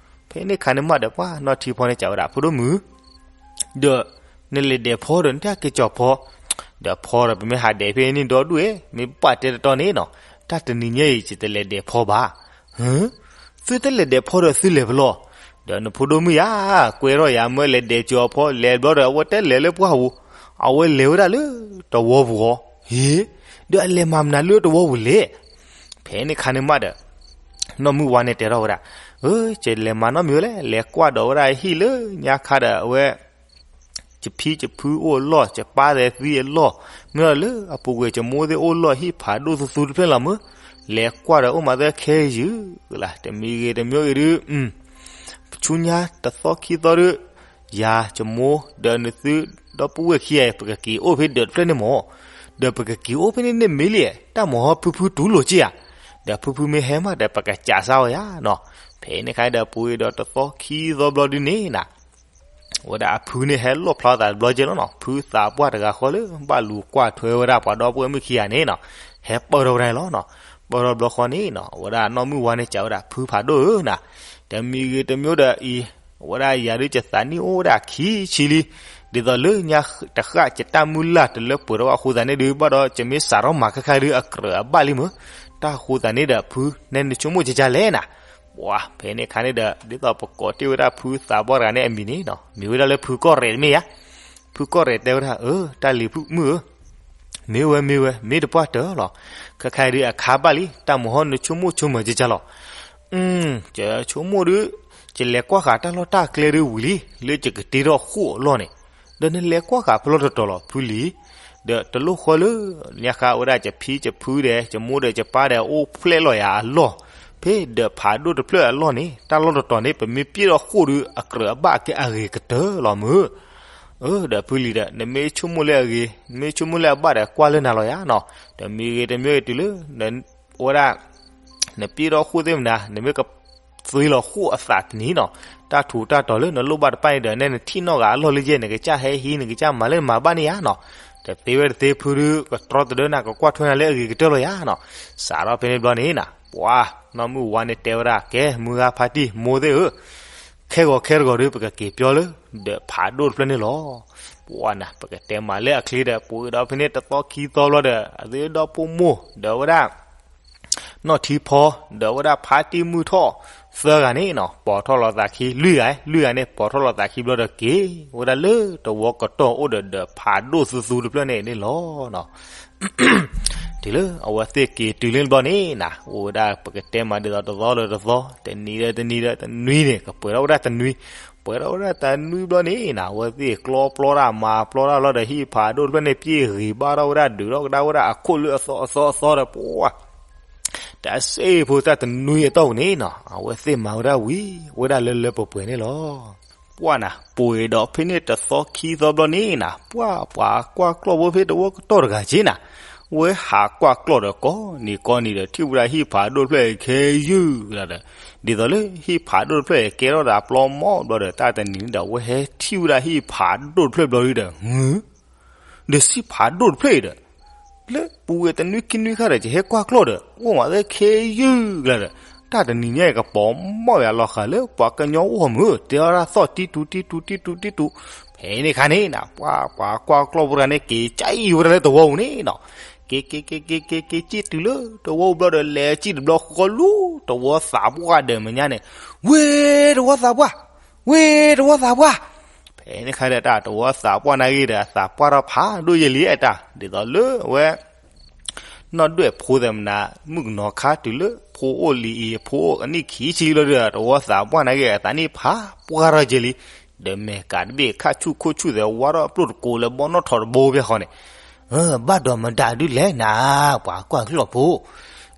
ဖဲန့ၣ်ခါန့ၣ်မးဒီးပှၤနီၢ်ထံဖီန့ၣ် စံးဝဲဒၣ်ဖိဒိၣ်မုၣ် ဒီးနလဲၤဒဲးဖီဒီး နတဟဲက့ၤကၠီၤဖီ, ဒီးဖီဒီး ပမ့ၢ်ဟးဒဲးဖဲန့ၣ်ဒီဒူၣ်ဧဲ, မ့ၢ်ဘၣ်တဲတတီန့ၣ်နီၤ, တၢ်တနံၤညါအံၤ ယတလဲၤဒဲးဖီဘၣ်. သုတလဲၤဒဲးဖီဒီးသုလဲၤဖဲလဲၣ်, ဒီးနဖိဒိၣ်မုၣ်ယါ, ကွဲထီၣ်ယါမ့ၢ်လဲၤဒဲးကၠီၤဖီ လဲၤဘျီဒီး အဝဲတလဲၤလၢပှၢ်ပူၤ, အဝဲလဲၤဝဲဒၣ်လၢတဝီပူၤဧါ, ဟ့, ဒီးအလဲၤမၤမနုၤလၢတဝီပူၤလဲၣ်. ဖဲန့ၣ်ခါန့ၣ်မးဒီး နီၢ်မုၢ်ဝါန့ၣ်တဲထီၣ်ဝဲဒၣ်, အၢ ယလဲၤမၤနီတမံၤဝဲလဲၣ်, လဲၤကွၢ်ဒီးဝဲဒၣ်ဟံၣ်လၢညါခါဒီး အဝဲ ယဖံယဖုအိၣ်အလီၢ်, ယပၢ်သဲသံအလီၢ်, မ့ၢ်ဒီးလၢအပူၤကွံာ်ယမိၢ်သ့ၣ်အိၣ်လီၢ် ဟံၣ်ဖးဒိၣ်သူသူတဖျၢၣ်လီၤမ့ၢ်, လဲၤကွၢ်ဒီးအိၣ်မးသ့ခဲယုၢ်လၢ်, တမံၤဂ့ၤတမံၤဂ့ၤဒုး ဆူညါတသီခံသီဒုး ယၤယမိၢ်ဒီးနသုဒီပုၢ်ဝဲၢ်ခံဂၤအံၤ ပကက့ၤအိၣ်ဖဲဒၢးတဖျၢၣ်န့ၣ်မး, ဒီးပကက့ၤအိၣ်ဖဲန့ၣ်န့ၣ်မ့ၢ်လံ, တၢ်မၤဟီဖုဖုတူၢ်လိာ်က့ဧါ, ဒီးဖုဖုမ့ၢ်ဟဲမးဒီး ပကစးစါအီၤယါနီၤ. ဖဲန့ၣ်ခါဒီးပှ့ၤဒီးတသီခံသီဘျီဒုးန့ၣ်နၤ အဝဲဒၣ်အဖုန့ၣ်ဟဲလီၣ်ဖျါသးတဘျီကဲလီၤနီၤ, ဖုသးပှၢ်တဂၤဃီလၢ ဘၣ်လူၤကွၢ်ထွဲဝဲဒၣ်ပှၤဒီပုၢ်ဝဲၢ်မုၣ်ခံဂၤန့ၣ်နီၤ, ဟဲပၢၢ်ထီၣ်ဝဲဒၣ်န့ၣ်လီၤနီၤ. ပၢၢ်ထီၣ်ဘျီဃီန့ၣ်နီၤ အဝဲဒၣ်နီၢ်မုၢ်ဝါန့ၣ်စံးဝဲဒၣ် ဖုဖးဒိၣ်ဧၢနၤ, တမံၤဂ့ၤတမံၤဒီးအံၤ အဝဲဒၣ်ယၤဒုးယသးနံၣ်အိၣ်ဝဲဒၣ်ခံဆံလံ, ဒ်သိးလၢညါတဃၣ်ယတၢ်မုၢ်လၢ်တလၢပှဲၤထီၣ်ဘၣ်အဃိသတးန့ၣ်ဒုး ဘၣ်ဒီးယမ့ၢ်စးထီၣ်မၤခဲခါဒုးအကြၢးအဘၣ်လံမ့ၢ်, တၢ်ဃိသတးန့ၣ်ဒီး ဖုနဲနဆိကမိၣ်ကကလဲၣ်နၤ. ပှၤဖဲန့ၣ်ခါန့ၣ်ဒီး ဒ်သိးပကိးတ့ၢ်ဝဲဒၣ်ဖုသးပှၢ်တဂၤန့ၣ်အမံၤန့ၣ်နီၤ, မ့ၢ်ဝဲဒၣ်လၢဖုကီၢ်ရဲၣ်တမ့ၢ်ဧါ. ဖုကီၢ်ရဲၣ်တဲဝဲဒၣ် အၢ တၢ်လံၤဖုမုၣ်ဧၢ, မ့ၢ်ဝဲမ့ၢ်ဝဲ မ့ၢ်တပှၢ်တၢၢ်လီၤ, ခဲခါဒုးအခါဘၣ်လံ, တၢ်မၤဟီနဆိကမိၣ်ဆိကမးကကလီၤ. ယဆိကမိၣ်ဒုး ယလဲၤကွၢ်ဃာ်တၢ်လီၢ်တၢ်ကျဲဒုးဝံၤလံ လၢယကတ့ထီၣ်ဃိၣ်အလီၢ်န့ၣ်, ဒီးနလဲၤကွၢ်ဃာ်ဖဲလီၢ်တတီၤလီၤဖုလံၤ, ဒီးတလိၣ်ဃီလၢ ညါဃါဝဲဒၣ်ယဖံယဖုဒီး ယမိၢ်ဒီးယပၢ်ဒီးအိၣ်ဖျဲၣ်လီၤယၤအလီၢ်, ဖဲဒၢးဖးဒိၣ်တဖျၢၣ်အလီၢ်န့ၣ် တၢ်လီၢ်တတီၤန့ၣ် ပမ့ၢ်ပျဲၢ်ထီၣ်ဃိၣ်ဒုး အကြၢးအဘၣ်ကဲအဂ့ၤကတၢၢ်လီၤမ့ၢ်. အၢ ဒီးဖုလံၤဒီး နမ့ၢ်ဆိကမိၣ်လၢအဂ့ၤ နမ့ၢ်ဆိကမိၣ်လၢအဘၣ်ဒီးကွၢ်လၢနၤလီၤယၤနီၤ, ဒီးမံၤဂ့ၤတမံၤဂ့ၤတုၤလၢ ဝဲဒၣ် နပျဲၢ်ထီၣ်ဃိၣ်သ့ၣ်မနုၤ နမ့ၢ်ကသွံလီၤဃိၣ်အသးတနံၤနီၤ, တၢ်ထူးတၢ်တီၤလၢနလိၣ်ဘၣ်တဖၣ်န့ၣ်ဒီး နဲနထံၣ်နီၣ်ဂၤအလီၢ်လၢယဲၢ် နကစၢ်ဟဲဟံး နကစၢ်မၤလၢနမၤဘၣ်န့ၣ်ယါနီၤ, တသ့ဝဲတသ့ဖုဒုး ကတြီတဒၢနၤ ကကွၢ်ထွဲနၤလၢအဂ့ၤကတၢၢ်လီၤယၤနီၤ. စးထီၣ်ဖဲန့ၣ်ဘျီန့ၣ်နီၤ ပှၤနီၢ်မုၢ်ဝါန့ၣ်တဲဝဲဒၣ် ကဲ မုၢ်ဂၤဖါတံၢ်မိၢ်သ့ၣ်ဧၢ, ခဲဂီၤခဲတဂီၤဒီး ပကက့ၤပၠီလၢ ဒီးဖးဒိၣ်တဖျၢၣ်န့ၣ်လီၤ. ပှၤနၤ ပကတဲမၤလၢအချ့ဒီး ပှ့ၤဒီးဖဲန့ၣ်တသီခံသီဘျီဒီး အသုဒီဖိမိၢ် ဒီးဝဲဒၣ် နီၢ်ထံဖီ ဒီးဝဲဒၣ်ဖါတံၢ်မုၢ်ထီၣ် သၢဂၤန့ၣ်နီၤ ပိာ်ထီၣ်လီၤသးခံ လွံၢ်ဂၤ လွံၢ်ဂၤန့ၣ် ပိာ်ထီၣ်လီၤသးခံဘျီဒီး က့ၤဝဲဒၣ်လၢတဝီကတီၢ်အိၣ်ဒီး ဒီးဖးဒိၣ်သူသူတဖျၢၣ်န့ၣ်န့ၣ်လီၤ. တုၤလၢအဝဲသ့ၣ်က့ၤတုၤလၢဘျီန့ၣ်နီၤ အိၣ်ဝဲဒၣ် ပကတဲမၤဒ်သိးတသီလၢတသီ တနံၤဒီးတနံၤဒီးတနွံန့ၣ် ကပှဲၤထီၣ်ဝဲဒၣ်တနွံ, ပှဲၤထီၣ်ဝဲဒၣ်တနွံဘျီန့ၣ်နီၤ အဝဲသ့ၣ်ကျီပျီတၢ်မၤပျီတၢ်လီၤဒီး ဟံၣ်ဖးဒိၣ်တဖျၢၣ်န့ၣ် ပျ့ၢ်ဂ့ၤဘၣ်ထီၣ်ဝဲဒၣ် ဒုးထီၣ်ကဒါဝဲဒၣ်အခိၣ်လၢအသီအသီအသီဒီး ပှၤ တၢ်စ့ၢ်ဖိတၢ်တနွံအတီၢ်ပူၤန့ၣ်နီၤ အဝဲသ့ၣ်မၤဝဲဒၣ်ဝံၤဝဲဒၣ်လၢလၢပှဲၤပှဲၤန့ၣ်လီၤ. ပှၤနၤ ပှ့ၤဒီးဖဲန့ၣ်တသီခံသီဘျီန့ၣ်နီၤ ပှၤပှၤကွၢ်ကျီၢ်ဖိဖဲတဝီကတီၢ်တဂၤက့နီၤ ဝဲဟးကွၢ်ကျီၢ်ဒီးကိးနံၤကိးနံၤဒီး ထံၣ်ဝဲဒၣ်ဟံၣ်ဖးဒိၣ်တဖျၢၣ်ခဲယုၢ်လီၤဒီး ဒ်သိးလၢဟံၣ်ဖးဒိၣ်တဖျၢၣ်ကဲထီၣ်ဒီးပျီမီၢ်ဘျီဒီး တၢ်တနံၤန့ၣ်ဒီး ဝဲဟဲထံၣ်ဝဲဒၣ်ဟံၣ်ဖးဒိၣ်တဖျၢၣ်ဘျီဒီး ဒီးစံၣ်ဖးဒိၣ်တဖျၢၣ်အံၤဒီး လၢပူၤဝဲတနွံခံနွံခါဒီး ယဟဲကွၢ်ကျီၢ်ဒီး အိၣ်မးသ့ခဲယုၢ်ကလၢာ်ဒီး တၢ်တနံၤညါအံၤကပိာ်မီၢ်ယၤလီၤဃာ်လၢပှၤကညီအိၣ်မုာ် တဲအီၣ်ဒၣ်သီၣ်တံတူတံတူတံတူတံတူ, ဖဲန့ၣ်ခါန့ၣ်နီၤ ပှၤပှၤကွၢ်ကျီၢ်ဖိတဂၤန့ၣ် က့ၤကၠံၣ်ဝဲဒၣ်လၢတဝီပူၤန့ၣ်နီၤ, က့ၤက့ၤက့ၤက့ၤက့ၤက့ၤကၠံၣ်တုၤလၢတဝီပူၤဘျီဒီး လဲၤကၠံၣ်တဘျီဃီလူၤ တဝီသးပှၢ်ဒီးမဲာ်ညါန့ၣ်, ဝ့ၢ်တဝီသးပှၢ်, ဝ့ၢ်တဝီသးပှၢ် ဖဲန့ၣ်ခါဒီးတၢ်တဝီသးပှၢ်နာ်ဂ့ၤဒီး အသးပှၢ်ထီၣ်ဖးဒိၣ်ယဲၢ်လံအတၢ် ဒ်သိးလၢအဝဲ နီၢ်ဒွဲၣ်ဖိသ့ၣ်မနၤ မုၣ်ကနီၤခါတုၤလၢဖိအိၣ်လံအံၤ ဖိအိၣ်အနံၣ်ခံဆံလီၤဒီး တဝီသးပှၢ်နာ်ဂ့ၤ အသးနံၣ်ဖးပှၢ်ထီၣ်ယဲၢ်လံ, ဒီးမဲာ်ကးတဘ့ၣ်ခၣ်ဆူၣ်ခိၣ်ဆူၣ်သဲး ဝါထီၣ်အပျိၢ်တကိးလၢဘီနီၣ်ထိးတဘိဖဲဃီန့ၣ်, ဘၣ်ဒိးမတၤဒုလဲၣ်နၤ ပှၤကွၢ်ကျီၢ်ဖိ,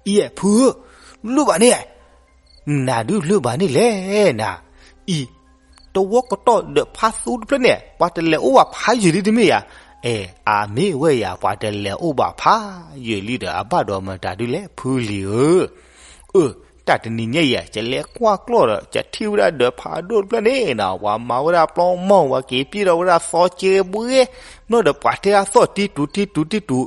အံၤဖုဧၢ, လိၣ်ဘၣ်န့ၣ် နၤဒုးလိၣ်ဘၣ်န့ၣ်လဲၣ်နၤ, အံၤ တဝီကတီၢ်ဒီးဖးသူတဖျၢၣ်န့ၣ် ပှၤတလဲၤအိၣ်ဘၣ်ဖးယံာ်လံတမ့ၢ်ဧါ, အဲ အမ့ၢ်ဝဲယၤ ပှၤတလဲၤအိၣ်ဘၣ်ဖးယံာ်လံဒီး အဘၣ်ဒိးမတၤဒုလဲၣ် ဖုလံၤဧၢ, အၢ တၢ်တနံၤညါအံၤ ယလဲၤကွၢ်ကျီၢ်ဒီး ယထံၣ်ဝဲဒၣ်ဒီးဖးဒိၣ်တဖျၢၣ်န့ၣ်နီၤ ပှၤမၤဝဲဒၣ်ပျီမီၢ် ပှၤက့ၤပျ့ၢ်ထီၣ်ဝဲဒၣ်သီကဲဘှ့, ဘျီဒီးပှၤတဲအသီၣ်တံတူတံတူတံတူ,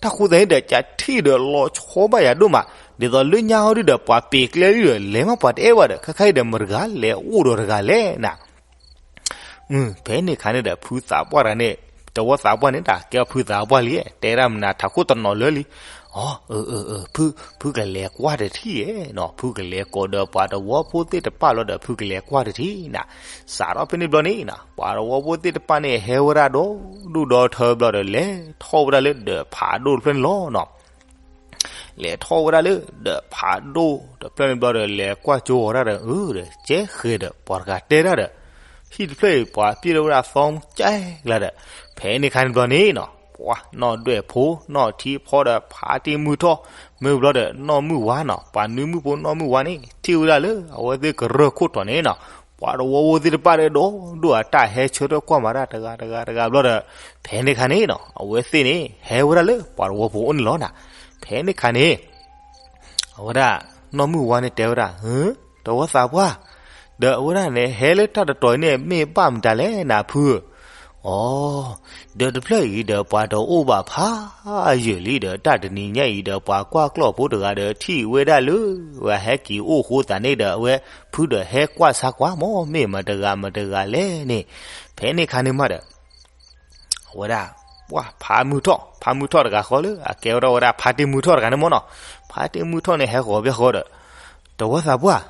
တၢ်ဃိသတးန့ၣ်ဒီး ယထံၣ်ဒီးလီၤဆီဘၣ်ယၤဒိၣ်မး, ဒ်သိးလၢညါဟီဒုဒီး ပှၤပ့ၤကျဲလံဒီး လဲၤမးပှၤတအဲၣ်ဘၣ်ဒီး ခဲခါအံၤဒီး မတဂၤလဲၤအိၣ်ဒီးတဂၤလဲၣ်နၤ ဖဲန့ၣ်ခါန့ၣ်ဒီး ဖုသးပှၢ်တဂၤန့ၣ် တဝီသးပှၢ်န့ၣ် တၢ်ကဲဖုသးပှၢ်လံ, တဲဒၣ်မနုၤထးခိၣ်တနီၤလၢလံ, အၢ အၢ အၢ ဖု ဖုကလဲၤကွၢ်တထံၣ်ဧါနီၤ, ဖုကလဲၤကိးဒီးပှၤတဝီဖိသ့ၣ်တဖၣ်လီၤဒီး ဖုကလဲၤကွၢ်တထံၣ်နၤ, စးထီၣ်ဖဲန့ၣ်ဘျီန့ၣ်နီၤ ပှၤတဝီဖိသ့ၣ်တဖၣ်န့ၣ် ဟဲဝဲဒၣ်ဒီဒူၣ်ဒီထၢဘျီဒီး လဲၤထီၣ်ဝဲဒၣ်လၢဒီးဖးဒိၣ်တဖျၢၣ်န့ၣ်လီၤနီၤ လဲၤထီၣ်ဝဲဒၣ်လၢဒီးဖးဒိၣ်တဖျၢၣ်န့ၣ်ဘျီဒီး လဲၤကွၢ်ကၠိအီၤဒၣ်ဒီး အၢ ဒီး ကဲဃဲၤဒီး ပှၤတဂၤတဲဒၣ်ဒီး ဟံၣ်တဖျၢၣ်အံၤ ပှၤပျ့ၢ်ထီၣ်ဝဲဒၣ်သီကဲကျါဒီး ဖဲန့ၣ်ခါန့ၣ်ဘျီန့ၣ်နီၤ ပှၤနီၢ်ဒွဲၣ်ဖိ နီၢ်ထံဖီဒီး ဖးတံၢ်မုၢ်ထီၣ် မ့ၢ်ဘျီဒီး နီၢ်မုၢ်ဝါနီၤ ပှၤနွံမုၣ်ဖိနီၢ်မုၢ်ဝါန့ၣ် ထံၣ်ဝဲဒၣ်လၢအဝဲသ့ၣ်ကရၢၢ်ခိၣ်ထီၣ်န့ၣ်နီၤ ပှၤတဝီဖိသ့ၣ်တဖၣ်ဒီး ဒီဒူၣ်အတၢ်ဟဲဆၢထၢၣ်ကွၢ်မၤတၢ်တဂၤတဂၤတဂၤဘျီဒီး ဖဲန့ၣ်ခါန့ၣ်နီၤ အဝဲသ့ၣ်န့ၣ် ဟဲဝဲဒၣ်လၢပှၤတဝီဖိအိၣ်န့ၣ်လီၤနၤ ဖဲန့ၣ်ခါန့ၣ် အဝဲဒၣ် နီၢ်မုၢ်ဝါန့ၣ်တဲဝဲဒၣ် တဝီသးပှၢ်, ဒီးအဝဲဒၣ်န့ၣ် ဟဲလၢတၢ်တတီၤအံၤန့ၣ် မ့ၢ်ဘၣ်မတၤလဲၣ်နၤဖု, အိ, ဒီးတဖျၢၣ်အံၤဒီး ပှၤတအိၣ်ဘၣ်ဖးယံာ်လံဒီး တၢ်တနံၤညါအံၤဒီး ပှၤကွၢ်ကျီၢ်ဖိတဂၤဒီး ထံၣ်ဝဲဒၣ်လၢ ဝဲဟဲက့ၤအိၣ်ဃိသးန့ၣ်ဒီး အဝဲဖုဒီးဟဲကွၢ်ဆါကွၢ်မ့ၢ် မ့ၢ်မတဂၤမတဂၤလဲၣ်န့ၣ်, ဖဲန့ၣ်ခါန့ၣ်မးဒီး အဝဲဒၣ် ပှၤဖးမုၢ်ထီၣ် ဖးမုၢ်ထီၣ်တဂၤဃီလၢ အကဲဝဲဒၣ်ဝဲဒၣ်ဖါတံၢ်မုၢ်ထီၣ်တဂၤန့ၣ်မ့ၢ်နီၤ, ဖါတံၢ်မုၢ်ထီၣ်န့ၣ် ဟဲဃီၤဘၣ်ဃီဒီး တဝီသးပှၢ်,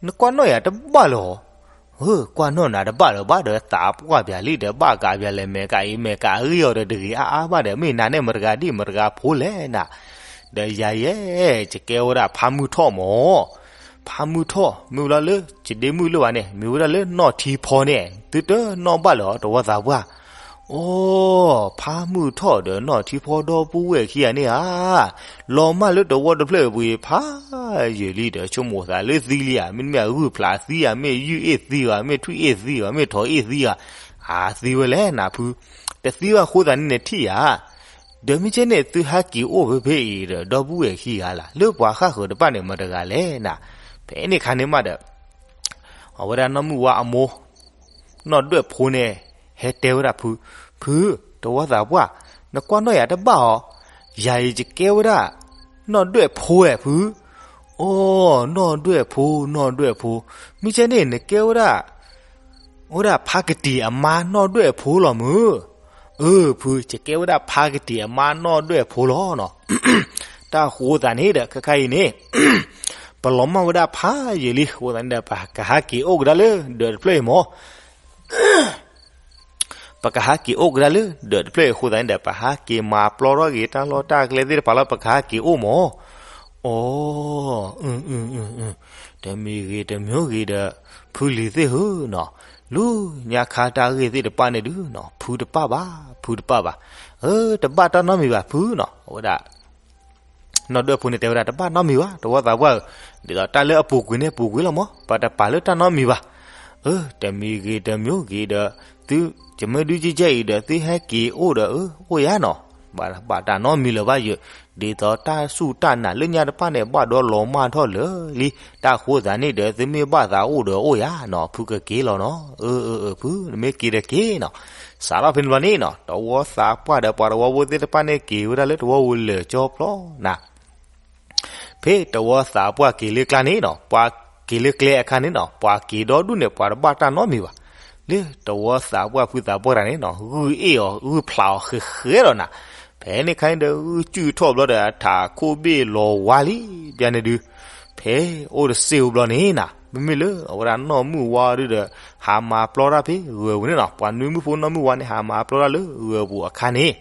နကွၢ်နီၣ်ယၤတဘၣ်လၢၤဟီ, ကွၢ်နီၣ်နၤတဘၣ်လၢၤဘၣ်ဒီး သးပှၢ်ပၠးလံဒီး ဘၣ်ကးပၠးလဲၣ် မဲာ်ကအံၤမဲာ်ကအဂံၢ်အီၤဒီး တဂ့ၤအါအါဘၣ်ဒီး မ့ၢ်နၤန့ၣ်မတဂၤဒ်မတဂၤဖိလဲၣ်နၤ, ဒီးယၤယဲ ယကဲဝဲဒၣ်ဖးမုၢ်ထီၣ်မ့ၢ် ဖးမုၢ်ထီၣ် မ့ၢ်ဝဲဒၣ်လၢ ယဒ့မုၣ်လၢၤဘၣ်န့ၣ် မ့ၢ်ဝဲဒၣ်လၢနီၢ်ထံဖီန့ၣ် သုတနီၣ်ဘၣ်လၢၤ တဝီသးပှၢ်, အိ, ဖးမုၢ်ထီၣ်ဒီးနီၢ်ထံဖီဒီပုၢ်ဝဲၢ်ခံဂၤန့ၣ်ဧါ, လီၤမၢ်လၢတဝီတဖျၢၣ်ပူၤဖးယံာ်လံဒီး ဆိကမိၣ်သးလၢသံလံဧါ, မ့တမ့ၢ်အဂုၢ်ဖျးသံဧါ, မ့ၢ်ယုၢ်အ့ၣ်သံဧါ, မ့ၢ်ထွံၣ်အ့ၣ်သံဧါ, မ့ၢ်ထိးအ့ၣ်သံဧါ, အသံဝဲလဲၣ်နၤဖု, တသံဘၣ်ဃိသးန့ၣ်န့ၣ်ထံၣ်ဧါ ဒီးမ့ၢ်ကဲန့ၣ် သုဟဲက့ၤအိၣ်ဖဲဖဲအံၤဒီး ဒီပုၢ်ဝဲၢ်ခံဂၤလၢ လၢပှၤဃၣ်ဃၢၤတဖၣ်န့ၣ် မတဂၤလဲၣ်နၤ, ဖဲန့ၣ်ခါန့ၣ်မးဒီး အဝဲဒၣ်နီၢ်မုၢ်ဝါအမိၢ် နီၢ်ဒွဲၣ်ဖိန့ၣ် ဟဲတဲဝဲဒၣ်ဖု, ဖု, တဝီသးပှၢ်, နကွၢ်နီၣ်ယၤတဘၣ်အီၤ, ယၤအံၤယကဲဝဲဒၣ် နီၢ်ဒွဲၣ်ဖိဧါဖု, အိ, နီၢ်ဒွဲၣ်ဖိ နီၢ်ဒွဲၣ်ဖိ, မ့ၢ်ကဲန့ၣ် နကဲဝဲဒၣ် အိၣ်ဒၣ်ဖါကတံာ်အမါနီၢ်ဒွဲၣ်ဖိလီၤမုၢ်, အၢ ဖု ယကဲဝဲဒၣ်ဖါကတံာ်အမါနီၢ်ဒွဲၣ်ဖိလီၤနီၤ, တၢ်ဃိသးန့ၣ်ဒီး ခဲခါအံၤန့ၣ် ပလီၤမၢ်ဝဲဒၣ်ဖးယံာ်လံအဃိသတးန့ၣ်ဒီး ပကဟးက့ၤအိၣ်ကဒါလၢဒၢးတဖျၢၣ်အံၤမၢ် ပကဟးက့ၤအိၣ်ကဒါလၢဒၢးတဖျၢၣ်အံၤ အဃိသတးန့ၣ်ဒီး ပဟးက့ၤမၤပျီထီၣ်က့ၤတၢ်လီၢ်တၢ်ကျဲသ့ၣ်တဖၣ်လၢပကဟးက့ၤအိၣ်မၢ်, အိ, တမံၤဂ့ၤတမံၤဂ့ၤဒီး ဖုလံၤသ့ၣ်ဧၢနီၤ, လၢညါခါတၢ်ဂ့ၢ်သ့ၣ်တဖၣ်န့ၣ်ဒုးနီၤ ဖုတပၣ်ဘၣ် ဖုတပၣ်ဘၣ်, အၢ တဘၣ်တၢ်နီတမံၤဘၣ်ဖုနီၤ, အဝဲဒၣ် နီၢ်ဒွဲၣ်ဖိန့ၣ်တဲဝဲဒၣ် တဘၣ်နီတမံၤဘၣ် တဝီသးပှၢ်ဧၢ, ဒ်သိးတၢ်လၢအပူၤကွံာ်န့ၣ်ပူၤကွံာ်လီၤမၢ် ပတပာ်လၢတၢ်နီတမံၤဘၣ်, အၢ တမံၤဂ့ၤတမံၤဂ့ၤဒီး သု ယမ့ၢ်ဒုးကဲကဲအံၤဒီး သုဟဲက့ၤအိၣ်ဒီး အၢ အိၣ်ယၤနီၤ, ဘၣ်တၢ်နီတမံၤလၢၤဘၣ်ယဲ, ဒ်သိးတၢ်စူၢ်တၢ်နာ်လၢညါတဖၣ်န့ၣ် ဘၣ်ဒီးလီၤမၢ်ထီၣ်လၢာ်လံ, တၢ်ဃိသးန့ၣ်ဒီး သုမ့ၢ်ဘၣ်သးအိၣ်ဒီးအိၣ်ယၤနီၤ ဖုကက့ၤလီၤနီၤ, အၢ အၢ အၢ ဖု နမ့ၢ်က့ၤဒီးက့ၤနီၤ, စးထီၣ်ဖဲန့ၣ်ဘျီန့ၣ်နီၤ တဝီသးပှၢ်ဒီးပှၤတဝီဖိသ့ၣ်တဖၣ်န့ၣ် က့ၤဝဲဒၣ်လၢတဝီပူၤလၢာ်ကၠီဖျီနီၤ ဖဲတဝီသးပှၢ်က့ၤလၢကျါန့ၣ်နီၤ ပှၤက့ၤလၢကျဲအခါန့ၣ်နီၤ ပှၤက့ၤဒီဒူၣ်န့ၣ် ပှၤတဘၣ်တၢ်နီတမံၤဘၣ်, လၢတဝီသးပှၢ်ဖုသးပှၢ်တဂၤန့ၣ်နီၤ ဂုၢ်အ့ၣ်အီၤ ဂုၢ်ဖျးအီၤဃဲးဃဲးဒီးနၤ, ဖဲန့ၣ်ခါန့ၣ်ဒီး ဂုၢ်ကုၢ်ထီၣ်ဘျီဒီး အထးခိၣ်ဘ့ၣ်လီၤဝါလံ, ပျၢန့ၣ်ဒုး ဖဲအိၣ်တစ့ၢ်ဖိဘျီန့ၣ်နီၤ မ့မ့ၢ်လၢအဝဲဒၣ်နီၢ်မုၢ်ဝါဒုးဒီး ဟးမၤပျီတၢ်ဖဲဂၢၤပူၤန့ၣ်နီၤ ပှၤနွံမုၣ်ဖိနီၢ်မုၢ်ဝါန့ၣ် ဟးမၤပျီတၢ်လၢဂၢၤပူၤအခါန့ၣ်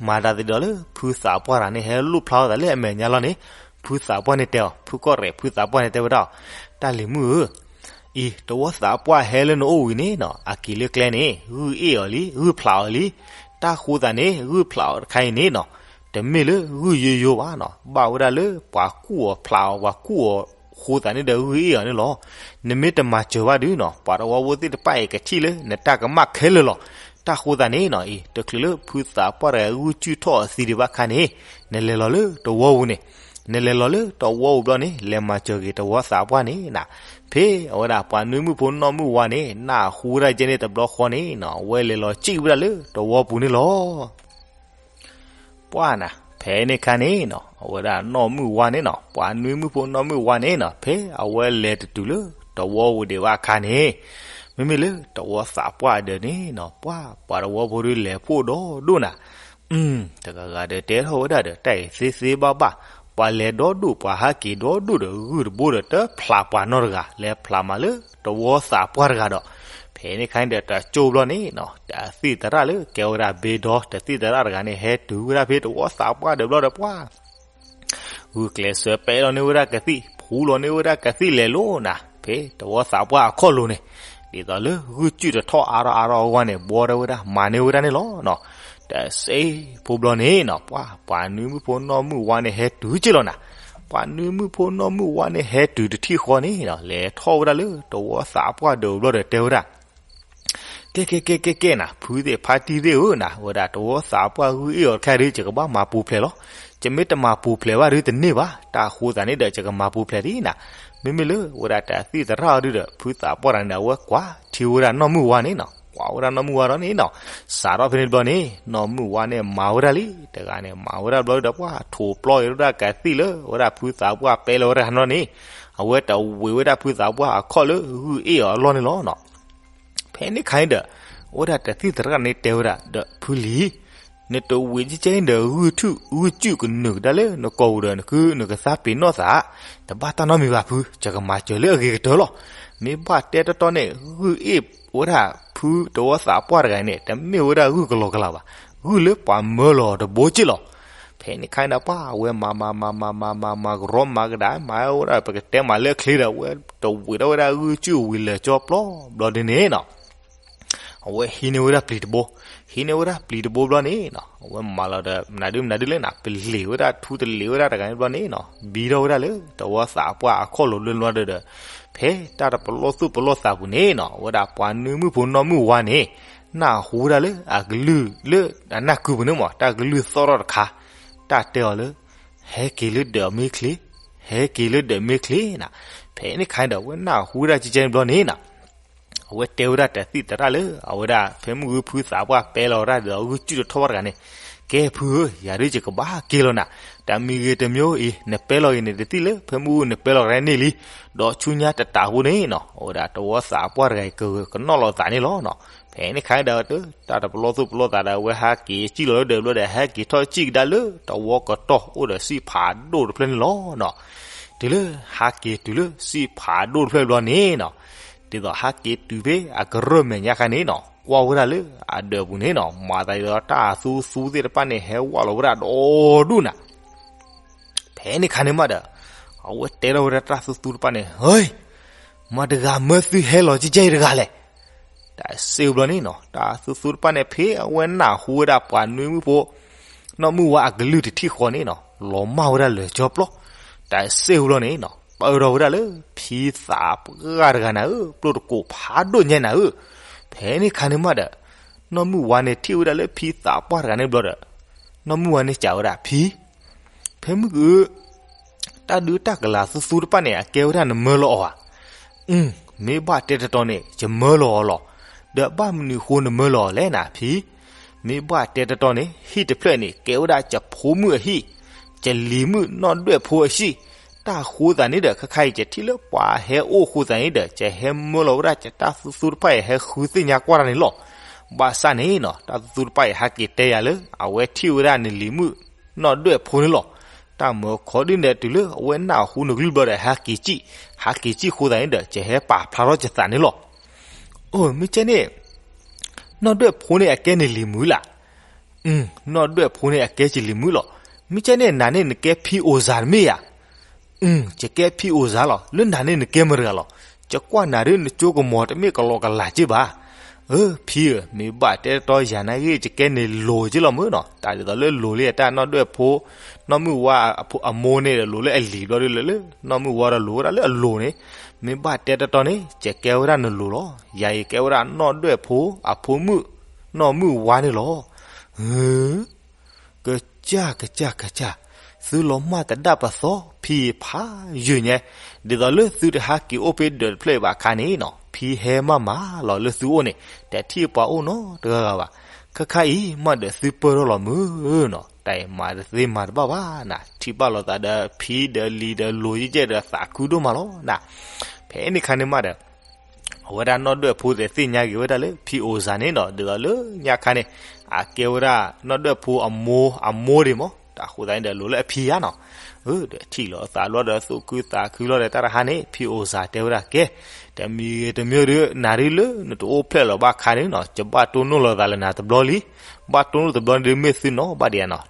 မၤတၢ်သ့ဒီးလၢ ဖုသးပှၢ်တဂၤန့ၣ် ဟဲလိၣ်ဖျါထီၣ်သးလၢအမဲာ်ညါလီၤန့ၣ်, ဖုသးပှၢ်န့ၣ်တဲအီၤ, ဖုကီၢ်ရဲၣ် ဖုသးပှၢ်န့ၣ်တဲဝဲဒၣ်, တၢ်လံၤမုၣ်ဧၢ, အံၤ တဝီသးပှၢ်ဟဲလၢနအိၣ်ဝံၤန့ၣ်နီၤ အက့ၤလၢကျဲန့ၣ် ဂုၢ်အ့ၣ်အီၤလံ ဂုၢ်ဖျးအီၤလံ, တၢ်ဃိသးန့ၣ် ဂုၢ်ဖျးအီၤတခါအံၤန့ၣ်နီၤ, တမ့ၢ်လၢဂုၢ်ယိယိဘၣ်နီၤ, ဘၣ်ဝဲဒၣ်လၢပှၤကူၣ်အီၤဖျးအီၤ ပှၤကူၣ်အီၤဃိသးန့ၣ်ဒီးဂုၢ်အ့ၣ်အီၤန့ၣ်လီၤ. နမ့ၢ်တမၤစၢၤဘၣ်ဒုးနီၤ ပှၤတဝီဖိသ့ၣ်တဖၣ်အံၤ ကထံၣ်လၢနတၢ်ကမၣ်ခဲလၢာ်လီၤ. တၢ်ဃိသးန့ၣ်နီၤအံၤ တချုးလၢဖုသးပှၢ်တဂၤဂုၢ်ကုၢ်ထီၣ်အသံဒံးဘၣ်ခါန့ၣ်, နလဲၤလီၤလၢတဝီပူၤန့ၣ်, နလဲၤလီၤလၢတဝီပူၤဘျီန့ၣ် လဲၤမၤစၢၤက့ၤတဝီသးပှၢ်န့ၣ်နီၤ, ဖဲအဝဲဒၣ်ပှၤနွံမုၣ်ဖိနီၢ်မုၣ်ဝါန့ၣ် နၢ်ဟူဝဲဒၣ်ကဲန့ၣ်တဘျီဃီန့ၣ်နီၤ အဝဲလဲၤလီၤစံၣ်ဝဲဒၣ်လၢတဝီပူၤန့ၣ်လီၤ. ပှၢ်နၤ ဖဲန့ၣ်ခါန့ၣ်နီၤ အဝဲဒၣ်နီၢ်မုၢ်ဝါန့ၣ်နီၤ ပှၤနွံမုၣ်ဖိနီၢ်မုၢ်ဝါန့ၣ်နီၤ ဖဲအဝဲလဲၤတတုၤလၢတဝီပူၤဒံးဘၣ်အခါန့ၣ်, မ့မ့ၢ်လၢတဝီသးပှၢ်ဒၢးန့ၣ်နီၤ ပှၢ် ပှၤတဝီဖိဒုးလဲၤဖှိၣ်ဒီဒိၣ်နၤ, တဂၤဂၤဒီးတဲထီၣ်ဝဲဒၣ်ဒီး တၢ်အံၤသ့သ့ဘၣ်ဘၣ်, ပှၤလဲၤဒီဒိၣ် ပှၤဟးက့ၤဒီဒိၣ်ဒီး ဂုၢ်တဘိဒီး တဖျးပှၤနီတဂၤ လဲၤဖျးမးလၢတဝီသးပှၢ်တဂၤဒီး, ဖဲန့ၣ်ခါန့ၣ်ဒီး တၢ်ကၠိဘျီန့ၣ်နီၤ တၢ်သံၣ်သရၣ်လၢကဲဝဲဒၣ်ဘ့ဒီ တၢ်သံၣ်သရၣ်တဂၤန့ၣ် ဟဲတုၤဝဲဒၣ်ဖဲတဝီသးပှၢ်ဒၢးဘျီဒီး ပှၢ် ဂုာ်ကျဲးစၢးပဲလီၤန့ၢ်ဝဲဒၣ်ကသံၣ် ဖှူလီၤန့ၢ်ဝဲဒၣ်ကသံၣ်လဲၤလိၤနၤ ဖဲတဝီသးပှၢ်အခီၣ်လိၤန့ၣ်, ဒ်သိးလၢဂုၢ်ကုၢ်တထီၣ်အါထီၣ်အါထီၣ်အဂီၢ်န့ၣ် ဘှီထီၣ်ဝဲဒၣ်မၤန့ၢ်ဝဲဒၣ်န့ၣ်လီၤ. တစဲးဖိဘျီန့ၣ်နီၤ ပှၢ် ပှၤနွံမုၣ်ဖိနီၢ်မုၢ်ဝါန့ၣ် ဟဲတုၤက့ၢ်လီၤနၤ, ပှၤနွံမုၣ်ဖိနီၢ်မုၢ်ဝါန့ၣ် ဟဲတုၤတထံၣ်ဃီန့ၣ်နီၤ လဲၤထီၣ်ဝဲဒၣ်လၢတဝီသးပှၢ်ဒၢးဘျီဒီးတဲဝဲဒၣ် ကဲ ကဲ ကဲ ကဲ ကဲ နၤ ဖုသ့ၣ်ဖါတံၢ်သ့ၣ်ဧၢ နၤ ဝဲဒၣ်တဝီသးပှၢ်ဂုၢ်အ့ၣ်အီၤတခါဒုး ယကဘၣ်မၤပူၤဖျဲးလီၤ. ယမ့ၢ်တမၤပူၤဖျဲးဘၣ်ဒုးတန့ၢ်ဘၣ်. တၢ်ဃိသးန့ၣ်ဒီး ယကမၤပူၤဖျဲးဒံးနၤ. မ့မ့ၢ်လၢ ဝဲဒၣ်တၢ်သံၣ်သရၣ်အီၤဒုးဒီး ဖုသးပှၢ်တဂၤန့ၣ်ဒီး အဝဲကွၢ်ထံဝဲဒၣ်နီၢ်မုၢ်ဝါန့ၣ်နီၤ. ကွၢ်ဝဲဒၣ်နီၢ်မုၢ်ဝါဒီးန့ၣ်နီၤ. စးထီၣ်ဖဲန့ၣ်တဘျီန့ၣ် နီၢ်မုၢ်ဝါန့ၣ်မၤဝဲဒၣ်လံ. တဂၤန့ၣ် မၤဝဲဒၣ်တဘျီဒီး ပှၢ်ထိးပျီက့ၤဝဲဒၣ်ကသံၣ်လၢ ဝဲဒၣ်ဖုသးပှၢ်ပဲလီၤဝဲဒၣ်န့ၣ်နီၤန့ၣ် အဝဲတဝံးဝဲဒၣ်ဖုသးပှၢ်အခီၣ်လၢဂုၢ်အ့ၣ်အီၤအလီၢ်န့ၣ်လီၤနီၤ. ဖဲန့ၣ်ခါန့ၣ်ဒီး အဝဲဒၣ်တၢ်သံၣ်သရၣ်န့ၣ်တဲဝဲဒၣ်ဒီး ဖုလံၤ, နတဝံးကဲကဲန့ၣ်ဒီး ဂုၢ်ထူၣ်ဂုၢ်ကုၢ်ကနုာ်ကဒါလၢနကိာ်ပူၤဒီး နကနကသါပ့ၤနီၣ်သး, တဘၣ်တၢ်နီတမံၤဘၣ်ဖု, ယကမၤစၢၤလၢအဂ့ၤကတၢၢ်လီၤ. မ့ၢ်ဘၣ်တဲတီတီန့ၣ် ဂုၢ်အ့ၣ်ဝဲဒၣ်ဖုတဝီသးပှၢ်တဂၤန့ၣ် တမ့ၢ်ဝဲဒၣ်ဂုၢ်ကလီကလီဘၣ်, ဂုၢ်လၢပှၤမၢလီၤတဘိက့ၢ်လီၤ. ဖဲန့ၣ်ခါန့ၣ်ဒီး ပှၢ်အဝဲမၤမၤမၤမၤမၤမၤ မၤကရီမၤကဒါ မၤဝဲဒၣ် ပကတဲမၤလၢအချ့ဒီး အဝဲတဝံးထီၣ်ဝဲဒၣ်ဂုၢ်ကုၢ်ဝံၤလၢာ်ကၠီပျီဘျီဒ်န့ၣ်နီၤ. အဝဲဟံးန့ၢ်ဝဲဒၣ်ပျံၤတဘိ, ဟံးန့ၢ်ဝဲဒၣ်ပျံၤတဘိဘျီန့ၣ်နီၤ အဝဲမၤလီၤဒီး မနုၤဒုမနုၤဒုလဲၣ်နီၤ ပလ့ၤဝဲဒၣ်ထူတလ့ၤဝဲဒၣ်တဂၤန့ၣ်ဘျီန့ၣ်နီၤ ဘံထီၣ်ဝဲဒၣ်လၢတဝီသးပှၢ်အခီၣ်လိၤလၢလီၤဒီး ဖဲတၢ်တပလီၢ်သူၣ်ပလီၢ်သးပူၤန့ၣ်နီၤ အဝဲဒၣ်ပှၤနွံမုၣ်ဖိနီၢ်မုၣ်ဝါန့ၣ် နၢ်ဟူဝဲဒၣ်လၢအကလုၢ်လၢအနၢ်ကုပူၤန့ၣ်မး တၢ်ကလုၢ်သီၣ်ထီၣ်တခါ တၢ်တဲအီၤလၢ ဟဲက့ၤလၢဒၢးမ့ၢ်ချ့, ဟဲက့ၤလၢဒၢးမ့ၢ်ချ့နီၤ. ဖဲန့ၣ်ခါန့ၣ်ဒီး အဝဲနၢ်ဟူဝဲဒၣ်ကဲကဲန့ၣ်ဘျီန့ၣ်နီၤ အဝဲတဲဝဲဒၣ်တၢ်သံၣ်သရၣ်လၢ အဝဲဒၣ်ဖဲမုၢ်ဂုၢ်ဖုသးပှၢ်ပဲလီၤဝဲဒၣ်ဒီး ဂုၢ်ကုၢ်တထီၣ်ဘၣ်တဂၤန့ၣ်, ကဲဖုဧၢ, ယၤဒုးယကဘၣ်က့ၤလီၤနၤ, တၢ်မံဂ့ၤတမံၤအံၤ နပဲလီၤဂ့ၤန့ၣ်တသ့ၣ်လၢ ဖဲမုၢ်အူနပဲလီၤကဒါန့ၣ်လံ, ဒီးဆူညါတတးဖိန့ၣ်နီၤ အဝဲဒၣ်တဝီသးပှၢ်တဂၤအံၤကကနီၣ်လီၤသးန့ၣ်လီၤနီၤ. ဖဲန့ၣ်ခါဒီး တၢ်တပလီၢ်သူၣ်ပလီၢ်သးဒီး အဝဲဟးက့ၤစံၣ်လီၤလၢဒၢးဘျီဒီး ဟဲက့ၤထီၣ်စံၣ်ကဒါလၢတဝီကတီၢ်အိၣ်ဒီးစံၣ်ဖးဒိၣ်တဖျၢၣ်န့ၣ်လီၤနီၤ. တုၤလၢဟးက့ၤတုၤလၢစံၣ်ဖးဒိၣ်တဖျၢၣ်ဘျီန့ၣ်နီၤ, ဒ်သိးဟးက့ၤတုၤဖဲအကရၢၢ်မဲာ်ညါခါန့ၣ်နီၤ ကွၢ်ဝဲဒၣ်လၢအဒၢးပူၤန့ၣ်နီၤ မၤသးဒ်သိးတၢ်သူသူသ့ၣ်တဖၣ်န့ၣ် ဟဲဝးလီၤဝဲဒၣ်ဒီဒူၣ်နၤ. ဖဲန့ၣ်ခါန့ၣ်မးဒီး အဝဲတဲထီၣ်ဝဲဒၣ်တၢ်သူသူတဖၣ်န့ၣ်, ဟ့, မတၤတဂၤမၢသုဟဲလီၤကဲကဲတဂၤလဲၣ်. တၢ်စ့ၢ်ကီးဘျီန့ၣ်နီၤ တၢ်သူသူတဖၣ်န့ၣ် ဖဲအဝဲနၢ်ဟူဝဲဒၣ်ပှၤနွံမုၣ်ဖိ နီၢ်မုၢ်ဝါအကလုၢ်တထံၣ်ဃီန့ၣ်နီၤ လီၤမၢ်ဝဲဒၣ်လၢာ်ကၠီပျီ. တၢ်စ့ၢ်ကီးဘျီန့ၣ်နီၤ ပၢၢ်ထီၣ်ဝဲဒၣ်လၢဖံသးပှၢ်တဂၤနၤဧၢ, ပျိၢ်တကိးဖးဒိၣ်ညါနၤဧၢ. ဖဲန့ၣ်ခါန့ၣ်မးဒီး နီၢ်မုၢ်ဝါန့ၣ်ထံၣ်ဝဲဒၣ်လၢဖံသးပှၢ်တဂၤန့ၣ်ဘျီဒီး နီၢ်မုၢ်ဝါန့ၣ်စံးဝဲဒၣ်, ဖံ, ဖဲမုၢ်က တၢ်ဒုးတၢ်ကလၤသူသူတဖၣ်န့ၣ် အကဲဝဲဒၣ်နမၢလီၤအီၤဧါ. အု, မ့ၢ်ဘၣ်တဲတတီၤန့ၣ် ယမၢလီၤအီၤလီၤ. ဒီးဘၣ်မနုၤအဃိနမၢလီၤအီၤလဲၣ်နၤဖံ. မ့ၢ်ဘၣ်တဲတတီၤန့ၣ် ဟံၣ်တဖျၢၣ်န့ၣ် ကဲဝဲဒၣ်ယဖိမုၣ်အဟံၣ်, ယလံၤမုၣ်နီၢ်ဒွဲၣ်ဖိအဟံၣ်, တၢ်ဃိသးန့ၣ်ဒီး ခဲခါအံၤ ယထံၣ်လၢပှၤဟဲအိၣ်ဃိသးန့ၣ်ဒီး ယဟဲမၢလီၤဝဲဒၣ်ယတၢ်သူသူတဖၣ်အံၤ ဟဲဃုသ့ၣ်ညါကွၢ်တၢ်န့ၣ်လီၤ. ဘၣ်ဆၣ်န့ၣ်နီၤ တၢ်သူသူတဖၣ်အံၤ ဟဲက့ၤတဲယၤလၢ အဝဲထံၣ်ဝဲဒၣ်နလံၤမုၣ်နီၢ်ဒွဲၣ်ဖိန့ၣ်လီၤ. တၢ်မၢခီဒုးနဲၣ်တုၤလၢအဝဲနၢ်ဟူနကလုၢ်ဘျီဒီး ဟဲက့ၤစံၣ်, ဟဲက့ၤစံၣ်ဃိသးန့ၣ်ဒီး ယဟဲပာ်ဖျါထီၣ်ယသးန့ၣ်လီၤ. အိၣ် မ့ၢ်ကဲန့ၣ် နီၢ်ဒွဲၣ်ဖိန့ၣ်အကဲနလံၤမုၣ်လၢ်. အု, နီၢ်ဒွဲၣ်ဖိန့ၣ်အကဲယလံၤမုၣ်လီၤ. မ့ၢ်ကဲန့ၣ် နၤန့ၣ်နကဲဖံအိၣ်စၤတမ့ၢ်ဧါ. အု, ယကဲဖံအိၣ်စၤလီၤ. လၢနၤန့ၣ်နကဲမတၤတဂၤလီၤ. ယကွၢ်နၤဒုးနကၠိကမီၤတမ့ၢ်ကလီကလးက့ဘၣ်. အၢ ဖံဧၢ, မ့ၢ်ဘၣ်တဲတတီၤယၤနာ်ဂ့ၤ ယကဲန့ၣ်လိၤက့လီၤမ့ၢ်နီၤ. တၢ်ဒ်သိးလၢလိၤလံအတၢ်နီၢ်ဒွဲၣ်ဖိ, နီၢ်မုၢ်ဝါအမိၢ်န့ၣ်ဒီးလိၤလၢအလံၤဘျီဒုးလၢ နီၢ်မုၢ်ဝါဒီးလိၤဝဲဒၣ်လၢအလိၤန့ၣ်, မ့ၢ်ဘၣ်တဲတတီၤန့ၣ် ယကဲဝဲဒၣ်နလိၤလီၤ. ယၤအံၤကဲဝဲဒၣ်နီၢ်ဒွဲၣ်ဖိအဖိမုၣ်, နီၢ်မုၢ်ဝါန့ၣ်လီၤ. ဧၢ ကစၢ် ကစၢ် ကစၢ်, သုလီၤမၢ်သဒၣ်ပသီဖံအံၤဖးယံာ်ညါ, ဒ်သိးလၢသုတဟးက့ၤအိၣ်ဖဲဒၢးတဖျၢၣ်အံၤဘၣ်အခါန့ၣ်နီၤ ဖံဟဲမၤမၤလီၤလၢသုအိၣ်န့ၣ် တထံၣ်ပှၤအိၣ်နီတဂၤဂၤဘၣ်. ခဲခါအံၤမးဒီးသုပၢၢ်ထီၣ်လီၤမုၢ်နီၤ တၢ်အံၤမၤတသ့မၤတဘၣ်ဘၣ်နၤ ထံၣ်ဘၣ်လိာ်သးဒီးဖံဒီးလံၤဒီးလိၤယဲၢ်ဒီးသးခုဒိၣ်မးလီၤနၤ. ဖဲန့ၣ်ခါန့ၣ်မးဒီး အဝဲဒၣ်နီၢ်ဒွဲၣ်ဖိသ့ၣ်ညါက့ၤဝဲဒၣ်လၢဖံအိၣ်စၤန့ၣ်နီၤ ဒ်သိးလၢညါခါန့ၣ် အကဲဝဲဒၣ်နီၢ်ဒွဲၣ်ဖိအမိၢ်, အမိၢ်ဒံးမး တၢ်ဃိသတးန့ၣ်ဒီးလိၤလၢအဖံဧါနီၤ. ဒီးထံၣ်လိာ်အသးလီၤဒီးသူၣ်ခုသးခုလီၤဒီးတၢ်တဟါန့ၣ် ဖံအိၣ်စၤတဲဝဲဒၣ်ကဲ, တမံၤဂ့ၤတမံၤဒုး နၤဒုးလၢနတအိၣ်ဖျဲၣ်လၢၤဘၣ်ခါန့ၣ်နီၤ ယဘၣ်တိၢ်နီၣ်လိာ်သးလၢနၤတဘျီလံ. ဘၣ်တိၢ်နီၣ်တဘျီဒုးမ့ၢ်သုနီၤဘၣ်ဒံးဧါနီၤ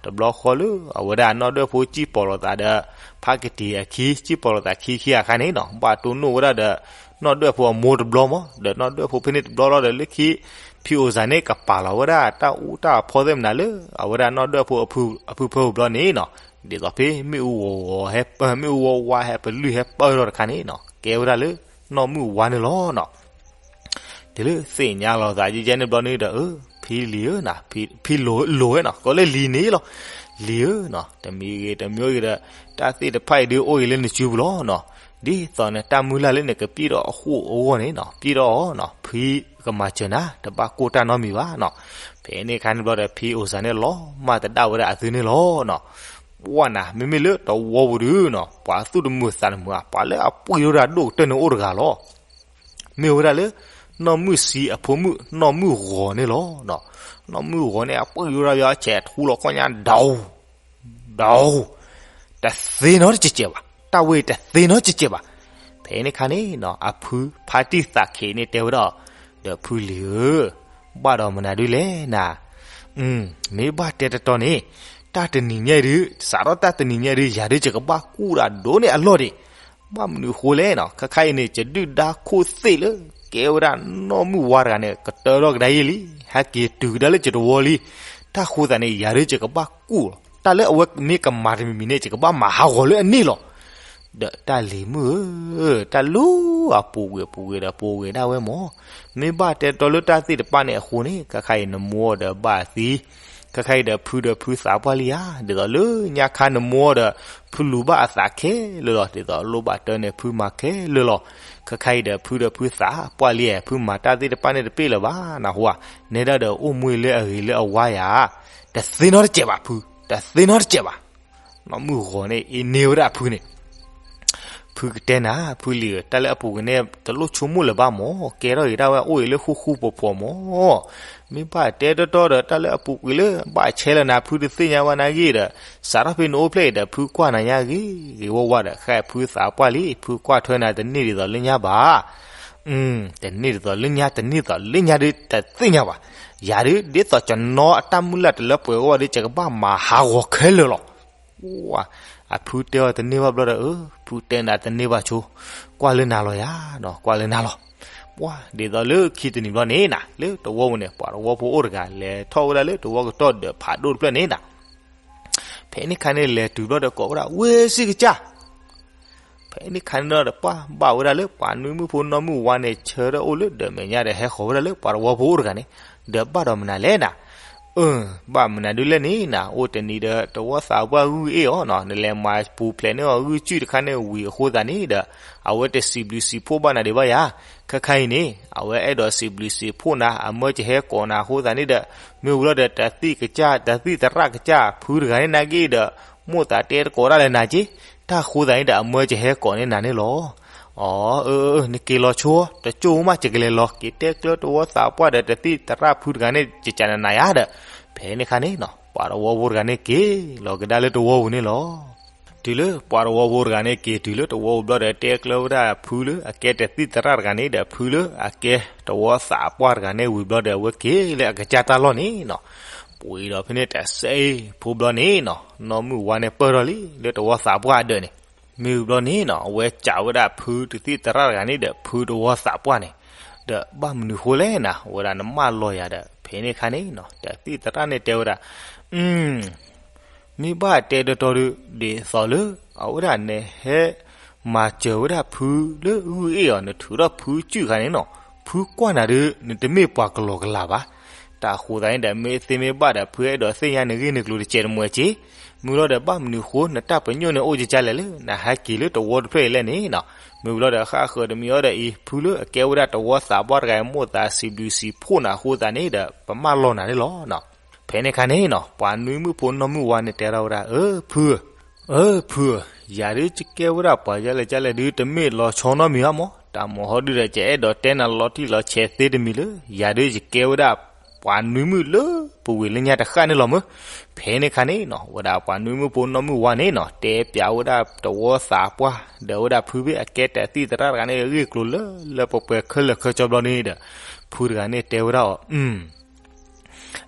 တဘျီဃီလၢအဝဲဒၣ်နီၢ်ဒွဲၣ်ဖိစံၣ်ပိာ်လိာ်သးဒီး ဖးကတံၤအခံ စံၣ်ပိာ်လိာ်သးခံခံအခါန့ၣ်နီၤ ဘၣ်တိၢ်နီၣ်ဝဲဒၣ်ဒီး နီၢ်ဒွဲၣ်ဖိအမိၢ်တဘျီမး ဒီးနီၢ်ဒွဲၣ်ဖိဖဲန့ၣ်တဘျီလီၤဒီးလၢခံ ဖံအိၣ်စၤန့ၣ်ကပာ်လီၤဝဲဒၣ်တၢ်အူတၢ်အဖီသ့ၣ်မနုၤလၢ အဝဲဒၣ်နီၢ်ဒွဲၣ်ဖိအဖုဖၢပူၤဘျီန့ၣ်နီၤ ဒ်သိးဖဲမ့ၣ်အူဂီၤဂီၤဟဲ မ့ၣ်အူဝါဝါဟဲပလုၢ်ဟဲပၢၢ်ထီၣ်တခါန့ၣ်နီၤ ကဲဝဲဒၣ်လၢနီၢ်မုၢ်ဝါန့ၣ်လီၤနီၤ. တုၤလၢသ့ၣ်ညါလီၤသးယဲၢ်န့ၣ်ဘျီန့ၣ်ဒီး အၢ ဖံလံၤဧၢနီၤ ဖံလိၤဝဲနီၤ ကိးလၢလံၤန့ၣ်လီၤ. လံၤဧၢနီၤ တမံၤဂ့ၤတမံၤဂ့ၤဒီး တၢ်သ့ၣ်တဖၣ်အံၤဒုးအိၣ်အံၤလၢနစုပူၤလီၤနီၤ. ဒ်သိးနတၢ်မုၢ်လၢ်လၢနကပျံၢ်ဒီးအဃိအဂီၢ်န့ၣ်နီၤ ပျံၢ်ဒီးအီၤနီၤ ဖံကမၤစၢၤနၤ တဘၣ်ကိၢ်တၢ်နီတမံၤဘၣ်နီၤ. ဖဲန့ၣ်အခါန့ၣ်ဘျီဒီး ဖံအိၣ်စၤန့ၣ်လီၤမၢ်သဒၣ်ဝဲဒၣ်အသုန့ၣ်လီၤနီၤ. ပှၢ်နၤ မ့မ့ၢ်လၢတဝီပူၤဒုးနီၤ ပှၤသူၣ်တမုာ်သးတမုာ်ဧါ ပှၤလၢအပှံၢ်ထီၣ်တၢ်ဒိၣ်ကတၢၢ်န့ၣ်အိၣ်တဂၤလီၤ. မ့ၢ်ဝဲဒၣ်လၢ နီၢ်မုၢ်ဆံးအဖိမုၣ် နီၢ်မုၢ်ဂီၤန့ၣ်လီၤ. နီၢ်မုၢ်ဂီၤန့ၣ် အပှံၢ်ထီၣ်ဝဲဒၣ်ဆဲးထူလီၤခီၣ်ညါ ဒီး ဒီး တသ့နီတစဲးစဲးဘၣ်, တၢ်ဝဲတသ့နီတစဲးစဲးဘၣ်. ဖဲန့ၣ်ခါန့ၣ်နီၤ အဖုဖါတံၢ်သးခံးန့ၣ်တဲဝဲဒၣ် ဒီးဖုလံၤဧၢ, ဘၣ်ဒီးမနုၤဒုးလဲၣ်နၤ, မ့ၢ်ဘၣ်တဲတတီၤန့ၣ် တၢ်တနံၤညါဒုး စးထီၣ်တၢ်တနံၤညါဒုး ယၤဒုးယကဘၣ်ကူၣ်တၢ်ဒိၣ်န့ၢ်အလီၢ်ဒံး, ဘၣ်မနုၤအဃိလဲၣ်နီၤ, ခဲခါအံၤန့ၣ် ယဒုၣ်ဒါခိၣ်သ့ၣ်လၢ ကဲဝဲဒၣ်နီၢ်မုၢ်ဝါတဂၤန့ၣ် ကတၢၢ်ထီၣ်ကဒါယဲၢ်လံ, ဟဲက့ၤတုၤကဒါလၢယတဝီလံ, တၢ်ဃိသးန့ၣ် ယၤဒုးယကဘၣ်ကူၣ်လီၤ, တၢ်လၢအဝဲမ့ၢ်ကမၤတမံၤမံၤန့ၣ် ယကဘၣ်မၤဟးဂီၤလၢအန့ၣ်လီၤ. ဒီးတၢ်လံၤမုၣ်ဧၢ, တၢ်လူၤအပူၤကွံာ်ပူၤကွံာ်ဒီးပူၤကွံာ်ဒၣ်ဝဲမး, မ့ၢ်ဘၣ်တဲတီလၢတၢ်သ့ၣ်တဖၣ်န့ၣ်အဃိန့ၣ် ခဲခါအံၤနမိၢ်ဒီးဘၣ်သံ, ခဲခါအံၤဒီးဖုဒီးဖုသးပှၢ်လံဧါ, ဒ်သိးလၢညါခါနမိၢ်ဒီး ဖုလူၤဘၣ်အသးခဲလၢာ်လီၤ, ဒ်သိးလိၣ်ဘၣ်တၢ်န့ၣ်ဖုမၤခဲလၢာ်လီၤ. ခဲခါအံၤဒီး ဖုဒီးဖုသးပှၢ်လံဧါ, ဖုမၤတၢ်သ့ၣ်တဖၣ်န့ၣ်တပ့ၢ်လၢၤဘၣ်နၢ်ဟူဧါ, နဲဒၣ်ဒီးအိၣ်မူလၢအဂ့ၤလၢအဝါဧါ, တသ့နီတစဲးဘၣ်ဖု, တသ့နီတစဲးဘၣ်. နီၢ်မုၢ်ဂီၤန့ၣ် အ့န့ဝဲဒၣ်ဖုန့ၣ် ဖုကတဲနၤ ဖုလံၤဧၢ, တၢ်လၢအပူၤကွံာ်န့ၣ် တလိၣ်ဆိကမိၣ်လၢၤဘၣ်မၢ်, ကဲထီၣ်ဂ့ၤဒၣ်ဝဲအိၣ်အံၤလၢဃူဃူဖိးဖိးမၢ်. မ့ၢ်ဘၣ်တဲတီတီဒီးတၢ်လၢအပူၤကွံာ်လၢ ဘၣ်ဆဲးလၢနၤ ဖုတသ့ၣ်ညါဘၣ်နၤဂ့ၤဒီး စးထီၣ်ဖဲနအိၣ်ဖျဲၣ်အံၤဒီး ဖုကွၢ်နၤညါဂ့ၤဂ့ၤဝါဝါဒီး ဃဲဖုသးပှၢ်လံ ဖုကွၢ်ထွဲနၤတန့ၢ်ဒ်သိးလၢညါဘၣ်. တန့ၢ်ဒ်သိးလၢညါ တန့ၢ်သိးလၢညါဒုးတသ့ၣ်ညါဘၣ်. ယၤဒုး ဒ်သိးကနီအတၢ်မုၢ်လၢ်တလၢပှဲၤအဂီၢ်ဘၣ်ဒီး ယကဘၣ်မၤဟးဂီၤခဲလၢာ်လီၤ. အဖုတဲအီၤတန့ၢ်ဘၣ်ဘျီဒီး အၢ ဖုတဲနၤတန့ၢ်ဘၣ်ဆိ, ကွၢ်လၢနၤလီၤယၤ, ကွၢ်လၢနၤလီၤ. ပှၤဒ်သိးလၢခံတနံၤဘျီန့ၣ်နၤ လၢတဝီပူၤန့ၣ် ပှၤတဝီဖိအိၣ်တဂၤ လဲၤထီၣ်ဝဲဒၣ်လၢတဝီကတီၢ်ဒီးဖးဒိၣ်တဖျၢၣ်န့ၣ်နၤ ဖဲန့ၣ်ခါန့ၣ် လဲၤတုၤဘျီဒီးကိးဝဲဒၣ် ဝ့ၢ်စံၣ်ကစၢ်. ဖဲန့ၣ်ခါန့ၣ်ဒီး ပှၤဘၣ်ဝဲဒၣ်လၢ ပှၤနွံမုၣ်ဖိနီၢ်မုၢ်ဝါန့ၣ် ဆၢထၢၣ်အိၣ်လၢဒီးမဲာ်ညါဒီး ဟဲဃီၤဝဲဒၣ်လၢပှၤတဝီဖိအိၣ်တဂၤန့ၣ်, ဒီးဘၣ်ဒီးမနုၤလဲၣ်နၤ. အၢ ဘၣ်မနုၤဒုလဲၣ်န့ၣ်နၤ အိၣ်တနံၤဒီး တဝီသးပှၢ်ဂုၢ်အ့ၣ်အီၤနီၤ, နလဲၤမၤပူၤဖျဲးန့ၢ်အီၤဂုၢ်စုၣ်တခါန့ၣ်ဝံၤအဃိသတးန့ၣ်ဒီး အဝဲတစံးဘျုးစံးဖှိၣ်ဘၣ်နၤဒံးဘၣ်ယၤ. ခဲခါအံၤန့ၣ် အဝဲအဲၣ်ဒိးစံးဘျုးစံးဖှိၣ်နၤ အမၢကဟဲကိးနၤအဃိသတးန့ၣ်ဒီး မ့ၢ်ဝံၤလီၤဒီး တသံၣ်ကစၢ် တသံၣ်သရၣ်ကစၢ် ဖုတဂၤန့ၣ်နာ်က့ဒီး မိၢ်သးတဲတကိးတၢ်လၢနၤက့, တၢ်ဃိသတးန့ၣ်ဒီး အမၢကဟဲကိးန့ၢ်နၤန့ၣ်လီၤ. အၢ အၢ အၢ နက့ၤလီၤဆိ တကၠိမး ယကလဲၤလီၤက့ၤတဲကျၢတဝီသးပှၢ်ဒီး တသံၣ်သရၣ်ဖုတဂၤန့ၣ် ကကနနၤယၤဒီး ဖဲန့ၣ်ခါန့ၣ်နီၤ ပှၤတဝီဖိတဂၤန့ၣ်က့ၤလီၤကဒါလၢတဝီပူၤန့ၣ်လီၤ. တုၤလၢပှၤတဝီဖိတဂၤန့ၣ်က့ၤတုၤလၢတဝီပူၤဘျီဒီး တဲကျၢဝဲဒၣ်ဖုလၢအကဲတသံၣ်သရၣ်တဂၤန့ၣ်ဒီး ဖုလၢအကဲတဝီသးပှၢ်တဂၤန့ၣ်ဝံၤဘျီဒီး အဝဲက့ၤလၢအကစၢ်တၢ်လီၢ်န့ၣ်နီၤ. ပှ့ၤဒီးဖဲန့ၣ်တစဲးဖိဘျီန့ၣ်နီၤ နီၢ်မုၢ်ဝါန့ၣ်ပၢၢ်ထီၣ်လံ လၢတဝီသးပှၢ်အဒၢးန့ၣ်, မ့ၢ်ဝံၤဘျီန့ၣ်နီၤ အဝဲစံးဝဲဒၣ်ဖုတသံၣ်သရၣ်တဂၤန့ၣ်ဒီး ဖုတဝီသးပှၢ်န့ၣ် ဒီးဘၣ်မနုၤဃိလဲၣ်နၤ ဝဲဒၣ်နမၢလီၤယၤဒီး ဖဲန့ၣ်ခါန့ၣ်နီၤ တသံၣ်သရၣ်န့ၣ်တဲဝဲဒၣ် မ့ၢ်ဘၣ်တဲတီတီဒီး ဒ်သိးလၢ အဝဲဒၣ်နဟဲ မၤစၢၤဝဲဒၣ်ဖုလၢဂုၢ်အ့ၣ်အီၤ နထုးထီၣ်ဖုစုၣ်ခါန့ၣ်နီၤ ဖုကွၢ်နၤဒီး နတမ့ၢ်ပှၤကလီကလီဘၣ်. တၢ်ဃိသတးန့ၣ်ဒီး မ့ၢ်သ့မ့ၢ်ဘၣ်ဒီး ဖုအဲၣ်ဒိးသ့ၣ်ညါနဂ့ၢ်နကျိၤတစဲးတမှဲးက့, မ့ၢ်လီၤဒီး ဘၣ်မနုၤဃိ နတၢ်ပညိၣ်န့ၣ်အိၣ်ကကလဲၣ်လၢ နဟဲက့ၤလၢတဝီတဖျၢၣ်အံၤလဲၣ်န့ၣ်နီၤ. မ့ၢ်ဝံၤလီၤဒီး ဃၣ်ဃၢၤတမံၤအီၤဒီးအံၤ ဖုလၢအကဲဝဲဒၣ်တဝီသးပှၢ်တဂၤအံၤ မိၢ်သးစံးဘျုးစံးဖှိၣ်နၤအဃိသတးန့ၣ်ဒီး ပမၢလီၤနၤန့ၣ်လီၤ. ဖဲန့ၣ်ခါန့ၣ်နီၤ ပှၤနွံမုၣ်ဖိနီၢ်မုၢ်ဝါန့ၣ်တဲထီၣ်ဝဲဒၣ် အၢ ဖုဧၢ, အၢ ဖုဧၢ, ယၤဒုးယကဲဝဲဒၣ်ပှၤယလဲၣ်ကလဲၣ်ဒုး တမ့ၢ်လီၤဆီနီတမံၤဘၣ်မၢ်, တၢ်မၤဟီဒုးဒီး ယအဲၣ်ဒိးတဲနၤလီၤတံၢ်လီၤဆဲးသ့တမံၤလၢ ယၤဒုးယကဲဝဲဒၣ် ပှၤနွံမုၣ်လၢပဝ့ၢ်လၢညါတဃၣ်န့ၣ်လီၤမၢ်. ဖဲန့ၣ်ခါန့ၣ်နီၤ ဝဲဒၣ်ပှၤနွံမုၣ်ဖိနီၢ်မုၢ်ဝါန့ၣ်နီၤ တဲပၠးဝဲဒၣ်တဝီသးပှၢ် ဒီးဝဲဒၣ်ဖုဖဲအကဲတသံၣ်သရၣ်တဂၤန့ၣ် အဂ့ၢ်အကျိၤလၢလၢပှဲၤပှဲၤခဲလၢာ်ခဲဆ့ဘျီန့ၣ်ဒီး ဖုတဂၤန့ၣ်တဲဝဲဒၣ်အီၤ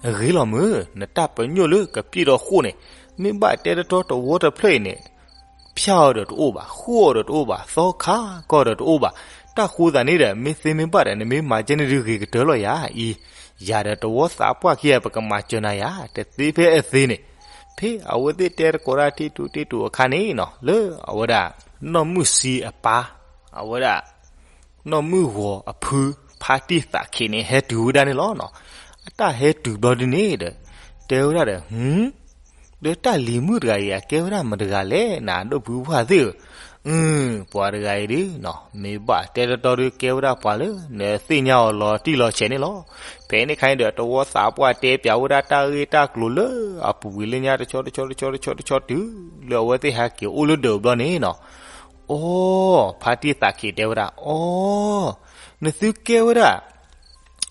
အဂ့ၤလီၤမၢ်, နတၢ်ပညိၣ်လၢကပျဲၢ်ဒီးဃိၣ်န့ၣ် မ့ၢ်ဘၣ်တဲတတီတဝီတဖျၢၣ်အံၤန့ၣ် ဖၠၣ်အီၤဒီးတအိၣ်ဘၣ်, ဃိၣ်အီၤဒီးတအိၣ်ဘၣ်, သီခါကီၢ်ဒီးတအိၣ်ဘၣ်. တၢ်ဃိသတးန့ၣ်ဒီး မ့ၢ်သ့မ့ၢ်ဘၣ်ဒီး နမ့ၢ်မၤကဲန့ၣ်ဒုးဂ့ၤကတၢၢ်လီၤယၤအံၤ, ယၤဒီးတဝီသးပှၢ်ခံဂၤ ပကမၤစၢၤနၤယၤ တသ့ဖဲအသ့န့ၣ်. ဖဲအဝဲသ့ၣ်တဲတကိးတၢ်တ့တူးတ့တူးအခါန့ၣ်နီၤ လၢအဝဲဒၣ် နီၢ်မုၢ်ဆံအပၢ် အဝဲဒၣ် နီၢ်မုၢ်ဂီၤအဖု ဖါတံၢ်သးခ့န့ၣ် ဟဲတုၤဝဲဒၣ်န့ၣ်လီၤနီၤ. အတၢ်ဟဲတုၤဘျီဒုန့ၣ်ဒီး တဲဝဲဒၣ်ဒီး ဟူ ဒီးတၢ်လံၤမုၣ်တဂၤအံၤ အကဲဝဲဒၣ်မတၤတဂၤလဲၣ် နဒိၣ်ဖုဖှၢ်သ့ၣ်ဧၢ, အၢ ပှၤတဂၤအံၤဒုနီၤ မ့ၢ်ဘၣ်တဲတီတီဒု ကဲဝဲဒၣ်ပှၤလၢ နသ့ၣ်ညါအီၤလီၤတံၢ်လီၤဆဲးန့ၣ်လီၤ. ဖဲန့ၣ်ခါန့ၣ်ဒီး တဝီသးပှၢ်တဲပၠးဝဲဒၣ်တၢ်ဂ့ၢ်တၢ်ကျိၤလၢအပူၤကွံာ်လၢညါတဆီတဆီတဆီတဆီတဆီတုၤ လၢအဝဲသ့ၣ်ဟဲက့ၤအိၣ်လၢဒၢးဘျီန့ၣ်နီၤ အိ ဖါတံၢ်သးခ့တဲဝဲဒၣ် အိ နသုကဲဝဲဒၣ်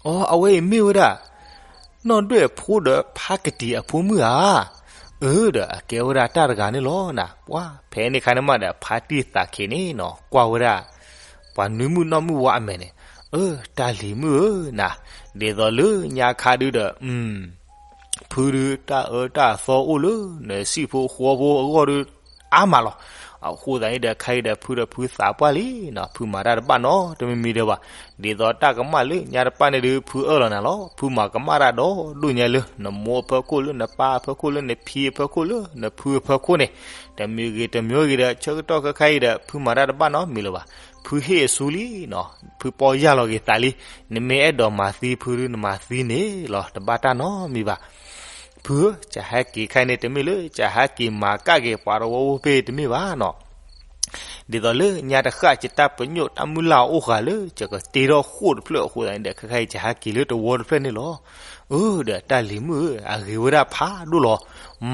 အိ အဝဲအံၤမ့ၢ်ဝဲဒၣ် နီၢ်ဒွဲၣ်ဖိဒီးဖါကတံၤအဖိမုၣ်ဧါ. အၢ ဒီးအကဲဝဲဒၣ်တၢ်တဂၤန့ၣ်လီၤနၤ. ပှၤဖဲန့ၣ်ခါန့ၣ်မးဒီး ဖါတံၢ်သးခ့န့ၣ်နီၤ ကွၢ်ဝဲဒၣ် ပှၤနွံမုၣ်နီၢ်မုၣ်ဝါအမဲာ်န့ၣ် အၢ တၢ်လံၤမုၣ်ဧၢနၤ, ဒ်သိးလၢညါခါဒုဒီး ဖုဒုတၢ်အၢတၢ်သီအိၣ်လၢ နစံၣ်ဖိဃီဖိအဂီၢ်ဒု အါမးလီၤ. အဃိသတးန့ၣ်ဒီး ခဲအံၤဒီး ဖုဒီးဖုသးပှၢ်လံနီၤ, ဖုမၤတၢ်တဘၣ်နီတမံၤမံၤဒံးဘၣ်. ဒ်သိးတၢ်ကမၣ်လၢညါတပၣ်န့ၣ်ဒု ဖုအၢၣ်လီၤနၤလီၤ. ဖုမၤကမၣ်တၢ်ဒီးဒိၣ်ညါလၢ နမိၢ်အဖီခိၣ် လၢနပၢ်အဖီခိၣ် လၢနဖံအဖီခိၣ် လၢနဖုအဖီခိၣ်န့ၣ်, တမံၤဂ့ၤတမံၤဂ့ၤဒီး ဆၢကတီၢ်ခဲခါအံၤဒီး ဖုမၤတၢ်တဘၣ်နီတမံၤလၢၤဘၣ်. ဖုဟ့ၣ်အဆူလံနီၤ, ဖုပီၢ်ယၢ်လီၤက့ၤသးလံ. နမ့ၢ်အဲၣ်ဒိးမၤသံဖုဒု နမၤသံန့ၣ်လီၤ, တဘၣ်တၢ်နီတမံၤဘၣ်. ဖုဧၢ, ကဟဲက့ၤခဲအံၤန့ၣ် တမ့ၢ်လၢ ကဟဲက့ၤမၤကၣ်က့ၤပှၤတဝီဖိဖဲတမ့ၢ်ဘၣ်နီၤ. ဒ်သိးလၢညါတဃၣ် ယတၢ်ပညိၣ်တၢ်မုၢ်လၢ်အိၣ်ဃာ်လၢ ယကတ့ထီၣ်ဃိၣ်တဖျၢၣ်အဃိသတးန့ၣ်ဒီး ခဲခါအံၤ ကဟဲက့ၤလၢတဝီတဖျၢၣ်န့ၣ်လီၤ. အၢ ဒီးတၢ်လံၤမုၣ်ဧၢ, အဂ့ၤဝဲဒၣ်ဖးဒိၣ်လီၤ.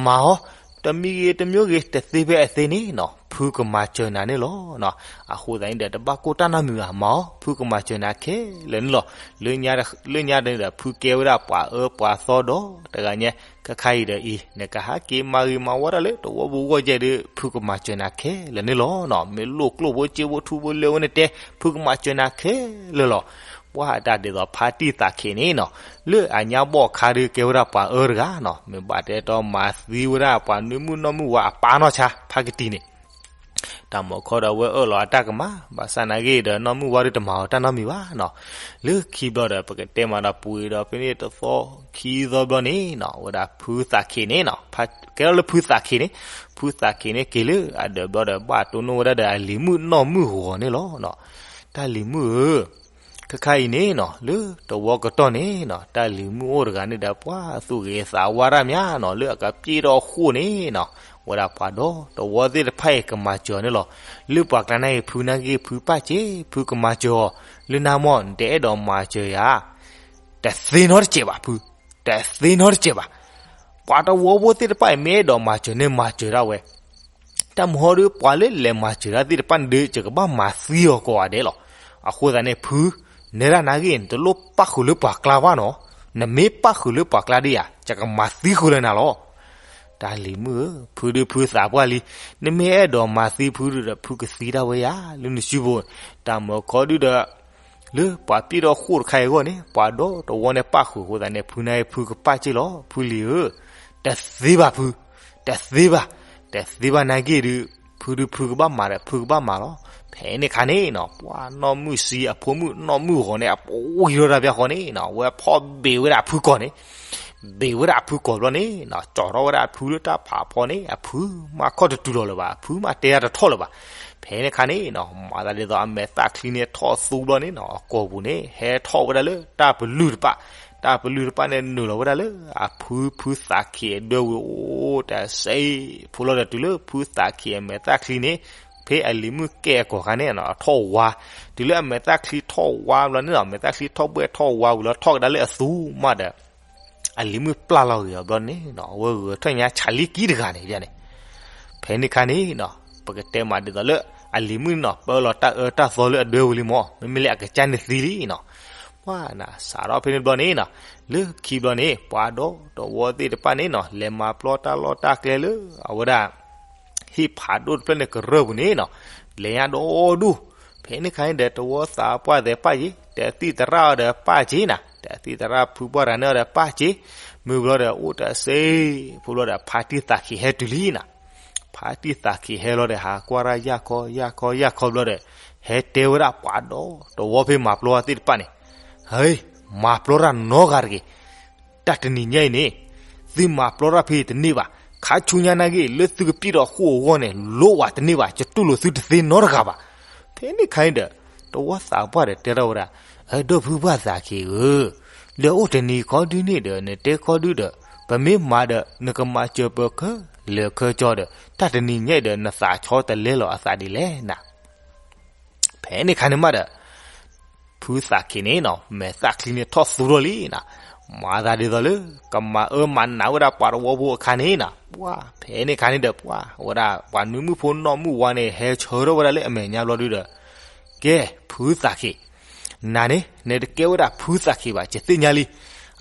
မၤအီၤ, တမံၤဂ့ၤတမံၤဂ့ၤ တသ့ဖဲအသ့န့ၣ်နီၤ, ဖုကမၤစၢၤနၤန့ၣ်လီၤ. အဃိသတးန့ၣ်ဒီး တဘၣ်ကိၢ်တၢ်နီတမံၤဘၣ်, မၤအီၤ, ဖုကမၤစၢၤနၤခဲလၢာ်န့ၣ်လီၤ. လၢညါန့ၣ်ဒီး ဖုကဲဝဲဒၣ်ပှၤအၢပှၤသီဒီးတဂၤညါ, ခဲခါအံၤဒီးအံၤ နကဟဲက့ၤမၤဂ့ၤမၤဝါတၢ်လၢတဝီပူၤဂီၢ်ယဲၢ်ဒီး ဖုကမၤစၢၤနၤခဲလၢာ်န့ၣ်လီၤ. မ့ၢ်လိၣ်ကျိၣ်ဖိစ့ဖိထူဖိလၢဝဲန့ၣ်တဲ ဖုကမၤစၢၤနၤခဲလၢာ်လီၤ. ပှၤတၢ်ဒ်သိးဖါတံၢ်သးခ့န့ၣ်နီၤ, လၢအညါဘီၣ်ခါဒုးကဲဝဲဒၣ်ပှၤအၢတဂၤနီၤ, မ့ၢ်ဘၣ်တဲတီမၤသံဝဲဒၣ်ပှၤနွံမုၣ်နီၢ်မုၣ်ဝါအပၢ်နီၢ်ဆါ ဖါကတံၤန့ၣ် တၢ်မုၢ်ခီဒီးအဝဲအၢၣ်လီၤအတၢ်ကမၣ်, ဘၣ်ဆၣ်နာ်က့ဒီးနီၢ်မုၣ်ဝါဒုးတမၤအီၤတၢ်နီတမံၤဘၣ်နီၤ. လၢခံဘျီဒီး ပကတဲမးဒီးပှ့ၤဒီးဖဲန့ၣ်တသီခံသီဘျီန့ၣ်နီၤ, အဝဲဒၣ်ဖုသးခ့န့ၣ်နီၤ, ကဲထီၣ်လၢဖုသးခ့န့ၣ်, ဖုသးခ့န့ၣ်က့ၤလၢအဒၢးဘျီဒီး ဘၣ်တိၢ်နီၣ်ဝဲဒၣ်ဒီးအလံၤမုၣ်နီၢ်မုၣ်ဂီၤန့ၣ်လီၤ. တၢ်လံၤမုၣ်ဧၢ, ခဲခါအံၤန့ၣ်နီၤ, လၢတဝီကတီၢ်န့ၣ်နီၤ, တၢ်လံၤမုၣ်အိၣ်တဂၤန့ၣ်ဒီး ပှၤသူၣ်ဂ့ၤသးဝါတၢ်မးနီၤ, လၢအကပျ့ၢ်ထီၣ်ဃိၣ်န့ၣ်နီၤ, ဝဲဒၣ်ပှၤဒီတဝီသ့ၣ်တဖၣ်အံၤကမၤစၢၤအီၤန့ၣ်လီၤ. လၢပှၤကျါန့ၣ်အံၤ ဖုနာ်က့ ဖုပာ်စ့, ဖုကမၤစၢၤအီၤ, လၢနမီၢ် နတအဲၣ်ဒိးမၤစၢၤယၤ တသ့နီတစဲးဘၣ်ဖု, တသ့နီတစဲးဘၣ်. ပှၤတဝီဖိသ့ၣ်တဖၣ်အံၤ မ့ၢ်အဲၣ်ဒိးမၤစၢၤန့ၣ် မၤစၢၤဒၣ်ဝဲ, တၢ်မုၢ်ဟီဒုး ပှၤလၢလဲၤမၤစၢၤတၢ်သ့ၣ်တဖၣ်န့ၣ်ဒီး ယကဘၣ်မၤသံအီၤကိးဂၤဒဲးလီၤ. အဃိသတးန့ၣ် ဖု, နဲဒၣ်နာ်က့ နတလိၣ်ပၣ်ဃုာ်လၢပှၤကျါဘၣ်နီၤ, နမ့ၢ်ပၣ်ဃုာ်လၢပှၤကျါဒ်ယၤ ယကမၤသံဃုာ်လၢနၤလီၤ. တၢ်လံၤမုၣ်ဧၢ, ဖုဒုးဖုသးပှၢ်လံ, နမ့ၢ်အဲၣ်ဒိးမၤသံဖုဒုးဒီး ဖုကသံဒၣ်ဝဲယၤ လၢနစုပူၤ, တၢ်မုၢ်ခီဒုးဒီး လၢပှၤပျ့ၢ်ထီၣ်ဃိၣ်တခါအံၤအဂီၢ်န့ၣ် ပှၤဒီတဝီန့ၣ်ပၣ်ဃုာ်အဃိသတးန့ၣ် ဖုနာ်က့ ဖုကပာ်စ့လီၤ, ဖုလံၤဧၢ, တသ့ဘၣ်ဖု, တသ့ဘၣ်, တသ့ဘၣ်နာ်က့ဒုး ဖုဒုးဖုကဘၣ်မၤဒီး ဖုကဘၣ်မၤလီၤ. ဖဲန့ၣ်ခါန့ၣ်နီၤ, ပှၤနီၢ်မုၣ်ဆံးအဖိမုၣ်နီၢ်မုၣ်ဂီၤန့ၣ် အပူၤဝံၤထီၣ်တၢ်ဘျီဃီန့ၣ်နီၤ, အဝဲဖီၣ်ဘ့ၣ်ဝဲဒၣ်ဖုကီၢ်န့ၣ်, ဘ့ၣ်ဝဲဒၣ်ဖုကီၢ်ဘျီန့ၣ်နီၤ, ကၠီထီၣ်ဝဲဒၣ်ဖုလၢတၢ်ဖးဖီန့ၣ် အဖုမၤခီၣ်တတုၤလီၤလၢၤဘၣ်, အဖုမၤတဲတၢ်တထီၣ်လၢၤဘၣ်. ဖဲန့ၣ်ခါန့ၣ်နီၤ, မၤသးဒ်သိးအမဲာ်သၣ်ချံန့ၣ်ထီၣ်သူဘျီန့ၣ်နီၤ, အကိာ်ပူၤန့ၣ် ဟဲထီၣ်ဝဲဒၣ်လၢတၢ်ပလုၢ်တပၣ်, တၢ်ပလုၢ်တပၣ်န့ၣ် နုာ်လီၤဝဲဒၣ်လၢအဖု ဖုသးခ့အဒွဲဝံၤအိၣ်တစဲး, ဖိလီၤဒီးတုၤလၢဖုသးခ့အမဲာ်သၣ်ချံန့ၣ် ဖဲအလံၤမုၣ်ကဲအကိာ်ခါန့ၣ်နီၤ အထီၣ်ဝါ, တုၤလၢအမဲာ်သၣ်ချံထီၣ်ဝါဘျီန့ၣ်နီၤ, မဲာ်သၣ်ချံထီၣ်ဘှဲၣ်ထီၣ်ဝါဝံၤလီၤ ထီၣ်ကဒါလၢအသူမးဒီး အလံၤမုၣ်ပျၢ်လီၤဂ့ၤအီၤဘျီန့ၣ်နီၤ, အဝဲဂဲၤထီၣ်ညါဆးလံကံတဂၤန့ၣ်န့ၣ်. ဖဲန့ၣ်ခါန့ၣ်နီၤ, ပကတဲမးဒ်သိးလၢ အလံၤမုၣ်န့ၣ်နီၤ ပၢလီၤတၢ်အၢတၢ်သီလၢအဒွဲဝံၤလံမး, မ့မ့ၢ်လၢအကစၢ်န့ၣ်သံလံနီၤ. ပှၤနၤ စးထီၣ်ဖဲန့ၣ်ဘျီန့ၣ်နီၤ, လၢခံဘျီန့ၣ် ပှၤဒီတဝီသ့ၣ်တဖၣ်န့ၣ်နီၤ လဲၤမၤပျီတၢ်လီၢ်တၢ်ကျဲလၢ အဝဲဒၣ် ဟံၣ်ဖးဒိၣ်တဖျၢၣ်န့ၣ်ကရၢၢ်ပူၤန့ၣ်နီၤ, လဲၤညါဒီဒူၣ်. ဖဲန့ၣ်ခါန့ၣ်ဒီး တဝီသးပှၢ်သဲးပာ်က့ၤ, တသံၣ်သရၣ်အီၤဒီးပာ်က့ၤနၤ, တသံၣ်သရၣ်ဖုပှၢ်တဂၤန့ၣ်အီၤဒီးပာ်က့ၤ, မ့ၢ်ဘျီဒီးအိၣ်တစဲး, ဖိဘျီဒီးဖါတံၢ်သးခ့ဟဲတုၤလံနီၤ. ဖါတံၢ်သးခ့ဟဲလီၤဒီး ဟးကွၢ်တၢ်ယၢ်ခီယၢ်ခီယၢ်ခီဘျီဒီး ဟဲတဲဝဲဒၣ်ပှၤဒီတဝီဖဲမၤပျီသ့ၣ်တဖၣ်န့ၣ်, ဟဲ မၤပျီတၢ်နီတဂၤတဂ့ၤ တၢ်တနံၤညါအံၤန့ၣ် သုမၤပျီတၢ်ဖဲအံၤတန့ၢ်ဘၣ်. ခါဆူညါနာ်က့ လၢသုကပျ့ၢ်ထီၣ်ဃိၣ်အဂီၢ်န့ၣ် လိၣ်ဝဲတန့ၢ်ဘၣ်, ယတူၢ်လိာ်သုတသ့နီတဂၤဘၣ်. ဖဲန့ၣ်ခါန့ၣ်ဒီး တဝီသးပှၢ်ဒီးတဲထီၣ်ဝဲဒၣ်, အၢ ဒီပုၢ်ဝဲၢ်သးခ့ဧၢ, လဲၤအိၣ်တနံၤခီဒုန့ၣ်ဒီး နတဲခီဒုဒီး ပမ့ၢ်မၤဒီး နကမၤစၢၤပှၤခဲလၢာ်ခဲဆ့ဒီး တၢ်တနံၤညါအံၤဒီး နသးဆီတလဲလီၤအသးဒ်လဲၣ်နၤ. ဖဲန့ၣ်ခါန့ၣ်မးဒီး ဖုသးခ့န့ၣ်နီၤ မဲာ်သၣ်ချံန့ၣ်ထီၣ်သူထီၣ်လံနီၤ, မၤသးဒ်သိးလၢ ကမၤအၢမၤနးဝဲဒၣ်ပှၤတဝီဖိအခါန့ၣ်နီၤ, ပှၤ ဖဲန့ၣ်ခါန့ၣ်ဒီး ပှၤ ဝဲဒၣ်ပှၤနွံမုၣ်ဖိနီၢ်မုၣ်ဝါန့ၣ် ဟဲဆၢထၢၣ်ဝဲဒၣ်လၢအမဲာ်ညါဘျီဒုဒီး, ကဲ ဖုသးခ့ နၤန့ၣ် နတကဲဝဲဒၣ်ဖုသးခ့ဘၣ် ယသ့ၣ်ညါလံ.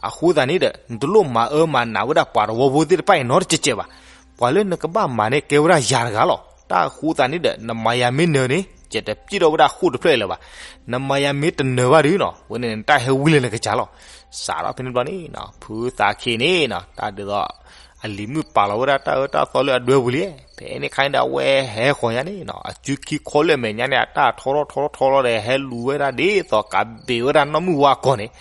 အဃိသတးန့ၣ်ဒီး နတလိၣ်မၤအၢမၤနးဝဲဒၣ်ပှၤတဝီဖိသ့ၣ်တဖၣ်အံၤနီတစဲးစဲးဘၣ်. ပှၤလၢနကဘၣ်မၤန့ၣ် ကဲဝဲဒၣ်ယၤတဂၤလီၤ. တၢ်အဃိသတးန့ၣ်ဒီး နမၤယၤမ့ၢ်နၢၤန့ၣ် ယတပျ့ၢ်ထီၣ်ဝဲဒၣ်ဃိၣ်တဖျၢၣ်အံၤလၢၤဘၣ်. နမၤယၤမ့ၢ်တနၢၤဘၣ်ဒုနီၤ အဝဲန့ၣ်နတၢ်ဟဲဝံလၢနကစၢ်လီၤ. စးထီၣ်ဖဲန့ၣ်ဘျီန့ၣ်နီၤ ဖုသးခ့န့ၣ်နီၤ တၢ်ဒ်သိး အလံၤမုၣ်ပာ်လီၤဝဲဒၣ်တၢ်အၢတၢ်သီလၢအဒွဲပူၤလံ. ဖဲန့ၣ်ခါန့ၣ်ဒီး အဝဲဟဲဃီၤညါန့ၣ်နီၤ အစုခံခီလၢအမဲာ်ညါန့ၣ် အတၢ်ထီထီၣ်ထီထီၣ်ထီလီၤဒီး ဟဲလူၤဝဲဒၣ်ဒ်သိးကးဘ့ၣ်ဝဲဒၣ်နီၢ်မုၢ်ဝါကီၢ်န့ၣ်.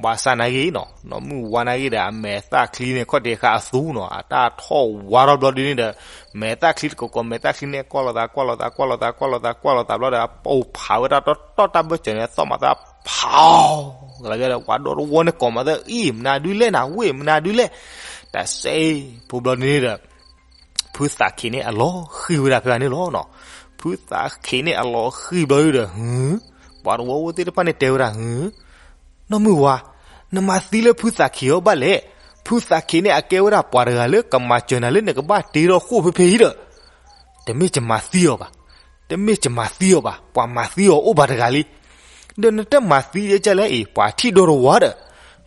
ဘၣ်ဆၣ်နာ်က့နီၤ နီၢ်မုၢ်ဝါနာ်က့ဒီး အမဲာ်သၣ်ချံန့ၣ် ခီၣ်ထံးဃာ်အသူနီၤ အတၢ်ထီၣ်ဝါထီၣ်ဘျီဒုန့ၣ်ဒီး မဲာ်သၣ်ချံတကိးကိး မဲာ်သၣ်ချံန့ၣ် ကွၢ်လိာ်သး ကွၢ်လိာ်သး ကွၢ်လိာ်သး ကွၢ်လိာ်သး ကွၢ်လိာ်သးဘျီဒီး အပိာ်ဖးဝဲဒၣ်တီတီတၢ်ဘၢၣ်စၢၤန့ၣ် သီၣ်မးသးဖး ကလီၤဘျီဒီး ပှၤဒီတဝီန့ၣ်ကိးမးသၢ အံၤ မနုၤဒုလဲၣ်နၤ ဝ့ၢ် မနုၤဒုလဲၣ်. တၢ်စဲဖိဘျီန့ၣ်ဒီး ဖုသးခ့န့ၣ်အလီၤဃံၤဝဲဒၣ်ဖဲန့ၣ်လီၤနီၤ. ဖုသးခ့န့ၣ်အလီၤဃံၤဘျီဒီး ဟူ, ပှၤတဝီဖိသ့ၣ်တဖၣ်န့ၣ်တဲဝဲဒၣ် ဟူ, နီၢ်မုၢ်ဝါ, နမၤသံလၢဖုသးခ့အီၤဘၣ်လဲၣ်. ဖုသးခ့န့ၣ်အကဲဝဲဒၣ်ပှၤတဂၤလၢကမၤစၢၤနၤလၢနကဘၣ်တ့ထီၣ်ဃိၣ်ဖဲဖဲအံၤဒီး တမ့ၢ်ယမၤသံအီၤဘၣ်, တမ့ၢ်ယမၤသံအီၤဘၣ်, ပှၤမၤသံအီၤအိၣ်ဘၣ်တဂၤလံ. ဒီးနတမၤသံဒ်လဲၣ်အံၤ ပှၤထံၣ်ဒီတဝီဒီး,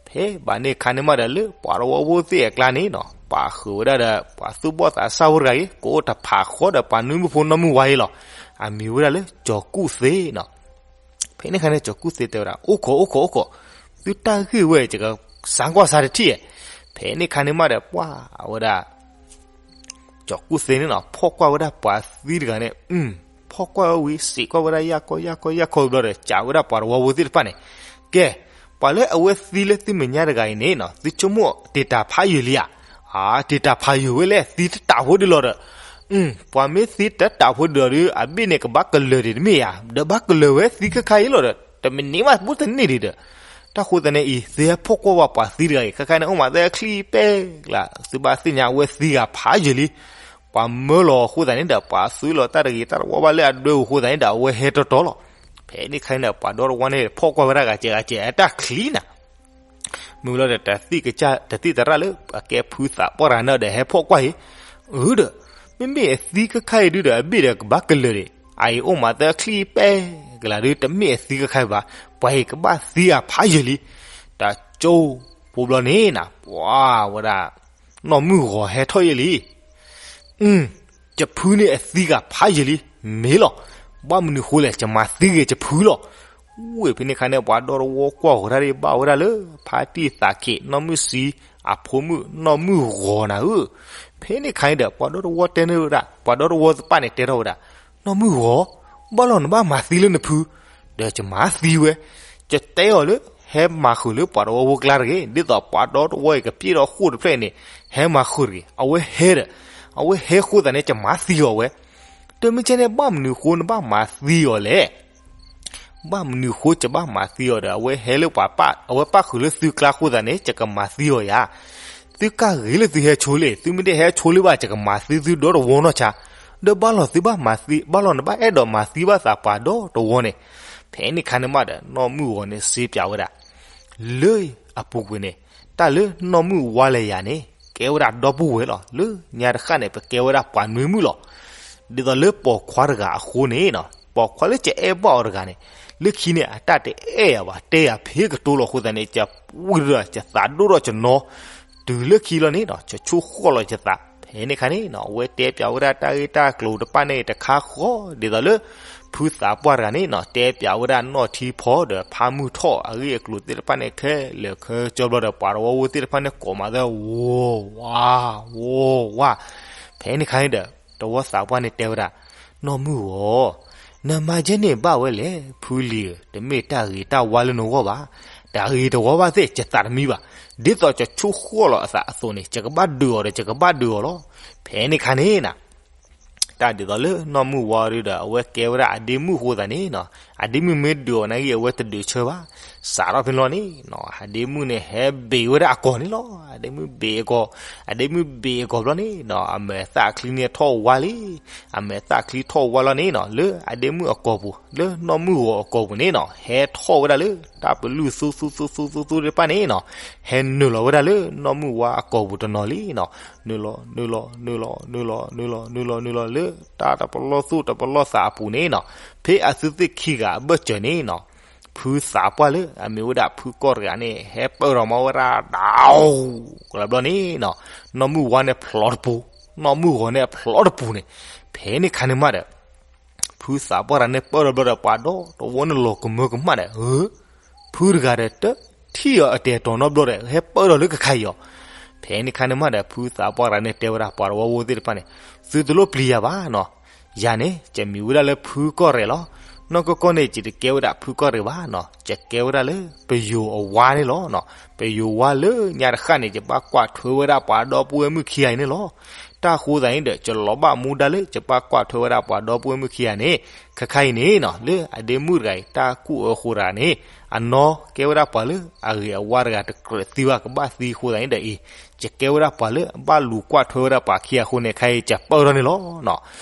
ဖဲဘၣ်န့ၣ်ခါန့ၣ်မးဒီး လၢပှၤတဝီဖိသ့ၣ်အကျါန့ၣ်နီၤ ပာ်ဃုာ်ဝဲဒၣ်ဒီး ပှၤသူၣ်ဘီၣ်သးစၢ်ဖိတဂၤအံၤ ကအိၣ်တဖးဃီဒီးပှၤနွံမုၣ်ဖိနီၢ်မုၢ်ဝါအံၤလီၤ. အမံၤဝဲဒၣ်လၢကၠီၤကူၣ်သ့နီၤ. ဖဲန့ၣ်ခါန့ၣ် ကၠီၤကူၣ်သ့တဲဝဲဒၣ် အိၣ်ခိး အိၣ်ခိး အိၣ်ခိး, သုတၢ်ဂ့ၢ်ဝဲ ယကစးကွၢ်စးတထံၣ်ဧါ. ဖဲန့ၣ်ခါန့ၣ်မးဒီး ပှၤဝဲဒၣ် ကၠီၤကူၣ်သ့န့ၣ်နီၤ ဖီၣ်ကွၢ်ဝဲဒၣ်ပှၤသံတဂၤန့ၣ်, ဖီၣ်ကွၢ်ဝဲဝံၤ စံးကွၢ်ဝဲဒၣ်ယၢ်ကီယၢ်ကီယၢ်ကီဘျီဒီး စံးဝဲဒၣ်ပှၤတဝီဖိသ့ၣ်တဖၣ်န့ၣ်, ကဲ, ပှၤလၢအဝဲသံလၢသုမဲာ်ညါတဂၤအံၤန့ၣ်နီၤ သုဆိကမိၣ်တ့ၢ်တၢ်ဖးယံာ်လံဧါ. အတ့ၢ်တၢ်ဖးယံာ်ဝဲလဲၣ် သံတတးဖိဒံးလီၤဒီး ပှၤမ့ၢ်သံတတးဖိဒံးလီၤဒီး အဘ့ၣ်န့ၣ်ကဘၣ်ကလၢာ်ဒံးတမ့ၢ်ဧါ, ဒီးဘၣ်ကလၢာ်ဝဲသံခဲခါအံၤလီၤဒီး တမ့ၢ်န့ၢ်ဘၣ်ဘူးတန့ၢ်ဒံးဒီး, တၢ်ဃိသတးန့ၣ်အံၤ သုဟဲဖီၣ်ကွၢ်ဝဲပှၤသံတဂၤအံၤ ခဲခါန့ၣ် အိၣ်မးသၢချံပဲကျါ သုဘၣ်သ့ၣ်ညါအဝဲသံဂၤဖးယံာ်လံ. ပှၤမၢလီၤအဃိသတးန့ၣ်ဒီး ပှၤသုးလီၤတၢ်တဂ့ၤတၢ်တဝါဘၣ်လၢအဒွဲအဃိသတးန့ၣ်ဒီး အဝဲဟဲတီတီလီၤ. ဖဲန့ၣ်ခါန့ၣ်ဒီး ပှၤဒီတဝီန့ၣ် ဖီၣ်ကွၢ်ဝဲဒၣ်ဂၤစဲးဂၤစဲး အတၢ်ချံနၤ မ့ၢ်လီၤဒီး တသံၣ်တရၣ်လၢအကဲဖုသးပှၢ်တဂၤန့ၣ်ဒီး ဟဲဖီၣ်ကွၢ်အံၤ, အၢဒီး မ့မ့ၢ်အသံခဲခါအံၤဒုဒီး အဘ့ၣ်ဒီးကဘၣ်ကလၢာ်ဒံး, အအံၤအိၣ်မးသၢချံပဲကျါဒု တမ့ၢ်အသံခဲခါအံၤဘၣ်, ပှၤအံၤကဘၣ်သံဂၤဖးယံာ်လံ. တၢ်ကၠိဖိဘျီန့ၣ်နၤ ပှၤဝဲဒၣ် နီၢ်မုၢ်ဂီၤဟဲထီၣ်ယဲလံ. ယဖုန့ၣ်အသံဂၤဖးယံာ်လံ, မ့ၢ်လီၤ. ဘၣ်မနုၤဃိလဲၣ် ယမၤသံဂ့ၤယဖုလီၤ. ဝ့ၢ်ဖဲန့ၣ်ခါန့ၣ် ပှၤဒီတဝီကွၢ်ဃီၤတၢ်ဒ်ဘၣ်ဝဲဒၣ်လၢ ဖါတံၢ်သးခ့ နီၢ်မုၢ်ဆံး အဖိမုၣ် နီၢ်မုၢ်ဂီၤနၤဧၢ. ဖဲန့ၣ်ခါန့ၣ်ဒီး ပှၤဒီတဝီတဲန့ၢ်ဝဲဒၣ် ပှၤဒီတဝီသပၢ်န့ၣ်တဲထီၣ်ဝဲဒၣ်, နီၢ်မုၢ်ဂီၤ, ဘၣ်လီၤနဘၣ်မၤသံလၢနဖု, ဒီးယမၤသံဝဲ, ယတဲအီၤလၢ ဟဲမၤဃုာ်လၢပှၤတဝီဖိကျါတဂ့ၤ, ဒ်သိးပှၤဒီတဝီအံၤကပျဲၢ်ထီၣ်ဃိၣ်တဖျၢၣ်အံၤန့ၣ် ဟဲမၤဃုာ်တဂ့ၤ, အဝဲဟဲဒီး အဝဲဟဲဃိသတးန့ၣ် ယမၤသံအီၤဝဲ. တမ့ၢ်ကဲန့ၣ် ဘၣ်မနုၤဃိနဘၣ်မၤသံအီၤလဲၣ်. ဘၣ်မနုၤဃိယဘၣ်မၤသံအီၤဒီး အဝဲဟဲလၢပှၤပာ် အဝဲပာ်ဃုာ်လၢသုကျါဃိသတးန့ၣ် ယကမၤသံအီၤယၤ. သုကၢ်ဂ့ၤလၢသုဟဲဆိလံ, သုမ့ၢ်တဟဲဆိလံဘၣ် ယကမၤသံသုဒီတဝီနီၢ်ဆါ, ဒီးဘၣ်လီၤသုဘၣ်မၤသံ ဘၣ်လီၤနဘၣ်အဲၣ်ဒိးမၤသံဘၣ်သးပှၤဒီတဝီန့ၣ်. ဖဲန့ၣ်ခါန့ၣ်မးဒီး နီၢ်မုၢ်ဂီၤန့ၣ်စံးပၠးဝဲဒၣ် လၢအပူၤကွံာ်န့ၣ် တၢ်လၢနီၢ်မုၢ်ဝါလၢယၤန့ၣ် ကဲဝဲဒၣ်ဒီပုၢ်ဝဲၢ်လီၤ. လၢညါတဃၣ်န့ၣ် ပကဲဝဲဒၣ်ပှၤနွံမုၣ်လီၤ. ဒ်သိးလၢပိာ်ခွါတဂၤအဃိန့ၣ်နီၤ, ပိာ်ခွါလၢယအဲၣ်ဘၣ်အီၤတဂၤန့ၣ် လၢခံန့ၣ် အတၢ်တအဲၣ်ယၤဘၣ်, တဲယၤဖဲကတိၤလီၤအဃိသတးန့ၣ် ယဝံၤဒီး ယသးဒိၣ်ထီၣ်ယနီၤ, တုၤလၢခံလီၤန့ၣ်နီၤ ယဆိၣ်ဃီၣ်လီၤယသး. ဖဲန့ၣ်ခါန့ၣ်နီၤ အဝဲတဲပၠးဝဲဒၣ်တၢ်ဂ့ၢ်တၢ်ကျိၤတဖၣ်န့ၣ်တခါဃီ, ဒ်သိးလၢ ဖုသးပှၢ်တဂၤန့ၣ်နီၤ တဲပၠးဝဲဒၣ်နီၢ်ထံဖီဒီးဖးမုၢ်ထီၣ်အဂ့ၢ်အကျိၤသ့ၣ်တဖၣ်န့ၣ် ခဲလၢာ်ခဲဆ့ဘျီဒီး ပှၤတဝီဖိသ့ၣ်တဖၣ်န့ၣ် ကိးမးသၢ ဝီၤဝါ ဝီၤဝါ. ဖဲန့ၣ်ခါန့ၣ်ဒီး တဝီသးပှၢ်န့ၣ်တဲဝဲဒၣ်, နီၢ်မုၢ်ဧၢ, နမၤယဲန့ၣ်ဘၣ်ဝဲလဲၣ် ဖုလံၤဧၢ, တမ့ၢ်တၢ်ဂ့ၤတၢ်ဝါလၢနဂီၢ်ဘၣ်. တၢ်ဂ့ၤတဝီဘၣ်သ့ၣ် ယသးတမံဘၣ်. ဒ်သိးယဆိၣ်ဃီၣ်လီၤအသးအသိးန့ၣ် ယကဘၣ်ဒုးအီၤဒီး ယကဘၣ်ဒုးအီၤလီၤ. ဖဲန့ၣ်ခါန့ၣ်နၤ တၢ်ဒ်သိးလၢနီၢ်မုၢ်ဝါဒုဒီး အဝဲကဲဝဲဒၣ်အဒ့မုၣ်အဃိသတးန့ၣ်နီၤ, အဒ့မုၣ်မ့ၢ်ဒုးအီၤနာ်က့ အဝဲတဒုးဆၢဘၣ်. စးထီၣ်ဖဲန့ၣ်လီၤန့ၣ်နီၤ အဒ့မုၣ်န့ၣ်ဟဲဘ့ၣ်ဝဲဒၣ်အကိာ်န့ၣ်လီၤ. အဒ့မုၣ်ဘ့ၣ်အကိာ်, အဒ့မုၣ်ဘ့ၣ်အကိာ်ဘျီန့ၣ်နီၤ အမဲာ်သၣ်ချံန့ၣ်ထီၣ်ဝါလံ. အမဲာ်သၣ်ချံထီၣ်ဝါလီၤန့ၣ်နီၤ လၢအဒ့မုၣ်အကိာ်ပူၤ လၢနီၢ်မုၢ်ဂီၤအကိာ်ပူၤန့ၣ်နီၤ ဟဲထီၣ်ဝဲဒၣ်လၢ တၢ်ပလုၢ်သူသူသူသူသူသူသ့ၣ်တဖၣ်န့ၣ်နီၤ ဟဲနုာ်လီၤဝဲဒၣ်လၢနီၢ်မုၢ်ဝါအကိာ်ပူၤတနီၤလံနီၤ. နုာ်လီၤ နုာ်လီၤ နုာ်လီၤ နုာ်လီၤ နုာ်လီၤ နုာ်လီၤ နုာ်လီၤ လၢတၢ်တပလီၢ်သူၣ်တပလီၢ်သးအပူၤန့ၣ်နီၤ ဖဲအသုသ့ၣ်ခံဂၤအဘၢၣ်စၢၤန့ၣ်နီၤ ဖုသးပှၢ်လၢအမ့ၢ်ဝဲဒၣ်ဖုကီၢ်တဂၤန့ၣ် ဟဲပၢၢ်ထီၣ်မၤဝဲဒၣ် ဒၣ် ကလးဘျီန့ၣ်နီၤ နီၢ်မုၢ်ဝါန့ၣ်ဖျိတပူၤ, နီၢ်မုၢ်ဂီၤန့ၣ်အဖျိတပူၤန့ၣ်. ဖဲန့ၣ်ခါန့ၣ်မးဒီး ဖုသးပှၢ်တဂၤန့ၣ်ပၢၢ်ထီၣ်ဘျီဒီး ပှၤဒီတဝီန့ၣ်လီၤကမၢကမၣ်ဒီး အၢ ဖုတဂၤဒီးတထံၣ်အီၤအတဲာ်တီၤနီတဘျီဒီး ဟဲပၢၢ်ထီၣ်လၢကခါအံၤအီၤ. ဖဲန့ၣ်ခါန့ၣ်မးဒီး ဖုသးပှၢ်တဂၤန့ၣ်တဲဝဲဒၣ်ပှၤတဝီဖိသ့ၣ်တဖၣ်န့ၣ် သုတလိၣ်ပျံၤယၤဘၣ်နီၤ. ယၤန့ၣ် ယမံၤဝဲဒၣ်လၢဖုကီၢ်ရဲၣ်လီၤ. နီၢ်ကီၢ်ကီၢ်န့ၣ် ယတကဲဝဲဒၣ်ဖုကီၢ်ရဲၣ်ဘၣ်နီၤ. ယကဲဝဲဒၣ်လၢပယိၤအဝါန့ၣ်လီၤ. ပယိၤဝါလၢညါတဃၣ်န့ၣ် ယဘၣ်ကွၢ်ထွဲဝဲဒၣ်ပှၤဒီပုၢ်ဝဲၢ်မုၣ်ခံဂၤအံၤန့ၣ်လီၤ. တၢ်ဃိသးန့ၣ်ဒီး ယလီၤဘၣ်မူဒါလၢယဘၣ်ကွၢ်ထွဲဝဲဒၣ်ပှၤဒီပုၢ်ဝဲၢ်မုၣ်ခံဂၤန့ၣ်, ခဲခါအံၤန့ၣ်နီၤ လၢအဒ့မုၣ်တဂၤအံၤ တၢ်ကူၣ်အၢဃိတဂၤန့ၣ်, အနီၢ်ကဲဝဲဒၣ်ပှၤလၢအဂ့ၤအဝါတဂၤတကြၢးသံဘၣ် ကဘၣ်သံအဃိသးန့ၣ်ဒီးအံၤ, ယကဲဝဲဒၣ်ပှၤလၢအဘၣ်လူၤကွၢ်ထွဲဝဲဒၣ်ပှၤခံဂၤအဃိန့ၣ် ခဲအံၤယပၢၢ်ထီၣ်န့ၣ်လီၤနီၤ.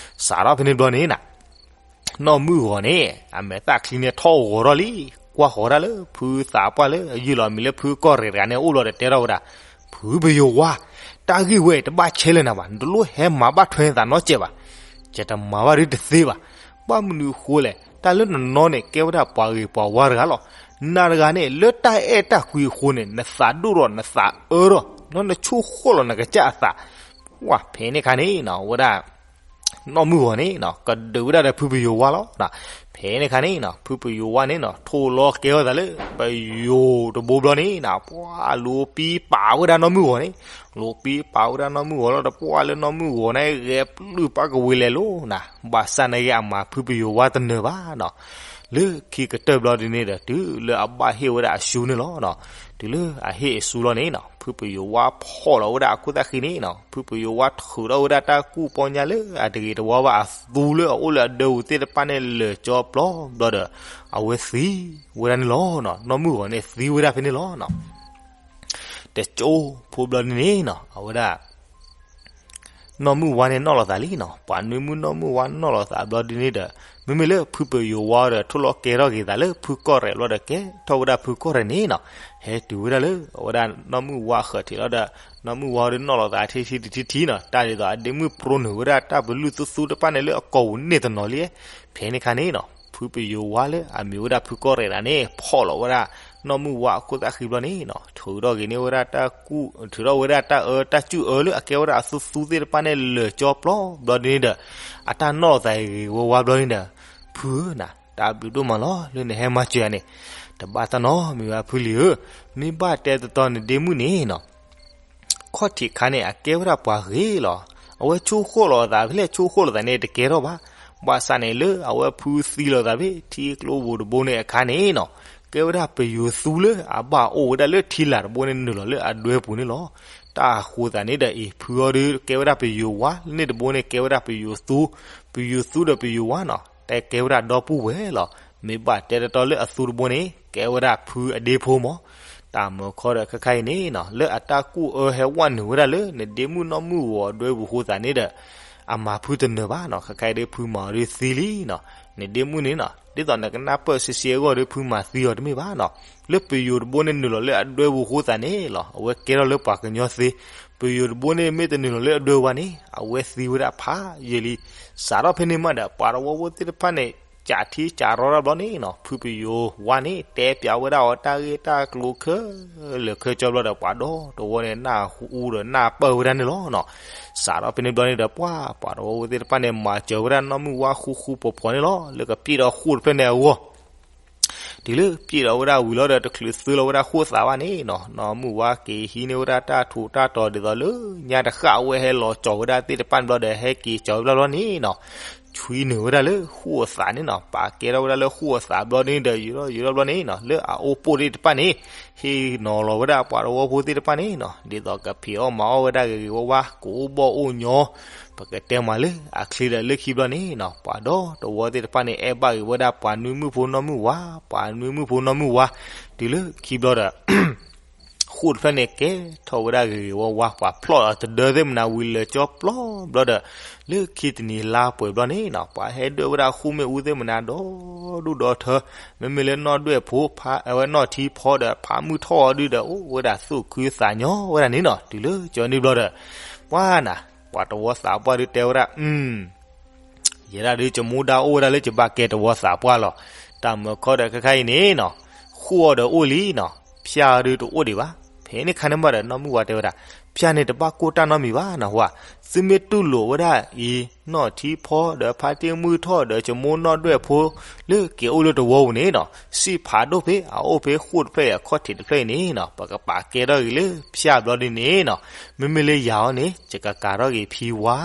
စးထီၣ်ဖဲန့ၣ်ဘျီန့ၣ်နီၤ နီၢ်မုၣ်ဂီၤန့ၣ် အမဲာ်သၣ်ချံန့ၣ်ထီၣ်ဂီၤထီၣ်လံ, ကွၢ်ဃီၤဒၣ်လၢဖုသးပှၢ်လၢအယုၢ်လီၤအမံၤလၢဖုကီၢ်ရဲၣ်တဂၤန့ၣ်အအိၣ်ဘျီဒီးတဲထီၣ်ဝဲဒၣ်, ဖုပယိၤဝါ, တၢ်ဂ့ၢ်ဝဲအံၤတဘၣ်ဆဲးလၢနၤဘၣ်, နတလိၣ်ဟဲမၤဘၣ်ထွဲနသးနီတစဲးဘၣ်. ယတမၤဘၣ်ဒုတသ့ဘၣ်. ဘၣ်မနုၤအဃိလဲၣ်, တၢ်လၢနနီၢ်န့ၣ် ကဲဝဲဒၣ်ပှၤဂ့ၤပှၤဝါတဂၤလီၤ. နၤတဂၤန့ၣ် လၢတၢ်အဲၣ်တၢ်ကွံအဃိန့ၣ် နသးဒိၣ်ထီၣ်နသးအၢထီၣ်, နဆိၣ်ဃီၣ်လီၤနကစၢ်အသး. ဝဲဖဲန့ၣ်အခါန့ၣ်နီၤ ဝဲဒၣ် နီၢ်မုၣ်ဂီၤန့ၣ်နီၤ ကဒုးဝဲဒၣ်ဒီးဖုပယိၤဝါလီၤ. ဖဲန့ၣ်အခါန့ၣ်နီၤ ဖုပယိၤဝါန့ၣ်နီၤ ထိၣ်လီၤကဲထီၣ်သးလၢပယိၤတဘိဘျီန့ၣ်နီၤ ပှၤလူၤပံပာ်ဝဲဒၣ်နီၢ်မုၣ်ဂီၤန့ၣ်, လူၤပံပာ်ဝဲဒၣ်နီၢ်မုၣ်ဂီၤလီၤဒီး ပှၤလၢနီၢ်မုၣ်ဂီၤန့ၣ် ဂဲၤပျုၢ်ပာ်ကဝ့ၤလဲၤလိၤနီၤ, ဘၣ်ဆၣ်နာ်က့အမၤဖုပယိၤဝါတနၢၤဘၣ်နီၤ. လၢခံကတၢၢ်ဘျီဒ်န့ၣ်ဒီး တုၤလၢအဘၣ်ဟ့ၣ်ဝဲဒၣ်အစုန့ၣ်လီၤနီၤ. တုၤလၢအဟ့ၣ်အစုလီၤန့ၣ်နီၤ ဖုပယိၤဝါဖီၣ်လီၤဝဲဒၣ်အခိၣ်သၣ်ဃံန့ၣ်နီၤ ဖုပယိၤဝါထုးထီၣ်ဝဲဒၣ်တၢ်ကူၣ်ပီညါလၢအတဂ့ၤတဝါဘၣ်အသူလၢအအိၣ်လၢအဒၢပူၤသ့ၣ်တဖၣ်န့ၣ် လၢာ်ကၠီပျီဘျီဒီး အဝဲသံဝဲဒၣ်န့ၣ်လီၤနီၤ. နီၢ်မုၣ်ဂီၤန့ၣ်သံဝဲဒၣ်ဖဲန့ၣ်လီၤနီၤ. တကၠိဖိဘျီဒ်န့ၣ်နီၤ အဝဲဒၣ် နီၢ်မုၣ်ဝါန့ၣ်နီၣ်လီၤသးလံနီၤ. ပှၤနွံမုၣ်နီၢ်မုၣ်ဝါနီၣ်လီၤသးဘျီဒ်န့ၣ်ဒီး မ့မ့ၢ်လၢဖုပယိၤဝါဒီး ထိၣ်လီၤကဲထီၣ်က့ၤသးလၢဖုကီၢ်ရဲၣ်ဘျီဒီး ကဲထီၣ်ဝဲဒၣ်ဖုကီၢ်ရဲၣ်န့ၣ်နီၤ ဟဲတုၤဝဲဒၣ်လၢအဝဲဒၣ်နီၢ်မုၣ်ဝါဃၢၤထံးလီၤဒီး နီၢ်မုၣ်ဝါဒီးနီၣ်လီၤသးထံထံတထံထံနီၤ တၢ်ဒ်သိးအဒ့မုၣ်ပြိနုာ်ဝဲဒၣ်တၢ်ပလုၢ်သူသူတဖၣ်န့ၣ်လၢအကိာ်ပူၤန့ၢ်တနီၤလံ. ဖဲန့ၣ်အခါန့ၣ်နီၤ ဖုပယိၤဝါလၢအမ့ၢ်ဝဲဒၣ်ဖုကီၢ်ရဲၣ်တဂၤန့ၣ် ဖီၣ်လီၤဝဲဒၣ်နီၢ်မုၣ်ဝါအခိၣ်သၣ်ဃံဘျီန့ၣ်နီၤ ထုးထီၣ်က့ၤန့ၢ်ဝဲဒၣ်တၢ်ကူၣ် ထုးထီၣ်ဝဲဒၣ်တၢ်အၢ တၢ်စုၣ်အၢလၢအကဲဝဲဒၣ်အသူသူသ့ၣ်တဖၣ်န့ၣ် လၢာ်ကၠီပျီဘျီဒ်န့ၣ်ဒီး အတၢ်နီၣ်သးဂ့ၤဂ့ၤဝါဝါဘျီန့ၣ်ဒီး ဖုဧၢနီၤ တၢ်ဘျုးဒိၣ်မးလီၤ လၢနဟဲမၤစၢၤယၤန့ၣ် တဘၣ်တၢ်နီတမံၤဘၣ်ဖုလံၤဧၢ, မ့ၢ်ဘၣ်တဲတတီနဒ့မုၣ်န့ၣ်နီၤ ခီၣ်ထံးခါန့ၣ် အကဲဝဲဒၣ်ပှၤဂ့ၤလီၤ. အဝဲဆိၣ်ဃီၣ်လီၤအသးဖဲလဲၣ် ဆိၣ်ဃီၣ်လီၤသးန့ၣ်တကဲထီၣ်ဘၣ်. ဘၣ်ဆၣ်န့ၣ် လၢအဝဲဖုသံလီၤသးဖဲထံကျိပူၤတဘိန့ၣ်အခါန့ၣ်နီၤ ကဲဝဲဒၣ်ပယိၤသူလၢအဘၣ်အိၣ်ဝဲဒၣ်လၢထံလာ်တဘိန့ၣ် နုာ်လီၤလၢအဒွဲပူၤန့ၣ်လီၤ. တၢ်အဃိသတးန့ၣ်ဒီးအံၤ ဖုအီၤဒီး ကဲဝဲဒၣ်ပယိၤဝါလၢန့ၣ်တဘိန့ၣ် ကဲဝဲဒၣ်ပယိၤသူ, ပယိၤသူဒီးပယိၤဝါနီၤ တဲကဲဝဲဒၣ်ဒီပုၢ်ဝဲၢ်လီၤ. မ့ၢ်ဘၣ်တဲတတီလၢအသူတဘိန့ၣ် ကဲဝဲဒၣ်ဖုအဒ့ဖိမး. တၢ်မၢခီဒီးခဲခါအံၤန့ၣ်နီၤ လၢအတၢ်ကူၣ်အၢဟဲဝဲနုာ်ဝဲဒၣ်လၢ နဒ့မုၣ်နီၢ်မုၣ်ဂီၤအဒွဲပူၤအဃိသတးန့ၣ်ဒီး အမၤဖုတနၢၤဘၣ်နီၤ. ခဲခါအံၤဒီးဖုမၤအီၤဒီးသံလံနီၤ. နဒ့မုၣ်န့ၣ်နီၤ ဒ်သိးနကနၢ်ပၢၢ်ဆ့ဆ့အဂီၢ်ဒီး ဖုမၤသံအီၤတမ့ၢ်ဘၣ်နီၤ. လၢပယိၤတဘိန့ၣ်နုာ်လီၤလၢအဒွဲပူၤအဃိသတးန့ၣ်လီၤ အဝဲကဲထီၣ်လၢပှၤကညီသ့. ပယိၤတဘိန့ၣ်မ့ၢ်တနုာ်လီၤလၢအဒွဲဝါန့ၣ် အဝဲသံဝဲဒၣ်ဖးယံာ်လံ. စးထီၣ်ဖဲန့ၣ်မးဒီး ပှၤတဝီဖိသ့ၣ်တဖၣ်န့ၣ် ကးထံကးရီတၢ်ဘျီန့ၣ်နီၤ ဖုပယိၤဝါန့ၣ် တဲပျးဝဲဒၣ်အီၤတၢ်ဂ့ၢ်တၢ်ကျိၤခဲလၢာ်ခဲဆ့ဘျီဒီး ပှၤဒီတဝီန့ၣ် နၢ်ဟူဒီးနၢ်ပၢၢ်ဝဲဒၣ်န့ၣ်လီၤနီၤ. စးထီၣ်ဖဲန့ၣ်ဘျီန့ၣ်ဒီး ပှၤ ပှၤတဝီဖိသ့ၣ်တဖၣ်န့ၣ် မၤစၢၤဝဲဒၣ်နီၢ်မုၢ်ဝါဃူဃူဖိးဖိးန့ၣ်လီၤ. လၢကပျ့ၢ်ဒီးဃိၣ်တဖျၢၣ်န့ၣ်အဂီၢ် တုၤလၢပျ့ၢ်ဒီးဝဲဒၣ်ဝံၤလီၤဒီး တချုးသုလီၤဝဲဒၣ်ဃိၣ်သးဘၣ်န့ၣ်နီၤ နီၢ်မုၢ်ဝါက့ၤဟံးန့ၢ်ဝဲဒၣ်တၢ်ထူးတၢ်တီၤဒ်သိးလၢ ညါတဃၣ်အဝဲဟဲလီၤကၠီၤဝဲဒၣ်သ့ၣ်တဖၣ်န့ၣ်ဘျီဒီး ဟဲက့ၤကၠီၤဝဲဒၣ်ဘျီန့ၣ်နီၤ ဆွံနုာ်ဝဲဒၣ်လၢဃိၣ်အသးန့ၣ်နီၤ ပာ်ကဲထီၣ်ဝဲဒၣ်လၢဃိၣ်အသးဘျီန့ၣ်ဒီး ယူၤထီၣ်ယူၤထီၣ်ဘျီန့ၣ်နီၤ လၢအအိၣ်ပိၢ်သ့ၣ်တဖၣ်န့ၣ် ဟ့ၣ်နီၤလီၤဝဲဒၣ်ပှၤတဝီဖိသ့ၣ်တဖၣ်န့ၣ်နီၤ ဒ်သိးကဖံးအီၣ်မၤအီၣ်ဝဲဒၣ်ဂ့ၤဂ့ၤဝါဝါ ကအိၣ်ဘီၣ်အိၣ်ညီ ပကတဲမးလၢအချ့ဒီးလၢခံဘျီန့ၣ်နီၤ ပှၤဒီတဝီသ့ၣ်တဖၣ်န့ၣ် အဲၣ်ဘၣ်ဂ့ၤဝဲဒၣ်ပှၤနွံမုၣ်ဖိနီၢ်မုၢ်ဝါ ပှၤနွံမုၣ်ဖိနီၢ်မုၢ်ဝါ တုၤလၢခံဘျီဒီး ဃိၣ်တဖျၢၣ်န့ၣ်ကဲထီၣ်ဝဲဒၣ်ဂ့ၤဂ့ၤဝါဝါ ပှၤဖျီၣ်အီၤတဒၢသ့ၣ်မနၤဝံၤ လၢာ်ကၠီပျီဘျီဒီး လၢခံတနံၤလါပှဲၤဘျီန့ၣ်နီၤ ပှၤဟဲဒွဲၣ်ဝဲဒၣ်ဃိၣ်မ့ၣ်အူသ့ၣ်မနၤဒီဒူၣ်ဒီထၢ မ့မ့ၢ်လၢနီၢ်ဒွဲၣ်ဖိ ဖါ အဝဲနီၢ်ထံဖီဒီး ဖါမုၢ်ထီၣ်အီၤဒုဒီး အိၣ်ဝဲဒၣ်သူၣ်ခုသးညီဝဲဒၣ်န့ၣ်နီၤ တုၤလၢကၠီန့ၣ်ဘျီဒီး ပှၤနၤ ပှၤတဝီသးပှၢ်ဒုတဲဝဲဒၣ် အ ယဲဒၣ်ဒုးယမူဒါအိၣ်ဝဲဒၣ်လၢယဘၣ်ကဲတဝီသးပှၢ်လီၤ. တၢ်မၢခီဒီးခဲခါအံၤန့ၣ်နီၤ ဃိၣ်အီၤဒီးအိၣ်လံနီၤ ဖၠၣ်အီၤဒုးတအိၣ်ဒံးဘၣ်. ဖဲန့ၣ်ခါန့ၣ်မးဒီး နီၢ်မုၢ်ဝါတဲဝဲဒၣ် ဖၠၣ်န့ၣ်တဘၣ်ကိၢ်တၢ်နီတမံၤဘၣ်နီၤ ဟါ သုမ့ၢ်တူၢ်လိာ်ဝဲဒၣ်အံၤ နီၢ်ထံဖီဒီးဖါတံၢ်မုၢ်ထီၣ်ဒီးယမိၢ်နီၢ်ဒွဲၣ်ဖိ လၢက့ၤအိၣ်လၢတဝီပူၤန့ၣ်နီၤ စံးဖးဒိၣ်ဖဲ အအိၣ်ဖဲဃိၣ်တဖျၢၣ်အံၤအခီၣ်ထံးတဖျၢၣ်အံၤန့ၣ်နီၤ ပကပာ်ကဲထီၣ်က့ၤလၢဖၠၣ်ဘျီဒ်န့ၣ်နီၤ မ့မ့ၢ်လၢယၤအီၤန့ၣ် ယကကၤထီၣ်က့ၤဖံဝါ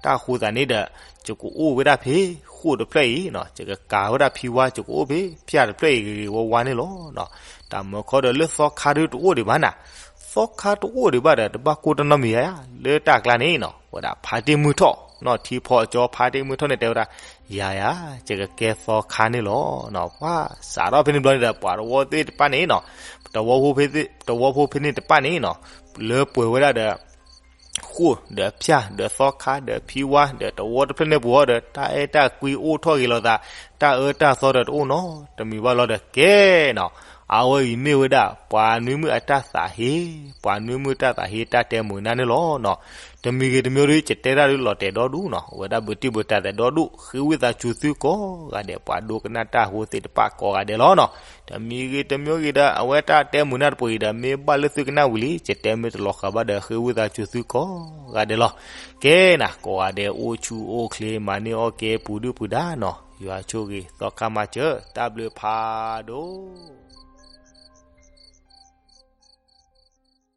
တၢ်ဃိသးန့ၣ်ဒီး ယကအိၣ်ဝဲဒၣ်ဖဲဃိၣ်တဖျၢၣ်အံၤနီၤ ယကကၤဝဲဒၣ်ဖံဝါ ယကအိၣ်ဖဲဖၠၣ်တဖျၢၣ်အံၤဂ့ၤဂ့ၤဝါဝါန့ၣ်လီၤ. တၢ်မၢခီဒီးလၢသီခါဒုးတအိၣ်ဒံးဘၣ်နၤ သီခါတအိၣ်ဒံးဘၣ်ဒီး တဘၣ်ကိၢ်တၢ်နီတမံၤယၤယၤ လၢတၢ်ကျါန့ၣ်နီၤ. ဝဲဒၣ်ဖါတံၢ်မုၢ်ထီၣ်နီၤ ထံဖီအကၠီဖါတံၢ်မုၢ်ထီၣ်န့ၣ် တဲဝဲဒၣ် ယၤယၤ ယကကဲသီခါန့ၣ်လီၤ. ပှၤစးထီၣ်ဖဲန့ၣ်ဘျီန့ၣ်ဒီး ပှၤတဝီသ့ၣ်တဖၣ်န့ၣ်နီၤ, တဝီဖိဖဲန့ၣ်တဖၣ်န့ၣ်နီၤ, လၢပှဲၤဝဲဒၣ်ဒီး ဃိၣ်ဒီးဖၠၣ်ဒီးသီခါဒီး ဖံဝါဒီး တဝီတဖျၢၣ်န့ၣ်ပူၤဟီဒီး တၢ်အဲၣ်တၢ်ကွံအိၣ်ထီၣ်ဂ့ၤလိာ်သး, တၢ်အၢတၢ်သီဒီးတအိၣ်နီတမံၤဘၣ်လီၤဒီး ကဲနီၤ. အဝဲအံၤမ့ၢ်ဝဲဒၣ် ပှၤနွံမုၣ်အတၢ်သးဟ့, ပှၤနွံမုၣ်တၢ်သးဟ့ တၢ်တဲမုာ်နၢ်န့ၣ်လီၤနီၤ. တမံၤဂ့ၤတမံၤဂ့ၤ ယတဲတၢ်ဒုးလီၤတဲာ်ဒီဒူၣ်နီၤ, အဝဲဒၣ်ဘုးတံၢ်ဘုးတၢ်သဲးဒီဒူၣ်, ဃ့ဝံသးစူၤသုကိးဂၤဒဲး ပှၤဒိကနၣ်တၢ်ဖိသ့ၣ်တဖၣ်ကိးဂၤဒဲးလီၤနီၤ. တမံၤဂ့ၤတမံၤဂ့ၤဒီး အဝဲတၢ်တဲမုာ်နၢ်တပှဲၤအံၤဒီး မ့ၢ်ဘၣ်လၢသုကနၣ်ဝံၤလံ ယတဲမ့ၢ်တလီၤဃာ်ဘၣ်ဒီး ဃ့ဝံသးစူၤသုကိးဂၤဒဲးလီၤ. ကဲနၤ ကိးဂၤဒဲးအိၣ်ဆူၣ်အိၣ်ချ့ မၤန့ၢ်အီၣ်ကဲပူၤဒုၣ်ပူၤဒါနီၤ, ယွၤဆိၣ်ဂ့ၤ သီခါမၤစၢၤ တၢ်ဘျုးဖးဒိၣ်